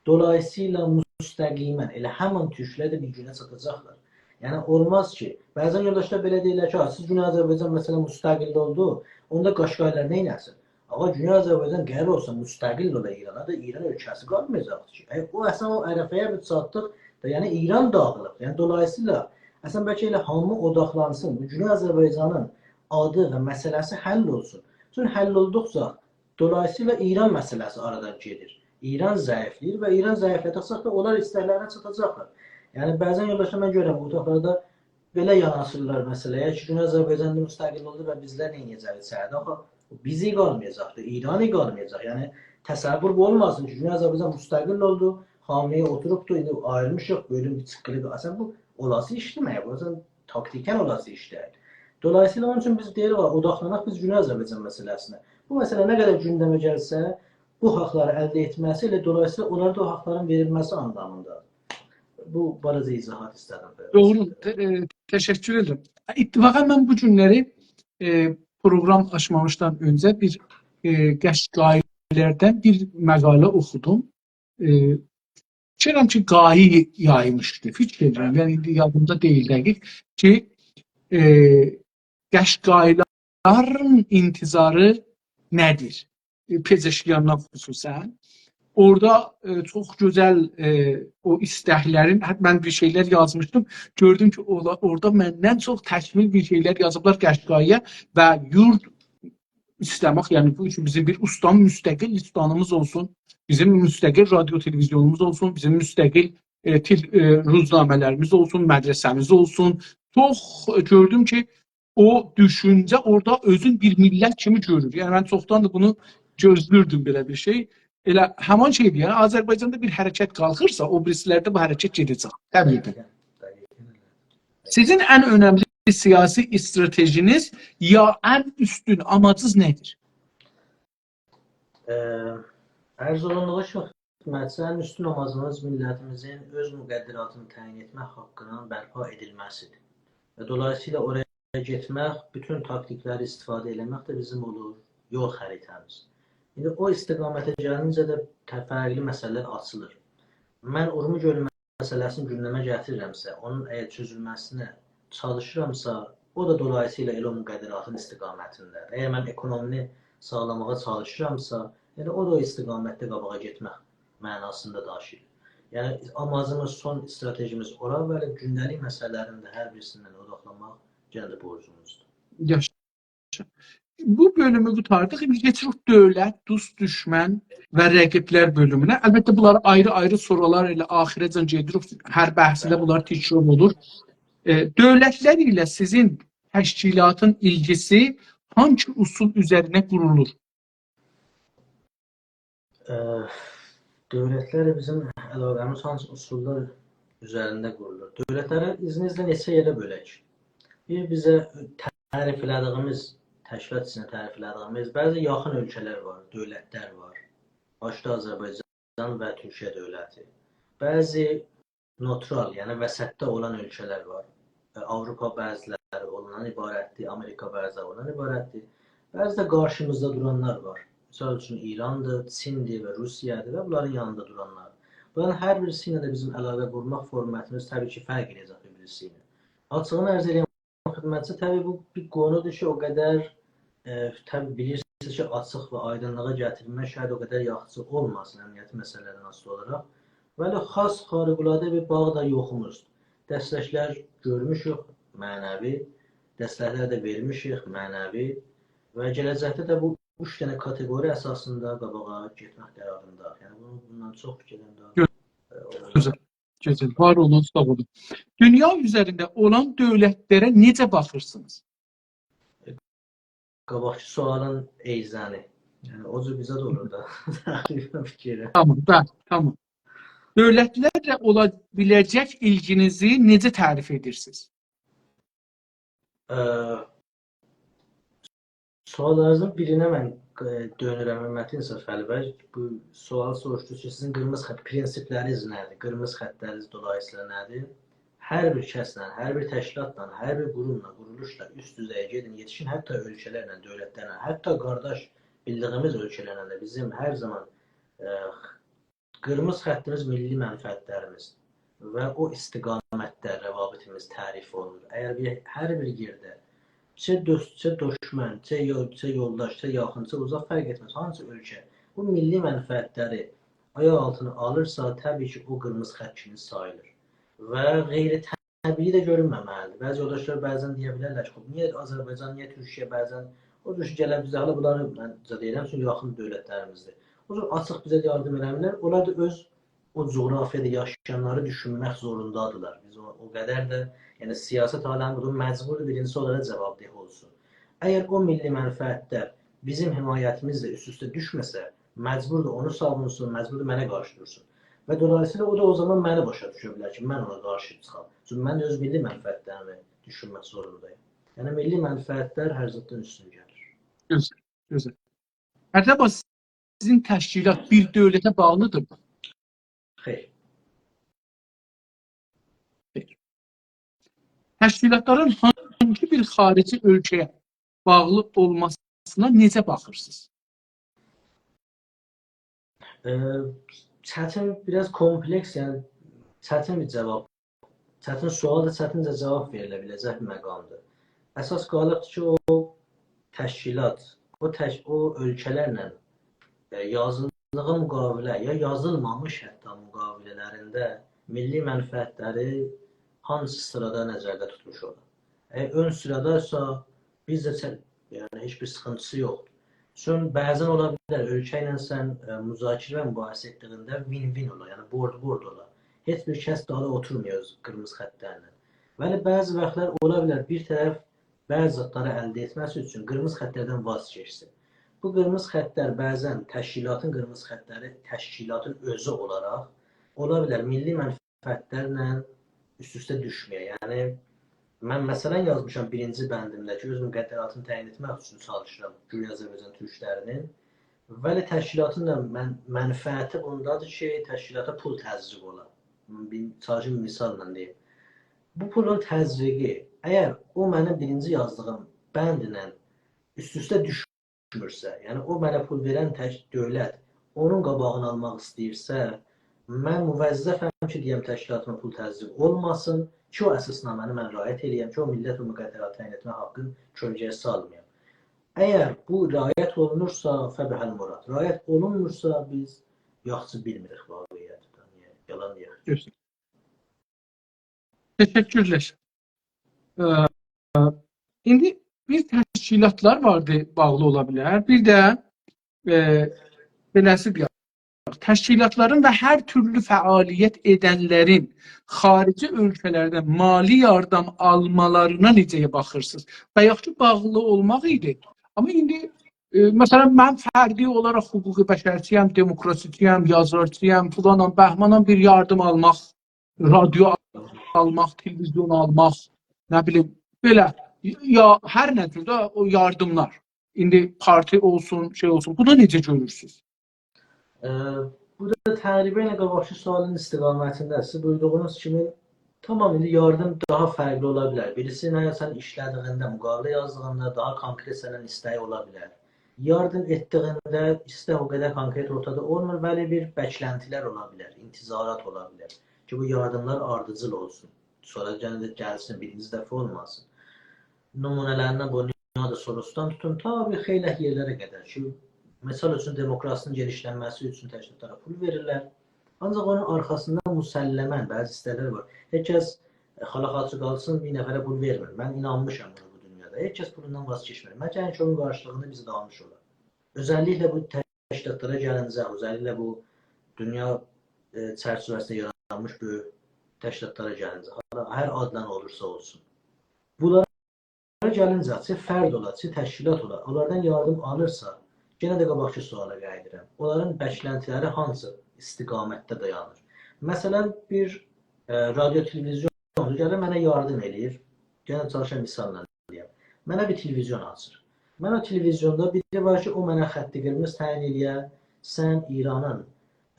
دولاییسییلا مستقیماً ائله همین تورکلر ده بیر گونه چاتاجاقلار. یعنی اولماز کی، بعضاً یولداشلار بئله دئییرلر کی، «ها، سیز گونئی آذربایجان، مثلاً، مستقل اولدو، اوندا قاشقایلار نئینه‌سین؟» آغا، گونئی آذربایجان قرار اولسا مستقل اولا ایرانا دا، ایران اؤلکه‌سی قالمایاجاقدیر کی. ائ، او اصلاً او عرفه‌یه بیر چاتدیق دا، یعنی ایران داغیلیب. یعنی دولاییسییلا اصلاً بلکه ائله هامی اوداقلانسین بو گونئی آذربایجانین آدی و مسئله‌سی حل اولسون. چون حل اولدوقجا دولاییسییلا ایران مسئله‌سی آرادان گئدیر. ایران ضعیفله‌ییر و ایران ضعیفله‌دیکجه ده اونلار ایستکلرینه چاتاجاقلار. یعنی، بعضا یولداشلار، من گؤرورم، اوتاقلاردا بئله یاناشیرلار مسئله‌یه کی، گونئی آذربایجان مستقل اولدو و بیزلر نه ائده‌جه‌ییک ایچریده؟ آخی بیزی قالمایاجاقدی، ایرانی قالمایاجاق. یعنی، تصور بو اولماسین کی، گونئی آذربایجان مستقل اولدو، خامنه‌ای اوتوروبدو، ایندی آییلمیشیق، بؤیلون بیر چیققیلی. اصلا بو اولاسی ایشدیر مگر؟ بو اصلا تاکتیکاً اولاسی ایشدیر. دولاییسییلا اونون اوچون بیز دئییریک، «آ، اوداقلاناق بیز گونئی آذربایجان مسئله‌سینه.» بو مسئله نه قدر گوندمه گلسه، بو حاقلاری الده ائتمه‌سی ائله دولاییسییلا اونلارا دا او حاقلارین وئریلمه‌سی آنلامیندادیر. بو بالاجا ایضاحات ایسته‌دیم. دوغرو، ته-، ائ، تشکر ائدیرم. اتفاقاً من بو گونلری، ائ، پروقرام آچمامیشدان اؤنجه بیر، ائ، قشقایی‌لردن بیر مقاله اوخودوم. ائ، فیکیر ائدیرم کی، قایی یایمیشدی. فیکیر ائدیرم، یعنی ایندی یادیمدا دئییل دقیق کی، ائ، قشقایی‌لرین انتظاری نه‌دیر؟ ائ، پزشکیان‌دان خصوصاً. اورادا، ائ، چوخ گؤزل، ائ، او ایستکلرین، حتی من بیر شئیلر یازمیشدیم. گؤردوم کی، اولا-، اورادا مندن چوخ تکمیل بیر شئیلر یازیبلار قشقایی‌یه و یورد ایسته‌مک، یعنی بو کی بیزیم بیر استان، مستقل استانیمیز اولسون، بیزیم مستقل رادیو تلویزیونوموز اولسون، بیزیم مستقل، ائ، تل-، ائ، روزنامه‌لریمیز اولسون، مدرسه‌میز اولسون. چوخ، ائ، گؤردوم کی، او دوشونجه اورادا اؤزون بیر میللت کیمی گؤرور. یعنی من چوخداندیر بونو گؤزله‌ییردیم بئله بیر شئی. ائله همان شئیدیر، یعنی آذربایجاندا بیر حرکت قالخیرسا، او بیریسی‌لرده بو حرکت گئده‌جک. طبیعی کی. سیزین ان اؤنملی سیاسی استراتژینیز یا ان اوستون آماجینیز نه‌دیر؟ ائ، عرض اولوندوغو کیمی، خدمتیزه، ان اوستون آماجیمیز میللتیمیزین اؤز مقدراتینی تعیین ائتمک حاققینین برپا ائدیلمه‌سیدیر. و دولاییسییلا اورایا گئتمک بوتون تاکتیکلری استفاده ائله‌مک ده بیزیم اولور یول خریطه‌میز. ایندی او استقامته گلینجه ده ته-، فرقلی مسئله‌لر آچیلیر. من اورمو گؤلو مسئله‌سینی گوندمه گتیریرمسه، اونون اگر چؤزولمه‌سینه چالیشیرامسا، او دا دولاییسییلا ائله او مقدراتین استقامتینده‌دیر. اگر من اکونومینی ساغلاماغا چالیشیرامسا، ائله او دا او استقامتده قاباغا گئتمک معناسیندا داشیییر. یعنی، آماجیمیز، سون استراتژیمیز اورا، بلی، گونده‌لیک مسئله‌لرین ده هر بیریسیندن اوداقلانماق یئنه ده بورجوموزدور. یاخشی. بو بؤلومو قوتاردیق. ایندی کئچیریک دؤولت، دوست، دوشمن و رقیبلر بؤلومونه. البته، بونلاری آیری-آیری سورالار ائله آخیره‌جن گئدیریک. هر بحثده بونلار تکرار اولور. ائ، دؤولتلر ایله سیزین تشکیلاتین ایلگیسی هانسی اصول اوزرینه قورولور؟ ائ، دؤولتلرله بیزیم علاقه‌میز هانسی اصوللار اوزرینده قورولور؟ دؤولتلری ایذنینیزله نئچه یئره بؤلک. بیر، بیزه تعریف ائله‌دیگیمیز، تشکیلات ایچینده تعریف ائله‌دیگیمیز بعضی یاخین اؤلکه‌لر وار، دؤولتلر وار. باشدا آذربایجان و تورکیه دؤولتی. بعضی نوترال، یعنی وسطده اولان اؤلکه‌لر وار. ائ، آوروپا بعضی‌لری اوندان عبارتدیر، آمریکا بعضی‌لری اوندان عبارتدیر. بعضی ده قارشیمیزدا دورانلار وار. مثال اوچون، ایراندیر، چیندیر و روسیه‌دیر و بونلارین یانیندا دورانلار. بونلارین هر بیریسی ایله ده بیزیم علاقه قورماق فورماتیمیز طبیعی کی، فرق ائده‌جک بیر-بیریسی ایله. آچیغینی عرض ائدیرم، خدمتیزه، طبیعی بو بیر قونودور کی، او قدر، ائ، طبیعی بیلیرسینیز کی، آچیق و آیدینلیغا گتیرمک شاید او قدر یاخشی اولماسین امنیتی مسئله‌لردن آسیلی اولاراق. ولی خاص خاریق‌العاده بیر باغ دا یوخوموزدور. دستکلر گؤرموشوک، معنوی، دستکلر ده وئرمیشیک، معنوی، و گله‌جکده ده بو اوچ دنه کاتئقوری اساسیندا قاباغا گئتمک قرارینداییق. یعنی بونو، بوندان چوخ فیکیرلندیرم. گؤ-، گؤزل. گؤزل، وار اولون، ساغ اولون. دونیا اوزرینده اولان دؤولتلره نئجه باخیرسینیز؟ قاباقکی سؤالین ائیزنی. یعنی، او جور بیزه ده اولور دا. تقریباً فیکیرلر. تامام، بلی، تامام. دؤولتلرله اولا بیله‌جک ایلگینیزی نئجه تعریف ائدیرسینیز؟ ائ، سؤاللارینیزین بیرینه من، ائ، دؤنورم، متین صفحه‌لی بی. بو سؤال سوروشدو کی، سیزین قیرمیزی خط، پرینسیپلرینیز نه‌دیر؟ قیرمیزی خطلرینیز دولاییسییلا نه‌دیر؟ هر بیر کسله، هر بیر تشکیلاتلا، هر بیر قوروملا، قورولوشلا اوست دوزیه گئدین، یئتیشین، حتی اؤلکه‌لرله، دؤولتلرله، حتی قارداش بیلدیگیمیز اؤلکه‌لرله ده بیزیم هر زامان، ائ، قیرمیزی خطیمیز میللی منفعتلریمیزدیر و او استقامتده روابطیمیز تعریف اولونور. اگر بیر، هر بیر یئرده، چه دوست، چه دوشمن، چه یول-، چه یولداش، چه یاخین، چه اوزاق، فرق ائتمز، هانسی اؤلکه بو میللی منفعتلری آیاق آلتینا آلیرسا، طبیعی کی، او قیرمیزی خط کیمی ساییلیر. و غیر اجنبی‌لیگی ده گؤرونمه‌مه‌لیدیر. بعضی یولداشلار بعضا دئیه بیلرلر کی، «خب، نییه آذربایجان، نییه تورکیه؟» بعضا او جور شئیلر بیزه، حالا بونلاری من بیزه دئییرم، چونکی یاخین دؤولتلریمیزدیر. او جور آچیق بیزه یاردیم ائله‌میرلر. اونلار دا اؤز او جغرافیادا یاشایانلاری دوشونمک زوروندادیرلار. بیز او، او قدر ده، یعنی سیاست عالمی بودور، مجبوردور بیرینجیسی اونلارا جوابدهی اولسون. اگر او میللی منفعتلر بیزیم حمایتیمیزله اوست-اوسته دوشمه‌سه، مجبوردور اونو ساوونسون، مجبوردور منه قارشی دورسون. و دولاییسییلا او دا او زامان منی باشا دوشه بیلر کی، من اونا قارشی چیخام. چونکی من ده اؤز میللی منفعتلریمی دوشونمک زوروندایام. یعنی میللی منفعتلر هر زاددان اوستون گلیر. گؤزل، گؤزل. اجابا سیزین تشکیلات بیر دؤولته باغلیدیرمی؟ خیر. خیر. تشکیلاتلارین هانسی بیر خاریجی اؤلکه‌یه باغلی اولماسینا نئجه باخیرسینیز؟ ائ، چتین، بیر آز کومپلکس، یعنی چتین بیر جواب، چتین سؤال دا چتینجه جواب وئریله بیله‌جک بیر مقامدیر. اساس قالیبدیر کی، او تشکیلات، او تش-، او اؤلکه‌لرله، ائ، یازیلدیغی مقاوله، یا یازیلمامیش حتی مقاوله‌لرینده میللی منفعتلری هانسی سیرادا نظرده توتموش اولا؟ اگر اؤن سیرادایسا، بیز ده چه-، یعنی هئچ بیر سیخینتیسی یوخدور. چون بعضا اولا بیلر، اؤلکه ایله سن، ائ، مذاکره و مباحثه ائتدیگینده وین-وین اولا، یعنی بورد-بورد اولا. هئچ بیر کس دالی اوتورمویا اؤز قیرمیزی خطلرله. ولی بعضی واختلار اولا بیلر، بیر طرف بعضی زادلاری الده ائتمه‌سی اوچون قیرمیزی خطلردن واز کئچسین. بو قیرمیزی خطلر بعضا تشکیلاتین قیرمیزی خطلری، تشکیلاتین اؤزو اولاراق، اولا بیلر میللی منفعتلرله اوست-اوسته دوشمه‌یه. یعنی، من مثلا یازمیشام بیرینجی بندیمده کی، اؤز مقدراتینی تعیین ائتمک اوچون چالیشیرام، گونئی آذربایجان تورکلری‌نین. ولی تشکیلاتین دا من-، منفعتی بوندادیر کی، تشکیلاتا پول تزریق اولا. بیر، چالیشیم مثاللا دئییم. بو پولون تزریقی، اگر او منیم بیرینجی یازدیغیم بندله اوست-اوسته دوشمورسه، یعنی او منه پول وئرن تک دؤولت اونون قاباغینی آلماق ایسته‌ییرسه، من موظفم کی، دئیم تشکیلاتیما پول تزریق اولماسین کی، او اساسنامه‌نی من رعایت ائله‌یم کی، او میللت او مقدراتی تعیین ائتمه حاققینی کؤلگه‌یه سالمایام. اگر بو رعایت اولونورسا، فبها المراد. رعایت اولونمورسا، بیز یاخشی بیلمیریک واقعیتی. نییه یالان دئیک؟ دوز. تشکرلر. ائ، ایندی بیر تشکیلاتلار واردی، باغلی اولا بیلر. بیر ده، ائ، بئله‌سی دئیک، تشکیلاتلارین و هر تورلو فعالیت ائدنلرین خاریجی اؤلکه‌لردن مالی یاردیم آلمالارینا نئجه باخیرسینیز؟ و یاخود کی، باغلی اولماق ایدی. آمما ایندی، ائ، مثلا، من فردی اولاراق حقوق بشرچی‌یم، دموکراسی‌چی‌یم، یازارچی‌یم، فلانام، بهمانام، بیر یاردیم آلماق، رادیو آلماق، تلویزیون آلماق، نه بیلیم، بئله، یا هر نه جور ده او یاردیملار. ایندی پارتی اولسون، شئی اولسون. بونو نئجه گؤرورسونوز؟ ائ، بو دا تقریبا ائله قاباقکی سؤالین استقامتینده. سیز بویوردوغونوز کیمی، تامام، ایندی یاردیم داها فرقلی اولا بیلر. بیریسی نه، سن ایشله‌دیگینده، مقاوله یازدیغیندا داها کونکرئت سندن ایسته‌یی اولا بیلر. یاردیم ائتدیگینده ایستک او قدر کونکرئت اورتادا اولمور، ولی بیر بکلنتیلر اولا بیلر، انتظارات اولا بیلر کی، بو یاردیملار آردیجیل اولسون. سونرا یئنه ده گلسین، بیرینجی دفعه اولماسین. نمونه‌لریندن بو نیادا سوروسدان توتون، تا بیر خیلی یئرلره قدر کی، مثال اوچون، دموکراسی‌نین گئنیشلنمه‌سی اوچون تشکیلاتلارا پول وئریرلر. آنجاق اونون آرخاسیندا مسلماً بعضی ایستکلر وار. هئچ کس، ائ، خالا خاچی قالسین، بیر نفره پول وئرمیر. من اینانمیشام بونا بو دونیادا. هئچ کس پولوندان واز کئچمیر. مگر کی، اونون قارشیلیغیندا بیزه داغیلمیش اولا. اؤزللیکله بو تشکیلاتلارا گلینجه، اؤزللیکله بو دونیا، ائ، چرچیوه‌سینده یارانمیش بؤیوک تشکیلاتلارا گلینجه، حالا هر آدلا اولورسا اولسون. بونلارا گلینجه، چه فرد اولا، چه تشکیلات اولا، اونلاردان یاردیم آلیرسا، یئنه ده قاباقکی سؤالا قاییدیرام. اونلارین بکلنتیلری هانسی استقامتده دایانیر؟ مثلا، بیر، ائ، رادیو تلویزیون گلیر منه یاردیم ائله‌ییر. یئنه چالیشام مثاللا دئیم. منه بیر تلویزیون آچیر. من او تلویزیوندا بیری وار کی، او منه خط قرمز تعیین ائله‌یه، سن ایرانین،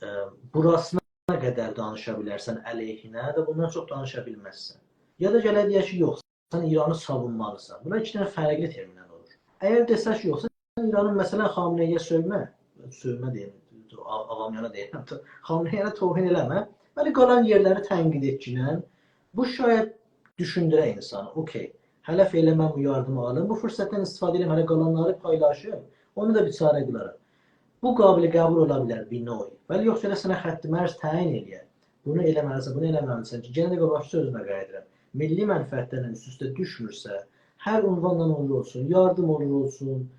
ائ، بوراسینا قدر دانیشا بیلرسن علیهینه و بوندان چوخ دانیشا بیلمزسن. یا دا گله دئیه کی، یوخ، سن ایرانی ساوونمالیسان. بونلار ایکی دنه فرقلی ترمینال اولور. اگر دئسه کی، یوخ، سن ایرانین، مثلا، خامنه‌ای‌یه سؤیمه، سؤیمه دئییم، آ-، عوامیانه دئییرم، خامنه‌ای‌یه توهین ائله‌مه، ولی قالان یئرلری تنقید ائتگینن، بو شاید دوشوندوره اینسانی، اوکی، هله فعلا من بو یاردیمی آلیم، بو فرصتدن استفاده ائدیم، هله قالانلاری پایلاشیم، اونو دا بیچاره قیلارام. بو قابل قبول اولا بیلر بیر نوع. ولی یوخ، گله سنه خط مرز تعیین ائله‌یه، بونو ائله‌مه‌لیسن، بونو ائله‌مه‌لیسن کی، یئنه ده قاباقکی سؤزومه قاییدیرام. میللی منفعتلرله اوست-اوسته دوشمورسه، هر عنوانلا اولور اولسون، یاردیم اولور اولسون،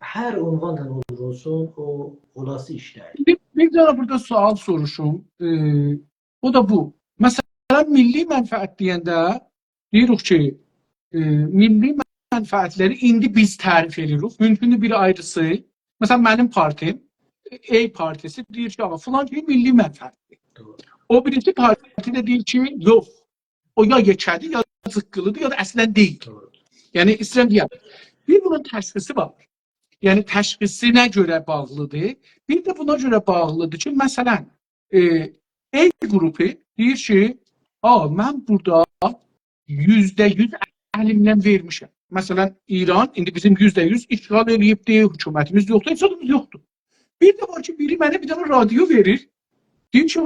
هر عنوانلا اولور اولسون، او اولاسی ایش دئییل. بیر، بیر دنه بورادا سؤال سوروشوم. ائ، او دا بو. مثلا، میللی منفعت دئینده دئییریک کی، ائ، میللی منفعتلری ایندی بیز تعریف ائدیریک. مومکوندور بیر آیریسی، مثلا، منیم پارتیم، A پارتیسی دئییر کی، «آغا، فلان شئی میللی منفعتدیر.» دوغرو. او بیریسی پارتی ده دئییر کی، «یوخ، او یا یئکه‌دیر، یا زیققیلیدیر، یا دا اصلا دئییل.» دوغرو. یعنی، ایسته‌ییرم دئیم، بیر بونون تشخیصی وار. یعنی، تشخیصینه گؤره باغلیدیر. بیر ده بونا گؤره باغلیدیر کی، مثلا، ائ، A قروپو دئییر کی، «آ، من بورادا یوزده یوز الیمدن وئرمیشم.» مثلا، ایران ایندی بیزیم یوزده یوز اشغال ائله‌ییبدی، حکومتیمیز یوخدور، هئچ زادیمیز یوخدور. بیر ده وار کی، بیری منه بیر دنه رادیو وئریر. دئییر کی،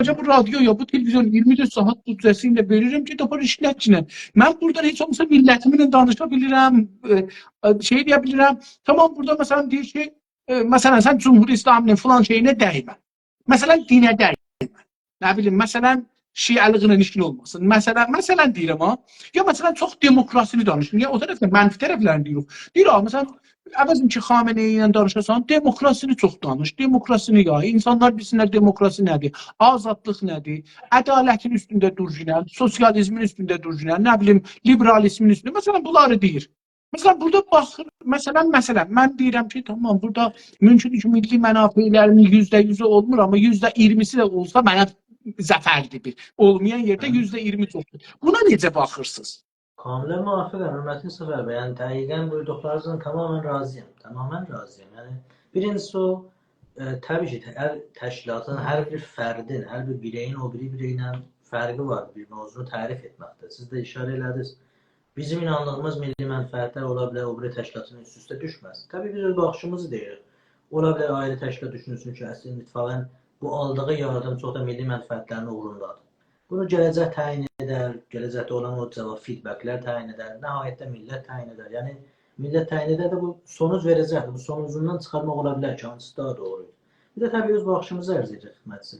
«حاجی، بو رادیو یا بو تلویزیون اییرمی دؤرد ساعات بودجه‌سی ایله وئریرم، گئت آپار ایشلتگینن. من بورادان هئچ اولماسا میللتیمله دانیشا بیلیرم، ائ، ائ، شئی دئیه بیلیرم.» تامام، بورادا مثلا دئییر کی، ائ، مثلا، سن جمهوری اسلامی‌نین فلان شئیینه دیمه. مثلا، دینه دیمه. نه بیلیم، مثلا، شیعه‌لیگینن ایشین اولماسین. مثلا، مثلا دئییرم ها. یا مثلا، چوخ دموکراسینی دانیشین. یا او طرفده منفی طرفلرینی دئییریک. دئییر، «آ، مثلا، عوضین کی، خامنه‌ای ایله دانیشاسان، دموکراسینی چوخ دانیش، دموکراسینی یای، اینسانلار بیلسینلر دموکراسی نه‌دیر، آزادلیق نه‌دیر، عدالتین اوستونده دور گینن، سوسیالیزمین اوستونده دور گینن، نه بیلیم، لیبرالیزمین اوستونده.» مثلا، بونلاری دئییر. مثلا، بورادا باخیر، مثلا، مثلا، من دئییرم کی، تامام، بورادا مومکوندور کی، میللی منافعلریمین یوزده یوزو اولمور، آمما یوزده اییرمیسی ده اولسا منه ظفردیر بیر. اولمایان یئرده هه. یوزده اییرمی چوخدور. بونا نئجه باخیرسینیز؟ کاملا موافقم، حؤرمتلی صفر بی. یعنی، دقیقا بویوردوقلارینیزلا تماما راضی‌یام. تماما راضی‌یام. یعنی، بیرینجیسی او، ائ، طبیعی کی، هر تشکیلاتین، هر بیر فردین، هر بیر بیرئیین او بیری بیرئی ایله فرقی وار. بیر موضوعنو تعریف ائتمکده. سیز ده ایشاره ائله‌دینیز. بیزیم اینانلیغیمیز میللی منفعتلر اولا بیلر او بیری تشکیلاتین اوست-اوسته دوشمز. طبیعی بیز اؤز باخیشیمیزی دئییریک. اولا بیلر آیری تشکیلات دوشونسون کی، اصلینده اتفاقا بو آلدیغی یاردیم چوخ دا میللی منفعتلرین اوغروندادیر. بونو گله‌جک تعیین ائدر، گله‌جکده اولان او جاواب فیدبکلر تعیین ائدر، نهایتده میللت تعیین ائدر. یعنی، میللت تعیین ائدر ده بو سونوج وئره‌جکدیر. بو سونوجوندان چیخارماق اولا بیلر کی، هانسیسی داها دوغرو ایدی. بیر ده طبیعی اؤز باخیشیمیزی عرض ائدیریک خدمتینیزه.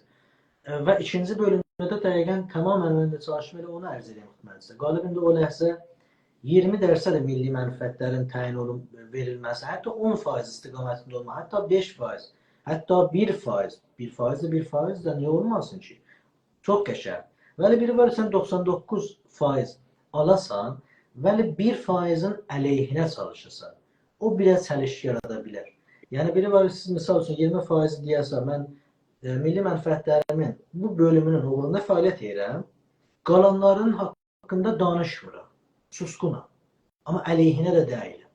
ائ، و ایکینجی بؤلومده ده دقیقا تماما من ده چالیشیم ائله اونو عرض ائدیم خدمتینیزه. غالبا ایندی او لحظه اییرمی درصد میللی منفعتلرین تعیین اولون-، وئریلمه‌سی، حتی اون فایز استقامتینده اولما، حتی بئش فایز، حتی بیر فایز، بیر فایز ده بیر فایز ده نییه اولماسین کی؟ چوخ قشنگ. ولی بیری وار، سن دوخسان دوققوز فایز آلاسان، ولی بیر فایزین علیهینه چالیشاسان. او بیر آز چلیشکی یارادا بیلر. یعنی، بیری وار، سیز، مثال اوچون، اییرمی فایز دئیه‌سن، من، ائ، میللی منفعتلریمین بو بؤلومونون اوغروندا فعالیت ائدیرم، قالانلارین حاقیندا دانیشمیرام، سوسکونام. آمما علیهینه ده دئییلم.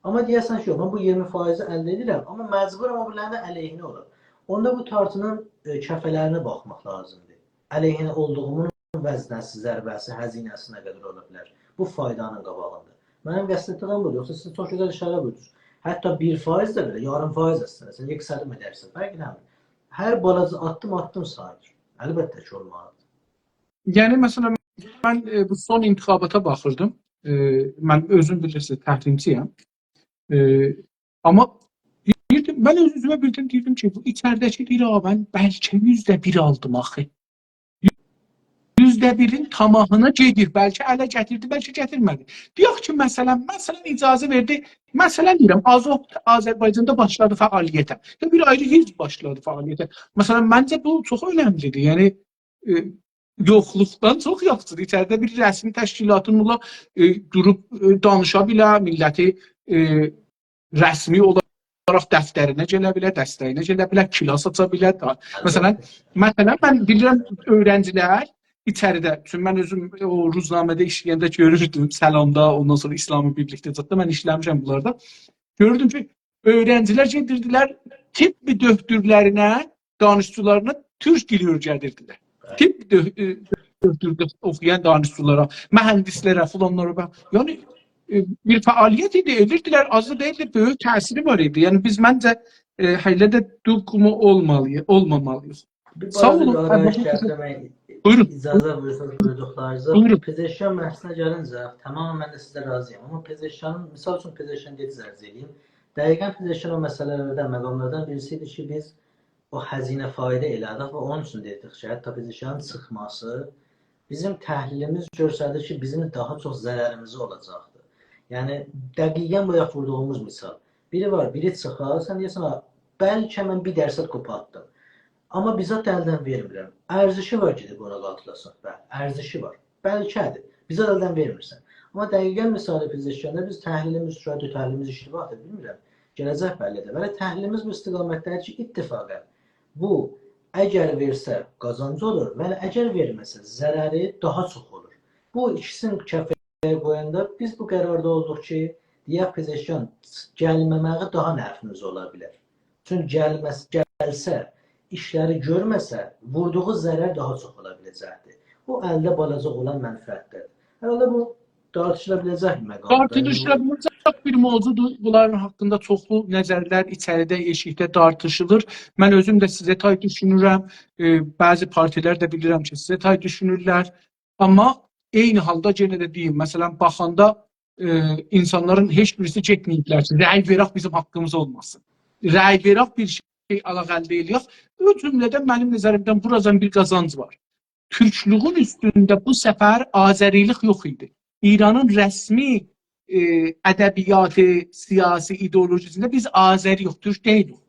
آمما دئیه‌سن کی، یوخ، من بو اییرمی فایزی الده ائدیرم، آمما مجبورام او بیریلرینین علیهینه اولام. اوندا بو تارتینین، ائ، کفه‌لرینه باخماق لازیمدیر. علیهینه اولدوغومون وزنه‌سی، ضربه‌سی، هزینه‌سی نه قدر اولا بیلر؟ بو فایدانین قاباغیندا. منیم قصد ائتدیگیم بودور. یوخسا سیز چوخ گؤزل ایشاره بویوردونوز. حتی بیر فایز ده بئله، یاریم فایز هستن، سن یک صدم ائدرسن، فرق ائله‌میر. هر بالاجا آددیم، آددیم ساییلیر. البته کی، اولمالیدیر. یعنی، مثلا، من، ائ، بو سون انتخاباتا باخیردیم. ائ، من اؤزوم بیلیرسینیز، تحلیلچی‌یم. ائ، آمما دئییردیم، من اؤز-اؤزومه بیردن دئییردیم کی، بو ایچریده‌کی دئییر، «آغا، من بلکه یوزده بیر آلدیم آخی.» یوزده بیرین طمعینا گئدیر، بلکه اله گتیردی، بلکه گتیرمه‌دی. دئیک کی، مثلا، مثلا، اجازه وئردی، مثلا دئییرم، آزوت آذربایجاندا باشلادی فعالیته. یا بیر آیری حزب باشلادی فعالیته. مثلا، منجه بو چوخ اؤنملیدیر. یعنی، ائ، یوخلوقدان چوخ یاخشیدیر. ایچریده بیر رسمی تشکیلاتین اولا، ائ، دوروب، ائ، دانیشا بیله، میللتی، ائ، رسمی اولاراق دفترینه گله بیله، دستگینه گله بیله، کلاس آچا بیله. دا-، مثلا، مثلا، من بیلیرم، اؤیرنجیلر ایچریده، چونکی من اؤزوم او روزنامه‌ده ایشله‌ینده گؤروردوم، سلامدا، اوندان سونرا اسلامی بیرلیکده، زاددا من ایشله‌میشم بونلاردا. گؤروردوم کی، اؤیرنجیلر گئدیردیلر طب دؤکتورلرینه، دانشجولارینا تورک دیلی اؤیره‌دیردیلر. بلی. طب دؤ-، ائ، دؤکتورلوک اوخویان دانشجولارا، مهندسلره، فلانلارا باخ. یعنی، ائ، بیر فعالیت ایدی، ائدیردیلر، آز دا دئییلدی، بؤیوک تأثیری وار ایدی. یعنی، بیز منجه، ائ، هله ده دوغمو اولمالی‌ییق، اولمامالی‌ییق. بیر ساغ بالاجا اولون. بیر آرایش گتیرمک بویورون. اجازه بویورسانیز، بویوردوقلارینیزا. بویورون. پزشکیان بحثینه گلینجه، تماما من ده سیزه راضی‌یام. آمما پزشکیانین، مثال اوچون، پزشکیان دئدینیز، عرض ائله‌ییم. دقیقا پزشکیان او مسئله‌لردن، مقاملاردان بیریسی ایدی کی، بیز او هزینه فایده ائله‌دیک و اونون اوچون دئدیک کی، حتی پزشکیانین چیخماسی بیزیم تحلیلیمیز گؤستریر کی، بیزیم داها چوخ ضرریمیزه اولاجاقدیر. یعنی، دقیقاً بایاق ووردوغوموز مثال. بیری وار، بیری چیخار، سن دئیه‌سن: «آ، بلکه من بیر درصد قوپارتدیم. آمما بیر زاد الدن وئرمیرم.» ارزشی وار گئدیب اونا قاتیلاسان. بلی، ارزشی وار. بلکه‌دیر. بیر زاد الدن وئرمیرسن. آمما دقیقاً مثال پزشکیاندا بیز تحلیلیمیز، شاید تحلیلیمیز اشتباهدیر، بیلمیرم. گله‌جک بللی ائدر. ولی تحلیلیمیز بو استقامتده‌دیر کی، اتفاقاً بو اگر وئرسه قازانج اولور، ولی اگر وئرمه‌سه ضرری داها چوخ اولور. بو ایکیسینی کفه‌یه قویاندا بیز بو قراردا اولدوق کی، دئیک پزشکیان گلمه‌مه‌یی داها نفعیمیزه اولا بیلر. چونکی گلمز-، گلسه، ایشلری گؤرمه‌سه، ووردوغو ضرر داها چوخ اولا بیله‌جکدیر. او الده بالاجا اولان منفعتدیر. هر حالدا بو تارتیشیلا بیله‌جک بیر مقامدیر. تارتیشیلا بیله‌جک بیر موضوعدور. بونلارین حاقیندا چوخلو نظرلر ایچریده، ائشیکده تارتیشیلیر. من اؤزوم ده سیزه تای دوشونورم. ائ، بعضی پارتیلر ده بیلیرم کی، سیزه تای دوشونورلر. آمما عینی حالدا یئنه ده دئییم، مثلا، باخاندا، ائ، اینسانلارین هئچ بیریسی گئتمه‌ییبلر کی، رأی وئرک، بیزیم حاقیمیز اولماسین. رأی وئرک، بیر شئی آلاق، الده ائله‌یک. او جمله‌دن منیم نظریمدن بورادان بیر قازانج وار. تورکلویون اوستونده بو سفر آذریلیک یوخ ایدی. ایرانین رسمی، ائ، ادبیات، سیاسی ایدئولوژی‌سینده بیز آذری‌یوخ، تورک دئییلیک.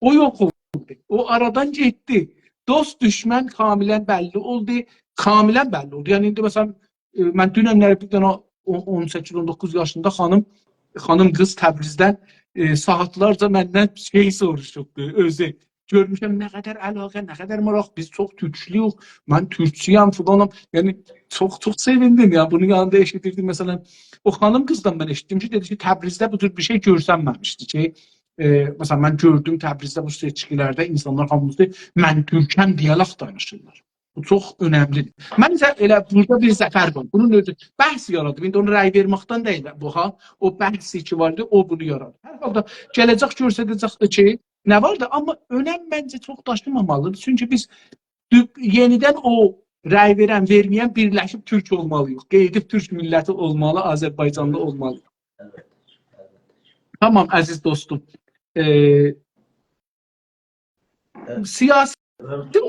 او یوخ اولدو. او آرادان گئتدی. دوست دوشمن کاملاً بللی اولدو. کاملاً بللی اولدو. یعنی ایندی مثلا، ائ، من دوننلری بیر دنه اون، اون سککیز، اون دوققوز یاشیندا خانیم، خانیم قیز تبریزدن، ائ، ساعاتلارجا مندن شئی سوروشوبدو، اؤزو. گؤرموشم نه قدر علاقه، نه قدر ماراق، بیز چوخ تورکلویوک، من تورکچویم، فلانام. یعنی چوخ، چوخ سئویندیم یا، بونون یانیندا ائشیدیردیم. مثلا، او خانیم قیزدان من ائشیتدیم کی، دئدی کی، تبریزده بو جور بیر شئی گؤرسنمه‌میشدی کی، ائ، مثلا، من گؤردوم تبریزده بو سئچکیلرده اینسانلار هامیسی «من تورکم» دئیه‌رک دانیشیرلار. بو چوخ اؤنملی‌دیر. منجه، ائله بورادا بیر ظفر وار. بونون اؤزو بحث یارادیب. ایندی اونو رأی وئرمکدن دئییل بو، ها. او بحثی کی واردی، او بونو یارادیب. هر حالدا گله‌جک گؤستره‌جکدیر کی، نه وار دا، آمما اؤنم منجه چوخ داشیمامالیدیر. چونکی بیز دو-، یئنیدن او رأی وئرن، وئرمه‌ین بیرلشیب تورک اولمالی‌ییق. قئییدیب تورک میللتی اولمالی، آذربایجانلی اولمالی. البته، البته. تامام، عزیز دوستوم. ائ، ائ، سیاسی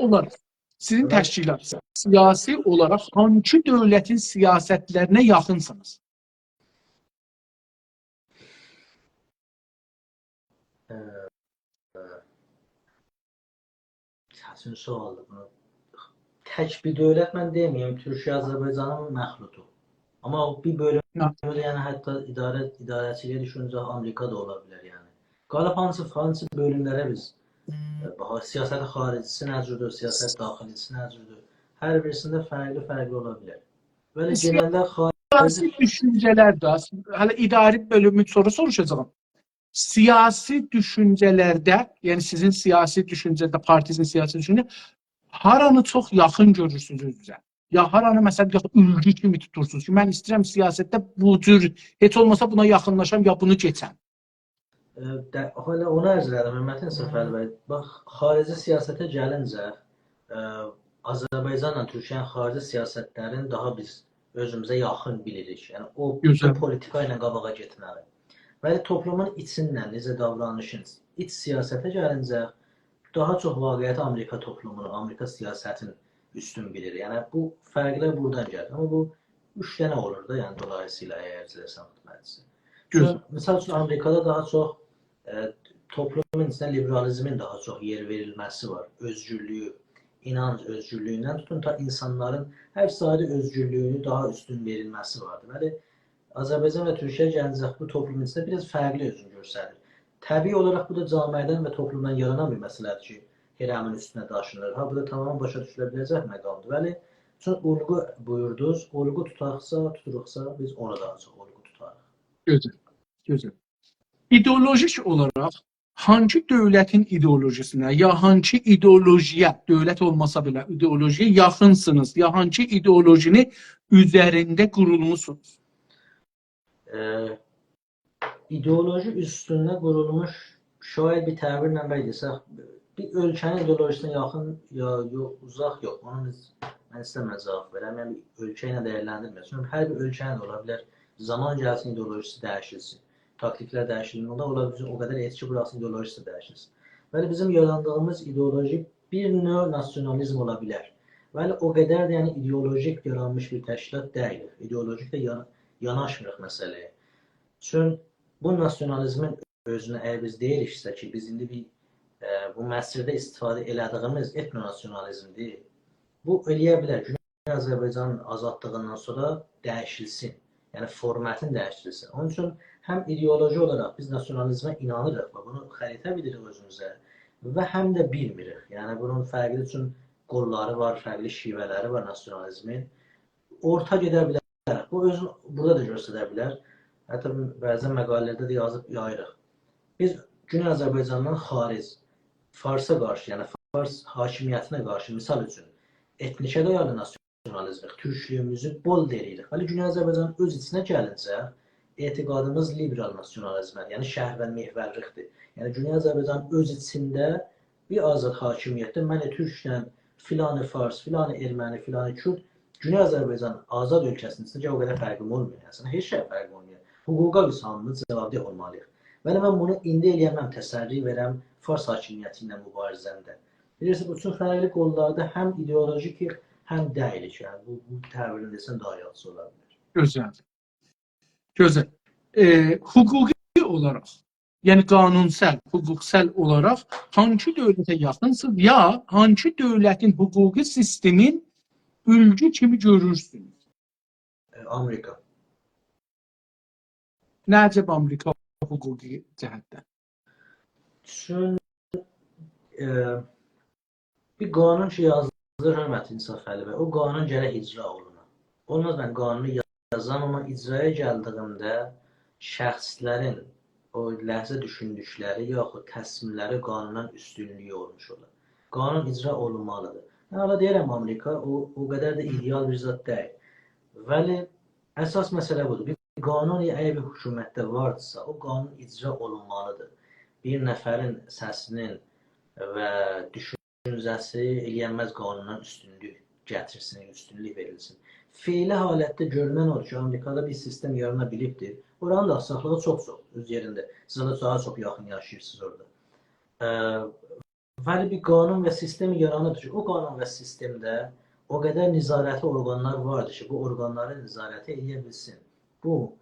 اولاراق، سیزین، ائ، تشکیلات، سیاسی اولاراق هانسی دؤولتین سیاستلرینه یاخینسینیز؟ ائ، ائ، چتین سؤالدیر بونو. تک بیر دؤولت من دئمه‌یم، تورکیه آذربایجانین مخلوطو. آمما او بیر بؤلومو، نه، ده، یعنی حتی اداره، اداره‌چیلیگه دوشونجه آمریکا دا اولا بیلر، یعنی. غالب هانسی، هانسی بؤلوملره بیز، ائ، باخاریق، سیاست خارجی‌سی نه جوردور، سیاست داخلی‌سی نه جوردور. هر بیریسینده فرقلی، فرقلی اولا بیلر. بئله، سیاسی، گئنلده خارجی، سیاسی دوشونجه‌لر ده، هله اداره بؤلومو سونرا سوروشاجاغام. سیاسی دوشونجه‌لرده، یعنی سیزین سیاسی دوشونجه‌ده، پارتینیزین سیاسی دوشونجه، هارانی چوخ یاخین گؤرورسونوز اؤزونوزه؟ یا هارانی، مثلا، بیر اولگو کیمی توتورسونوز کی، من ایسته‌ییرم سیاستده بو جور، هئچ اولماسا بونا یاخینلاشام، یا بونو کئچم؟ ائ، ده، حالا اونو عرض ائله‌دیم، حؤرمتلی صفر بی. باخ، خارجی سیاسته گلینجه، ائ، آذربایجانلا تورکیه‌نین خارجی سیاستلرینی داها بیز اؤزوموزه یاخین بیلیریک. یعنی او، گؤزل، او پولیتیکا ایله قاباغا گئتمه‌لی. ولی توپلومون ایچیندن نئجه داورانیشین، ایچ سیاسته گلینجه داها چوخ واقعیتی آمریکا توپلومونو، آمریکا سیاستین اوستون بیلیر. یعنی بو فرقلر بورادان گلیر. آمما بو اوچ دنه اولور دا، یعنی دولاییسییلا اگر ائله‌سن متمرکزی. گؤزل. چون، مثال اوچون، آمریکادا داها چوخ، ائ، توپلومون ایچینده لیبرالیزمین داها چوخ یئر وئریلمه‌سی وار. اؤزگورلویو، اینانج اؤزگورلویوندن توتون تا اینسانلارین هر ساحه‌ده اؤزگورلویونو داها اوستون وئریلمه‌سی واردیر. ولی آذربایجان و تورکیه گلینجه بو توپلومون ایچینده بیر آز فرقلی اؤزونو گؤستریر. طبیعی اولاراق بو دا جامعه‌دن و توپلومدان یارانان بیر مسئله‌دیر کی، هرمین اوستونه داشینیر. ها، بو دا تمامیله باشا دوشوله بیله‌جک مقامدیر. ولی چون اولگو بویوردونوز، اولگو توتاقسا، توتوروقسا، بیز اونو داها چوخ اولگو توتاریق. گؤزل، گؤزل. ایدئولوژیک اولاراق هانسی دؤولتین ایدئولوژی‌سینه، یا هانسی ایدئولوژی‌یه، دؤولت اولماسا بئله ایدئولوژی‌یه یاخینسینیز، یا هانسی ایدئولوژینی اوزرینده قورولموسونوز؟ ائ، ایدئولوژی اوستونده قورولموش، شاید بیر تعبیرله بئله دئسک، بیر اؤلکه‌نین ایدئولوژی‌سینه یاخین یا یوخ، اوزاق یوخ. اونو بیز، من ایسته‌میرم جاواب وئرم. یعنی بیر اؤلکه ایله دیرلندیرمه‌یک. چونکی هر بیر اؤلکه‌نین ده اولا بیلر، زامان گلسین، ایدئولوژی‌سی دییشیلسین، تاکتیکلر دییشیلسین. اوندا اولا بیلر او قدر ائتکی بوراخسین، ایدئولوژی‌سی دییشیلسین. ولی بیزیم یاراندیغیمیز ایدئولوژی بیر نوع ناسیونالیزم اولا بیلر. ولی او قدر ده، یعنی، ایدئولوژیک یارانمیش بیر تشکیلات دئییلیک. ایدئولوژیک ده یان-، یاناشمیریق مسئله‌یه. چون بو ناسیونالیزمین اؤزونو اگر بیز دئییریکسه کی، بیز ایندی بیر، ائ، بو مسیرده استفاده ائله‌دیییمیز ائتنوناسیونالیزمدیر، بو ائلیه بیلر گونئی آذربایجانین آزادلیغیندان سونرا دییشیلسین. یعنی فورماتین دییشیلسین. اونون اوچون هم ایدئولوژی اولاراق بیز ناسیونالیزمه اینانیریق و بونو خریطه بیلیریک اؤزوموزه و هم ده بیلمیریک. یعنی بونون فرقلی، چون قوللاری وار، فرقلی شیوه‌لری وار ناسیونالیزمین. اورتا گئده بیلر. بو اؤزون بورادا دا گؤستره بیلر. حتی بعضا مقاله‌لرده ده یازیب یاییریق. بیز گونئی آذربایجاندان خارج، فارسا قارشی، یعنی فارس حاکمیتینه قارشی، مثال اوچون، ائتنیکه دایالی ناسیونالیزم، تورکلویوموزو بولد ائله‌ییریک. ولی گونئی آذربایجانین اؤز ایچینه گلینجه، اعتقادیمیز لیبرال ناسیونالیزمدیر، یعنی شهروند محورلیکدیر. یعنی گونئی آذربایجانین اؤز ایچینده بیر آزاد حاکمیتده من تورکله، فلان فارس، فلان ارمنی، فلان کورد، گونئی آذربایجان آزاد اؤلکه‌سینین ایچینده او قدر فرقیم اولمور. اصلینده هئچ شئی فرقی اولمور. حقوقا بیز هامیمیز جوابدهی اولمالی‌ییق. ولی من بونو ایندی ائلیه‌مم، تسری وئرم فارس حاکمیتی ایله موباریزه‌مده. بیلیرسینیز، بو اوچون فرقلی قوللاردا هم ایدئولوژیک، هم دئییلیک. یعنی بو، بو تعبیرین دئسن داها یاخشی اولا بیلر. گؤزل. گؤزل. ائ، حقوقی اولاراق، یعنی قانونسال، حقوقسال اولاراق هانسی دؤولته یاخینسینیز، یا هانسی دؤولتین حقوقی سیستمین اولگو کیمی گؤرورسونوز؟ ائ، آمریکا. نه عجب آمریکا حقوقی جهتدن؟ چون، ائ، بیر قانون کی یازیلیر، حؤرمتلی انصافعلی بی، او قانون گرک اجرا اولونا. اولماز من قانونو یازام، آمما اجرایا گلدیییمده شخصلرین او لحظه دوشوندوکلری یاخود تصمیملری قانوندان اوستونلویو اولموش اولا. قانون اجرا اولونمالیدیر. من حالا دئییرم، آمریکا او، او قدر ده ایدئال بیر زاد دئییل. ولی اساس مسئله بودور. بیر قانون اگر بیر حکومتده واردیسا، او قانون اجرا اولونمالیدیر. بیر نفرین سسینین و دوشونجه‌سی ائلیه‌نمز قانوندان اوستونلوک گتیرسین، اوستونلوک وئریلسین. فعلی حالتده گؤرونن اودور کی، آمریکادا بیر سیستم یارانا بیلیبدیر. اورانین دا آخساقلیغی چوخ چوخ اؤز یئرینده. سیز ده داها چوخ یاخین یاشاییرسینیز اورادا. ا، ولی بیر قانون و سیستم یارانیبدیر کی، او قانون و سیستمده او قدر نظارتی اورقانلار واردیر کی، بو اورقانلارین نظارتی ائلیه بیلسین بو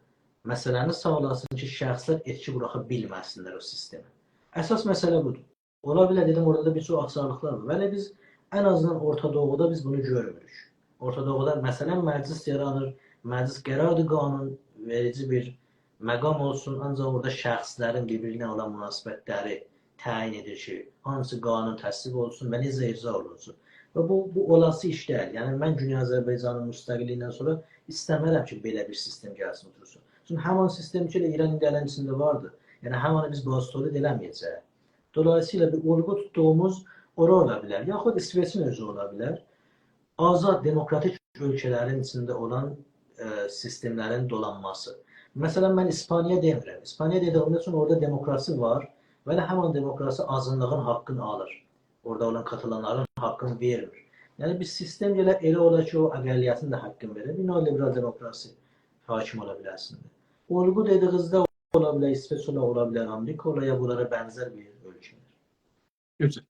مسئله‌نی ساغلاسین کی، شخصلر ائتکی بوراخا بیلمه‌سینلر او سیستمه. اساس مسئله بودور. اولا بیلر، دئدیم، اورادا دا بیر چوخ آخساقلیقلار وار. ولی بیز ان آزیندان اورتا دوغودا بیز بونو گؤرموروک. اورتا دوغودا، مثلا، مجلس یارانیر، مجلس قراردیر، قانون وئریجی بیر مقام اولسون، آنجاق اورادا شخصلرین بیر-بیرینه اولان مناسبتلری تعیین ائدیر کی، هانسی قانون تصویب اولسون و نئجه اجرا اولونسون. و بو، بو اولاسی ایش دئییل. یعنی، من گونئی آذربایجانین مستقللیگیندن سونرا ایسته‌مرم کی، بئله بیر سیستم گلسین، اوتورسون. چونکی همان سیستم کی، ائله ایران ایندی الین ایچینده واردی. یعنی، همانی بیز بازتولید ائله‌مه‌یه‌جه‌ییک. دولاییسییلا بیر اولگو توتدوغوموز اورا اولا بیلر. یاخود ایسوئچین اؤزو اولا بیلر. آزاد، دموکراتیک اؤلکه‌لرین ایچینده اولان، ائ، سیستملرین دولانماسی. مثلا، من ایسپانیا دئمیرم. ایسپانیا دئدیییمده، چونکی اورادا دموکراسی وار، ولی همان دموکراسی آزینلیغین حاققینی آلیر. اورادا اولان کاتالانلارین حاققینی وئرمیر. یعنی، بیر سیستم گرک ائله اولا کی، او اقلیتین ده حاققینی وئره. بیر نوع لیبرال دموکراسی حاکم اولا بیله‌سینده. اولگو دئدییینیزده اولا بیلر، ایسوئچ اولا، اولا بیلر، آمریکا اولا، یا بونلارا بنزر بیر اؤلکه‌لر. گؤزل.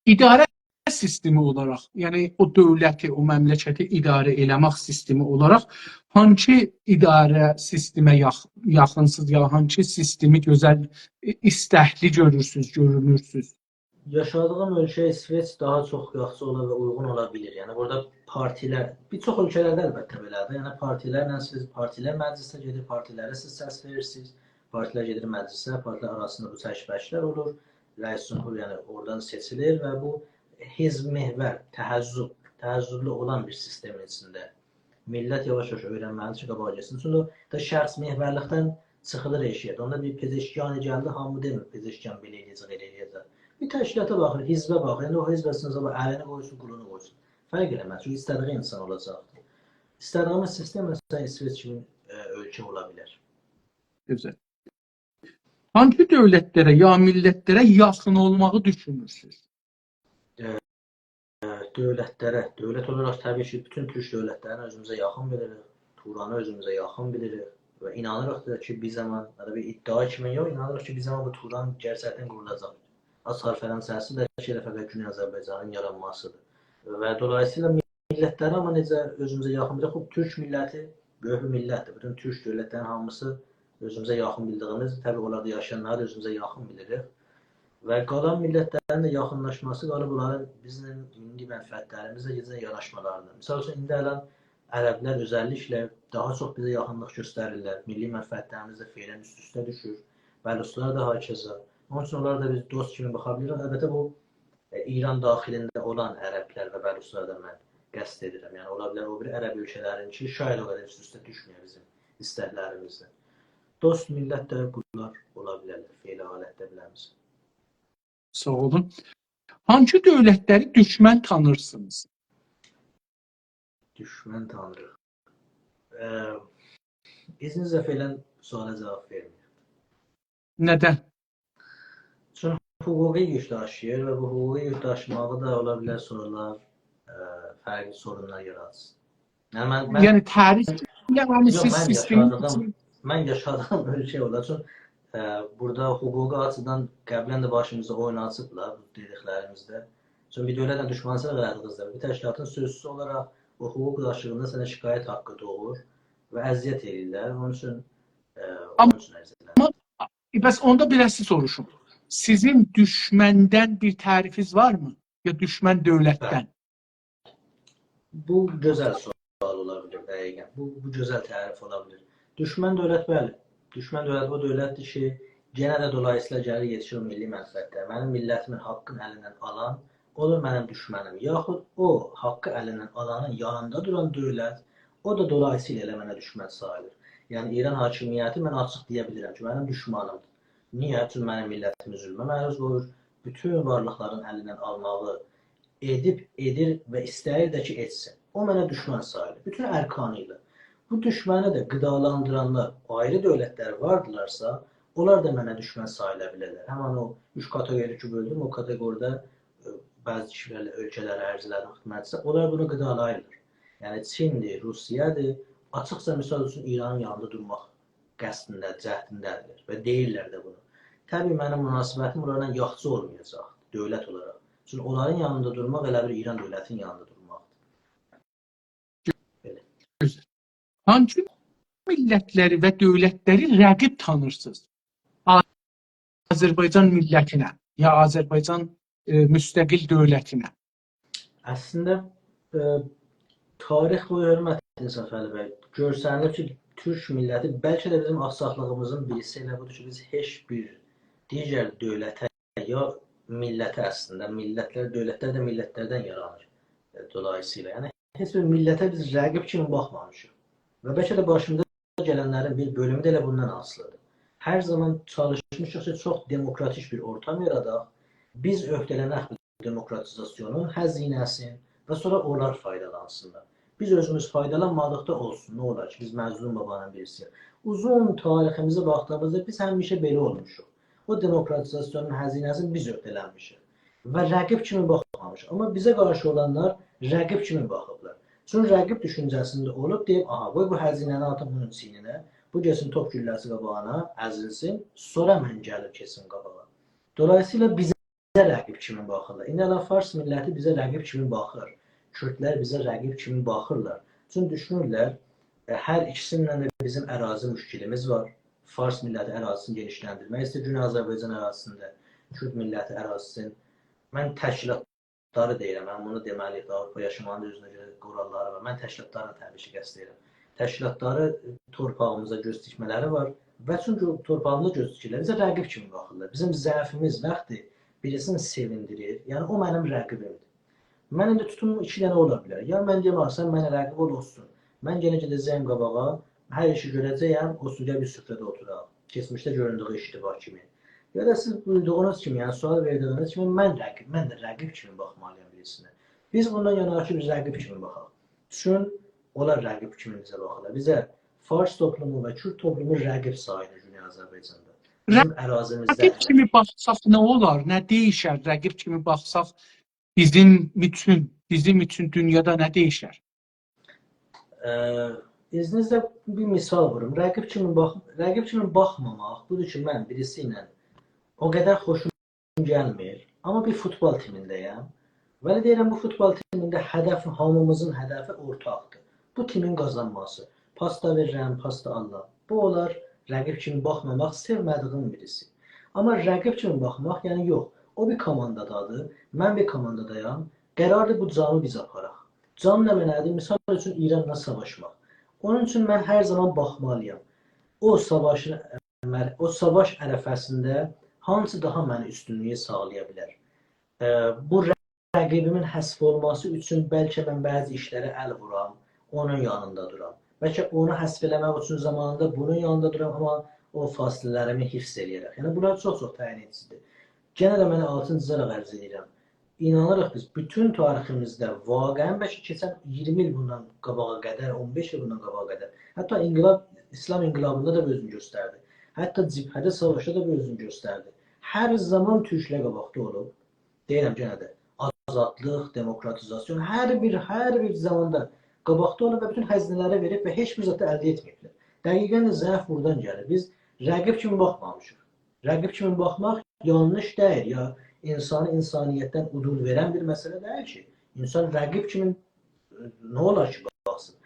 اداره سیستمی اولاراق، یعنی او دؤولتی، او مملکتی اداره ائله‌مک سیستمی اولاراق هانسی اداره سیستمه یاخ-، یاخینسینیز، یا هانسی سیستمی گؤزل، ائ، ایستکلی گؤرورسونوز، گؤرونورسونوز؟ یاشادیغیم اؤلکه ایسوئچ داها چوخ یاخشی اولا و اویغون اولا بیلیر. یعنی، بورادا پارتیلر، بیر چوخ اؤلکه‌لرده البته بئله‌دیر. یعنی، پارتیلرله سیز، پارتیلر مجلیسه گئدیر، پارتیلره سیز سس وئریرسینیز، پارتیلر گئدیر مجلیسه، پارتیلر آراسیندا بو چکیشمکیشلر اولور. رئیس جمهور، یعنی، اورادان سئچیلیر و بو حزب محور، تحزب، تحزبلو اولان بیر سیستمین ایچینده میللت یاواش-یاواش اؤیرنمه‌لیدیر کی، قاباغا گئتسین. چونکی دا شخص محورلیکدن چیخیلیر ائشییه. اوندا بیر پزشکیانی گلدی، هامی دئمیر پزشکیان بئله ائله‌یه‌جک، ائله ائله‌یه‌جک. بیر تشکیلاتا باخیر، حزبه باخیر. یعنی او حزب اصلینده صاباح الینی قویسون، قولونو قویسون. فرق ائله‌مز. چونکی ایسته‌دییی اینسان اولاجاقدیر. ایسته‌دیییمیز سیستم، مثلا، ایسوئچ کیمی، ائ، اؤلکه اولا بیلر. گؤزل. هانسی دؤولتلره یا میللتلره یاخین اولماغی دوشونورسونوز؟ ائ، ائ، دؤولتلره، دؤولت اولاراق طبیعی کی، بوتون تورک دؤولتلرینی اؤزوموزه یاخین بیلیریک. تورانی اؤزوموزه یاخین بیلیریک و اینانیریق دا کی، بیر زامان، حتی بیر ادعا کیمی یوخ، اینانیریق کی، بیر زامان بو توران گئرچکدن قورولاجاق. آذهان فرانسه‌سی ده کی، ائله فقط گونئی آذربایجانین یارانماسیدیر. و دولاییسییلا میللتلری، آمما نئجه اؤزوموزه یاخین بیلیریک، خوب، تورک میللتی بؤیوک بیر میللتدیر. بوتون تورک دؤولتلرین هامیسی اؤزوموزه یاخین بیلدیییمیز، طبیعی اونلاردا یاشایانلاری دا اؤزوموزه یاخین بیلیریک. و قالان میللتلرین ده یاخینلاشماسی قالیب اونلارین بیزله میللی منفعتلریمیزله گئدن یاناشمالاریندان. مثال اوچون، ایندی الان عربلر اؤزللیکله داها چوخ بیزه یاخینلیق گؤستریرلر. میللی منفعتلریمیز ده فعلاً اوست-اوسته دوشور. بلوچلار دا هاکذا. اونون اوچون اونلارا دا بیز دوست کیمی باخا بیلیریک. البته، بو، ائ، ایران داخیلینده اولان عربلر و بلوچلارا دا من قصد ائدیرم. یعنی، اولا بیلر او بیری عرب اؤلکه‌لرینکی شاید او قدر اوست-اوسته دوشمه‌یه بیزیم ایستکلریمیزله. دوست میللت ده بونلار اولا بیلرلر، فعلی حالتده بیله‌میز. ساغ اولون. هانسی دؤولتلری دوشمن تانیرسینیز؟ دوشمن تانیریق. ائ، اذنینیزله فعلاً سؤالا جاواب وئرمه‌ییم. ندن؟ چونکی حقوقی یوک داشیییر و بو حقوقی یوک داشیماغی دا اولا بیلر سونرالار، ائ، فرقلی سورونلار یاراتسین. یعنی من، من یعنی تعریف، یعنی یوخ، سیز من سیستم یاشادیغیم، ایچین من یاشادیغیم اؤلکه اولا. چون، ائ، بورادا حقوقی آچیدان قبلاً ده باشیمیزدا اویون آچیبلار بو دئدیکلریمیزده. چون بیر دؤولتله دوشمنچیلیک ائله‌دیگینیزده بیر تشکیلاتین سؤزچوسو اولاراق او حقوق داشیغیندا سنه شکایت حاققی دوغور و اذیت ائله‌ییرلر. اونون اوچون، ائ، آمما اونون اوچون عرض ائدیرم. ائ، بس اوندا بیر سیز سوروشوم. سیزین دوشمندن بیر تعریفینیز وارمی؟ یا دوشمن دؤولتدن؟ بو گؤزل سؤال اولا بیلیر، دقیقاً. بو، بو گؤزل تعریف اولا بیلیر. دوشمن دؤولت، بلی. دوشمن دؤولت او دؤولتدیر کی، یئنه ده دولاییسییلا گلیر یئتیشیر او میللی منفعتلره. منیم میللتیمین حاققینی الیندن آلان، او دا منیم دوشمنیم. یاخود او حاققی الیندن آلانین یانیندا دوران دؤولت، او دا دولاییسییلا ائله منه دوشمن ساییلیر. یعنی، ایران حاکمیتی، من آچیق دئیه بیلیرم کی، منیم دوشمنیمدیر. نییه؟ چونکی منیم میللتیمی ظولمه معروض قویور. بوتون وارلیقلارین الیندن آلماغی ائدیب، ائدیر و ایسته‌ییر ده کی، ائتسین. او منه دوشمن ساییلیر. بوتون ارکانی ایله. بو دوشمنی ده غذالاندیرانلار آیری دؤولتلر واردیلارسا، اونلار دا منه دوشمن ساییلا بیلرلر. همین او اوچ کاتئقوری کی بؤلدوم، او کاتئقوریده، ائ، بعضی کیشیلرله اؤلکه‌لری عرض ائله‌دیم خدمتینیزه. اونلار بونو غذالاییرلار. یعنی، چیندیر، روسیه‌دیر، آچیقجا، مثال اوچون، ایرانین یانیندا دورماق قصدینده، جهدینده‌دیرلر و دئییرلر ده بونو. طبیعی، منیم مناسبتیم اونلارلا یاخشی اولمایاجاق دؤولت اولاراق. چونکی اونلارین یانیندا دورماق ائله بیر ایران دؤولتینین یانیندا دورماقدیر. بئله. گؤزل. هانسی میللتلری و دؤولتلری رقیب تانیرسینیز؟ آذربایجان میللتینه، یا آذربایجان، ائ، مستقل دؤولتینه؟ اصلینده، ائ، تاریخ بویو، حؤرمتلی انصافعلی بی، گؤرسنیلیر کی، تورک میللتی، بلکه ده بیزیم آلچاقلیغیمیزین بیریسی ائله بودور کی، بیز هئچ بیر دیگر دؤولته یا میللته، اصلینده میللتلر، دؤولتلر ده میللتلردن یارانیر، ائ، دولاییسییلا. یعنی، هئچ بیر میللته بیز رقیب کیمی باخمامیشیق. و بلکه ده باشیمیزا گلنلرین بیر بؤلومو ده ائله بوندان آسیلیدیر. هر زامان چالیشمیشیق کی، چوخ دموکراتیک بیر اورتام یاراداق. بیز عهده‌لنک بو دموکراتیزاسیونون هزینه‌سینی و سونرا اونلار فایدالانسینلار. بیز اؤزوموز فایدالانمادیقدا اولسون، نه اولار کی، بیز مظلوم بابانین بیریسی‌ییک. اوزون تاریخیمیزه باخدیغیمیزدا بیز همیشه بئله اولموشوق. او دموکراتیزاسیونون هزینه‌سینی بیز عهده‌لنمیشیک. و رقیب کیمی باخمامیشیق. آمما بیزه قارشی اولانلار رقیب کیمی باخیبلار. چونکی رقیب دوشونجه‌سینده اولوب، دئییب: «آها، قوی بو هزینه‌نی آتیم بونون چیینینه، بو گئتسین توپ گولله‌سی قاباغینا، ازیلسین، سونرا من گلیم کئچیم قاباغا.» دولاییسییلا بیزه رقیب کیمی باخیرلار. ایندی الان فارس میللتی بیزه رقیب کیمی باخیر. کوردلر بیزه رقیب کیمی باخیرلار. چونکی دوشونورلر، ائ، هر ایکیسینن ده بیزیم اراضی مشکلیمیز وار. فارس میللتی اراضی‌سینی گئنیشلندیرمک ایسته‌ییر گونئی آذربایجان اراضی‌سینده. کورد میللتی اراضی‌سینی، من تشکیلاتلاری دئییرم، من بونو دئمه‌لی‌یم، آوروپا یاشاماغینین اؤزونه گؤره قوراللاری وار. من تشکیلاتلارینی طبیعی کی، قصد ائدیرم. تشکیلاتلاری تورپاغیمیزا گؤز تیکمه‌لری وار و چونکی تورپاغیمیزا گؤز تیکیرلر، بیزه رقیب کیمی باخیرلار. بیزیم ضعفیمیز وقتی بیریسینی سئویندیریر، یعنی او منیم رقیبیمدیر. من ایندی توتوم ایکی دنه اولا بیلر. یا من دئیم: «آ، سن منه رقیب اول، اولسون. من یئنه گئده‌جه‌یم قاباغا، هر ایشی گؤره‌جه‌یم، او سوره بیر سفره‌ده اوتوراق. کئچمیشده گؤروندویو اشتباه کیمی.» یا دا سیز بویوردوغونوز کیمی، یعنی سؤال وئردیگینیز کیمی من رقیب، من ده رقیب کیمی باخمالییام بیریسینه. بیز بوندان یاناری کی، بیز رقیب کیمی باخاق. چون اونلار رقیب کیمی بیزه باخیرلار. بیزه فارس توپلومو و کورد توپلومو رقیب ساییلیر گونئی آذربایجاندا. بیزیم اراضیمیزده. رقیب کیمی باخساق نه اولار، نه دییشر؟ رقیب کیمی باخساق بیزیم اوچون، بیزیم اوچون دونیادا نه دییشر؟ ائ، اذنینیزله بیر مثال ووروم. رقیب کیمی باخ-، رقیب کیمی باخماماق بودور کی، من بیریسی ایله او قدر خوشوم گلمیر، آمما بیر فوتبال تیمینده‌یم. ولی دئییرم، بو فوتبال تیمینده هدف، هامیمیزین هدفی اورتاقدیر. بو تیمین قازانماسی. پاس دا وئریرم، پاس دا آلیرام. بو اولار رقیب کیمی باخماماق، سئومه‌دیگیم بیریسی. آمما رقیب کیمی باخماق، یعنی یوخ، او بیر کوماندادادیر، من بیر کوماندادایام، قراردیر بو جامی بیز آپاراق. جام نمنه‌دیر؟ مثال اوچون ایرانلا ساواشماق. اونون اوچون من هر زامان باخمالی‌یام. او ساواشین، او ساواش عرفه‌سینده هانسی داها منه اوستونلویو ساغلایا بیلر؟ ائ، بو رقیبیمین حذف اولماسی اوچون بلکه من بعضی ایشلره ال وورام، اونون یانیندا دورام. بلکه اونو حذف ائله‌مک اوچون زامانیندا بونون یانیندا دورام، آمما او فاصله‌لریمی حفظ ائله‌یه‌رک. یعنی، بونلار چوخ-چوخ تعیین ائدیجی‌دیر. یئنه ده من آلتین جیراق عرض ائدیرم. اینانیریق بیز بوتون تاریخیمیزده واقعاً، بلکه کئچن اییرمی ایل بوندان قاباغا قدر، اون بئش ایل بوندان قاباغا قدر، حتی انقلاب، اسلام انقلابیندا دا بو اؤزونو گؤستردی. حتی جبهه‌ده، ساواشدا دا بو اؤزونو گؤستردی. هر زامان تورکلر قاباقدا اولوب. دئییرم یئنه ده، آزادلیق، دموکراتیزاسیون، هر بیر، هر بیر زاماندا قاباقدا اولوب و بوتون هزینه‌لری وئریب و هئچ بیر زاد دا الده ائتمه‌ییبلر. دقیقاً ضعف بورادان گلیر. بیز رقیب کیمی باخمامیشیق. رقیب کیمی باخماق یانلیش دئییل، یا انسانی انسانیتدن عدول وئرن بیر مسئله دئییل کی. انسان رقیب کیمی، ائ، نه اولار کی، باخسین؟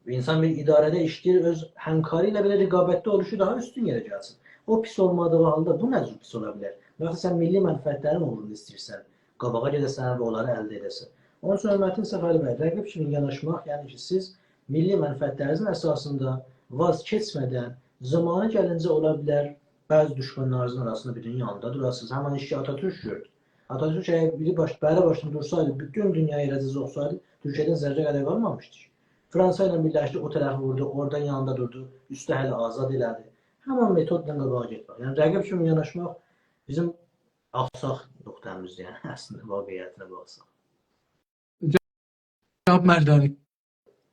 انسان بیر اداره‌ده ایشله‌ییر، اؤز همکاری ایله بئله رقابتده اولور کی، داها اوستون یئره گلسین. او پیس اولمادیغی حالدا بو نه جور پیس اولا بیلر؟ یوخسا سن میللی منفعتلرین اوغروندا ایسته‌ییرسن قاباغا گئده‌سن و اونلاری الده ائده‌سن. اونون اوچون حؤرمتلی صفری بی، رقیب کیمی یاناشماق، یعنی کی، سیز میللی منفعتلرینیزین اساسیندا واز کئچمه‌دن، زامانی گلینجه اولا بیلر، بعضی دوشمنلرینیزین آراسیندا بیرینین یانیندا دوراسینیز. همین ایش کی، آتاتورک گؤردو. آتاتورک اگر بیری باش، بری باشدان دورسایدی، بوتون دونیا ائله جوخسایدی، تورکیه‌دن ذره قدر قالمامیشدی کی. فرانسا ایله بیرلشدی، او طرفی ووردو، اورادان یانیندا دوردو، اوستو هله آزاد ائله‌دی. همین متودلا قاباغا گئتمک. یعنی، رقیب کیمی یاناشماق بیزیم آخساق نقطه‌میزدیر، یعنی، اصلینده واقعیتینه باخساق. جناب مردانی،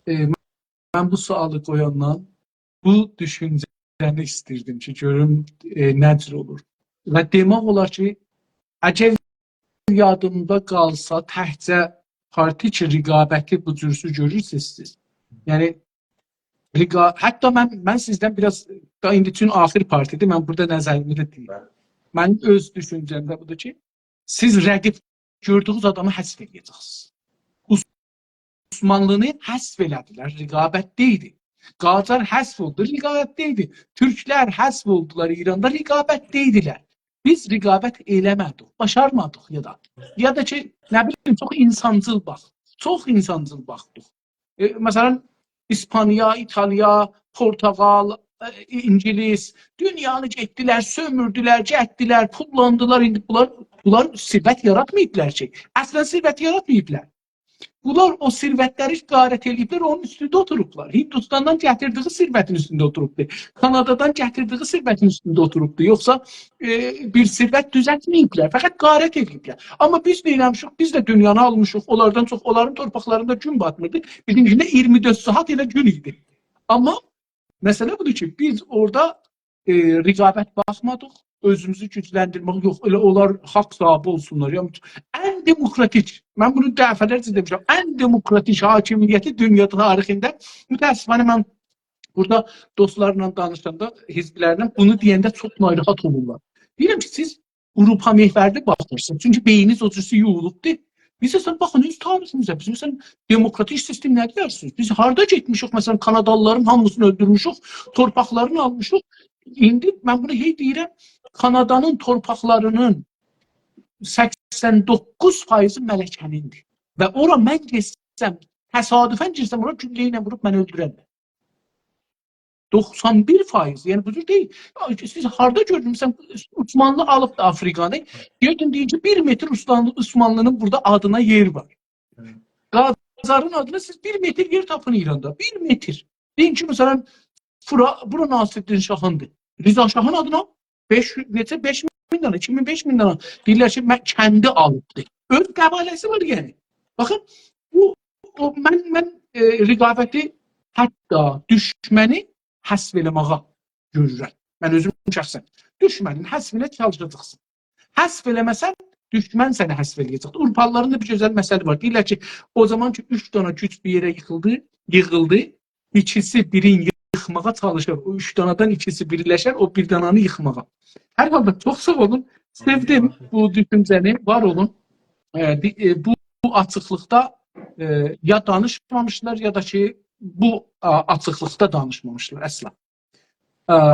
ائ، من بو سؤالی قویاندان بو دوشونجه‌نی ایستیردیم کی، گؤروم، ائ، نه جور اولور. و دئمک اولار کی، اگر یادیمدا قالسا، تکجه پارتی کی، رقابتی بو جورسو گؤرورسونوز سیز. یعنی، رقا-، حتی من، من سیزدن بیر آز، دا ایندی چون آخیر پارتی‌دیر، من بورادا نظریمی ده دئییم. منیم اؤز دوشونجه‌م ده بودور کی، سیز رقیب گؤردویونوز آدامی حذف ائده‌جکسینیز. عثمانلی‌نی حذف ائله‌دیلر، رقابتده ایدی. قاجار حذف اولدو، رقابتده ایدی. تورکلر حذف اولدولار ایراندا، رقابتده ایدیلر. بیز رقابت ائله‌مه‌دیک، باشارمادیق یا دا. یا دا کی، نه بیلیم، چوخ اینسانجیل باخ-، چوخ اینسانجیل باخدیق. ائ، مثلا، ایسپانیا، ایتالیا، پورتوگال، ائ، اینگیلیس، دونیانی گئتدیلر، سؤموردولر، گتدیلر، پوللاندیلار. ایندی بونلار، بونلار ثروت یاراتماییبلار کی. اصلا ثروت یاراتماییبلار. بونلار او ثروتلری غارت ائله‌ییبلر، اونون اوستونده اوتوروبلار. هندوستاندان گتیردیگی ثروتین اوستونده اوتوروبدور. کانادادان گتیردیگی ثروتین اوستونده اوتوروبدور. یوخسا، ائ، بیر ثروت دوزلتمه‌ییبلر. فقط غارت ائله‌ییبلر. آمما بیز نه ائله‌میشیک؟ بیز ده دونیانی آلمیشیق. اونلاردان چوخ، اونلارین تورپاقلاریندا گون باتمیردی. بیزیمکینده اییرمی دؤرد ساعات ائله گون ایدی. آمما مسئله بودور کی، بیز اورادا، ائ، رقابت باخمادیق، اؤزوموزو گوجلندیرمک یوخ، ائله اونلار حاق صاحیبی اولسونلار. یعنی، ان دموکراتیک، من بونو دفعه‌لرجه دئمیشم، ان دموکراتیک حاکمیتی دونیا تاریخینده، متأسفانه من بورادا دوستلارلا دانیشاندا، حزبلرله بونو دئینده چوخ ناراحت اولورلار. دئییرم کی، سیز آوروپا محوری باخیرسینیز. چونکی بئینینیز او جورسو یویولوبدور. بیز اصلا، باخین، اؤز تاریخیمیزه، بیز، مثلا، دموکراتیک سیستم نه دئیرسینیز؟ بیز هاردا گئتمیشیک؟ مثلا، کانادالیلارین هامیسینی اؤلدورموشوک، تورپاقلارینی آلمیشیق. ایندی من بونو هئی دئییرم، کانادانین تورپاقلارینین سکسن دوققوز فایضی ملکه‌نیندیر. و اورا من گئتسم، تصادفا گیرسم، اورا گولله ایله ووروب منی اؤلدوررلر. دوخسان بیر فایض، یعنی بو جور دئییل. آی، سیز هاردا گؤردونوز؟ مثلا، عثمانلی آلیبدی آفریقانی. گئدین دئیین کی، بیر متر عثمانلی، عثمانلی‌نین بورادا آدینا یئر وار. هی. قاجارین آدینا سیز بیر متر یئر تاپین ایراندا. بیر متر. دئیین کی، مثلا، بورا، بورا ناصرالدین شاهیندیر. رضا شاهین آدینا بئش، نئچه، بئش مین دانا، ایکی مین، بئش مین دانا. دئییرلر کی، من، کندی آلیبدی. اؤز قباله‌سی وار، یعنی. باخین، بو، او، من، من، ائ، رقابتی، حتی دوشمنی حذف ائله‌مه‌یه گؤرورم. من اؤزوم شخصا. دوشمنین حذفینه چالیشاجاقسان. حذف ائله‌مه‌سن، دوشمن سنی حذف ائله‌یه‌جکدیر. آوروپالیلارین دا بیر گؤزل مثلی وار. دئییرلر کی، او زامان کی، اوچ دانا گوج بیر یئره ییخیلدی، ییغیلدی، ایکیسی بیرین ییخماغا چالیشیر. او اوچ دانادان ایکیسی بیرلشر، او بیر دانانی ییخماغا. هر حالدا چوخ ساغ اولون. سئودیم بو دوشونجه‌نی. وار اولون. ائ، دی-، ائ، بو آچیقلیقدا، ائ، یا دانیشمامیشلار، یا دا کی، بو، آ، آچیقلیقدا دانیشمامیشلار اصلا. ائ،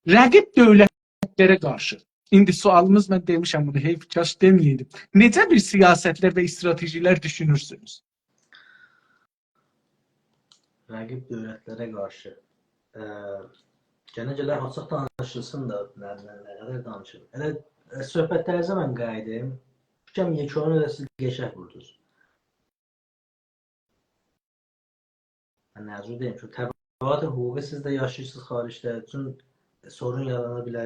رقیب دؤولتلره قارشی. ایندی سؤالیمیز، من دئمیشم بونو، حیف، کاش دئمه‌یه‌یدیم. نئجه بیر سیاستلر و استراتژی‌لر دوشونورسونوز؟ رقیب دؤولتلره قارشی. ائ، گئنه گرک آچیق دانیشیلسین دا، نه، نه، نه قدر دانیشیم. ائله، ائ، صحبتلرینیزه من قاییدیم. فیکریم یئکه‌یینی ائله سیز قشنگ ووردونوز. من نه جور دئییم کی، تبعات حقوقی سیز ده یاشاییرسینیز خارجده، چون سورون یارانا بیلر.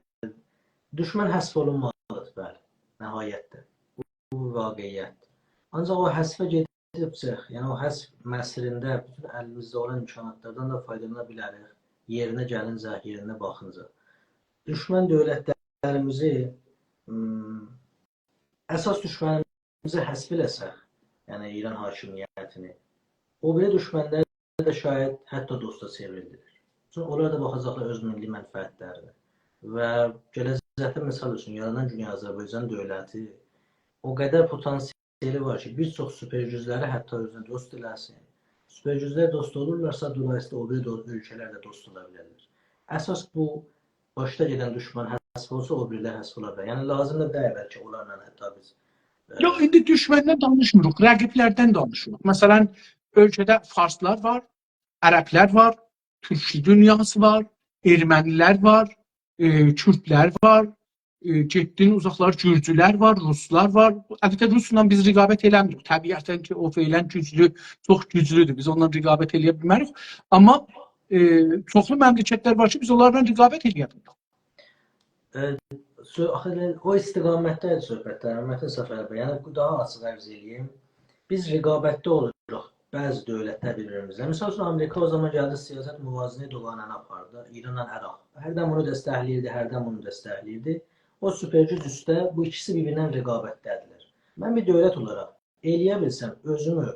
دوشمن حذف اولونمالیدیر، بلی، نهایتده. بو، بو واقعیتدیر. آنجاق او حذفه گئدیبجه، یعنی او حذف مسیرینده بوتون الیمیزده اولان امکاناتلاردان دا فایدالانا بیلریک. یئرینه گلینجه، یئرینه باخینجا. دوشمن دؤولتلریمیزی، م، اساس دوشمنیمیزی حذف ائله‌سک، یعنی ایران حاکمیتینی، او بیری دوشمنلر ده شاید حتی دوستا چئوریلدیلر. چونکی اونلار دا باخاجاقلار اؤز میللی منفعتلرینه. و گله‌جکده، مثال اوچون، یارانان گونئی آذربایجان دؤولتی او قدر پتانسیلی وار کی، بیر چوخ سوپر گوجلری حتی اؤزونه دوست ائله‌سین. سوپر گوجلر دوست اولورلارسا، دولاییسییلا او بیری دو-، اؤلکه‌لر ده دوست اولا بیلرلر. اساس بو باشدا گئدن دوشمن حذف اولسا، او بیریلر حذف اولا بیلر. یعنی، لازیم دا دئییل بلکه اونلارلا حتی بیز، ائ، یوخ، ایندی دوشمندن دانیشمیریق، رقیبلردن دانیشیریق. مثلا، اؤلکه‌ده فارسلار وار، عربلر وار، تورک دونیاسی وار، ارمنیلر وار، ائ، کوردلر وار، ائ، گئتدین اوزاقلار، گورجولر وار، روسلار وار. البته، روسلا بیز رقابت ائله‌میریک. طبیعتا کی، او فعلا گوجلو، چوخ گوجلودور. بیز اوننان رقابت ائله‌یه بیلمه‌ریک. آمما، ائ، چوخلو مملکتلر وار کی، بیز اونلارلا رقابت ائله‌یه بیلیریک. ائ، سؤ-، آخی ائله او استقامتده صحبتلر، حؤرمتلی صفر بی. یعنی، بو داها آچیق عرض ائله‌ییم. بیز رقابتده اولاجاق بعضی دؤولتلر بیر-بیریمیزله. مثال اوچون، آمریکا او زامان گلدی، سیاست موازنه‌ی دوگانه‌نی آپاردی. ایرانلا عراق. هردن بونو دستکله‌ییردی، هردن بونو دستکله‌ییردی. او سوپر گوج اوسته بو ایکیسی بیر-بیریندن رقابتده‌دیرلر. من بیر دؤولت اولاراق ائله‌یه بیلسم، اؤزومو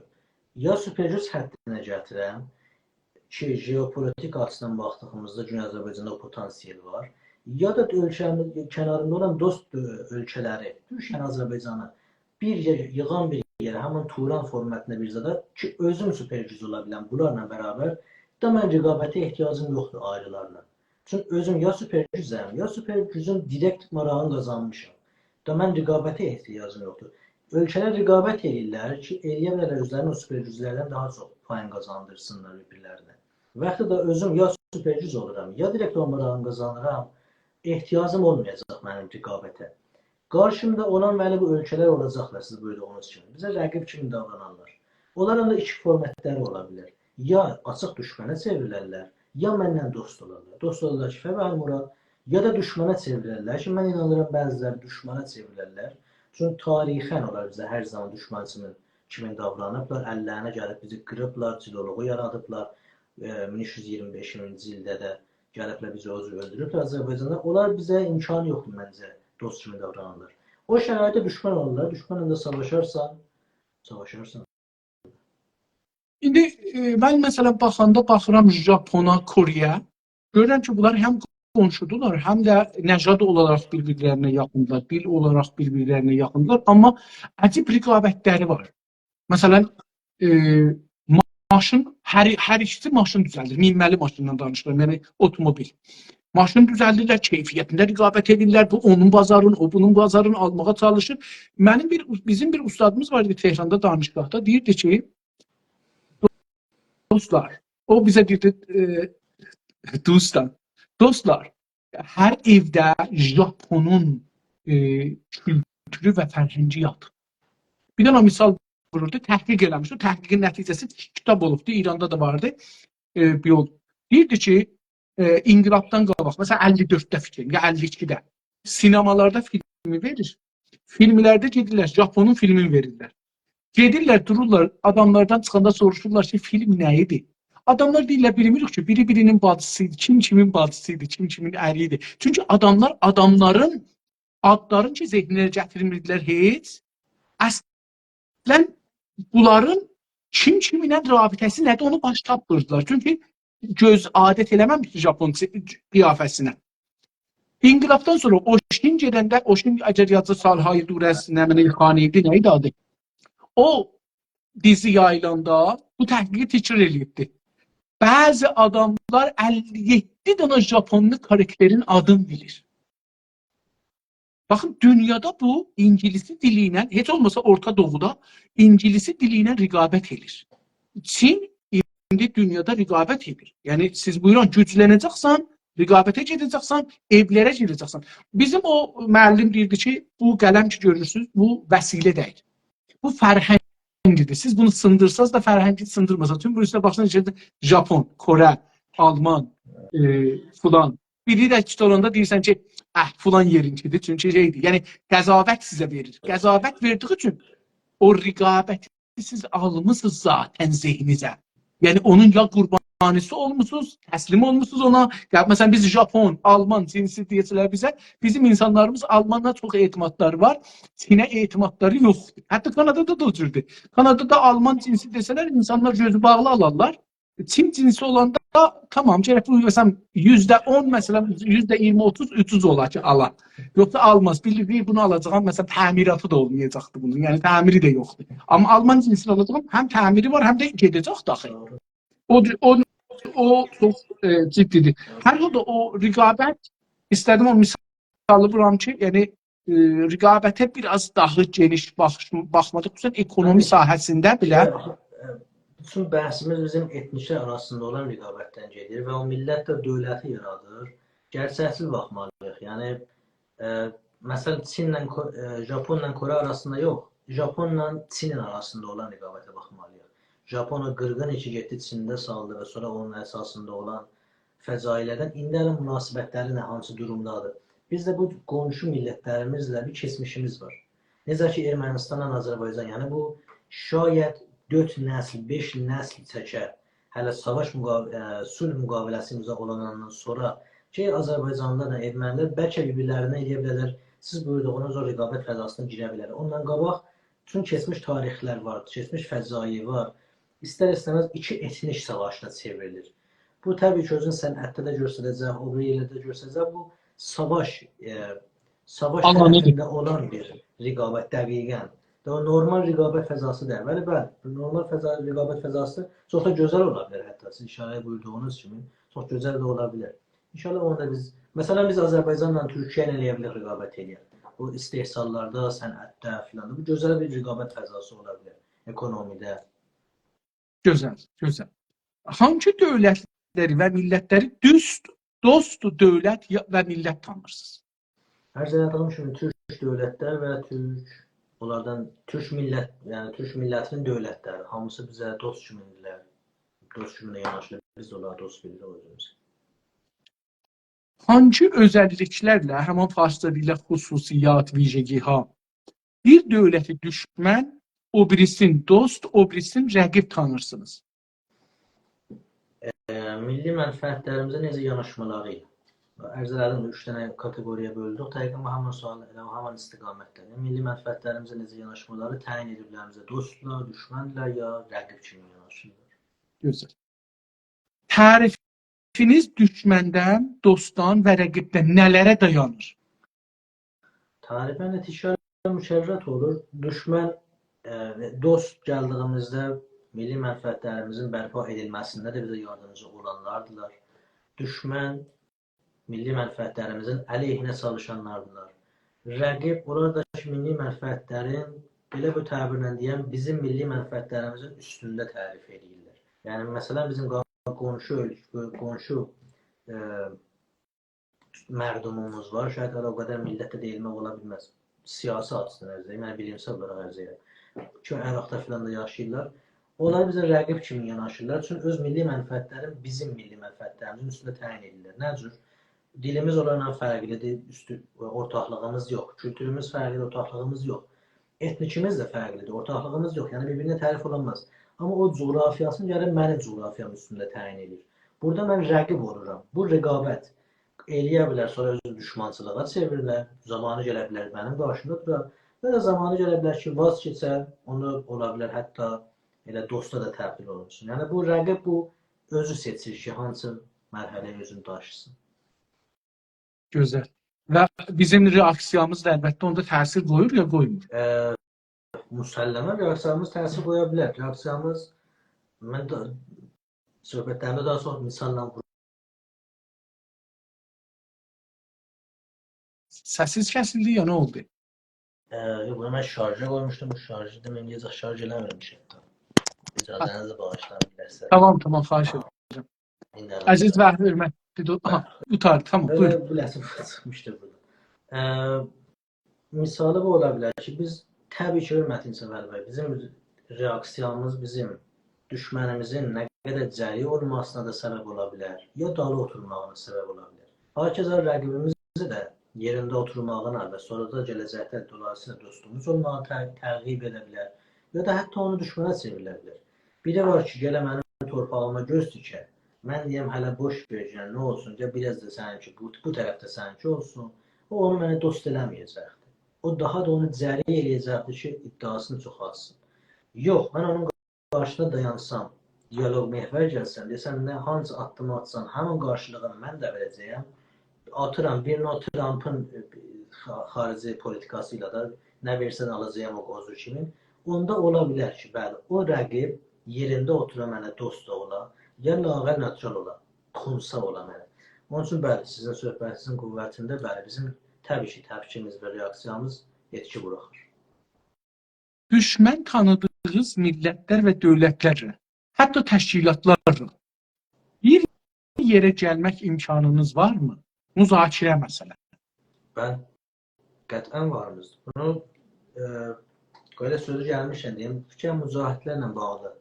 یا سوپر گوج حدینه گتیرم کی، ژئوپولیتیک آچیدان باخدیغیمیزدا گونئی آذربایجاندا او پتانسیل وار، یا دا اؤلکه‌میز، کناریمدا اولان دوست، ائ، اؤلکه‌لری، تورکیه‌نی، آذربایجانی بیر یئر، ییغان بیر یئره، همین توران فورماتیندا بیر زادا کی، اؤزوم سوپر گوج اولا بیلم بونلارلا برابر، دا من رقابته احتیاجیم یوخدور آیریلارلا. چون اؤزوم یا سوپر گوجم، یا سوپر گوجون دیرکت ماراغینی قازانمیشام. دا من رقابته احتیاجیم یوخدور. اؤلکه‌لر رقابت ائله‌ییرلر کی، ائله‌یه بیلرلر اؤزلرینی او سوپر گوجلردن داها چوخ پایین قازاندیرسینلار بیر-بیرلرینه. وقتی ده اؤزوم یا سوپر گوج اولورام، یا دیرکت اونون ماراغینی قازانیرام، احتیاجیم اولمایاجاق منیم رقابته. قارشیمدا اولان، بلی، بو اؤلکه‌لر اولاجاقلار، سیز بویوردوغونوز کیمی. بیزه رقیب کیمی داورانارلار. اونلارین دا ایکی فورماتلاری اولا بیلر. یا آچیق دوشمنه چئوریلرلر، یا منن دوست اولارلار. دوست اولارلار کی، فبه‌المراد، یا دا دوشمنه چئوریلرلر کی، من اینانیرام، بعضیلری دوشمنه چئوریلرلر. چونکی تاریخاً اونلار بیزه هر زامان دوشمن کیمی، کیمی داورانیبلار، اللرینه گلیب بیزی قیریبلار، جیلولوغو یارادیبلار. ائ، مین اوچ یوز اییرمی بئشینجی ایلده ده گلیبلر بیزی او جور اؤلدوروبلر آذربایجاندا. اونلار بیزه امکانی یوخدور منجه، دوست کیمی داورانیرلار. او شرایطده دوشمن اولورلار، دوشمنله ده ساواشارسان، ساواشارسان. ایندی، ائ، من، مثلا، باخاندا باخیرام ژاپونا، کوره‌یه. گؤرورم کی، بونلار هم قونشودولار، هم ده نژاد اولاراق بیر-بیرلرینه یاخیندیلار، دیل اولاراق بیر-بیرلرینه یاخیندیلار. آمما عجیب رقابتلری وار. مثلا، ائ، ما-، ماشین، هر، هر ایکیسی ماشین دوزلدیر. مینمه‌لی ماشیندان دانیشیرام، یعنی اوتوموبیل. ماشین دوزلدیرلر، کیفیتینده رقابت ائدیرلر. بو اونون بازارین، او بونون بازارین آلماغا چالیشیر. منیم بیر، بیزیم بیر اوستادیمیز وار ایدی تهراندا دانشگاهدا، دئییردی کی، دوستلار، او بیزه دئییردی، ائ، دوستان، دوستلار، هر ائوده ژاپونون، ائ، کولتورو و فرهنگی یاتیب. بیر دنه مثال ووروردو، تحقیق ائله‌میشدی. او تحقیقین نتیجه‌سی کیتاب اولوبدو، ایراندا دا واردی. ائ، بیر یول. دئییردی کی، ائ، انقلابدان قاباق، مثلا، اللی دؤردده فیکر، یا اللی ایکیده سینمالاردا فیلمی وئریر. فیلملرده گئدیرلر، ژاپونون فیلمینی وئریرلر. گئدیرلر، دورورلار، آداملاردان چیخاندا سوروشورلار کی، فیلم نه ایدی؟ آداملار دئییرلر، بیلمیریک کی، بیری بیرینین باجیسی ایدی، کیم کیمین باجیسی ایدی، کیم کیمین اری ایدی. چونکی آداملار آداملارین آدلارین کی، ذهنینه گتیرمیردیلر هئچ، اصلا بونلارین کیم کیمینله رابطه‌سی نه‌دیر، اونو باش تاپمیردیلار. چونکی گؤز عادت ائله‌مه‌میشدی ژاپون چی-، قیافه‌سینه. انقلابدان سونرا اوشین گئدنده، اوشین اگر یاددا سال‌های دور است، نه بیلیم، خانی ایدی، نه ایدی آدی؟ او دیزی یاییلاندا بو تحقیقی تکرار ائله‌ییبدی. بعضی آداملار اللی یئددی دنه ژاپونلو کاراکترین آدینی بیلیر. باخین، دونیادا بو اینگیلیسی دیلی ایله، هئچ اولماسا اورتا دوغودا اینگیلیسی دیلی ایله رقابت ائدیر. چین ایندی دونیادا رقابت ائدیر. یعنی سیز بویورون، گوجلنه‌جکسن، رقابته گئده‌جکسن، ائولره گیره‌جکسن. بیزیم او معلم دئییردی کی، بو قلم کی گؤرورسونوز، بو وسیله دئییل. بو فرهنگدیر. سیز بونو سیندیرسانیز دا فرهنگی، سیندیرماسانیز. چونکی بو اوسته باخسان، ایچریده ژاپون، کره، آلمان، ائ، فلان. بیری ده کی اولاندا دئییرسن کی، «اه، فلان یئرینکیدیر.» چونکی شئیدیر، یعنی قضاوت سیزه وئریر. قضاوت وئردیگی اوچون او رقابتی سیز آلمیسینیز ذاتاً ذهنینیزه. یعنی اونون یا قربانی‌سی اولموسونوز، تسلیم اولموسونوز اونا. یا، مثلاً، بیز ژاپون، آلمان جنسی دئیه‌سه‌لر بیزه، بیزیم اینسانلاریمیز آلمانا چوخ اعتمادلاری وار، چینه اعتمادلاری یوخدور. حتی کانادادا دا او جوردور. کانادادا آلمان جنسی دئسه‌لر، اینسانلار گؤزو باغلی آلارلار. چین جنسی اولاندا، تامام، گرک بو، مثلاً، یوزده اون، مثلاً، یوزده اییرمی، اوتوز اوجوز اولا کی، آلا. یوخسا آلماز. بیلیر، بونو آلاجاغام، مثلاً، تعمیراتی دا اولمایاجاقدی بونون. یعنی تعمیری ده یوخدور. آمما آلمان جنسینی آلاجاغام، هم تعمیری وار، هم ده گئده‌جک داخیل. او، او، او چوخ، ائ، جدی‌دیر. هر حالدا او رقابت، ایسته‌دیم او مثالی وورام کی، یعنی، ائ، رقابته بیر آز داها گئنیش باخیش، باخمالی‌ییق. خصوصاً اکونومی ساحه‌سینده بئله. شئی، باخ، ائ، بوتون بحثیمیز بیزیم ائتنیکلر آراسیندا اولان رقابتدن گئدیر و او میللت ده دؤولتی یارادیر. گئرچکچیل باخمالی‌ییق. یعنی، ائ، مثلاً، چینله کو-، ائ، ژاپونلا کره آراسیندا یوخ، ژاپونلا چینین آراسیندا اولان رقابته باخمالی‌ییق. ژاپون او قیرغین کی گئتدی چینده سالدی و سونرا اونون اساسیندا اولان فجایع‌لردن ایندی هله مناسبتلری نه، هانسی دورومدادیر؟ بیز ده بو قونشو میللتلریمیزله بیر کئچمیشیمیز وار. نئجه کی، ارمنیستانلا آذربایجان، یعنی بو شاید دؤرد نسل، بئش نسل چکر. هله ساواش مقا-، ائ، صلح مقاوله‌سیمیز اولاندان سونرا کی، آذربایجانلی‌لارلا ارمنی‌لر بلکه بیر-بیرلرینه ائلیه بیلرلر، سیز بویوردوغونوز او رقابت فضاسینا گیره بیلرلر. اوندان قاباق بوتون کئچمیش تاریخلر وار، کئچمیش فجایع وار. ایستر-ایسته‌مز ایکی ائتنیک ساواشینا چئوریلیر. بو، طبیعی کی، اؤزون صنعتده ده گؤستره‌جک، او بیری یئرلرده گؤستره‌جک. بو ساواش، ائ، ساواش آلانی‌دیر. طرفینده اولان بیر رقابت، دقیقاً. ده او نورمال رقابت فضاسی دئییل. بلی، بلی، نورمال فضا، رقابت فضاسی چوخ دا گؤزل اولا بیلر حتی. سیز ایشاره بویوردوغونوز کیمی، چوخ گؤزل ده اولا بیلر. ان‌شاءالله اونو دا بیز، مثلاً، بیز آذربایجانلا، تورکیه ایله ائلیه بیلریک رقابت ائلیک. بو استحصال‌لاردا، صنعتده فلان دا. بو گؤزل بیر رقابت فضاسی اولا بیلر. اکونومیده. گؤزل، گؤزل. هانسی دؤولتلری و میللتلری دوست، دوست دؤولت یا، و میللت تانیرسینیز؟ عرض ائله‌دیگیم کیمی، تورک دؤولتلر و تورک، اونلاردان تورک میللت، یعنی تورک میللتینین دؤولتلری، هامیسی بیزه دوست کیمی‌دیرلر. دوست کیمی ده یاناشیلیر، بیز ده اونلارا دوست بیلیریک اؤزوموزو. هانسی اؤزللیکلرله، همان فارسجا دئییرلر خصوصیات، ویژگی‌ها، بیر دؤولتی دوشمن، او بیریسین دوست، او بیریسین رقیب تانیرسینیز؟ ائ، میللی منفعتلریمیزه نئجه یاناشمالاری ایله. عرض ائله‌دیم، اوچ دنه کاتئقوری‌یا بؤلدوک. دقیقاً بو همان سؤال، ائله او همان استقامتده. یعنی، میللی منفعتلریمیزه نئجه یاناشمالاری تعیین ائدیبلر بیزه. دوستلار، دوشمندیرلر یا رقیب کیمی یاناشیرلار؟ گؤزل. تعریفینیز دوشمندن، دوستدان و رقیبدن نه‌لره دایانیر؟ تعریفله تکرار مکرر اولور. دوشمن، ائ، دوست گلدیگیمیزده میللی منفعتلریمیزین برپا ائدیلمه‌سینده ده بیزه یاردیمجی اولانلاردیلار. دوشمن میللی منفعتلریمیزین علیهینه چالیشانلاردیلار. رقیب، اونلار دا کی، میللی منفعتلرین، بئله بو تعبیرله دئیم، بیزیم میللی منفعتلریمیزین اوستونده تعریف ائدیرلر. یعنی، مثلاً، بیزیم قا-، قونشو اؤل-، قونشو، ائ، مردوموموز وار. شاید هله او قدر میللت ده دئییلمک اولا بیلمز. سیاسی آچیدان عرض ائدیرم، یعنی بیلیمسل اولاراق عرض ائدیرم. کی، عراقدا فلان دا یاشاییرلار. اونلار بیزه رقیب کیمی یاناشیرلار. چونکی اؤز میللی منفعتلرین بیزیم میللی منفعتلریمیزین اوستونده تعیین ائدیرلر. نه جور؟ دیلیمیز اونلارلا فرقلی‌دیر، اوستو، اورتاقلیغیمیز یوخ. کولتوروموز فرقلی‌دیر، اورتاقلیغیمیز یوخ. ائتنیکیمیز ده فرقلی‌دیر، اورتاقلیغیمیز یوخ. یعنی، بیر-بیرینه تعریف اولانماز. آمما او جغرافیاسینی گرک منیم جغرافیام اوستونده تعیین ائدیر. بورادا من رقیب اولورام. بو رقابت ائلیه بیلر، سونرا اؤزو دوشمانچیلیغا چئوریله، زامانی گله بیلر منیم قارشیمدا دورا، یا دا زامانی گله بیلر کی، واز کئچه، اونو اولا بیلر حتی ائله دوستا دا تبدیل اولونسون. یعنی بو رقیب، بو اؤزو سئچیر کی، هانسی مرحله‌یه اؤزونو داشیسین. گؤزل. و بیزیم رئاکسییامیز دا البته اوندا تأثیر قویور یا قویمور؟ ائ، مسلماً رئاکسیامیز تأثیر قویا بیلر. رئاکسیامیز، من ده صحبتلریمده داها چوخ مثاللا وور- سسیز کسیلدی یا نه اولدو؟ اه، یوخ، بونو من شارژا قویموشدوم. بو شارژی دا من یئیه‌جک، شارژ ائله‌میرمیش حتی. اجازه‌نیزی باغیشلایین بیر لحظه. تامام، تامام، خواهش ائدیرم. ایندی عزیز آلینجا. وحید حؤرمتلی دو-، آها، هه. قوتاردی، تامام، بؤیورون. بئله بیر لحظه چیخمیشدی بورادان. اه، مثالی بو اولا بیلر کی، بیز، طبیعی کی، حؤرمتلی صفوی بی، بیزیم رئاکسیامیز بیزیم دوشمنیمیزین نه قدر جری اولماسینا دا سبب اولا بیلر، یا دالی اوتورماغینا سبب اولا بیلر. هاکذا رقیبیمیزی ده یئرینده اوتورماغینا و سونرا دا گله‌جکده دولاییسییلا دوستوموز اولماغا تر-، ترغیب ائده بیلر، یا دا حتی اونو دوشمنه چئویره بیلر. بیری وار کی، گله منیم تورپاغیما گؤز تیکه، من دئیم، هله بوش وئر، یعنی نه اولسون، گل بیر آز دا سنینکی، بو، بو طرف ده سنینکی اولسون. او اونو منه دوست ائله‌مه‌یه‌جکدیر. او داها دا اونو جری ائله‌یه‌جکدیر کی، ادعاسینی چوخالتسین. یوخ، من اونون قارشیسیندا دایانسام، دیالوق محور گلسم، دئسم، نه، هانسی آددیمی آتسان، همین قارشیلیغی من ده وئره‌جه‌یم. آتیرام، بیرینی او ترامپین، ائ، خا-، خارجی پولیتیکاسی ایله ده، نه وئرسن آلاجاغام او قوزو کیمی. اوندا اولا بیلر کی، بلی، او رقیب یئرینده اوتورا منه دوست دا اولا، یا لااقل نئوترال اولا، خنثی اولا منه. اونون اوچون، بلی، سیزین صحبتینیزین قوتینده، بلی، بیزیم طبیعی کی، تپکیمیز و رئاکسیامیز ائتکی بوراخیر. دوشمن تانیدیغینیز میللتلر و دؤولتلرله، حتی تشکیلاتلارلا بیر یئره گلمک امکانینیز وارمی؟ مذاکره مثلا. بلی، قطعاً واریمیزدیر. بونو، ائ، بئله سؤزو گلمیشکن دئییم، فیکر مجاهدلرله باغلی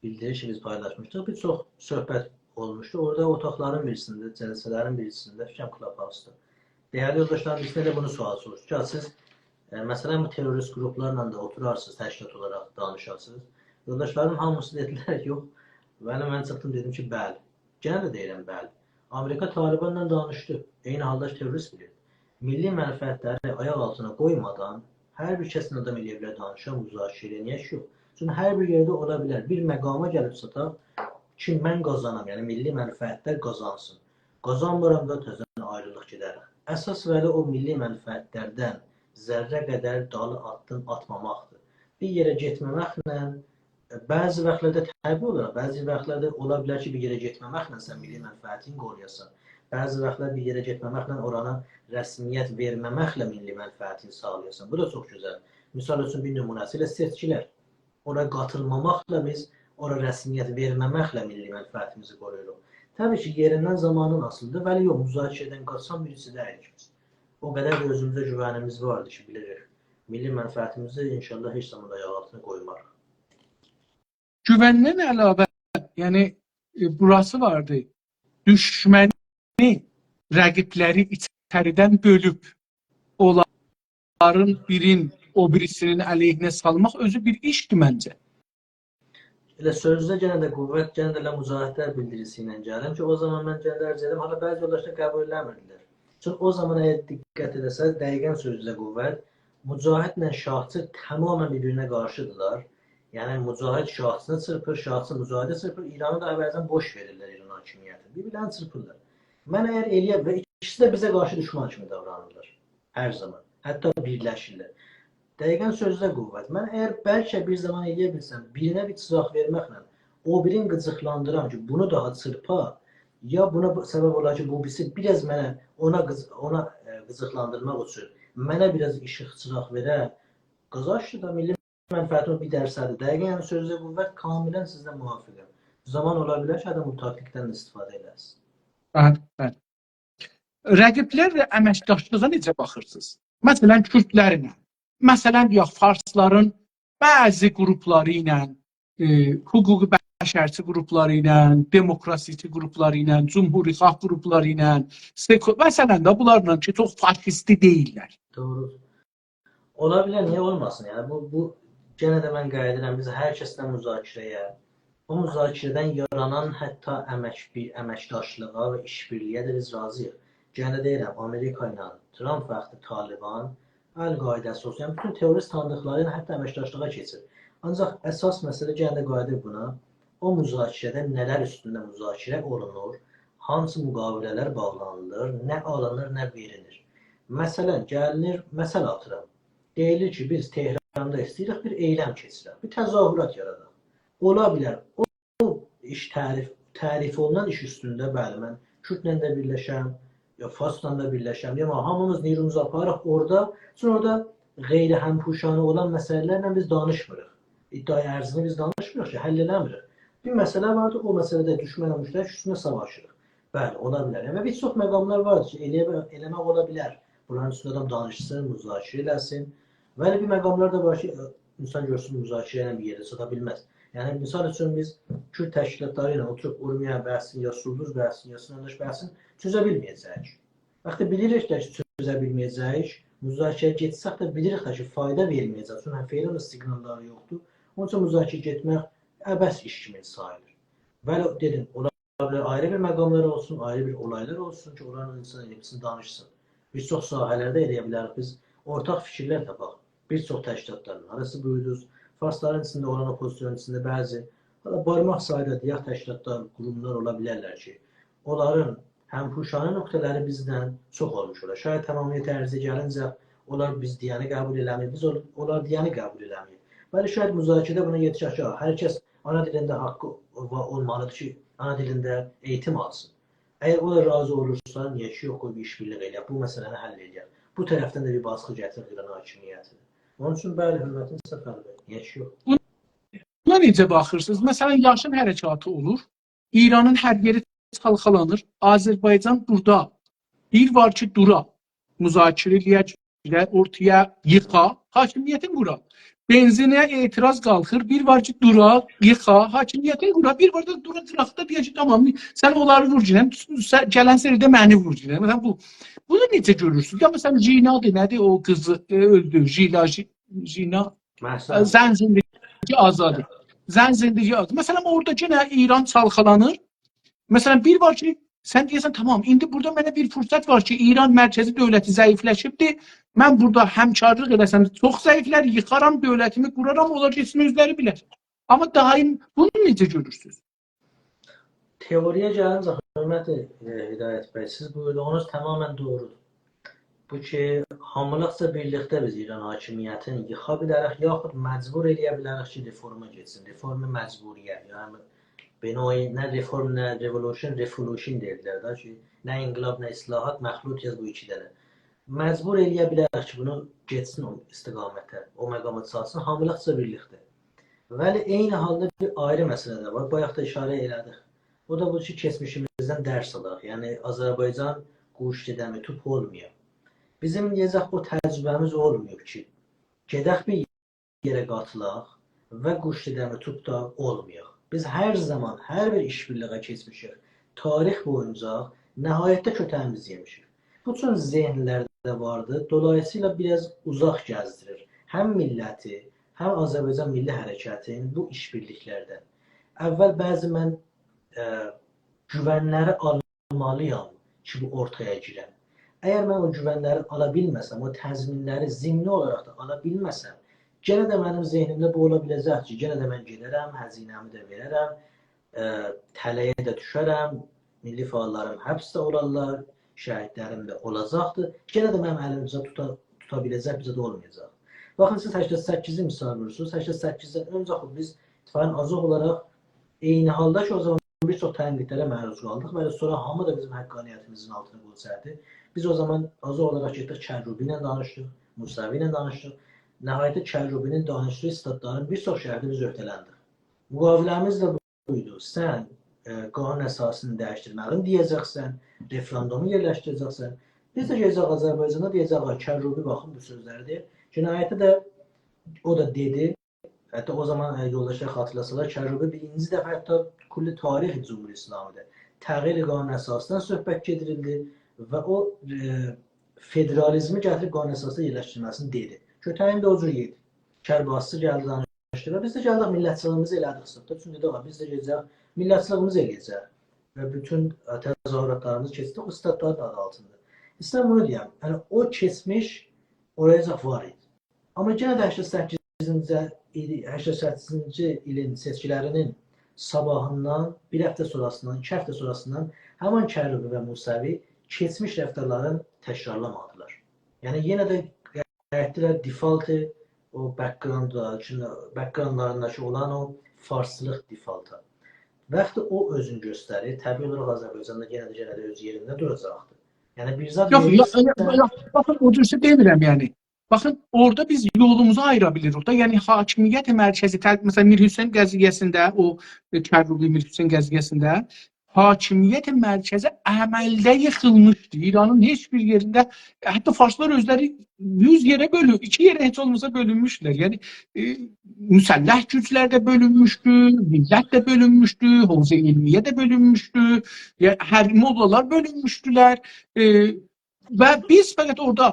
بیلدیری کی، بیز پایلاشمیشدیق. بیر چوخ صحبت اولموشدو. اورادا اوتاقلارین بیریسینده، جلسه‌لرین بیریسینده، فیکر کلاب‌هاوسدا، دیرلی یولداشلارین بیریسینده ائله بونو سؤال سوروشدو کی، سیز، ائ، مثلا، بو تروریست گروپلارلا دا اوتورارسینیز، تشکیلات اولاراق دانیشارسینیز؟ یولداشلارین هامیسی دئدیلر، یوخ. بلی، من چیخدیم، دئدیم کی، بلی. گئنه ده دئییرم، بلی. آمریکا طالبانلا دانیشدی. عینی حالدا کی، تروریست بیلیر. میللی منفعتلری آیاق آلتینا قویمادان هر بیر کسله آدام ائله‌یه بیلر دانیشا، مذاکره ائله‌یه، یوخ. چونکی هر بیر یئرده اولا بیلر. بیر مقاما گلیب چاتاق کی، من قازانام، یعنی میللی منفعتلر قازانسین. قازانمیرام دا تزه‌دن آیریلیق گئدر. اساس ولی او میللی منفعتلردن ذره قدر دالی آددیم آتماماقدیر. بیر یئره گئتمه‌مکله، بعضی واختلاردا طبیعی اولاراق، بعضی واختلاردا اولا بیلر کی، بیر یئره گئتمه‌مکله سن میللی منفعتینی قورویاسان. بعضی واختلار بیر یئره گئتمه‌مکله اورانی رسمیت وئرمه‌مکله میللی منفعتینی ساغلایاسان. بو دا چوخ گؤزل. مثال اوچون، بیر نمونه‌سی ائله سئچکیلر. اورا قاتیلماماقلا بیز، اورا رسمیت وئرمه‌مکله میللی منفعتیمیزی قورویوروق. طبیعی کی، یئریندن زامانین آسیلیدیر، ولی یوخ، مذاکره‌دن قاچان بیریسی دئییلیک بیز. او قدر ده اؤزوموزه گوونیمیز واردیر کی، بیلیریک. میللی منفعتیمیزی انشاءالله هئچ زامان آیاق آلتینا قویماریق. گووندن علاوه، یعنی، ائ، بوراسی واردی. دوشمنی، رقیبلری ایچریدن بؤلوب، اونلارین بیرین او بیریسینین علیهینه سالماق اؤزو بیر ایشدیر منجه. ائله سؤزده گئنه ده قوت، گئنه ده ائله مجاهدلر بیلدیریسی ایله گلیم کی، او زامان من گئنه ده عرض ائدیم، حالا بعضی یولداشلار قبول ائله‌میردیلر. چونکی او زامان اگر دقت ائله‌سز، دقیقاً سؤزده قوت، مجاهدله شاهچی تماماً بیر-بیرینه قارشیدیرلار. یعنی مجاهد شاهچینی چیرپیر، شاهچی مجاهدی چیرپیر، ایرانی دا عوضاً بوش وئریرلر ایران حاکمیتی. بیر-بیرلرینی چیرپیرلار. من اگر ائله‌یم و ایکیسی ده بیزه قارشی دوشمن کیمی داورانیرلار. هر زامان. حتی بیرلشیرلر. دقیقاً سؤزده قوت. من اگر بلکه بیر زامان ائله‌یه بیلسم، بیرینه بیر چیراق وئرمکله او بیرینی قیجیقلاندیرام کی، بونو داها چیرپا، یا بونا بو، سبب اولا کی، بو بیریسی بیر آز منه، اونا قیج-، اونا، ائ، قیجیقلاندیرماق اوچون منه بیر آز ایشیق چیراق وئره، قازانجدیر دا، میللی منفعتین او بیر درصدی. دقیقاً، یعنی سؤزده قوت، کاملاً سیزله موافقم. زامان اولا بیلر کی، آدام بو تاکتیکدن استفاده ائله‌سین. بلی، بلی. رقیبلرله امکداشلیغا نئجه باخیرسینیز؟ مثلا، کوردلرله، مثلا، دئیک، فارسلارین بعضی قروپلاری ایله، ائ، حقوق بشرچی قروپلاری ایله، دموکراسیچی قروپلاری ایله، جمهوری‌خواه قروپلاری ایله، سکو-، مثلا ده بونلارلا کی، چوخ فاشیستی دئییللر. دوغرو. اولا بیلر، نییه اولماسین؟ یعنی بو، بو یئنه ده من قاییدیرام، بیز هر کسله مذاکره‌یه، او مذاکره‌دن یارانان حتی امک، بیر امکداشلیغا و ایش‌بیرلیگه ده بیز راضی‌ییق. یئنه دئییرم، آمریکا ایله ترامپ واختی طالبان، القاعده‌سی اولسون، یعنی بوتون تروریست تانیدیقلاری ایله حتی امکداشلیغا کئچیر. آنجاق اساس مسئله یئنه ده قاییدیر بونا، او مذاکره‌ده نه‌لر اوستونده مذاکره اولونور، هانسی مقاوله‌لر باغلانیلیر، نه آلینیر، نه وئریلیر. مثلا، گلینیر، مثل آتیرام، دئییلیر کی، بیز تهران ایراندا ایسته‌ییریک بیر ائیلم کئچیرک، بیر تظاهرات یاراداق. اولا بیلر، او، او ایش تعریف، تعریف اولونان ایش اوستونده، بلی، من کوردله ده بیرلشم، یا فارسلا دا بیرلشم، یا هامیمیز نیروموزو آپاریریق اورادا، چونکی اورادا غیر همپوشانه اولان مسئله‌لرله بیز دانیشمیریق. ادعای ارضینی بیز دانیشمیریق کی، حل ائله‌میریک. بیر مسئله واردی، او مسئله‌ده دوشمنله مشترک اوستونده ساواشیریق. بلی، اولا بیلر. و بیر چوخ مقاملار وار کی، ائلیه، ائله‌مک اولا بیلر. بونلارین اوستونده آدام دانیشسین، مذاکره ائله‌سین. ولی بیر مقاملار دا وار کی، اینسان گؤرسون، مذاکره ایله بیر یئره چاتا بیلمز. یعنی، مثال اوچون، بیز کورد تشکیلاتلاری ایله اوتوروب اورمیه بحثین، یا سولدوز بحثین، یا سینانداش بحثین چؤزه بیلمه‌یه‌جه‌ییک. وقتی بیلیریک ده کی، چؤزه بیلمه‌یه‌جه‌ییک، مذاکره گئتسک ده بیلیریک ده کی، فایدا وئرمه‌یه‌جک. چونکی فعلاً ده سیگناللاری یوخدور. اونون اوچون مذاکره گئتمک عبث ایش کیمی ساییلیر. بلی، دئدیم، اولا بیلر آیری بیر مقاملار اولسون، آیری بیر اولایلار اولسون کی، اولارلا اینسان ائلیه بیلسین، دانیشسین. بیر چوخ ساحه‌لرده ائلیه بیلریک بیز اورتاق فیکیرلر تاپاق. بیر چوخ تشکیلاتلارین، هاراسی بویدوز، فارسلارین ایچینده اولان، اوپوزیسیونون ایچینده بعضی، حتی بارماق سایدا دئیک، تشکیلاتلار، قوروملار اولا بیلرلر کی، اونلارین همپوشانه نقطه‌لری بیزدن چوخ اولموش اولار. شاید تمامیت ارضیه گلینجه اونلار بیز دئیه‌نی قبول ائله‌میر، بیز اول-، اونلار دئیه‌نی قبول ائله‌میر. بلی، شاید مذاکره‌ده بونا یئتیشک کی، هر کس آنا دیلینده حاققی وا-، اولمالیدیر کی، آنا دیلینده ائییتیم آلسین. اگر او دا راضی اولورسا، نییه کی یوخ، قوی بیر ایش‌بیرلیگی ائله‌یک، بو مسئله‌نی حل ائله‌یک. بو طرفدن ده بیر باسقی گتیرک ایران حاکمیتینه. اونون اوچون، بلی، حؤرمتلی سفر بی، نییه کی یوخ؟ بونا نئجه باخیرسینیز؟ مثلا، یاشین حرکاتی اولور، ایرانین هر یئری چالخالانیر، آذربایجان بورادا بیر وار کی، دورا، مذاکره ائلیه، گیره اورتایا، ییخا، حاکمیتین قورا. بنزینه اعتراض قالخیر، بیر وار کی، دورا، ییخا، حاکمیتین قورا، بیر وار دا دورا قیراقدا دئیه کی، تامام، سن اونلاری وور گینه، سن، گلن سریده منی وور گینه. مثلا، بو، بونو نئجه گؤرورسونوز؟ یا، مثلا، ژینادیر، نه‌دیر او قیزی، ائ، اؤلدو، ژیلا، ژی-، ژینا، مهسا. ائ، زن زندگی آزادی. زن زندگی آزادی. مثلا، اورادا یئنه ایران چالخالانیر. مثلا، بیر وار کی، سن دئیه‌سن، تامام، ایندی بورادا منه بیر فرصت وار کی، ایران مرکزی دؤولتی ضعیفلشیبدیر. من بورادا همکارلیق ائله‌سم، چوخ ضعیفلر ییخارام، دؤولتیمی قورارام، اونلار گئتسین اؤزلری بیلر. آمما دائم بونو نئجه گؤرورسونوز؟ تئوری‌یه گلینجه، حؤرمتلی، ائ، هدایت بی، سیز بویوردوغونوز تماما دوغرودور. بو کی، هامیلیقجا بیرلیکده بیز ایران حاکمیتینی ییخا بیلریک، یاخود مجبور ائلیه بیلریک کی، رفورما گئتسین. رفورم مجبوریه، یعنی به نوعی نه رفورم، نه رئولوشن، رفولوشن دئییرلر ده کی، نه انقلاب، نه اصلاحات، مخلوط یاز بو ایکی دنه. مجبور ائلیه بیلریک کی، بونو گئتسین او استقامته، او مقاما چاتسین، هامیلیقجا بیرلیکده. ولی عینی حالدا بیر آیری مسئله ده وار. بایاق دا ایشاره ائله‌دیک. او دا بو کی، کئچمیشیمیزدن درس آلاق. یعنی، آذربایجان گوشت دم توپ اولمویا. بیزیم دئیه‌جک او تجربه‌میز اولمویوب کی، گئدک بیر یئره قاتیلاق و گوشت دم توپ دا اولمایاق. بیز هر زامان، هر بیر ایش‌بیرلیگه کئچمیشیک. تاریخ بویونجا نهایتده کؤته‌ییمیزی یئمیشیک. بو اوچون ذهنلرده واردی. دولاییسییلا بیر آز اوزاق گزدیریر هم میللتی، هم آذربایجان میللی حرکتین بو ایش‌بیرلیکلردن. اول بعضی من، ائ، گوونلری آلمالییام کی، بو اورتایا گیرم. اگر من او گوونلری آلا بیلمه‌سم، او تضمینلری ضمنی اولاراق دا آلا بیلمه‌سم، یئنه ده منیم ذهنیمده بو اولا بیله‌جک کی، یئنه ده من گئده‌رم، هزینه‌می ده وئره‌رم، ائ، تله‌یه ده دوشه‌رم، میللی فعاللاریم حبسده اولارلار، شهیدلریم ده اولاجاقدیر. یئنه ده منیم الیمده توتا، توتا بیله‌جک بیر زاد اولمایاجاق. باخین، سیز هشتاد سککیزی مثال وورورسونوز. هشتاد سککیزدن اؤنجه آخی بیز اتفاقاً آذوح اولاراق عینی حالدا کی، او زامان بیر چوخ تنقیدلره معروض قالدیق و سونرا هامی دا بیزیم حقانیتیمیزین آلتینا قول چکدی. بیز او زامان آذوح اولاراق گئتدیک، کروبی ایله دانیشدیق، موسوی ایله دانیشدیق. نهایتده کروبی‌نین دانیشدیغی استادلارین بیر چوخ شهرده بیز عهده‌لندیک. مقاوله‌میز ده بویدو. سن، ائ، قانون اساسی‌نین دییشدیرمه‌یینی دئیه‌جکسن، رفراندومو یئرلشدیره‌جکسن. بیز ده گئده‌جه‌ییک آذربایجانا، دئیه‌جه‌ییک، «آی، کروبی، باخین بو سؤزلری دئییر.» جنایتی ده او دا دئدی. حتی او زامان، ائ، یولداشلار خاطیرلاسالار، کروبی بیرینجی دفعه حتی کل تاریخ جمهوری اسلامی‌ده تغییر قانون اساسی‌دن صحبت گئدیریلدی و او، ائ، فدرالیزمی گتیریب قانون اساسی‌ده یئرلشدیرمه‌سینی دئدی. کؤته‌یینی ده او جور یئدی. کرباسچی گلدی دانیشدی و بیز ده گلدیک میللتچیلیگیمیزی ائله‌دیک استاددا. چونکی دئدیک، «آ، بیز ده گئده‌جه‌ییک میللتچیلیگیمیزی ائله‌یه‌جه‌ییک.» و بوتون، ائ، تظاهراتلاریمیزی کئچیردیک او استادلارین آدی آلتیندا. ایسته‌ییرم بونو دئیم، یعنی او کئچمیش اوراجاق وار ایدی. آمما یئنه ده هشتاد سککیزینجی ایلی، هشتاد سککیزینجی ایلین سئچکیلری‌نین صاباحیندان، بیر هفته سونراسیندان، ایکی هفته سونراسیندان همین کروبی و موسوی کئچمیش رفتارلارین تکرارلامادیلار. یعنی، یئنه ده قاییتدیلار default او background-لارینداکی اولان او فارسلیق دیفالتا. وقتی او اؤزونو گؤستریر، طبیعی اولاراق آذربایجاندا یئنه ده، یئنه ده اؤز یئرینده دوراجاقدیر. یعنی بیر زاد یوخ، یوخ، یوخ، یوخ، باخین، او جور شئی دئمیرم، یعنی. باخین، اورادا بیز یولوموزو آییرا بیلیریک دا. یعنی، حاکمیت مرکزی، تر-، مثلا، میرحسین قضیه‌سینده، او، ائ، کروبی میرحسین قضیه‌سینده حاکمیت مرکزی عملده ییخیلمیشدی. ایرانین هئچ بیر یئرینده، حتی فارسلار اؤزلری یوز یئره بؤلو-، ایکی یئره هئچ اولماسا بؤلونموشدولر. یعنی، ائ، مسلح گوجلر ده بؤلونموشدو، میللت ده بؤلونموشدو، حوزه علمیه ده بؤلونموشدو، یعنی، هر موللالار بؤلونموشدولر. ائ، و بیز فقط اورادا،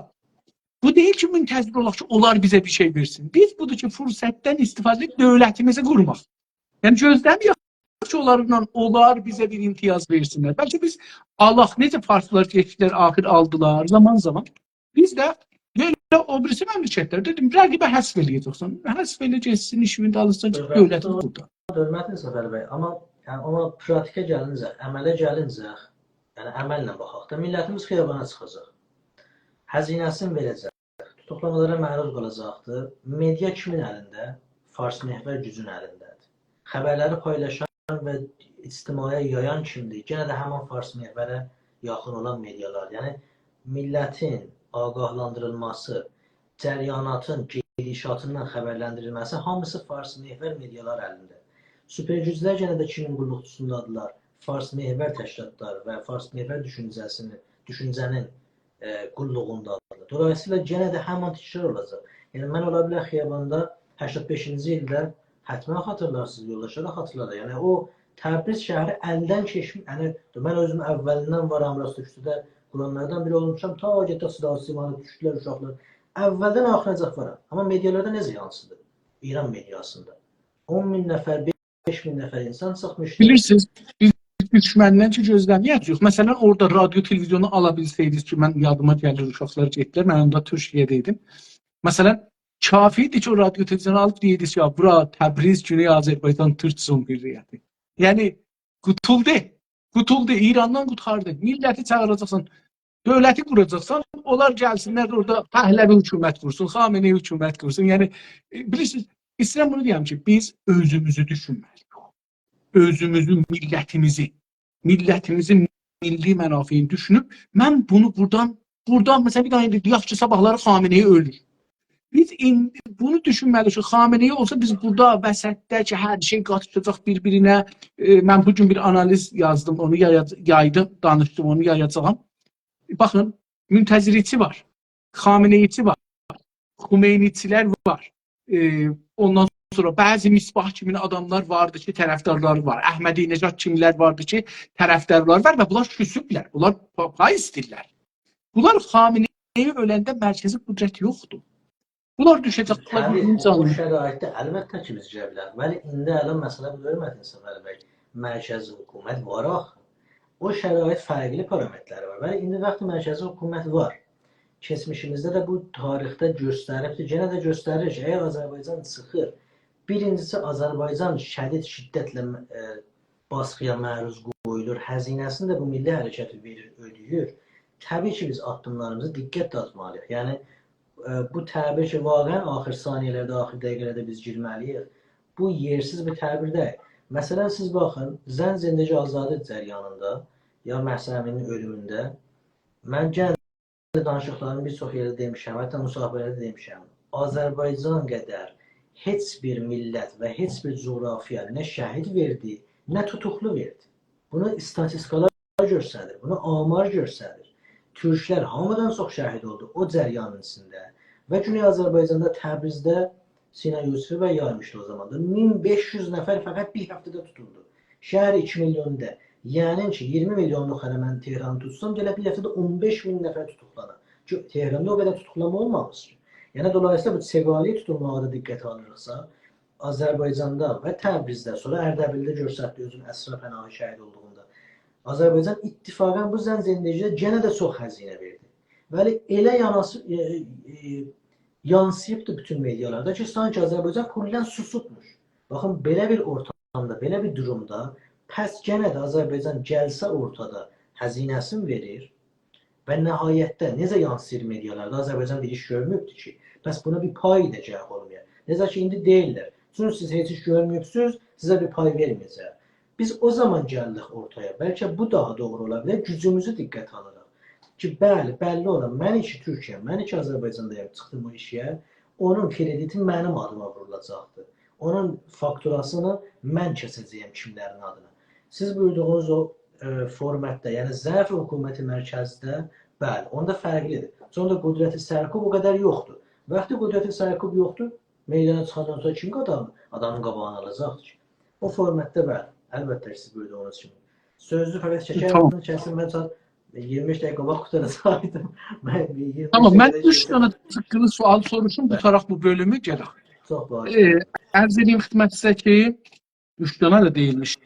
بو دئییل کی، منتظر اولاق کی، اونلار بیزه بیر شئی وئرسین. بیز بودور کی، فرصتدن استفاده ائدیب دؤولتیمیزی قورماق. یعنی، گؤزله‌مه‌یک کی، اونلارلا، اونلار بیزه بیر امتیاز وئرسینلر. بلکه بیز آلاق، نئجه فارسلار گئچدیلر، آخیر آلدیلار، زامان زامان. بیز ده بئله او بیریسی مملکتلر، دئدیم، رقیبه حذف ائله‌یه‌جکسن. حذف ائله گئتسین، ایشیوین دالیسیجا، دؤولتیمیز بورادا. حؤرمتلی صفر بی، آمما، یعنی، آمما پراتیکه گلینجه، عمله گلینجه، یعنی عملله باخاق دا، میللتیمیز خیابانا چیخاجاق. هزینه‌سینی وئره‌جک. توتوقلامالارا معروض قالاجاقدیر. مئدیا کیمین الینده؟ فارس‌محور گوجون الینده‌دیر. خبرلری پایلاشان و اجتماعا یایان کیمدیر؟ یئنه ده همین فارس‌محوره یاخین اولان مئدیالار. یعنی، میللتین آگاهلاندیریلماسی، جریاناتین، گئدیشاتیندان خبرلندیریلمه‌سی هامیسی فارس‌محور مئدیالار الینده. سوپر گوجلر یئنه ده کیمین قوللوقچوسوندادیرلار؟ فارس‌محور تشکیلاتلار و فارس‌محور دوشونجه‌سینی، دوشونجه‌نین، ائ، قوللوغوندادیرلار. دولاییسییلا یئنه ده همین تکرار اولاجاق. یعنی، من اولا بیلر خیاباندا هشتاد بئشینجی ایلده، حتما خاطیرلارسینیز، یولداشلار دا خاطیرلار. یعنی، او تبریز شهری الدن کئچمیش، یعنی، من اؤزوم اولیندن وارام، راست اوستونده قورانلاردان بیری اولموشام، تا گئتدیک صدا و سیمانا دوشدولر اوشاقلار. اولدن آخیره‌جک وارام. آمما مئدیالاردا نئجه یانسیدی؟ ایران مئدیاسیندا اون مین نفر، بئش مین نفر اینسان چیخمیشدی. بیلیرسینیز، بیز دوشمندن کی گؤزله‌مه‌یه‌جه‌ییک. مثلا، اورادا رادیو، تلویزیونو آلا بیلسه‌یدینیز کی، من یادیما گلیر، اوشاقلار گئتدیلر، من اوندا تورکیه‌ده ایدیم. مثلا، کافی ایدی کی، او رادیو، تلویزیونو آلیب دئیه‌یدینیز کی، یا، بورا تبریز، گونئی آذربایجان تورک جمهوریتی. یعنی، قوتولدو. قوتولدو، ایراندان قوتاردی. میللتی چاغیراجاقسان، دؤولتی قوراجاقسان، اونلار گلسینلر اورادا پهلوی حکومت قورسون، خامنه‌ای حکومت قورسون. یعنی، ائ، بیلیرسینیز، ایسته‌ییرم بونو دئیم کی، بیز اؤزوموزو دوشونمه‌لی‌ییک. اؤزوموزو، میللتیمیزی، میللتیمیزین میللی منافعینی دوشونوب، من بونو بورادان، بورادان، مثلا، بیر دنه ایندی دئیک کی، صاباحلاری خامنه‌ای اؤلور. بیز ایندی بونو دوشونمه‌لی‌ییک کی، خامنه‌ای اولسا، بیز بورادا وسطده کی، هر شئی قاتیشاجاق بیر-بیرینه. ائ، من بو گون بیر آنالیز یازدیم، اونو یایا-، یایدیم، دانیشدیم، اونو یایاجاغام. باخین، منتظری‌چی وار، خامنه‌ای‌چی وار، خمینی‌چی‌لر وار. ائ، اوندان سونرا بعضی مصباح کیمین آداملار واردی کی، طرفدارلاری وار. احمدی‌نژاد کیمی‌لر واردی کی، طرفدارلاری وار و بونلار کوسوبلر، بونلار پا-، پای ایسته‌ییرلر. بونلار خامنه‌ای اؤلنده مرکزی قدرت یوخدور. بونلار دوشه‌جکلر، طبیعی، بونون او، او جانینا. شرایطده البته کی، بیز گیره بیلریک. ولی ایندی الان مسئله بودور، حؤرمتلی صفر بی. مرکزی حکومت وار آخی. او شرایط فرقلی پارامترلری وار. ولی ایندی وقتی مرکزی حکومت وار، کئچمیشیمیزده ده بو تاریخده گؤستریبدیر، یئنه ده گؤستریر کی، اگر آذربایجان چیخیر، بیرینجیسی، آذربایجان شدید شدتله، ائ، باسقی‌یا معروض قویولور، هزینه‌سینی ده بو میللی حرکت وئریر، اؤده‌ییر. طبیعی کی، بیز آددیملاریمیزی دقتله آتمالی‌ییق. یعنی، ائ، بو تعبیر کی، واقعا آخیر ثانیه‌لرده، آخیر دقیقه‌لرده بیز گیرمه‌لی‌ییک، بو یئرسیز بیر تعبیر دئییل. مثلا، سیز باخین، زن زندگی آزادی جریانیندا، یا مهسا امینی‌نین اؤلومونده، من یئنه دانیشیقلارین بیر چوخ یئرده دئمیشم، حتی مصاحبه‌لرده دئمیشم. آذربایجان قدر هئچ بیر میللت و هئچ بیر جغرافیا نه شهید وئردی، نه توتوقلو وئردی. بونو ایستاتیستیکالار گؤستریر، بونو آمار گؤستریر. تورکلر هامیدان چوخ شهید اولدو او جریانین ایچینده. و گونئی آذربایجاندا، تبریزده، سینا یوسفی بی یایمیشدی او زاماندا، مین بئش یوز نفر فقط بیر هفته‌ده توتولدو. شهر ایکی میلیوندا. یعنی کی، اییرمی میلیونلوق هله من تهرانی توتسام، گله بیر هفته‌ده اون بئش مین نفر توتوقلانا. کی، تهراندا او قدر توتوقلاما اولمامیش کی. یعنی، دولاییسییلا بو چغالی توتولماغی دا دقته آلیریقسا، آذربایجاندا و تبریزده، سونرا اردبیلده گؤرسه‌تدی اؤزونو اسرا پناهی شهید اولدوغوندا. آذربایجان اتفاقا بو زن زندگی‌ده یئنه ده چوخ هزینه وئردی. ولی ائله یاناسی-، ائ، ائ، یانسیییبدی بوتون مئدیالاردا کی، سانکی آذربایجان کلاً سوسوبموش. باخین، بئله بیر اورتامدا، بئله بیر دورومدا، پس یئنه ده آذربایجان گلسه اورتادا هزینه‌سینی وئریر، و نهایتده نئجه یانسییر مئدیالاردا، آذربایجان بیر ایش گؤرمه‌ییبدیر کی، بس بونا بیر پای دا گرک اولمایا. نئجه کی، ایندی دئییرلر، چونکی سیز هئچ ایش گؤرمه‌ییبسینیز، سیزه بیر پای وئرمه‌یه‌جک. بیز او زامان گلدیک اورتایا. بلکه بو داها دوغرو اولا بیلر، گوجوموزو دقته آلاراق. کی، بلی، بللی اولا، من کی تورکیه‌یم، من کی آذربایجاندایام، چیخدیم او ایشه، اونون کردیتی منیم آدیما وورولاجاقدیر. اونون فاکتوراسینی من کسه‌جه‌یم کیملرین آدینا. سیز بویوردوغونوز او، ائ، فورماتدا، یعنی ضعف حکومت مرکزده، بلی، اوندا فرقلیدیر. سونرا قدرت سرکوب او قدر یوخدور. وقتی قدرت سرکوب یوخدور، میدانا چیخاندان سونرا کیم آدام، آدامین قاباغینی آلاجاقدیر کی؟ او فورماتدا بلی، البته کی، سیز بویوردوغونوز کیمی. سؤزو فقط چکردیم، تامام. کسیم، من چون ایگیرمی بئش دقیقه قاباق قوتاراجاقدیم. من ایگیرمی بئش تامام، من دقیقه اوچ دنه چیخدیم. چیخیلی سؤال سوروشوم، بلی. قوتاراق بو بؤلومو گلک. چوخ باغیشلایین. ائ، عرض ائدییم خدمتینیزه کی، اوچ دنه ده دئییلمیش،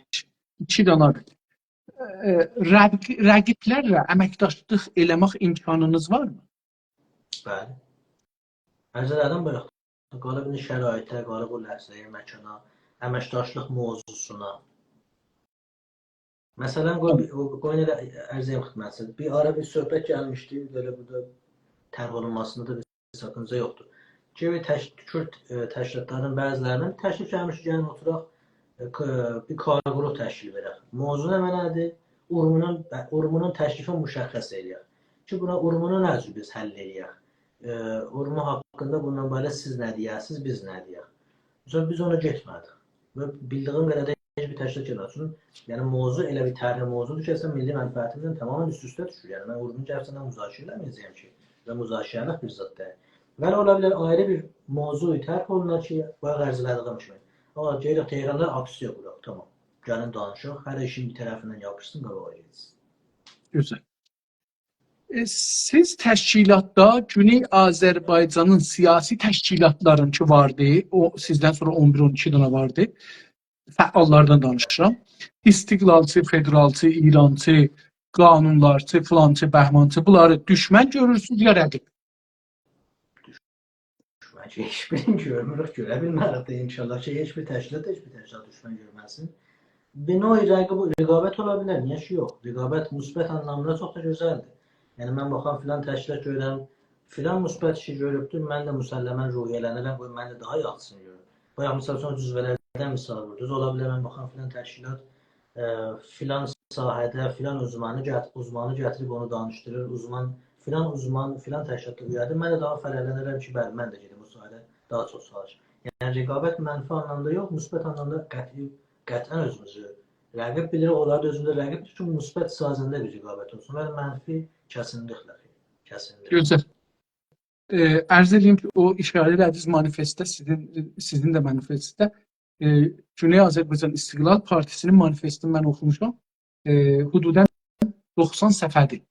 ایکی دنه ده. ائ، رق-، رقیبلرله امکداشلیق ائله‌مک امکانینیز وارمی؟ بلی. عرض ائله‌دیم بویوروق. قالیب ایندی شرایطه، قالیب بو لحظه‌یه، مکانا، امکداشلیق موضوعسونا. مثلا، قوی، تامام. قوی، قوی ائله عرض ائدیم خدمتینیزه. بیر آرا بیر صحبت گلمیشدی، بئله بورادا طرح اولونماسیندا دا بیر ساکینجا یوخدور. کی، بیر تش-، کورد، ائ، تشکیلاتلاری‌نین بعضی‌لریندن تکلیف گلمیشدی، گلین اوتوراق، ائ، ک-، بیر کار گروپ تشکیل وئرک. موضوع نمنه‌دیر؟ اورمونون، اورمونون تکلیفینی مشخص ائله‌یک. کی، بونا اورمونو نه جور بیز حل ائله‌یک؟ ائ، اورمو حاقیندا بونونلا بایاق سیز نه دئیه‌سینیز، بیز نه دئیک؟ مثلا، بیز اونا گئتمه‌دیک. و بیلدیگیم قدر ده هئچ بیر تشکیلات گئتمه‌دی. چونکی، یعنی، موضوع ائله بیر طرح موضوعدور کی، اصلا میللی منفعتیمیزله تمامیله اوست-اوسته دوشور. یعنی، من اورمونو گرچکدن مذاکره ائله‌مه‌یه‌جه‌یم کی، و مذاکره‌لیک بیر زاد دئییل. ولی اولا بیلر، آیری بیر موضوع طرح اولونار کی، بایاق عرض ائله‌دیگیم کیمی. آمما گئدک تهراندا آکسیون قوراق، تامام. گلین دانیشاق، هر ایشین بیر طرفیندن یاپیشسین، قاباغا گئتسین. گؤزل. ائ، سیز تشکیلاتدا گونئی آذربایجانین سیاسی تشکیلاتلارین کی واردی، او سیزدن سونرا اون بیر، اون ایکی دنه واردی، فعاللاردان دانیشیرام. استقلالچی، فدرالچی، ایرانچی، قانونلارچی، فلانچی، بهمانچی، بونلاری دوشمن گؤرورسونوز یا رقیب؟ دوشمن کی، هئچ بیرینی گؤرموروک، گؤره بیلمه‌ریک ده. انشاءالله کی، هئچ بیر تشکیلات، هئچ بیر تشکیلات دوشمن گؤرمه‌سین. بیر نوع رقیب، رقابت اولا بیلر، نییه کی یوخ؟ رقابت مثبت آنلامدا چوخ دا گؤزلدیر. یعنی، من باخام فلان تشکیلات گؤرورم، فلان مثبت ایشی گؤروبدور، من ده مسلماً روحیه‌لنیرم، قوی من ده داها یاخشیسینی گؤروم. بایاق، مثال اوچون، جزوه‌لردن مثال ووردونوز. اولا بیلر، من باخام فلان تشکیلات، ائ، فلان ساحه‌ده فلان اوزمانی گت-، اوزمانی گتیریب اونو دانیشدیریر، اوزمان، فلان اوزمان، فلان تشکیلاتدا اویادیر. من ده داها فرحلنیرم کی، بلی، من ده گئدیم او ساحه‌ده داها چوخ چالیشیم. یعنی، رقابت منفی آنلامدا یوخ، مثبت آنلامدا قطعی، قطعاً اؤزوموزو رقیب بیلیریک، اونلاری دا اؤزوموزه رقیب توتوب، مثبت سازنده بیر رقابت اولسون. ولی منفی کسینلیکله، کسینلیکله. گؤزل. ائ، عرض ائدییم کی، او ایشاره ائله‌دینیز مانیفستده، سیزین، سیزین ده مانیفستده، ائ، گونئی آذربایجان استقلال پارتی‌سی‌نین مانیفستینی من اوخوموشام. ائ، حدوداً دوخسان صفحه‌دیر.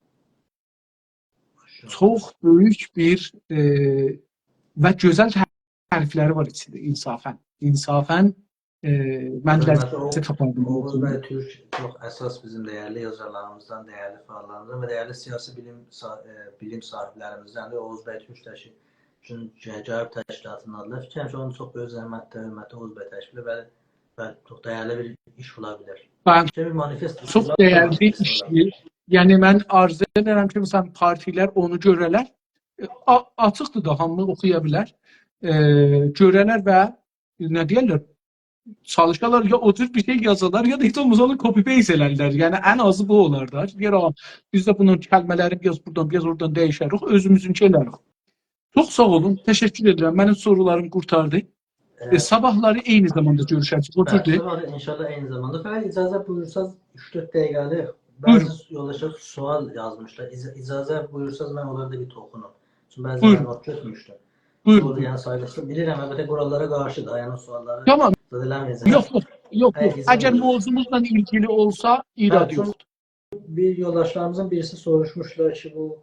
ماشاءالله. چوخ بؤیوک بیر، ائ، و گؤزل تعریفلری وار ایچینده، انصافاً. انصافاً، ائ، من حؤرمتلی لذت اوغوز، تاپاردیم. اوغوز بی تورک چوخ اساس بیزیم دیرلی یازارلاریمیزدان، دیرلی فعاللاریمیزدان و دیرلی سیاسی بیلیم صا-، ائ، بیلیم صاحیبلریمیزدندیر. اوغوز بی تورک ده کی، چون گ-، گلیب تشکیلاتین آدینا، فیکریم کی، اونون چوخ بؤیوک زحمتده، حؤرمتلی اوغوز بی تشکیلی، بلی، بلی، چوخ دیرلی بیر ایش اولا بیلر. بلی. شئی، بیر مانیفست چوخ اولا، دیرلی مانیفست اولا ایشدیر. بیلر. یعنی، من آرزو ائدیرم کی، مثلاً، پارتی‌لر اونو گؤره‌لر. ائ، آ-، آچیقدیر دا، هامی اوخویا بیلر. ائ، گؤره‌لر و نه دئیرلر؟ چالیشالار، یا او جور بیر شئی یازالار، یا دا هئچ اولماسا اونو copy paste ائلرلر. یعنی، ان آزی بو اولار دا. دئیر، «آ، بیز ده بونون کلمه‌لرینی بیر آز بورادان، بیر آز اورادان دییشریک، اؤزوموزونکی ائلریک.» چوخ ساغ اولون، تشکر ائدیرم. منیم سورولاریم قورتاردی. ائ، ائ، صاباحلاری عینی زاماندا گؤروشه‌جه‌ییک، او بلی، جوردور؟ صاباح انشاءالله عینی زاماندا. فقط اجازه بویورساز، اوچ-دؤرد دقیقه‌لیک، بویورون. بعضی یولداشلار سؤال یازمیشلار. اجا-، اجازه بویورساز، من اونلارا دا بیر توخونوم. چونکی بعضی‌لری، بویورون، نوت گؤتورموشدوم. بویورون. یعنی، سایدیرسین، بیلیرم، البته، قوراللارا قارشیدیر، یعنی او سؤاللاری، تامام، رد ائله‌مه‌یه‌جم. یوخ، یوخ، یوخ، یوخ. هه، اجازه وئرین. اگر موضوعوموزلا ایلگیلی اولسا، ایراد، هه، چون یوخدور. بیر یولداشلاریمیزین بیریسی سوروشموشلار کی، بو،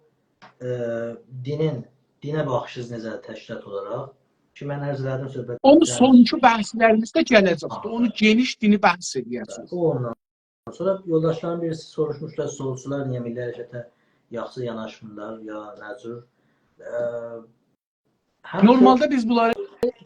ائ، دینین، دینه باخیشینیز نئجه‌دیر تشکیلات اولاراق؟ کی، من عرض ائله‌دیم، صحبت، اونو، یعنی، سونکی بحثلریمیزده گله‌جک. آها. اونو گئنیش دینی بحث ائله‌یه‌جه‌ییک. بلی، او اوندان سونرا یولداشلارین بیریسی سوروشموشلار، سولچولار نییه میللی حرکته یاخشی یاناشمیرلار، یا نه جور؟ ائ، هه، نورمالدا سؤ- بیز بونلاری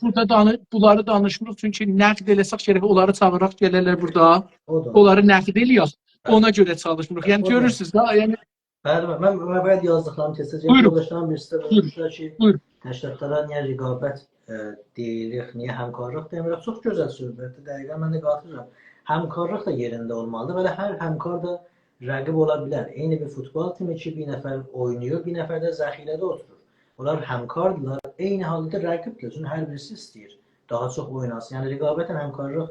بورادا دانی-، بونلاری دانیشمیریق، چونکی نقد ائله‌سک، گرک اونلاری چاغیراق، گله‌لر بورادا، او دا اونلاری نقد ائله‌یک. بلی. اونا گؤره چالیشمیریق. یعنی، او دا گؤرورسونوز ده، یعنی، بلی، بلی. من، من فقط یازدیقلاریمی تئز-تئز، بویورون. یولداشلاریم بیریسی ده بویورون. بویورموشدولر کی، بویورون. تشکیلاتلارا نییه رقابت، ائ، دئییریک، نییه همکارلیق دئمیریک؟ چوخ گؤزل صحبتدیر، دقیقا من ده قاتیلیرام. همکارلیق دا یئرینده اولمالیدیر. بئله هر همکار دا رقیب اولا بیلر. عینی بیر فوتبال تیمی کی، بیر نفر اوینایر، بیر نفر ده ذخیره‌ده اوتورور. اونلار همکاردیلار، عینی حالدا دا رقیبدیرلر. چونکی هر بیریسی ایسته‌ییر داها چوخ اویناسین. یعنی رقابتله همکارلیق،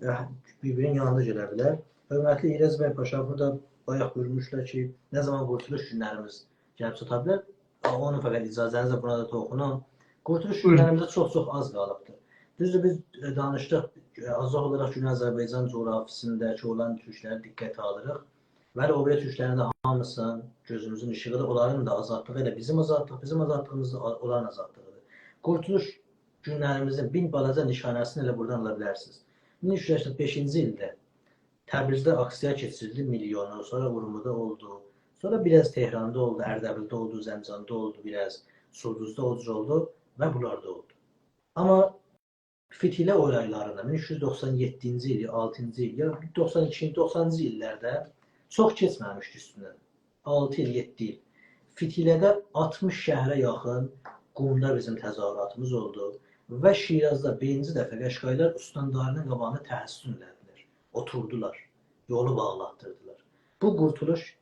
ائ، بیر-بیرینین یانیندا گله بیلر. حؤرمتلی ایرز بی پاشا بورادا بایاق بویورموشلار کی، نه زامان قورتولوش گونلریمیز گلیب چاتا بیلر. اونون فقط اجازه‌نیزله بونا دا توخونام. قورتولوش بویورون. گونلریمیزه چوخ-چوخ آز قالیبدیر. دوزدور، بیز، ائ، دانیشدیق، ائ، آزجا اولاراق گونئی آذربایجان جغرافیاسینداکی اولان تورکلری دقته آلیریق. بلی، او بیری تورکلرین ده هامیسینین گؤزوموزون ایشیغیدیر. اونلارین دا آزادلیغی ائله بیزیم آزادلیق، بیزیم آزادلیغیمیز دا اونلارین آزادلیغیدیر. قورتولوش گونلریمیزین بیر بالاجا نیشانه‌سینی ائله بورادان آلا بیلرسینیز. مین اوچ یوز سکسن بئشینجی ایلده تبریزده آکسیا کئچیریلدی، میلیونو، سونرا اورمودا اولدو. سونرا بیر آز تهراندا اولدو، اردبیلده اولدو، زنجاندا اولدو، بیر آز سولدوزدا اولدو، اولدو و بونلاردا اولدو. آمما فتیله اولایلاریندا مین اوچ یوز دوخسان یئددینجی ایل، آلتینجی ایل، یا دوخسان ایکینجی، دوخسانجی ایللرده چوخ کئچمه‌میشدی اوستوندن. آلتی ایل، یئددی ایل. فتیله‌ده آلتمیش شهره یاخین قومدا بیزیم تظاهراتیمیز اولدو و شیرازدا بیرینجی دفعه قشقاییلار استانداری‌نین قاباغیندا تحصن ائله‌دیلر. اوتوردولار، یولو باغلاتدیردیلار. بو قورتولوش،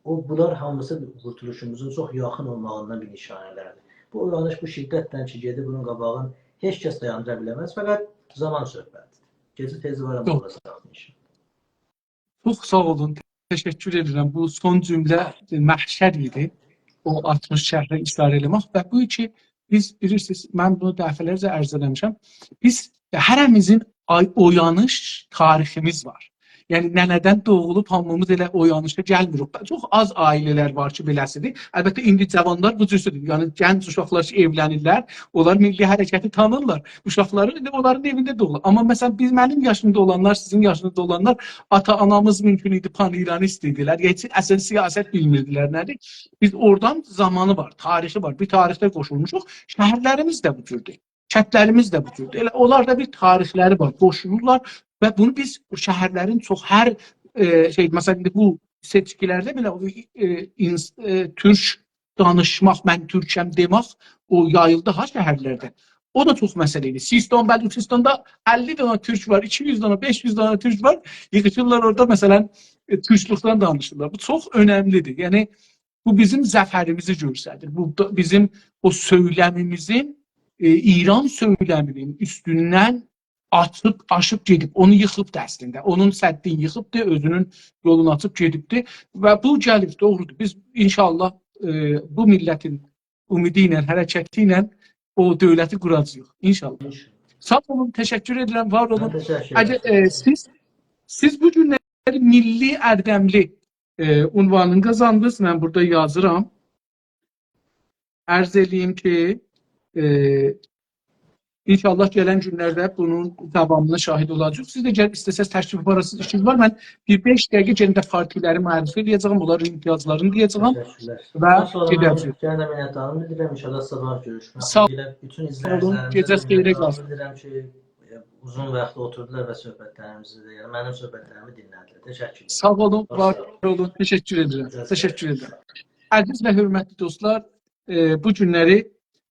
او، بونلار هامیسی قورتولوشوموزون چوخ یاخین اولماغیندان بیر نیشانه‌لردیر. بو اویانیش، بو شدتله کی گئدیر، بونون قاباغین هئچ کس دایاندیرا بیلمز. فقط زامان صحبتیدیر. گئجه تئزی وارام، چوخ، اولاجاق انشاءالله. چوخ ساغ اولون، تشکر ائدیرم. بو سون جمله محشر ایدی. او آلتمیش شهره اشاره ائله‌مک و بو کی، بیز، بیلیرسینیز، من بونو دفعه‌لرجه عرض ائله‌میشم، بیز هره‌میزین آی-، اویانیش تاریخیمیز وار. یعنی ننه‌دن دوغولوب هامیمیز ائله اویانیشا گلمیریک. چوخ آز عائله‌لر وار کی، بئله‌سیدیر. البته، ایندی جاوانلار بو جورسودور. یعنی گنج اوشاقلار کی ائولنیرلر، اونلار میللی حرکتی تانیرلار. اوشاقلاری ایندی اونلارین ائوینده دوغولور. آمما مثلا، بیز، منیم یاشیمدا اولانلار، سیزین یاشینیزدا اولانلار، آتا-آنامیز مومکون ایدی پان‌ایرانیست ایدیلر. یا هئچ اصلا سیاست بیلمیردیلر نه‌دیر. بیز اورادان زامانی وار، تاریخی وار. بیر تاریخده قوشولموشوق. شهرلریمیز ده بو جوردور. کندلریمیز ده بو جوردور. ائله اونلار دا بیر تاریخلری وار، قوشولورلار و بونو بیز، بو شهرلرین چوخ هر، ائ، شئی، مثلا، ایندی بو سئچکیلرده بئله او، ائ، اینس-، ائ، تورک دانیشماق، «من تورکم» دئمک، او یاییلدی ها شهرلرده. او دا چوخ مسئله ایدی. سیستان، بلوچستاندا اللی دنه تورک وار، ایکی یوز دنه، بئش یوز دنه تورک وار. ییغیشیرلار اورادا، مثلا، ائ، تورکلوکدن دانیشیرلار. بو چوخ اؤنملیدیر. یعنی، بو بیزیم ظفریمیزی گؤستریر. بو دا بیزیم او سؤیلمیمیزین، ائ، ایران سؤیلمی‌نین اوستوندن آتیب، آشیب گئدیب، اونو ییخیبدی اصلینده. اونون سدّین ییخیبدی، اؤزونون یولونو آچیب گئدیبدی. و بو گلیب، دوغرودور. بیز انشاءالله، ائ، بو میللتین اومیدی ایله، حرکتی ایله او دؤولتی قوراجاغیق. انشاءالله. انشاءالله. ساغ اولون، تشکر ائدیرم، وار اولون. من تشکر ائدیرم. اگر، ائ، سیز، سیز بو گونلری میللی اردملی، ائ، عنوانینی قازاندینیز. من بورادا یازیرام. عرض ائله‌ییم کی، ائ، انشاءالله گلن گونلرده بونون داوامینا شاهد اولاجاغیق. سیز ده گل، ایسته‌سز تشریف آپاراسینیز، ایشینیز وار. من بیر بئش دقیقه یئنه ده پارتیلری معرفی ائله‌یه‌جه‌یم، اونلارین امتیازلارینی دئیه‌جه‌یم. تشکرلر. و گئده‌جه‌ییک. ساغ اولون، سیزه ده منتدارام بیلدیریرم. انشاءالله صاباح گؤروشمک. ساغ اولون. گئجه‌ز خئیره قالسین. بیلیرم کی، ائ، اوزون واخت اوتوردولار و صحبتلریمیزی ده، یعنی منیم صحبتلریمی دینله‌دیلر. تشکر ائدیرم. ساغ اولون، وار اولون. تشکر ائدیرم. تشکر ائدیرم. عزیز و حؤرمتلی دوستلار، ائ، بو گونلری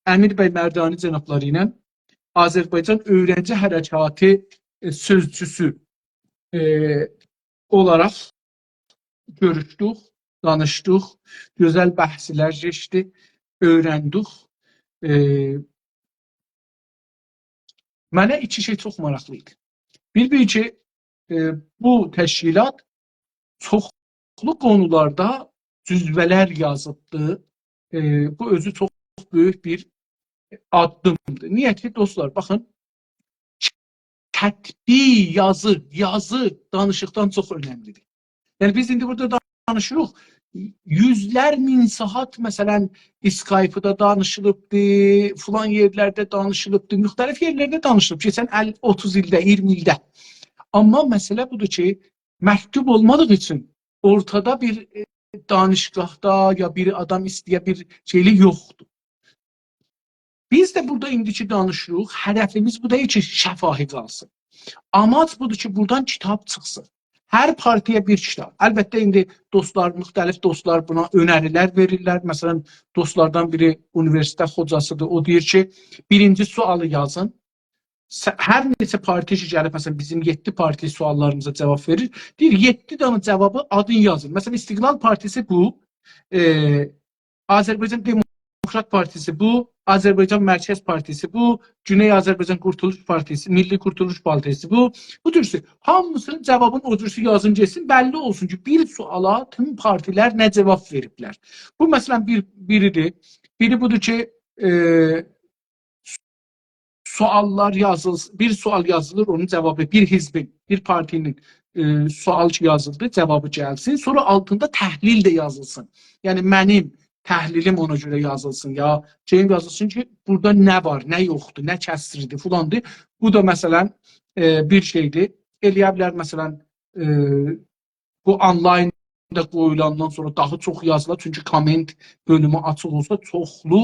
امیر بی مردانی جنابلاری ایله آذربایجان اؤیرنجی حرکاتی، ائ، سؤزجوسو، ائ، اولاراق گؤروشدوک، دانیشدیق، گؤزل بحثلر کئچدی، اؤیرندیک. ائ، منه ایکی شئی چوخ ماراقلی ایدی. بیر، بیر کی، ائ، بو تشکیلات چوخلو قونولاردا جزوه‌لر یازیبدی. ائ، بو اؤزو چوخ بؤیوک بیر آددیمدیر. نییه کی، دوستلار، باخین، کتبی یازی، یازی دانیشیقدان چوخ اؤنملیدیر. یعنی، بیز ایندی بورادا دانیشیریق، یوزلر مین ساعات، مثلا، اسکایپدا دانیشیلیبدی، فلان یئرلرده دانیشیلیبدی، مختلف یئرلرده دانیشیلیب، کئچن اللی، اوتوز ایلده، اییرمی ایلده. آمما مسئله بودور کی، مکتوب اولمادیغی اوچون اورتادا بیر، ائ، دانشگاهدا یا بیر آدام ایسته‌یه بیر شئیلی یوخدور. بیز ده بورادا ایندی کی دانیشیریق، هدفیمیز بو دئییل کی، شفاهی قالسین. آماج بودور کی، بورادان کیتاب چیخسین. هر پارتی‌یه بیر کیتاب. البته، ایندی دوستلار، مختلف دوستلار بونا اؤنری‌لر وئریرلر. مثلا، دوستلاردان بیری اونیوئرسیتئت خوجاسی‌دیر. او دئییر کی، بیرینجی سؤالی یازین. س-، هر نئچه پارتی کی گلیب، مثلا، بیزیم یئددی پارتی سؤاللاریمیزا جاواب وئریر. دئییر، یئددی دنه جاوابی آدین یازین. مثلا، استقلال پارتیسی بو، ائ، آذربایجان دموکرات پارتیسی بو، آذربایجان مرکز پارتیسی بو، گونئی آذربایجان قورتولوش پارتیسی، میللی قورتولوش پارتیسی بو. بو جورسو هامیسینین جاوابین او جورسو یازین گئتسین، بللی اولسون کی، بیر سؤالا توم پارتی‌لر نه جاواب وئریبلر. بو، مثلا، بیر، بیری‌دیر. بیری بودور کی، ائ، سؤاللار یازیلسین، بیر سؤال یازیلیر، اونون جاوابی، بیر حزبین، بیر پارتی‌نین، ائ، سؤال کی یازیلدی، جاوابی گلسین. سونرا آلتیندا تحلیل ده یازیلسین. یعنی، منیم تحلیلیم اونا گؤره یازیلسین. یا شئییم یازیلسین کی، بورادا نه وار، نه یوخدور، نه کسری‌دیر، فلاندیر. بو دا، مثلا، ائ، بیر شئی‌دیر. ائلیه بیلر، مثلا، ائ، بو آنلاین دا قویولاندان سونرا داها چوخ یازیلار. چونکی کامنت بؤلومو آچیق اولسا، چوخلو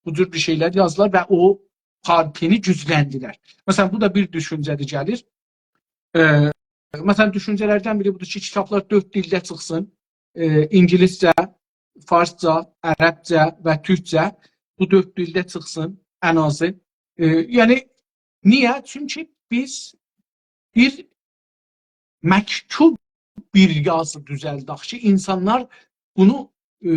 بو جور بیر شئی‌لر یازیلار و او پارتینی گوجلندیرر. مثلا، بو دا بیر دوشونجه‌دیر، گلیر. ائ، مثلا، دوشونجه‌لردن بیری بودور کی، کیتابلار دؤرد دیلده چیخسین. ائ، اینگیلیسجه، فارسجا، عربجه و تورکجه، بو دؤرد دیلده چیخسین ان آزی. ائ، یعنی، نییه؟ چونکی بیز بیر مکتوب، بیر یازی دوزلدک کی، اینسانلار بونو، ائ،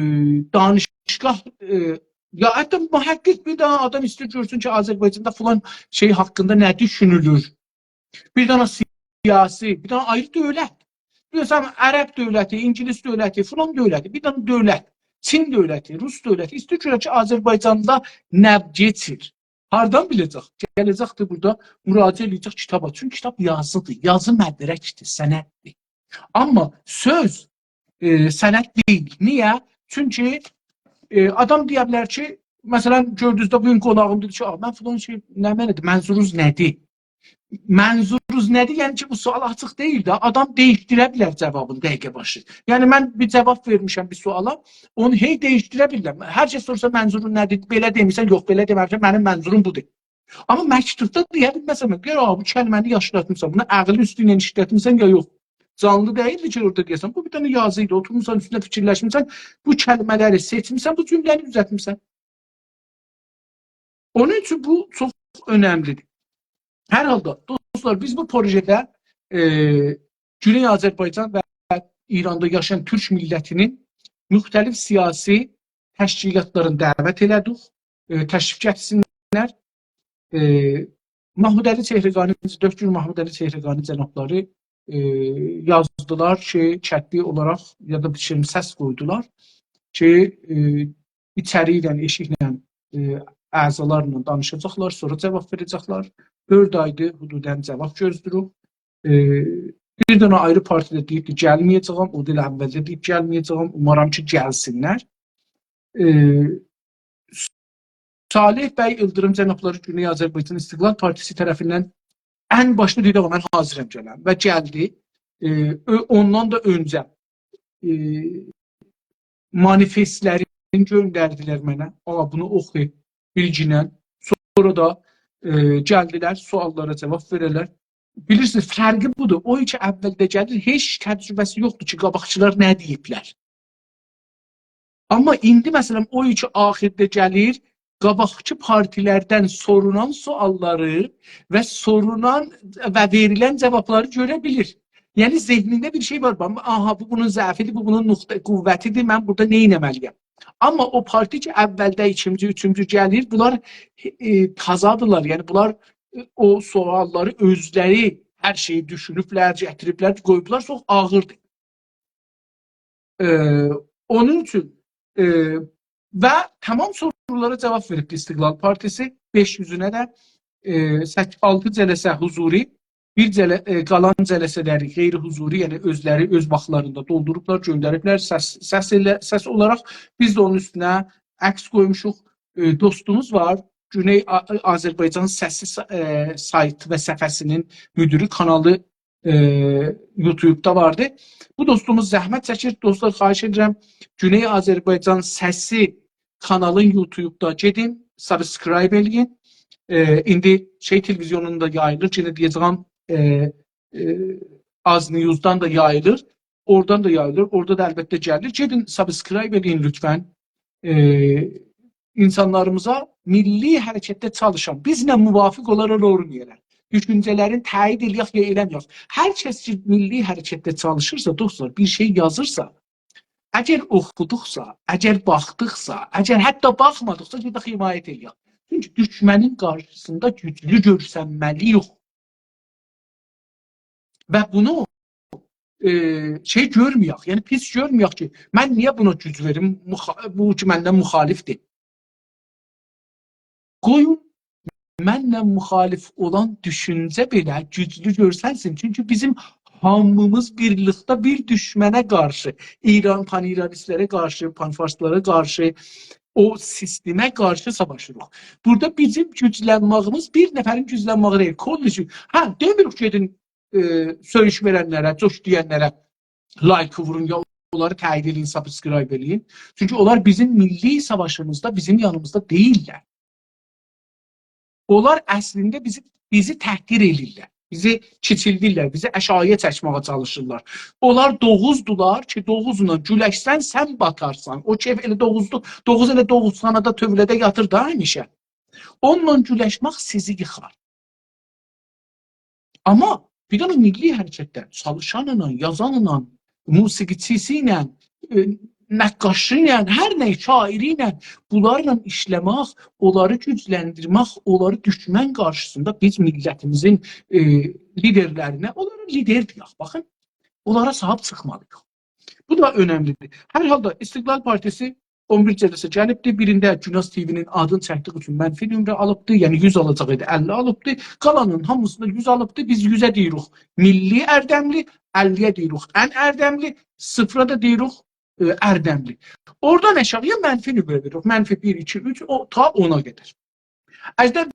دانشگاه، ائ، یا حتی محقق بیر دنه آدام ایسته‌ییر گؤرسون کی، آذربایجاندا فلان شئی حاقیندا نه دوشونولور. بیر دنه سیاسی، بیر دنه آیری دؤولت. بیر دنه عرب دؤولتی، اینگیلیس دؤولتی، فلان دؤولتی، بیر دنه دؤولت، چین دؤولتی، روس دؤولتی ایسته‌ییر گؤره کی، آذربایجاندا نه کئچیر. هاردان بیله‌جک؟ گله‌جکدیر بورادا مراجعه ائله‌یه‌جک کیتابا. چونکی کیتاب یازی‌دیر، یازی مدرک‌دیر، سنددیر. آمما سؤز، ائ، سند دئییل. نییه؟ چونکی، ائ، آدام دئیه بیلر کی، مثلا، گؤردونوز ده، بو گون قوناغیم دئدی کی، «آ، من فلان شئی نمنه‌دیر، منظورونوز نه‌دیر؟» منظورونوز نه‌دیر؟ یعنی کی، بو سؤال آچیق دئییل ده. آدام دییشدیره بیلر جاوابینی دقیقه باشی. یعنی، من بیر جاواب وئرمیشم بیر سؤالا، اونو هئی دییشدیره بیلیرم. هر کس سورسا، «منظورون نه‌دیر؟» بئله دئمیرسن، «یوخ، بئله دئمه‌میشم، منیم منظوروم بودور.» آمما مکتوبدا دئیه بیلمزسن، «من، گؤر، آ، بو کلمه‌نی یاشلاتمیسان، بونو عاغیل اوستو ایله ایشلتمیسن یا یوخ؟» جانلی دئییلدی کی، اورادا دئیه‌سن، بو بیر دنه یازی ایدی، اوتورموسان اوستونده فیکیرلشمیسن، بو کلمه‌لری سئچمیسن، بو جمله‌نی دوزلتمیسن. اونون اوچون بو چوخ اؤنملی‌دیر. هر حالدا، دوستلار، بیز بو پروژه‌ده، ائ، گونئی آذربایجان و ایراندا یاشایان تورک میللتی‌نین مختلف سیاسی تشکیلاتلارینی دعوت ائله‌دیک، ائ، تشریف گتیرسینلر. ائ، محمودعلی چهرگانی، دکتر محمودعلی چهرگانی جنابلاری، ائ، یازدیلار کی، کتبی اولاراق یا دا بیر شئی، سس قویدولار کی، ائ، ایچری ایله، ائشیکله، ائ، اعضالارلا دانیشاجاقلار، سونرا جاواب وئره‌جکلر. دؤرد آیدیر حدودا جاواب گؤزله‌ییریک. ائ، بیر دنه آیری پارتی دا دئییب کی، گلمه‌یه‌جه‌یم، او دا ائله اولده دئییب گلمه‌یه‌جه‌یم. اومارام کی، گلسینلر. ائ، صالح بی ایلدیریم جنابلاری گونئی آذربایجان استقلال پارتیسی طرفیندن ان باشدا دئدی، «آمما من حاضرام گلم.» و گلدی. ائ، اؤ-، اوندان دا اؤنجه، ائ، مانیفستلرینی گؤندردیلر منه. «آ، بونو اوخو، بیلگینن.» سونرا دا، ائ، گلدیلر، سؤاللارا جاواب وئره‌لر. بیلیرسینیز، فرقی بودور. او کی اولده گلیر، هئچ تجربه‌سی یوخدور کی، قاباقکیلار نه دئییبلر. آمما ایندی، مثلا، او کی آخیردا گلیر، قاباقکی پارتیلردن سورولان سؤاللاری و سورولان و وئریلن جاوابلاری گؤره بیلیر. یعنی، ذهنینده بیر شئی وار. باخ، «آها، بو بونون ضعفی‌دیر، بو بونون نقطه قوتی‌دیر، من بورادا نه ائتمه‌لی‌یم؟» آمما او پارتی کی، اولده، ایکینجی، اوچونجو گلیر، بونلار، ائ، تازادیرلار. یعنی، بونلار، ائ، او سؤاللاری اؤزلری هر شئیی دوشونوبلر، گتیریبلر، قویوبلار، چوخ آغیردیر. ائ، اونون اوچون، ائ، و تمام سورولارا جاواب وئریبدی استقلال پارتیسی. بئش یوزونه ده، ائ، سک-، آلتی جلسه حضوری، بیر جله-، ائ، قالان جلسه‌لری غیر حضوری، یعنی اؤزلری اؤز واختلاریندا دولدوروبلار، گؤندریبلر سس، سس ائله، سس اولاراق. بیز ده اونون اوستونه عکس قویموشوق. ائ، دوستوموز وار، گونئی آ-، آذربایجان سسی سا-، ائ، سایت و صفحه‌سی‌نین مدیری، کانالی، ائ، یوتیوبدا واردی. بو دوستوموز زحمت چکیر. دوستلار، خواهش ائدیرم، گونئی آذربایجان سسی کانالین یوتیوبدا گئدین، سابسکرایب ائله‌یین. ائ، ایندی شئی تلویزیونوندا یاییلیر، یئنه دئیه‌جه‌یم، ائ، ائ، آز نیوزدان دا یاییلیر، اورادان دا یاییلیر، اورادا دا البته گلیر. گئدین، subscribe ائدین لطفاً. ائ، اینسانلاریمیزا میللی حرکتده چالیشان، بیزله موافق اولارلار، اولمایارلار، دوشونجه‌لرین تأیید ائله‌یک یا ائله‌مه‌یک. هر کس کی، میللی حرکتده چالیشیرسا، دوستلار، بیر شئی یازیرسا، اگر اوخودوقسا، اگر باخدیقسا، اگر حتی باخمادیقسا، گئدک حمایت ائله‌یک. چونکی دوشمنین قارشیسیندا گوجلو گؤرسنمه‌لی‌ییک. و بونو، ائ، شئی گؤرمه‌یک، یعنی پیس گؤرمه‌یک کی، من نییه بونا گوج وئریم، مخا-، بو کی، منن مخالفدیر. قویون منله مخالف اولان دوشونجه بئله گوجلو گؤرسنسین. چونکی بیزیم هامیمیز بیرلیکده بیر دوشمنه قارشی، ایران، پان‌ایرانیستلره قارشی، پان‌فارسلارا قارشی، او سیستمه قارشی ساواشیریق. بورادا بیزیم گوجلنمه‌ییمیز بیر نفرین گوجلنمه‌یی دئییل، کلّ اوچون. هه، دئمیریک گئدین، ائ، سؤیوش وئرنلره، جوش دئینلره لایک وورون، یا اونلاری تأیید ائله‌یین، subscribe ائله‌یین. چونکی اونلار بیزیم میللی ساواشیمیزدا، بیزیم یانیمیزدا دئییللر. اونلار اصلینده بیزی، بیزی تحقیر ائله‌ییرلر. بیزی کیچیلدیرلر، بیزی آشاغییا چکمه‌یه چالیشیرلار. اونلار دوغوزدولار کی، دوغوزلا گولشسن، سن باتارسان. او کی، ائله دوغوزدو، دوغوز ائله دوغوزخانادا، تؤوله‌ده یاتیر دا همیشه. اونونلا گولشمک سیزی ییخار. آمما بیر دنه میللی حرکتده چالیشانلا، یازانلا، موسیقیچیسی ایله، ائ، نقاشی ایله، هر نه، شاعری ایله، بونلارلا ایشله‌مک، اونلاری گوجلندیرمک، اونلاری دوشمن قارشیسیندا بیز میللتیمیزین، ائ، لیدرلرینه، اونلارا لیدر دئیک، باخین، اونلارا صاحیب چیخمالی‌ییق. بو دا اؤنملی‌دیر. هر حالدا استقلال پارتیسی اون بیر جلسه گلیبدی. بیرینده گوناز تی‌وی‌نین آدینی چکدیگی اوچون منفی نمره آلیبدی. یعنی یوز آلاجاق ایدی، اللی آلیبدی. قالانین هامیسیندا یوز آلیبدی. بیز یوزه دئییریک میللی اردملی، اللی‌یه دئییریک ان اردملی، صفرا دا دئییریک، ائ، اردملی. اورادان آشاغییا منفی نمره وئریریک. منفی بیر، ایکی، اوچ، او، تا اونا قدر. اژدر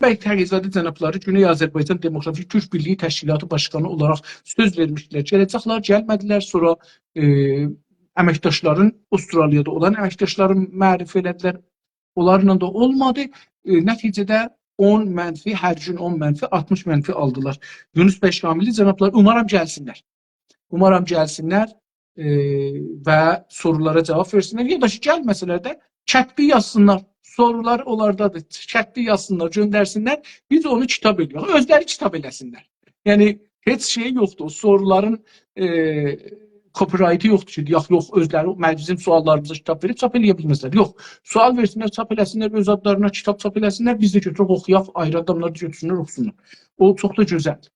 بی تقی‌زاده جنابلاری گونئی آذربایجان دموکراتیک تورک بیرلیگی تشکیلاتی باشقانی اولاراق سؤز وئرمیشدیلر. گله‌جکلر، گلمه‌دیلر. سونرا، ائ، امکداشلارین، استرالیادا اولان امکداشلارین معرفی ائله‌دیلر. اونلارلا دا اولمادی. ائ، نتیجه‌ده اون منفی، هر گون اون منفی، آلتمیش منفی آلدیلار. یونس بی شاملی جنابلاری، اومارام گلسینلر. اومارام گلسینلر، ائ، و سورولارا جاواب وئرسینلر. یا دا کی، گلمه‌سه‌لر ده کتبی یازسینلار. سورولار اونلاردادیر. کتبی یازسینلار، گؤندرسینلر. بیز اونو کیتاب ائله‌یک. اؤزلری کیتاب ائله‌سینلر. یعنی، هئچ شئی یوخدور. او سورولارین، ائ، copyright-ی یوخدور کی، دئیک، یوخ، اؤزلری، من، بیزیم سؤاللاریمیزا کیتاب وئریب چاپ ائله‌یه بیلمزلر. یوخ، سؤال وئرسینلر، چاپ ائله‌سینلر، اؤز آدلارینا کیتاب چاپ ائله‌سینلر، بیز ده گؤتورک، اوخویاق، آیری آداملار دا گؤتورسونلر، اوخوسونلار. او چوخ دا گؤزلدیر.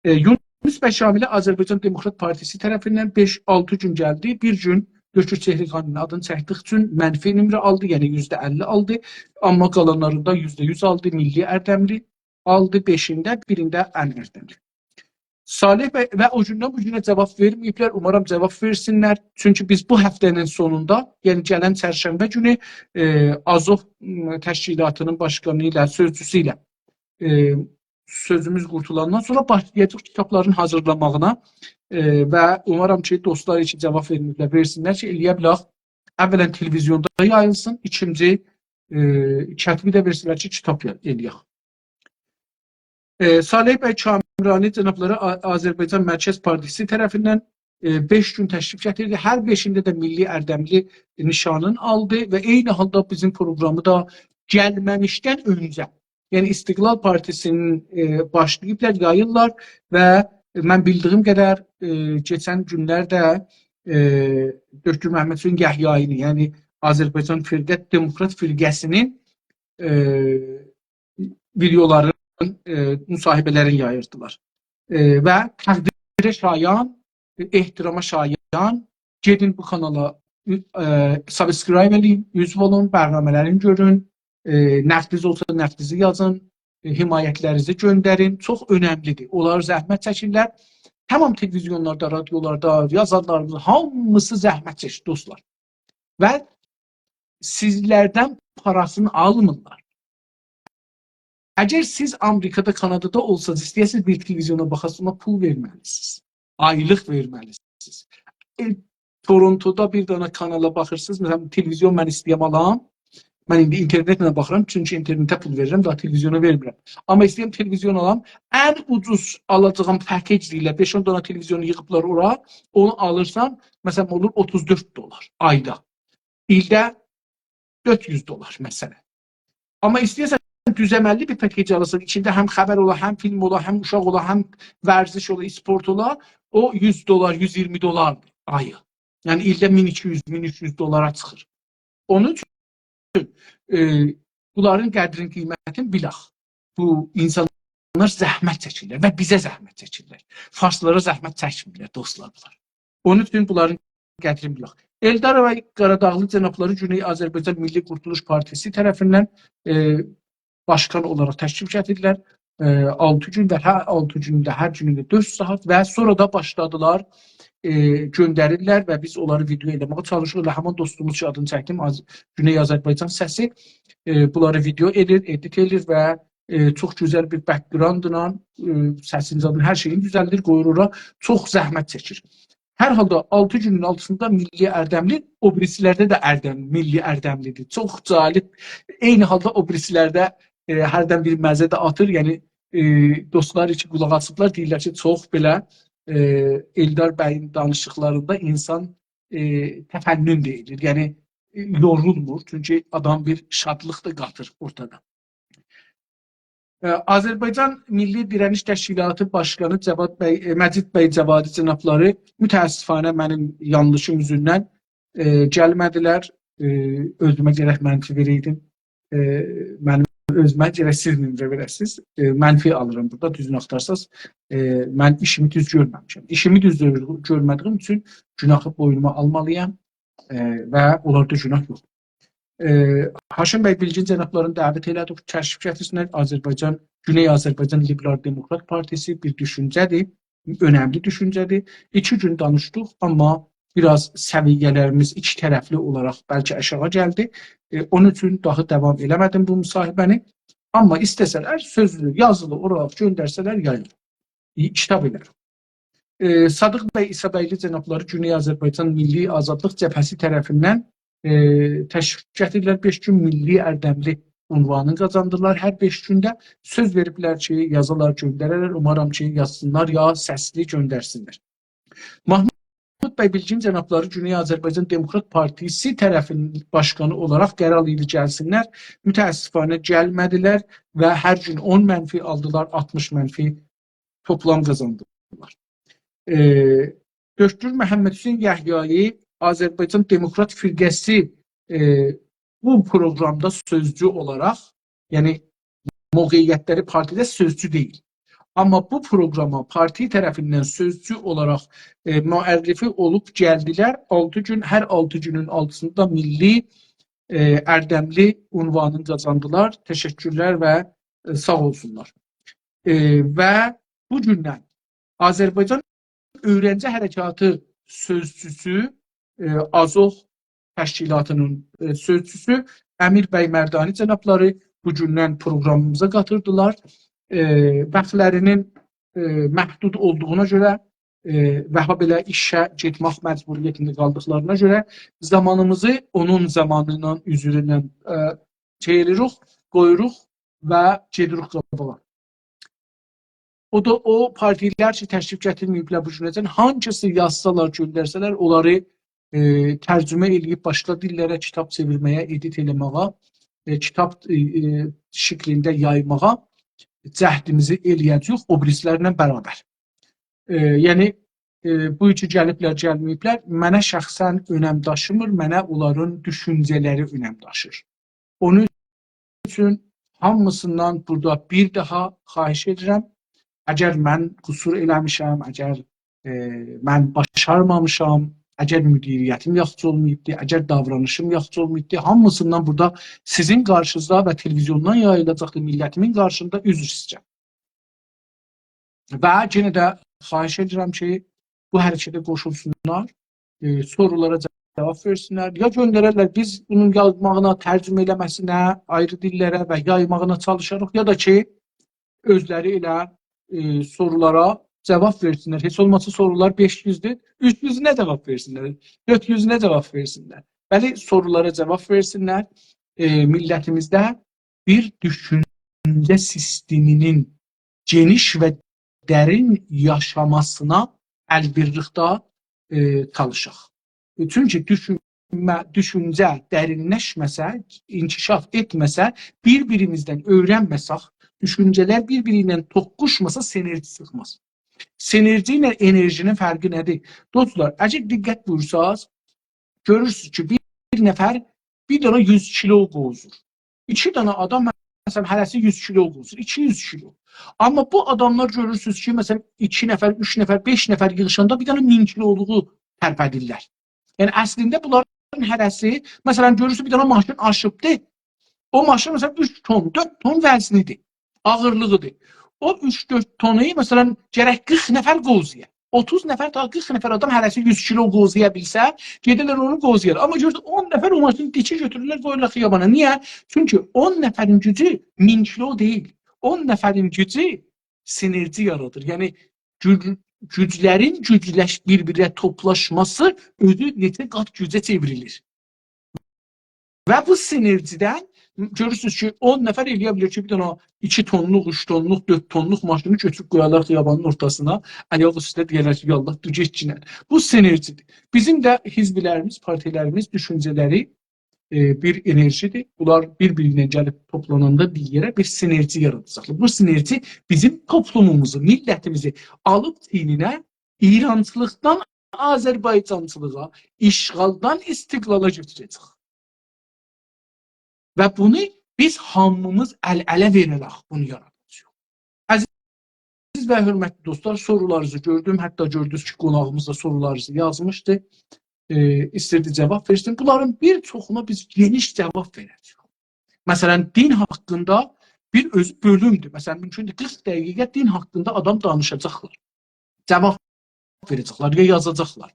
ائ، یونس بی شاملی آذربایجان دموکرات پارتیسی طرفیندن بئش-آلتی گون گلدی. بیر گون دکتر چهرگانی‌نین آدینی چکدیگی اوچون منفی نمره آلدی، یعنی یوزده اللی آلدی. آمما قالانلاریندا یوزده یوز آلدی، میللی اردملی آلدی، بئشینده، بیرینده ان اردملی. صالح بی، و او گوندن بو گونه جاواب وئرمه‌ییبلر. اومارام جاواب وئرسینلر. چونکی بیز بو هفته‌نین سونوندا، یعنی گلن چرشنبه گونو، ائ، آزوح، م، تشکیلاتی‌نین باشقانی ایله، سؤزجوسو ایله، ائ، سؤزوموز قورتولاندان سونرا باشلایاجاق کیتابلارین حاضیرلاماغینا، ائ، و اومارام کی، دوستلار کی، جاواب وئرمه‌ییبلر، وئرسینلر کی، ائله‌یه بیلک. اولاً تلویزیوندا یاییلسین، ایکینجی، ائ، کتبی ده وئرسینلر کی، کیتاب یا-، ائله‌یک. ائ، صالح بی کامرانی جنابلاری آ-، آذربایجان مرکز پارتیسی طرفیندن، ائ، بئش گون تشریف گتیردی. هر بئشینده ده میللی اردملی نشانین آلدی و عینی حالدا بیزیم پروقرامی دا گلمه‌میشدن اؤنجه، یعنی استقلال پارتیسی‌نین، ائ، باشلاییبلار، یاییرلار و من بیلدیگیم قدر، ائ، کئچن گونلرده، ائ، دکتر محمدحسین یحیایی‌نین، یعنی آذربایجان فرقه، دموکرات فرقه‌سی‌نین، ائ، ویدئولارین، ائ، مصاحبه‌لرین یاییردیلار. ائ، و تقدیره شایان، ائ، احتراما شایان، گئدین بو کانالا، ائ، subscribe ائله‌یین، عضو اولون، برنامه‌لرینی گؤرون، ائ، نقدینیز اولسا نقدینیزی یازین، ائ، حمایتلرینیزی گؤندرین. چوخ اؤنملی‌دیر. اونلار زحمت چکیرلر. تمام تلویزیونلاردا، رادیولاردا یازانلاریمیز هامیسی زحمت چکیر، دوستلار. و سیزلردن پاراسینی آلمیرلار. اگر سیز آمریکادا، کانادادا اولسانیز، ایسته‌یه‌سینیز بیر تلویزیونا باخاسینیز، اونا پول وئرمه‌لی‌سینیز. آیلیق وئرمه‌لی‌سینیز. ائ، تورونتودا بیر دنه کانالا باخیرسینیز، مثلاً، تلویزیون من ایسته‌یم آلام، من ایندی اینترنتله باخیرام، چونکی اینترنته پول وئریرم، داها تلویزیونا وئرمیرم. آمما ایسته‌ییرم تلویزیون آلام، ان اوجوز آلاجاغیم پکیج دئییرلر، بئش-اون دانا تلویزیونو ییغیبلار اورا، اونو آلیرسان، مثلا، اولور اوتوز دؤرد دلار آیدا. ایلده دؤرد یوز دلار، مثلا. آمما ایسته‌ییرسن دوز عمللی بیر پکیج آلاسان، ایچینده هم خبر اولا، هم فیلم اولا، هم اوشاق اولا، هم ورزش اولا، اسپورت اولا، او یوز دلار، یوز ایگیرمی دلار آیی. یعنی ایلده مین ایکی یوز، مین اوچ یوز دلارا چیخیر. اونون اوچون، ائ، بونلارین قدرین، قیمتین بیلک. بو اینسانلار زحمت چکیرلر و بیزه زحمت چکیرلر. فارسلارا زحمت چکمیرلر، دوستلار، بونلار. اونون اوچون بونلارین قدرین بیلک. ائلدار بی قاراداغلی جنابلاری گونئی آذربایجان میللی قورتولوش پارتیسی طرفیندن، ائ، باشقان اولاراق تشریف گتیردیلر. ائ، آلتی گون و هر آلتی گونده، هر گونونده دؤرد ساعات و سونرا دا باشلادیلار، ائ، گؤندریرلر و بیز اونلاری ویدئو ائله‌مه‌یه چالیشیریق. ائله همان دوستوموز کی، آدینی چکدیم، آذ-، گونئی آذربایجان سسی، ائ، بونلاری ویدئو ائله‌ییر، ادیت ائله‌ییر و، ائ، چوخ گؤزل بیر بک‌گراندلا، ائ، سسین، زادین، هر شئیین دوزلدیر، قویور اورا. چوخ زحمت چکیر. هر حالدا آلتی گونون آلتیسیندا میللی اردملی، او بیریسی‌لرده ده اردم، میللی اردملی‌دیر. چوخ جالب. عینی حالدا او بیریسی‌لرده، ائ، هردن بیر مزه ده آتیر. یعنی، ائ، دوستلار کی قولاق آسیبلار، دئییرلر کی، چوخ بئله، ائ، ائلدار بیین دانیشیقلاریندا اینسان، ائ، تفنن ده ائدیر. یعنی، ائ، یورولمور. چونکی آدام بیر شادلیق دا قاتیر اورتادا. ائ، آذربایجان میللی دیره‌نیش تشکیلاتی باشقانی جواد بی، ائ، مجید بی جوادی جنابلاری، متأسفانه منیم یانلیشیم اوزوندن، ائ، گلمه‌دیلر. ائ، اؤزومه گرک منفی وئره‌یدیم. ائ، منیم اؤزومه گرک سیز نمره وئره‌سینیز. ائ، منفی آلیرام بورادا، دوزونو آختارساز. ائ، من ایشیمی دوز گؤرمه‌میشم. ایشیمی دوز گؤر-، گؤرمه‌دیییم اوچون گوناهی بوینوما آلمالییام. ائ، و اونلاردا گوناه یوخ. ائ، هاشم بی بیلگین جنابلارینی دعوت ائله‌دیک، تشریف گتیرسینلر. آذربایجان، گونئی آذربایجان لیبرال دموکرات پارتیسی بیر دوشونجه‌دیر، اؤنملی دوشونجه‌دیر. ایکی گون دانیشدیق، آمما بیر آز سویه‌لریمیز ایکی طرفلی اولاراق بلکه آشاغی گلدی. ائ، اونون اوچون داها داوام ائله‌مه‌دیم بو مصاحبه‌نی. آمما ایسته‌سه‌لر، سؤزلو، یازیلی اولاراق گؤندرسه‌لر، یاییلار. ای، کیتاب ائلر. ائ، صادق بی عیسی‌بیلی جنابلاری گونئی آذربایجان میللی آزادلیق جبهه‌سی طرفیندن، ائ، تشریف گتیریرلر. بئش گون میللی اردملی عنوانینی قازاندیلار. هر بئش گونده سؤز وئریبلر کی، یازالار، گؤندررلر. اومارام کی، یازسینلار یا سسلی گؤندرسینلر. محمود بی بیلگین جنابلاری گونئی آذربایجان دموکرات پارتیسی طرفینین باشقانی اولاراق قرار ایدی گلسینلر. متأسفانه گلمه‌دیلر و هر گون اون منفی آلدیلار، آلتمیش منفی توپلام قازاندیلار. ائ، دکتر محمدحسین یحیایی آذربایجان دموکرات فرقه‌سی، ائ، بو پروگرامدا سؤزجو اولاراق، یعنی موقعیت‌لری پارتیده سؤزجو دئییل. آمما بو پروگراما پارتی طرفیندن سؤزجو اولاراق، ائ، معرفی اولوب گلدیلر. آلتی گون، هر آلتی گونون آلتیسیندا میللی، ائ، اردملی عنوانینی قازاندیلار. تشکرلر و، ائ، ساغ اولسونلار. ائ، و بو گوندن آذربایجان اؤیرنجی حرکاتی سؤزجوسو، ائ، آزوح تشکیلاتینین، ائ، سؤزجوسو امیر بی مردانی جنابلاری بو گوندن پروگرامیمیزا قاتیلدیلار. ائ، واختلارینین، ائ، محدود اولدوغونا گؤره، ائ، و هابئله ایشه گئتمک مجبوریتینده قالدیقلارینا گؤره زامانیمیزی اونون زامانینان، عذرینن، ائ، شئی ائله‌ییریک، قویوروق و گئدیریک قاباغا. او دا او پارتی‌لر کی، تشریف گتیرمه‌ییبلر بو گونه‌جن، هانسیسی یازسالار، گؤندرسه‌لر، اونلاری، ائ، ترجمه ائله‌ییب باشقا دیللره کیتاب چئویرمه‌یه، ادیت ائله‌مه‌یه، ائ، کیتاب، ائ، ائ، شکلینده یایماغا جهدیمیزی ائله‌یه‌جه‌ییک او بیریسی‌لرله برابر. ائ، یعنی، ائ، بو کی گلیبلر، گلمه‌ییبلر، منه شخصا اؤنم داشیمیر، منه اونلارین دوشونجه‌لری اؤنم داشیر. اونون اوچون هامیسیندان بورادا بیر داها خواهش ائدیرم. اگر من قصور ائله‌میشم، اگر، ائ، من باشارمامیشام، اگر مدیریتیم یاخشی اولماییبدی، اگر داورانیشیم یاخشی اولماییبدی، هامیسیندان بورادا سیزین قارشینیزدا و تلویزیوندان یاییلاجاقدیر، میللتیمین قارشیسیندا عذر ایسته‌ییرم. و یئنه ده خواهش ائدیرم کی، بو حرکته قوشولسونلار، ائ، سورولارا جاواب وئرسینلر. یا گؤندررلر، بیز بونون یازماغینا، ترجمه ائله‌مه‌سینه، آیری دیللره و یایماغینا چالیشاریق، یا دا کی، اؤزلری ائله، ائ، سورولارا جاواب وئرسینلر. هئچ اولماسا سورولار بئش یوزدور، اوچ یوزونه جاواب وئرسینلر، دؤرد یوزونه جاواب وئرسینلر. بلی، سورولارا جاواب وئرسینلر. ائ، میللتیمیزده بیر دوشونجه سیستمینین گئنیش و درین یاشاماسینا ال‌بیرلیکده، ائ، چالیشاق. چونکی دوشونمه، دوشونجه درینلشمه‌سه، انکشاف ائتمه‌سه، بیر-بیریمیزدن اؤیرنمه‌سک، دوشونجه‌لر بیر-بیری ایله توققوشماسا، سینرژی چیخماز. سینرژی ایله انرژی‌نین فرقی نه‌دیر؟ دوستلار، اگر دقت بویورساز، گؤرورسونوز کی، بیر، بیر نفر بیر دنه یوز کیلو قوزور. ایکی دنه آدام، مثلا، هره‌سی یوز کیلو قوزور، ایکی یوز کیلو. آمما بو آداملار گؤرورسونوز کی، مثلا، ایکی نفر، اوچ نفر، بئش نفر ییغیشاندا بیر دنه مین کیلولوغو ترپدیرلر. یعنی، اصلینده بونلارین هره‌سی، مثلا، گؤرورسونوز، بیر دنه ماشین آشیبدی. او ماشین، مثلا، اوچ تون، دؤرد تون وزنی‌دیر، آغیرلیغی‌دیر. او اوچ دؤرد تونو، مثلا، گرک قیرخ نفر قوزویا. اوتوز نفر، تا قیرخ نفر آدام هره‌سی یوز کیلو قوزویا بیلسه، گئدیرلر اونو قوزویار. آمما گؤرورسن، اون نفر او ماشینی تیکی گؤتورورلر، قویورلار خیابانا. نییه؟ چونکی اون نفرین گوجو مین کیلو دئییل. اون نفرین گوجو سینرژی یارادیر. یعنی، گوج-، گوجلرین گوجلش-، بیر-بیره توپلاشماسی اؤزو نئچه قات گوجه چئوریلیر. و بو سینرژی‌دن گؤرورسونوز کی، اون نفر ائلیه بیلیر کی، بیر دنه ایکی تونلوق، اوچ تونلوق، دؤرد تونلوق ماشینی گؤتوروب قویارلار خیابانین اورتاسینا، آیاق اوسته دئیرلر کی، «یاللاه، دور گئتگینن.» بو سینرژی‌دیر. بیزیم ده حزبلریمیز، پارتیلریمیز، دوشونجه‌لری، ائ، بیر انرژی‌دیر. بونلار بیر-بیری ایله گلیب توپلاناندا بیر یئره بیر سینرژی یاراداجاقلار. بو سینرژی بیزیم توپلوموموزو، میللتیمیزی آلیب چیینینه، ایرانچیلیقدان آذربایجانچیلیغا، اشغالدان استقلالا گؤتوره‌جک. و بونو بیز هامیمیز ال-اله وئره‌رک بونو یاراداجاغیق. عزیز و حؤرمتلی دوستلار، سورولارینیزی گؤردوم. حتی گؤردونوز کی، قوناغیمیز دا سورولارینیزی یازمیشدی. ائ، ایستیردی جاواب وئرسین. بونلارین بیر چوخونا بیز گئنیش جاواب وئره‌جه‌ییک. مثلا، دین حاقیندا بیر اؤز بؤلومدور. مثلا، مومکوندور قیرخ دقیقه دین حاقیندا آدام دانیشاجاقلار. جاواب وئره‌جکلر، یا یازاجاقلار.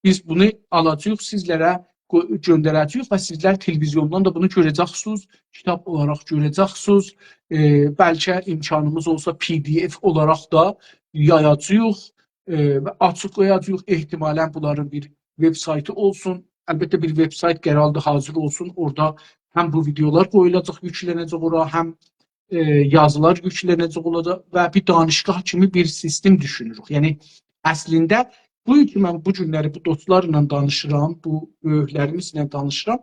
بیز بونو آلاجاغیق، سیزلره گؤ-، گؤندره‌جه‌ییک و سیزلر تلویزیوندان دا بونو گؤره‌جکسینیز، کیتاب اولاراق گؤره‌جکسینیز. ائ، بلکه امکانیمیز اولسا پی دی اف اولاراق دا یایاجاغیق، ائ، و آچیقلایاجاغیق. احتمالا بونلارین بیر وب‌سایتی اولسون. البته، بیر وب‌سایت قراردی حاضر اولسون. اورادا هم بو ویدئولار قویولاجاق، یوکلنه‌جک اورا، هم ائ، یازیلار یوکلنه‌جک اولاجاق و بیر دانشگاه کیمی بیر سیستم دوشونوروک. یعنی، اصلینده بو کی، من بو گونلری بو دوستلارلا دانیشیرام، بو بؤیوکلریمیزله دانیشیرام.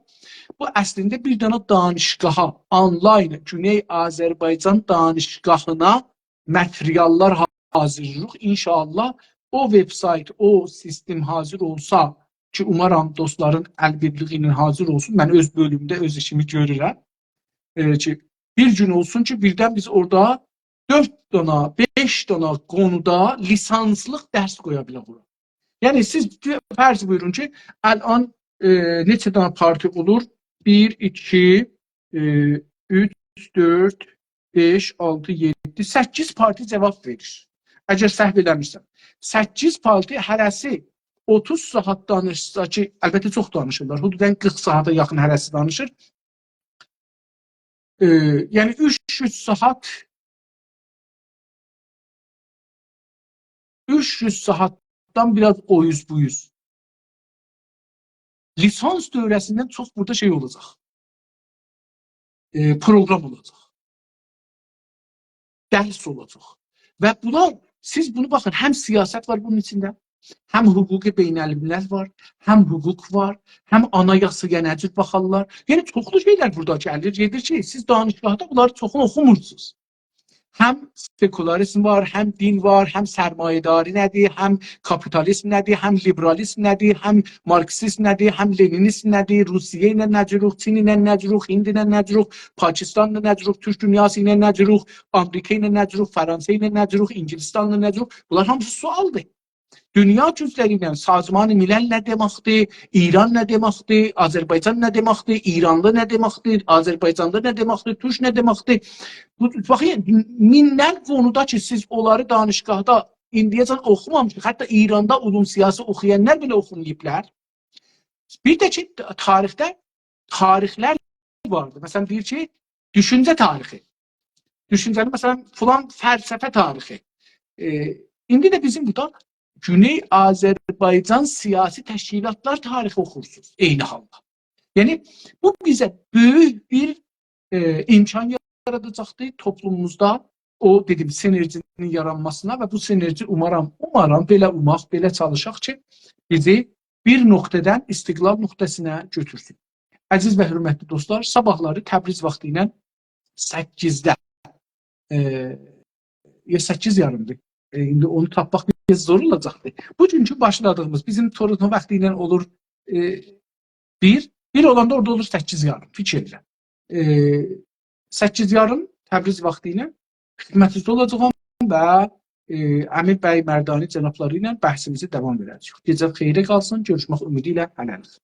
بو اصلینده بیر دنه دانشگاها، آنلاین گونئی آذربایجان دانشگاهینا ماتریاللار حا-، حاضرلاییریق. انشاءالله او وب‌سایت، او سیستم حاضر اولسا کی، اومارام دوستلارین ال‌بیرلیگی ایله حاضر اولسون. من اؤز بؤلومده اؤز ایشیمی گؤرورم. ائ، کی، بیر گون اولسون کی، بیردن بیز اورادا دؤرد دانا، بئش دانا قونودا لیسانسلیق درس قویا بیلک اورا. یعنی، سیز فرض بویورون کی، الان، ائ، نئچه دانا پارتی اولور؟ بیر، ایکی، ائ، اوچ، دؤرد، بئش، آلتی، یئددی، سککیز پارتی جاواب وئریر. اگر سهو ائله‌میرسم. سککیز پارتی هره‌سی اوتوز ساعات دانیشسا کی، البته چوخ دانیشیرلار. حدوداً قیرخ ساعاتا یاخین هره‌سی دانیشیر. ائ، یعنی اوچ یوز ساعات، اوچ یوز ساعاتدان بیر آز او یوز بو یوز. لیسانس دوره‌سیندن چوخ بورادا شئی اولاجاق. ائ، پروگرام اولاجاق. درس اولاجاق. و بونلار، سیز بونو باخین، هم سیاست وار بونون ایچینده، هم حقوق بین‌الملل وار، هم حقوق وار، هم آنایاسایا نه جور باخارلار. یعنی، چوخلو شئیلر بورادا گلیر، گئدیر کی، سیز دانشگاهدا بونلاری چوخونو اوخومورسونوز. هم سکولاریسم وار، هم دین وار، هم سرمایه‌داری نه‌دیر، هم کاپیتالیسم نه‌دیر، هم لیبرالیسم نه‌دیر، هم مارکسیسم نه‌دیر، هم لنینیسم نه‌دیر، روسیه ایله نه جوروق، چین ایله نه جوروق، هند ایله نه جوروق، پاکستانلا نه جوروق، تورک دونیاسی ایله نه جوروق، آمریکا ایله نه جوروق، فرانسه ایله نه جوروق، انگلستانلا نه جوروق؟ بونلار هامیسی سؤالدیر. دونیا گوجلری ایله سازمان ملل نه دئمکدیر، ایران نه دئمکدیر، آذربایجان نه دئمکدیر، ایرانلی نه دئمکدیر، آذربایجانلی نه دئمکدیر، تورک نه دئمکدیر؟ بو، باخین، مینلر قونودا کی، سیز اونلاری دانشگاهدا ایندیه‌جن اوخومامیشیق. حتی ایراندا علوم سیاسی اوخویانلار بئله اوخوماییبلار. بیر ده کی، تاریخده تاریخلر واردی. مثلا، دئییر کی، دوشونجه تاریخی. دوشونجه‌نین، مثلا، فلان فلسفه تاریخی. ائ، ایندی ده بیزیم بورادا گونئی آذربایجان سیاسی تشکیلاتلار تاریخی اوخورسونوز عینی حالدا. یعنی، بو بیزه بؤیوک بیر، ائ، امکان یاراداجاقدیر توپلوموموزدا او، دئدیم، سینرژی‌نین یارانماسینا و بو سینرژی اومارام، اومارام، بئله اوماق، بئله چالیشاق کی، بیزی بیر نقطه‌دن استقلال نقطه‌سینه گؤتورسون. عزیز و حؤرمتلی دوستلار، صاباحلاری تبریز واختی ایله سککیزده، ائ، یا سککیز یاریمدیر. ائ، ایندی اونو تاپماق بیر آز زور اولاجاقدیر. بوگونکو باشلادیغیمیز، بیزیم تورنتو واختی ایله اولور، ائ، بیر، بیر اولاندا اورادا اولور سککیز یاریم، فیکیر ائله. ائ، سککیز یاریم تبریز واختی ایله خدمتینیزده اولاجاغام و، ائ، امیر بی مردانی جنابلاری ایله بحثیمیزی داوام ائده‌جه‌ییک. گئجه خئیره قالسین، گؤروشمک امیدی ایله، هله‌لیک.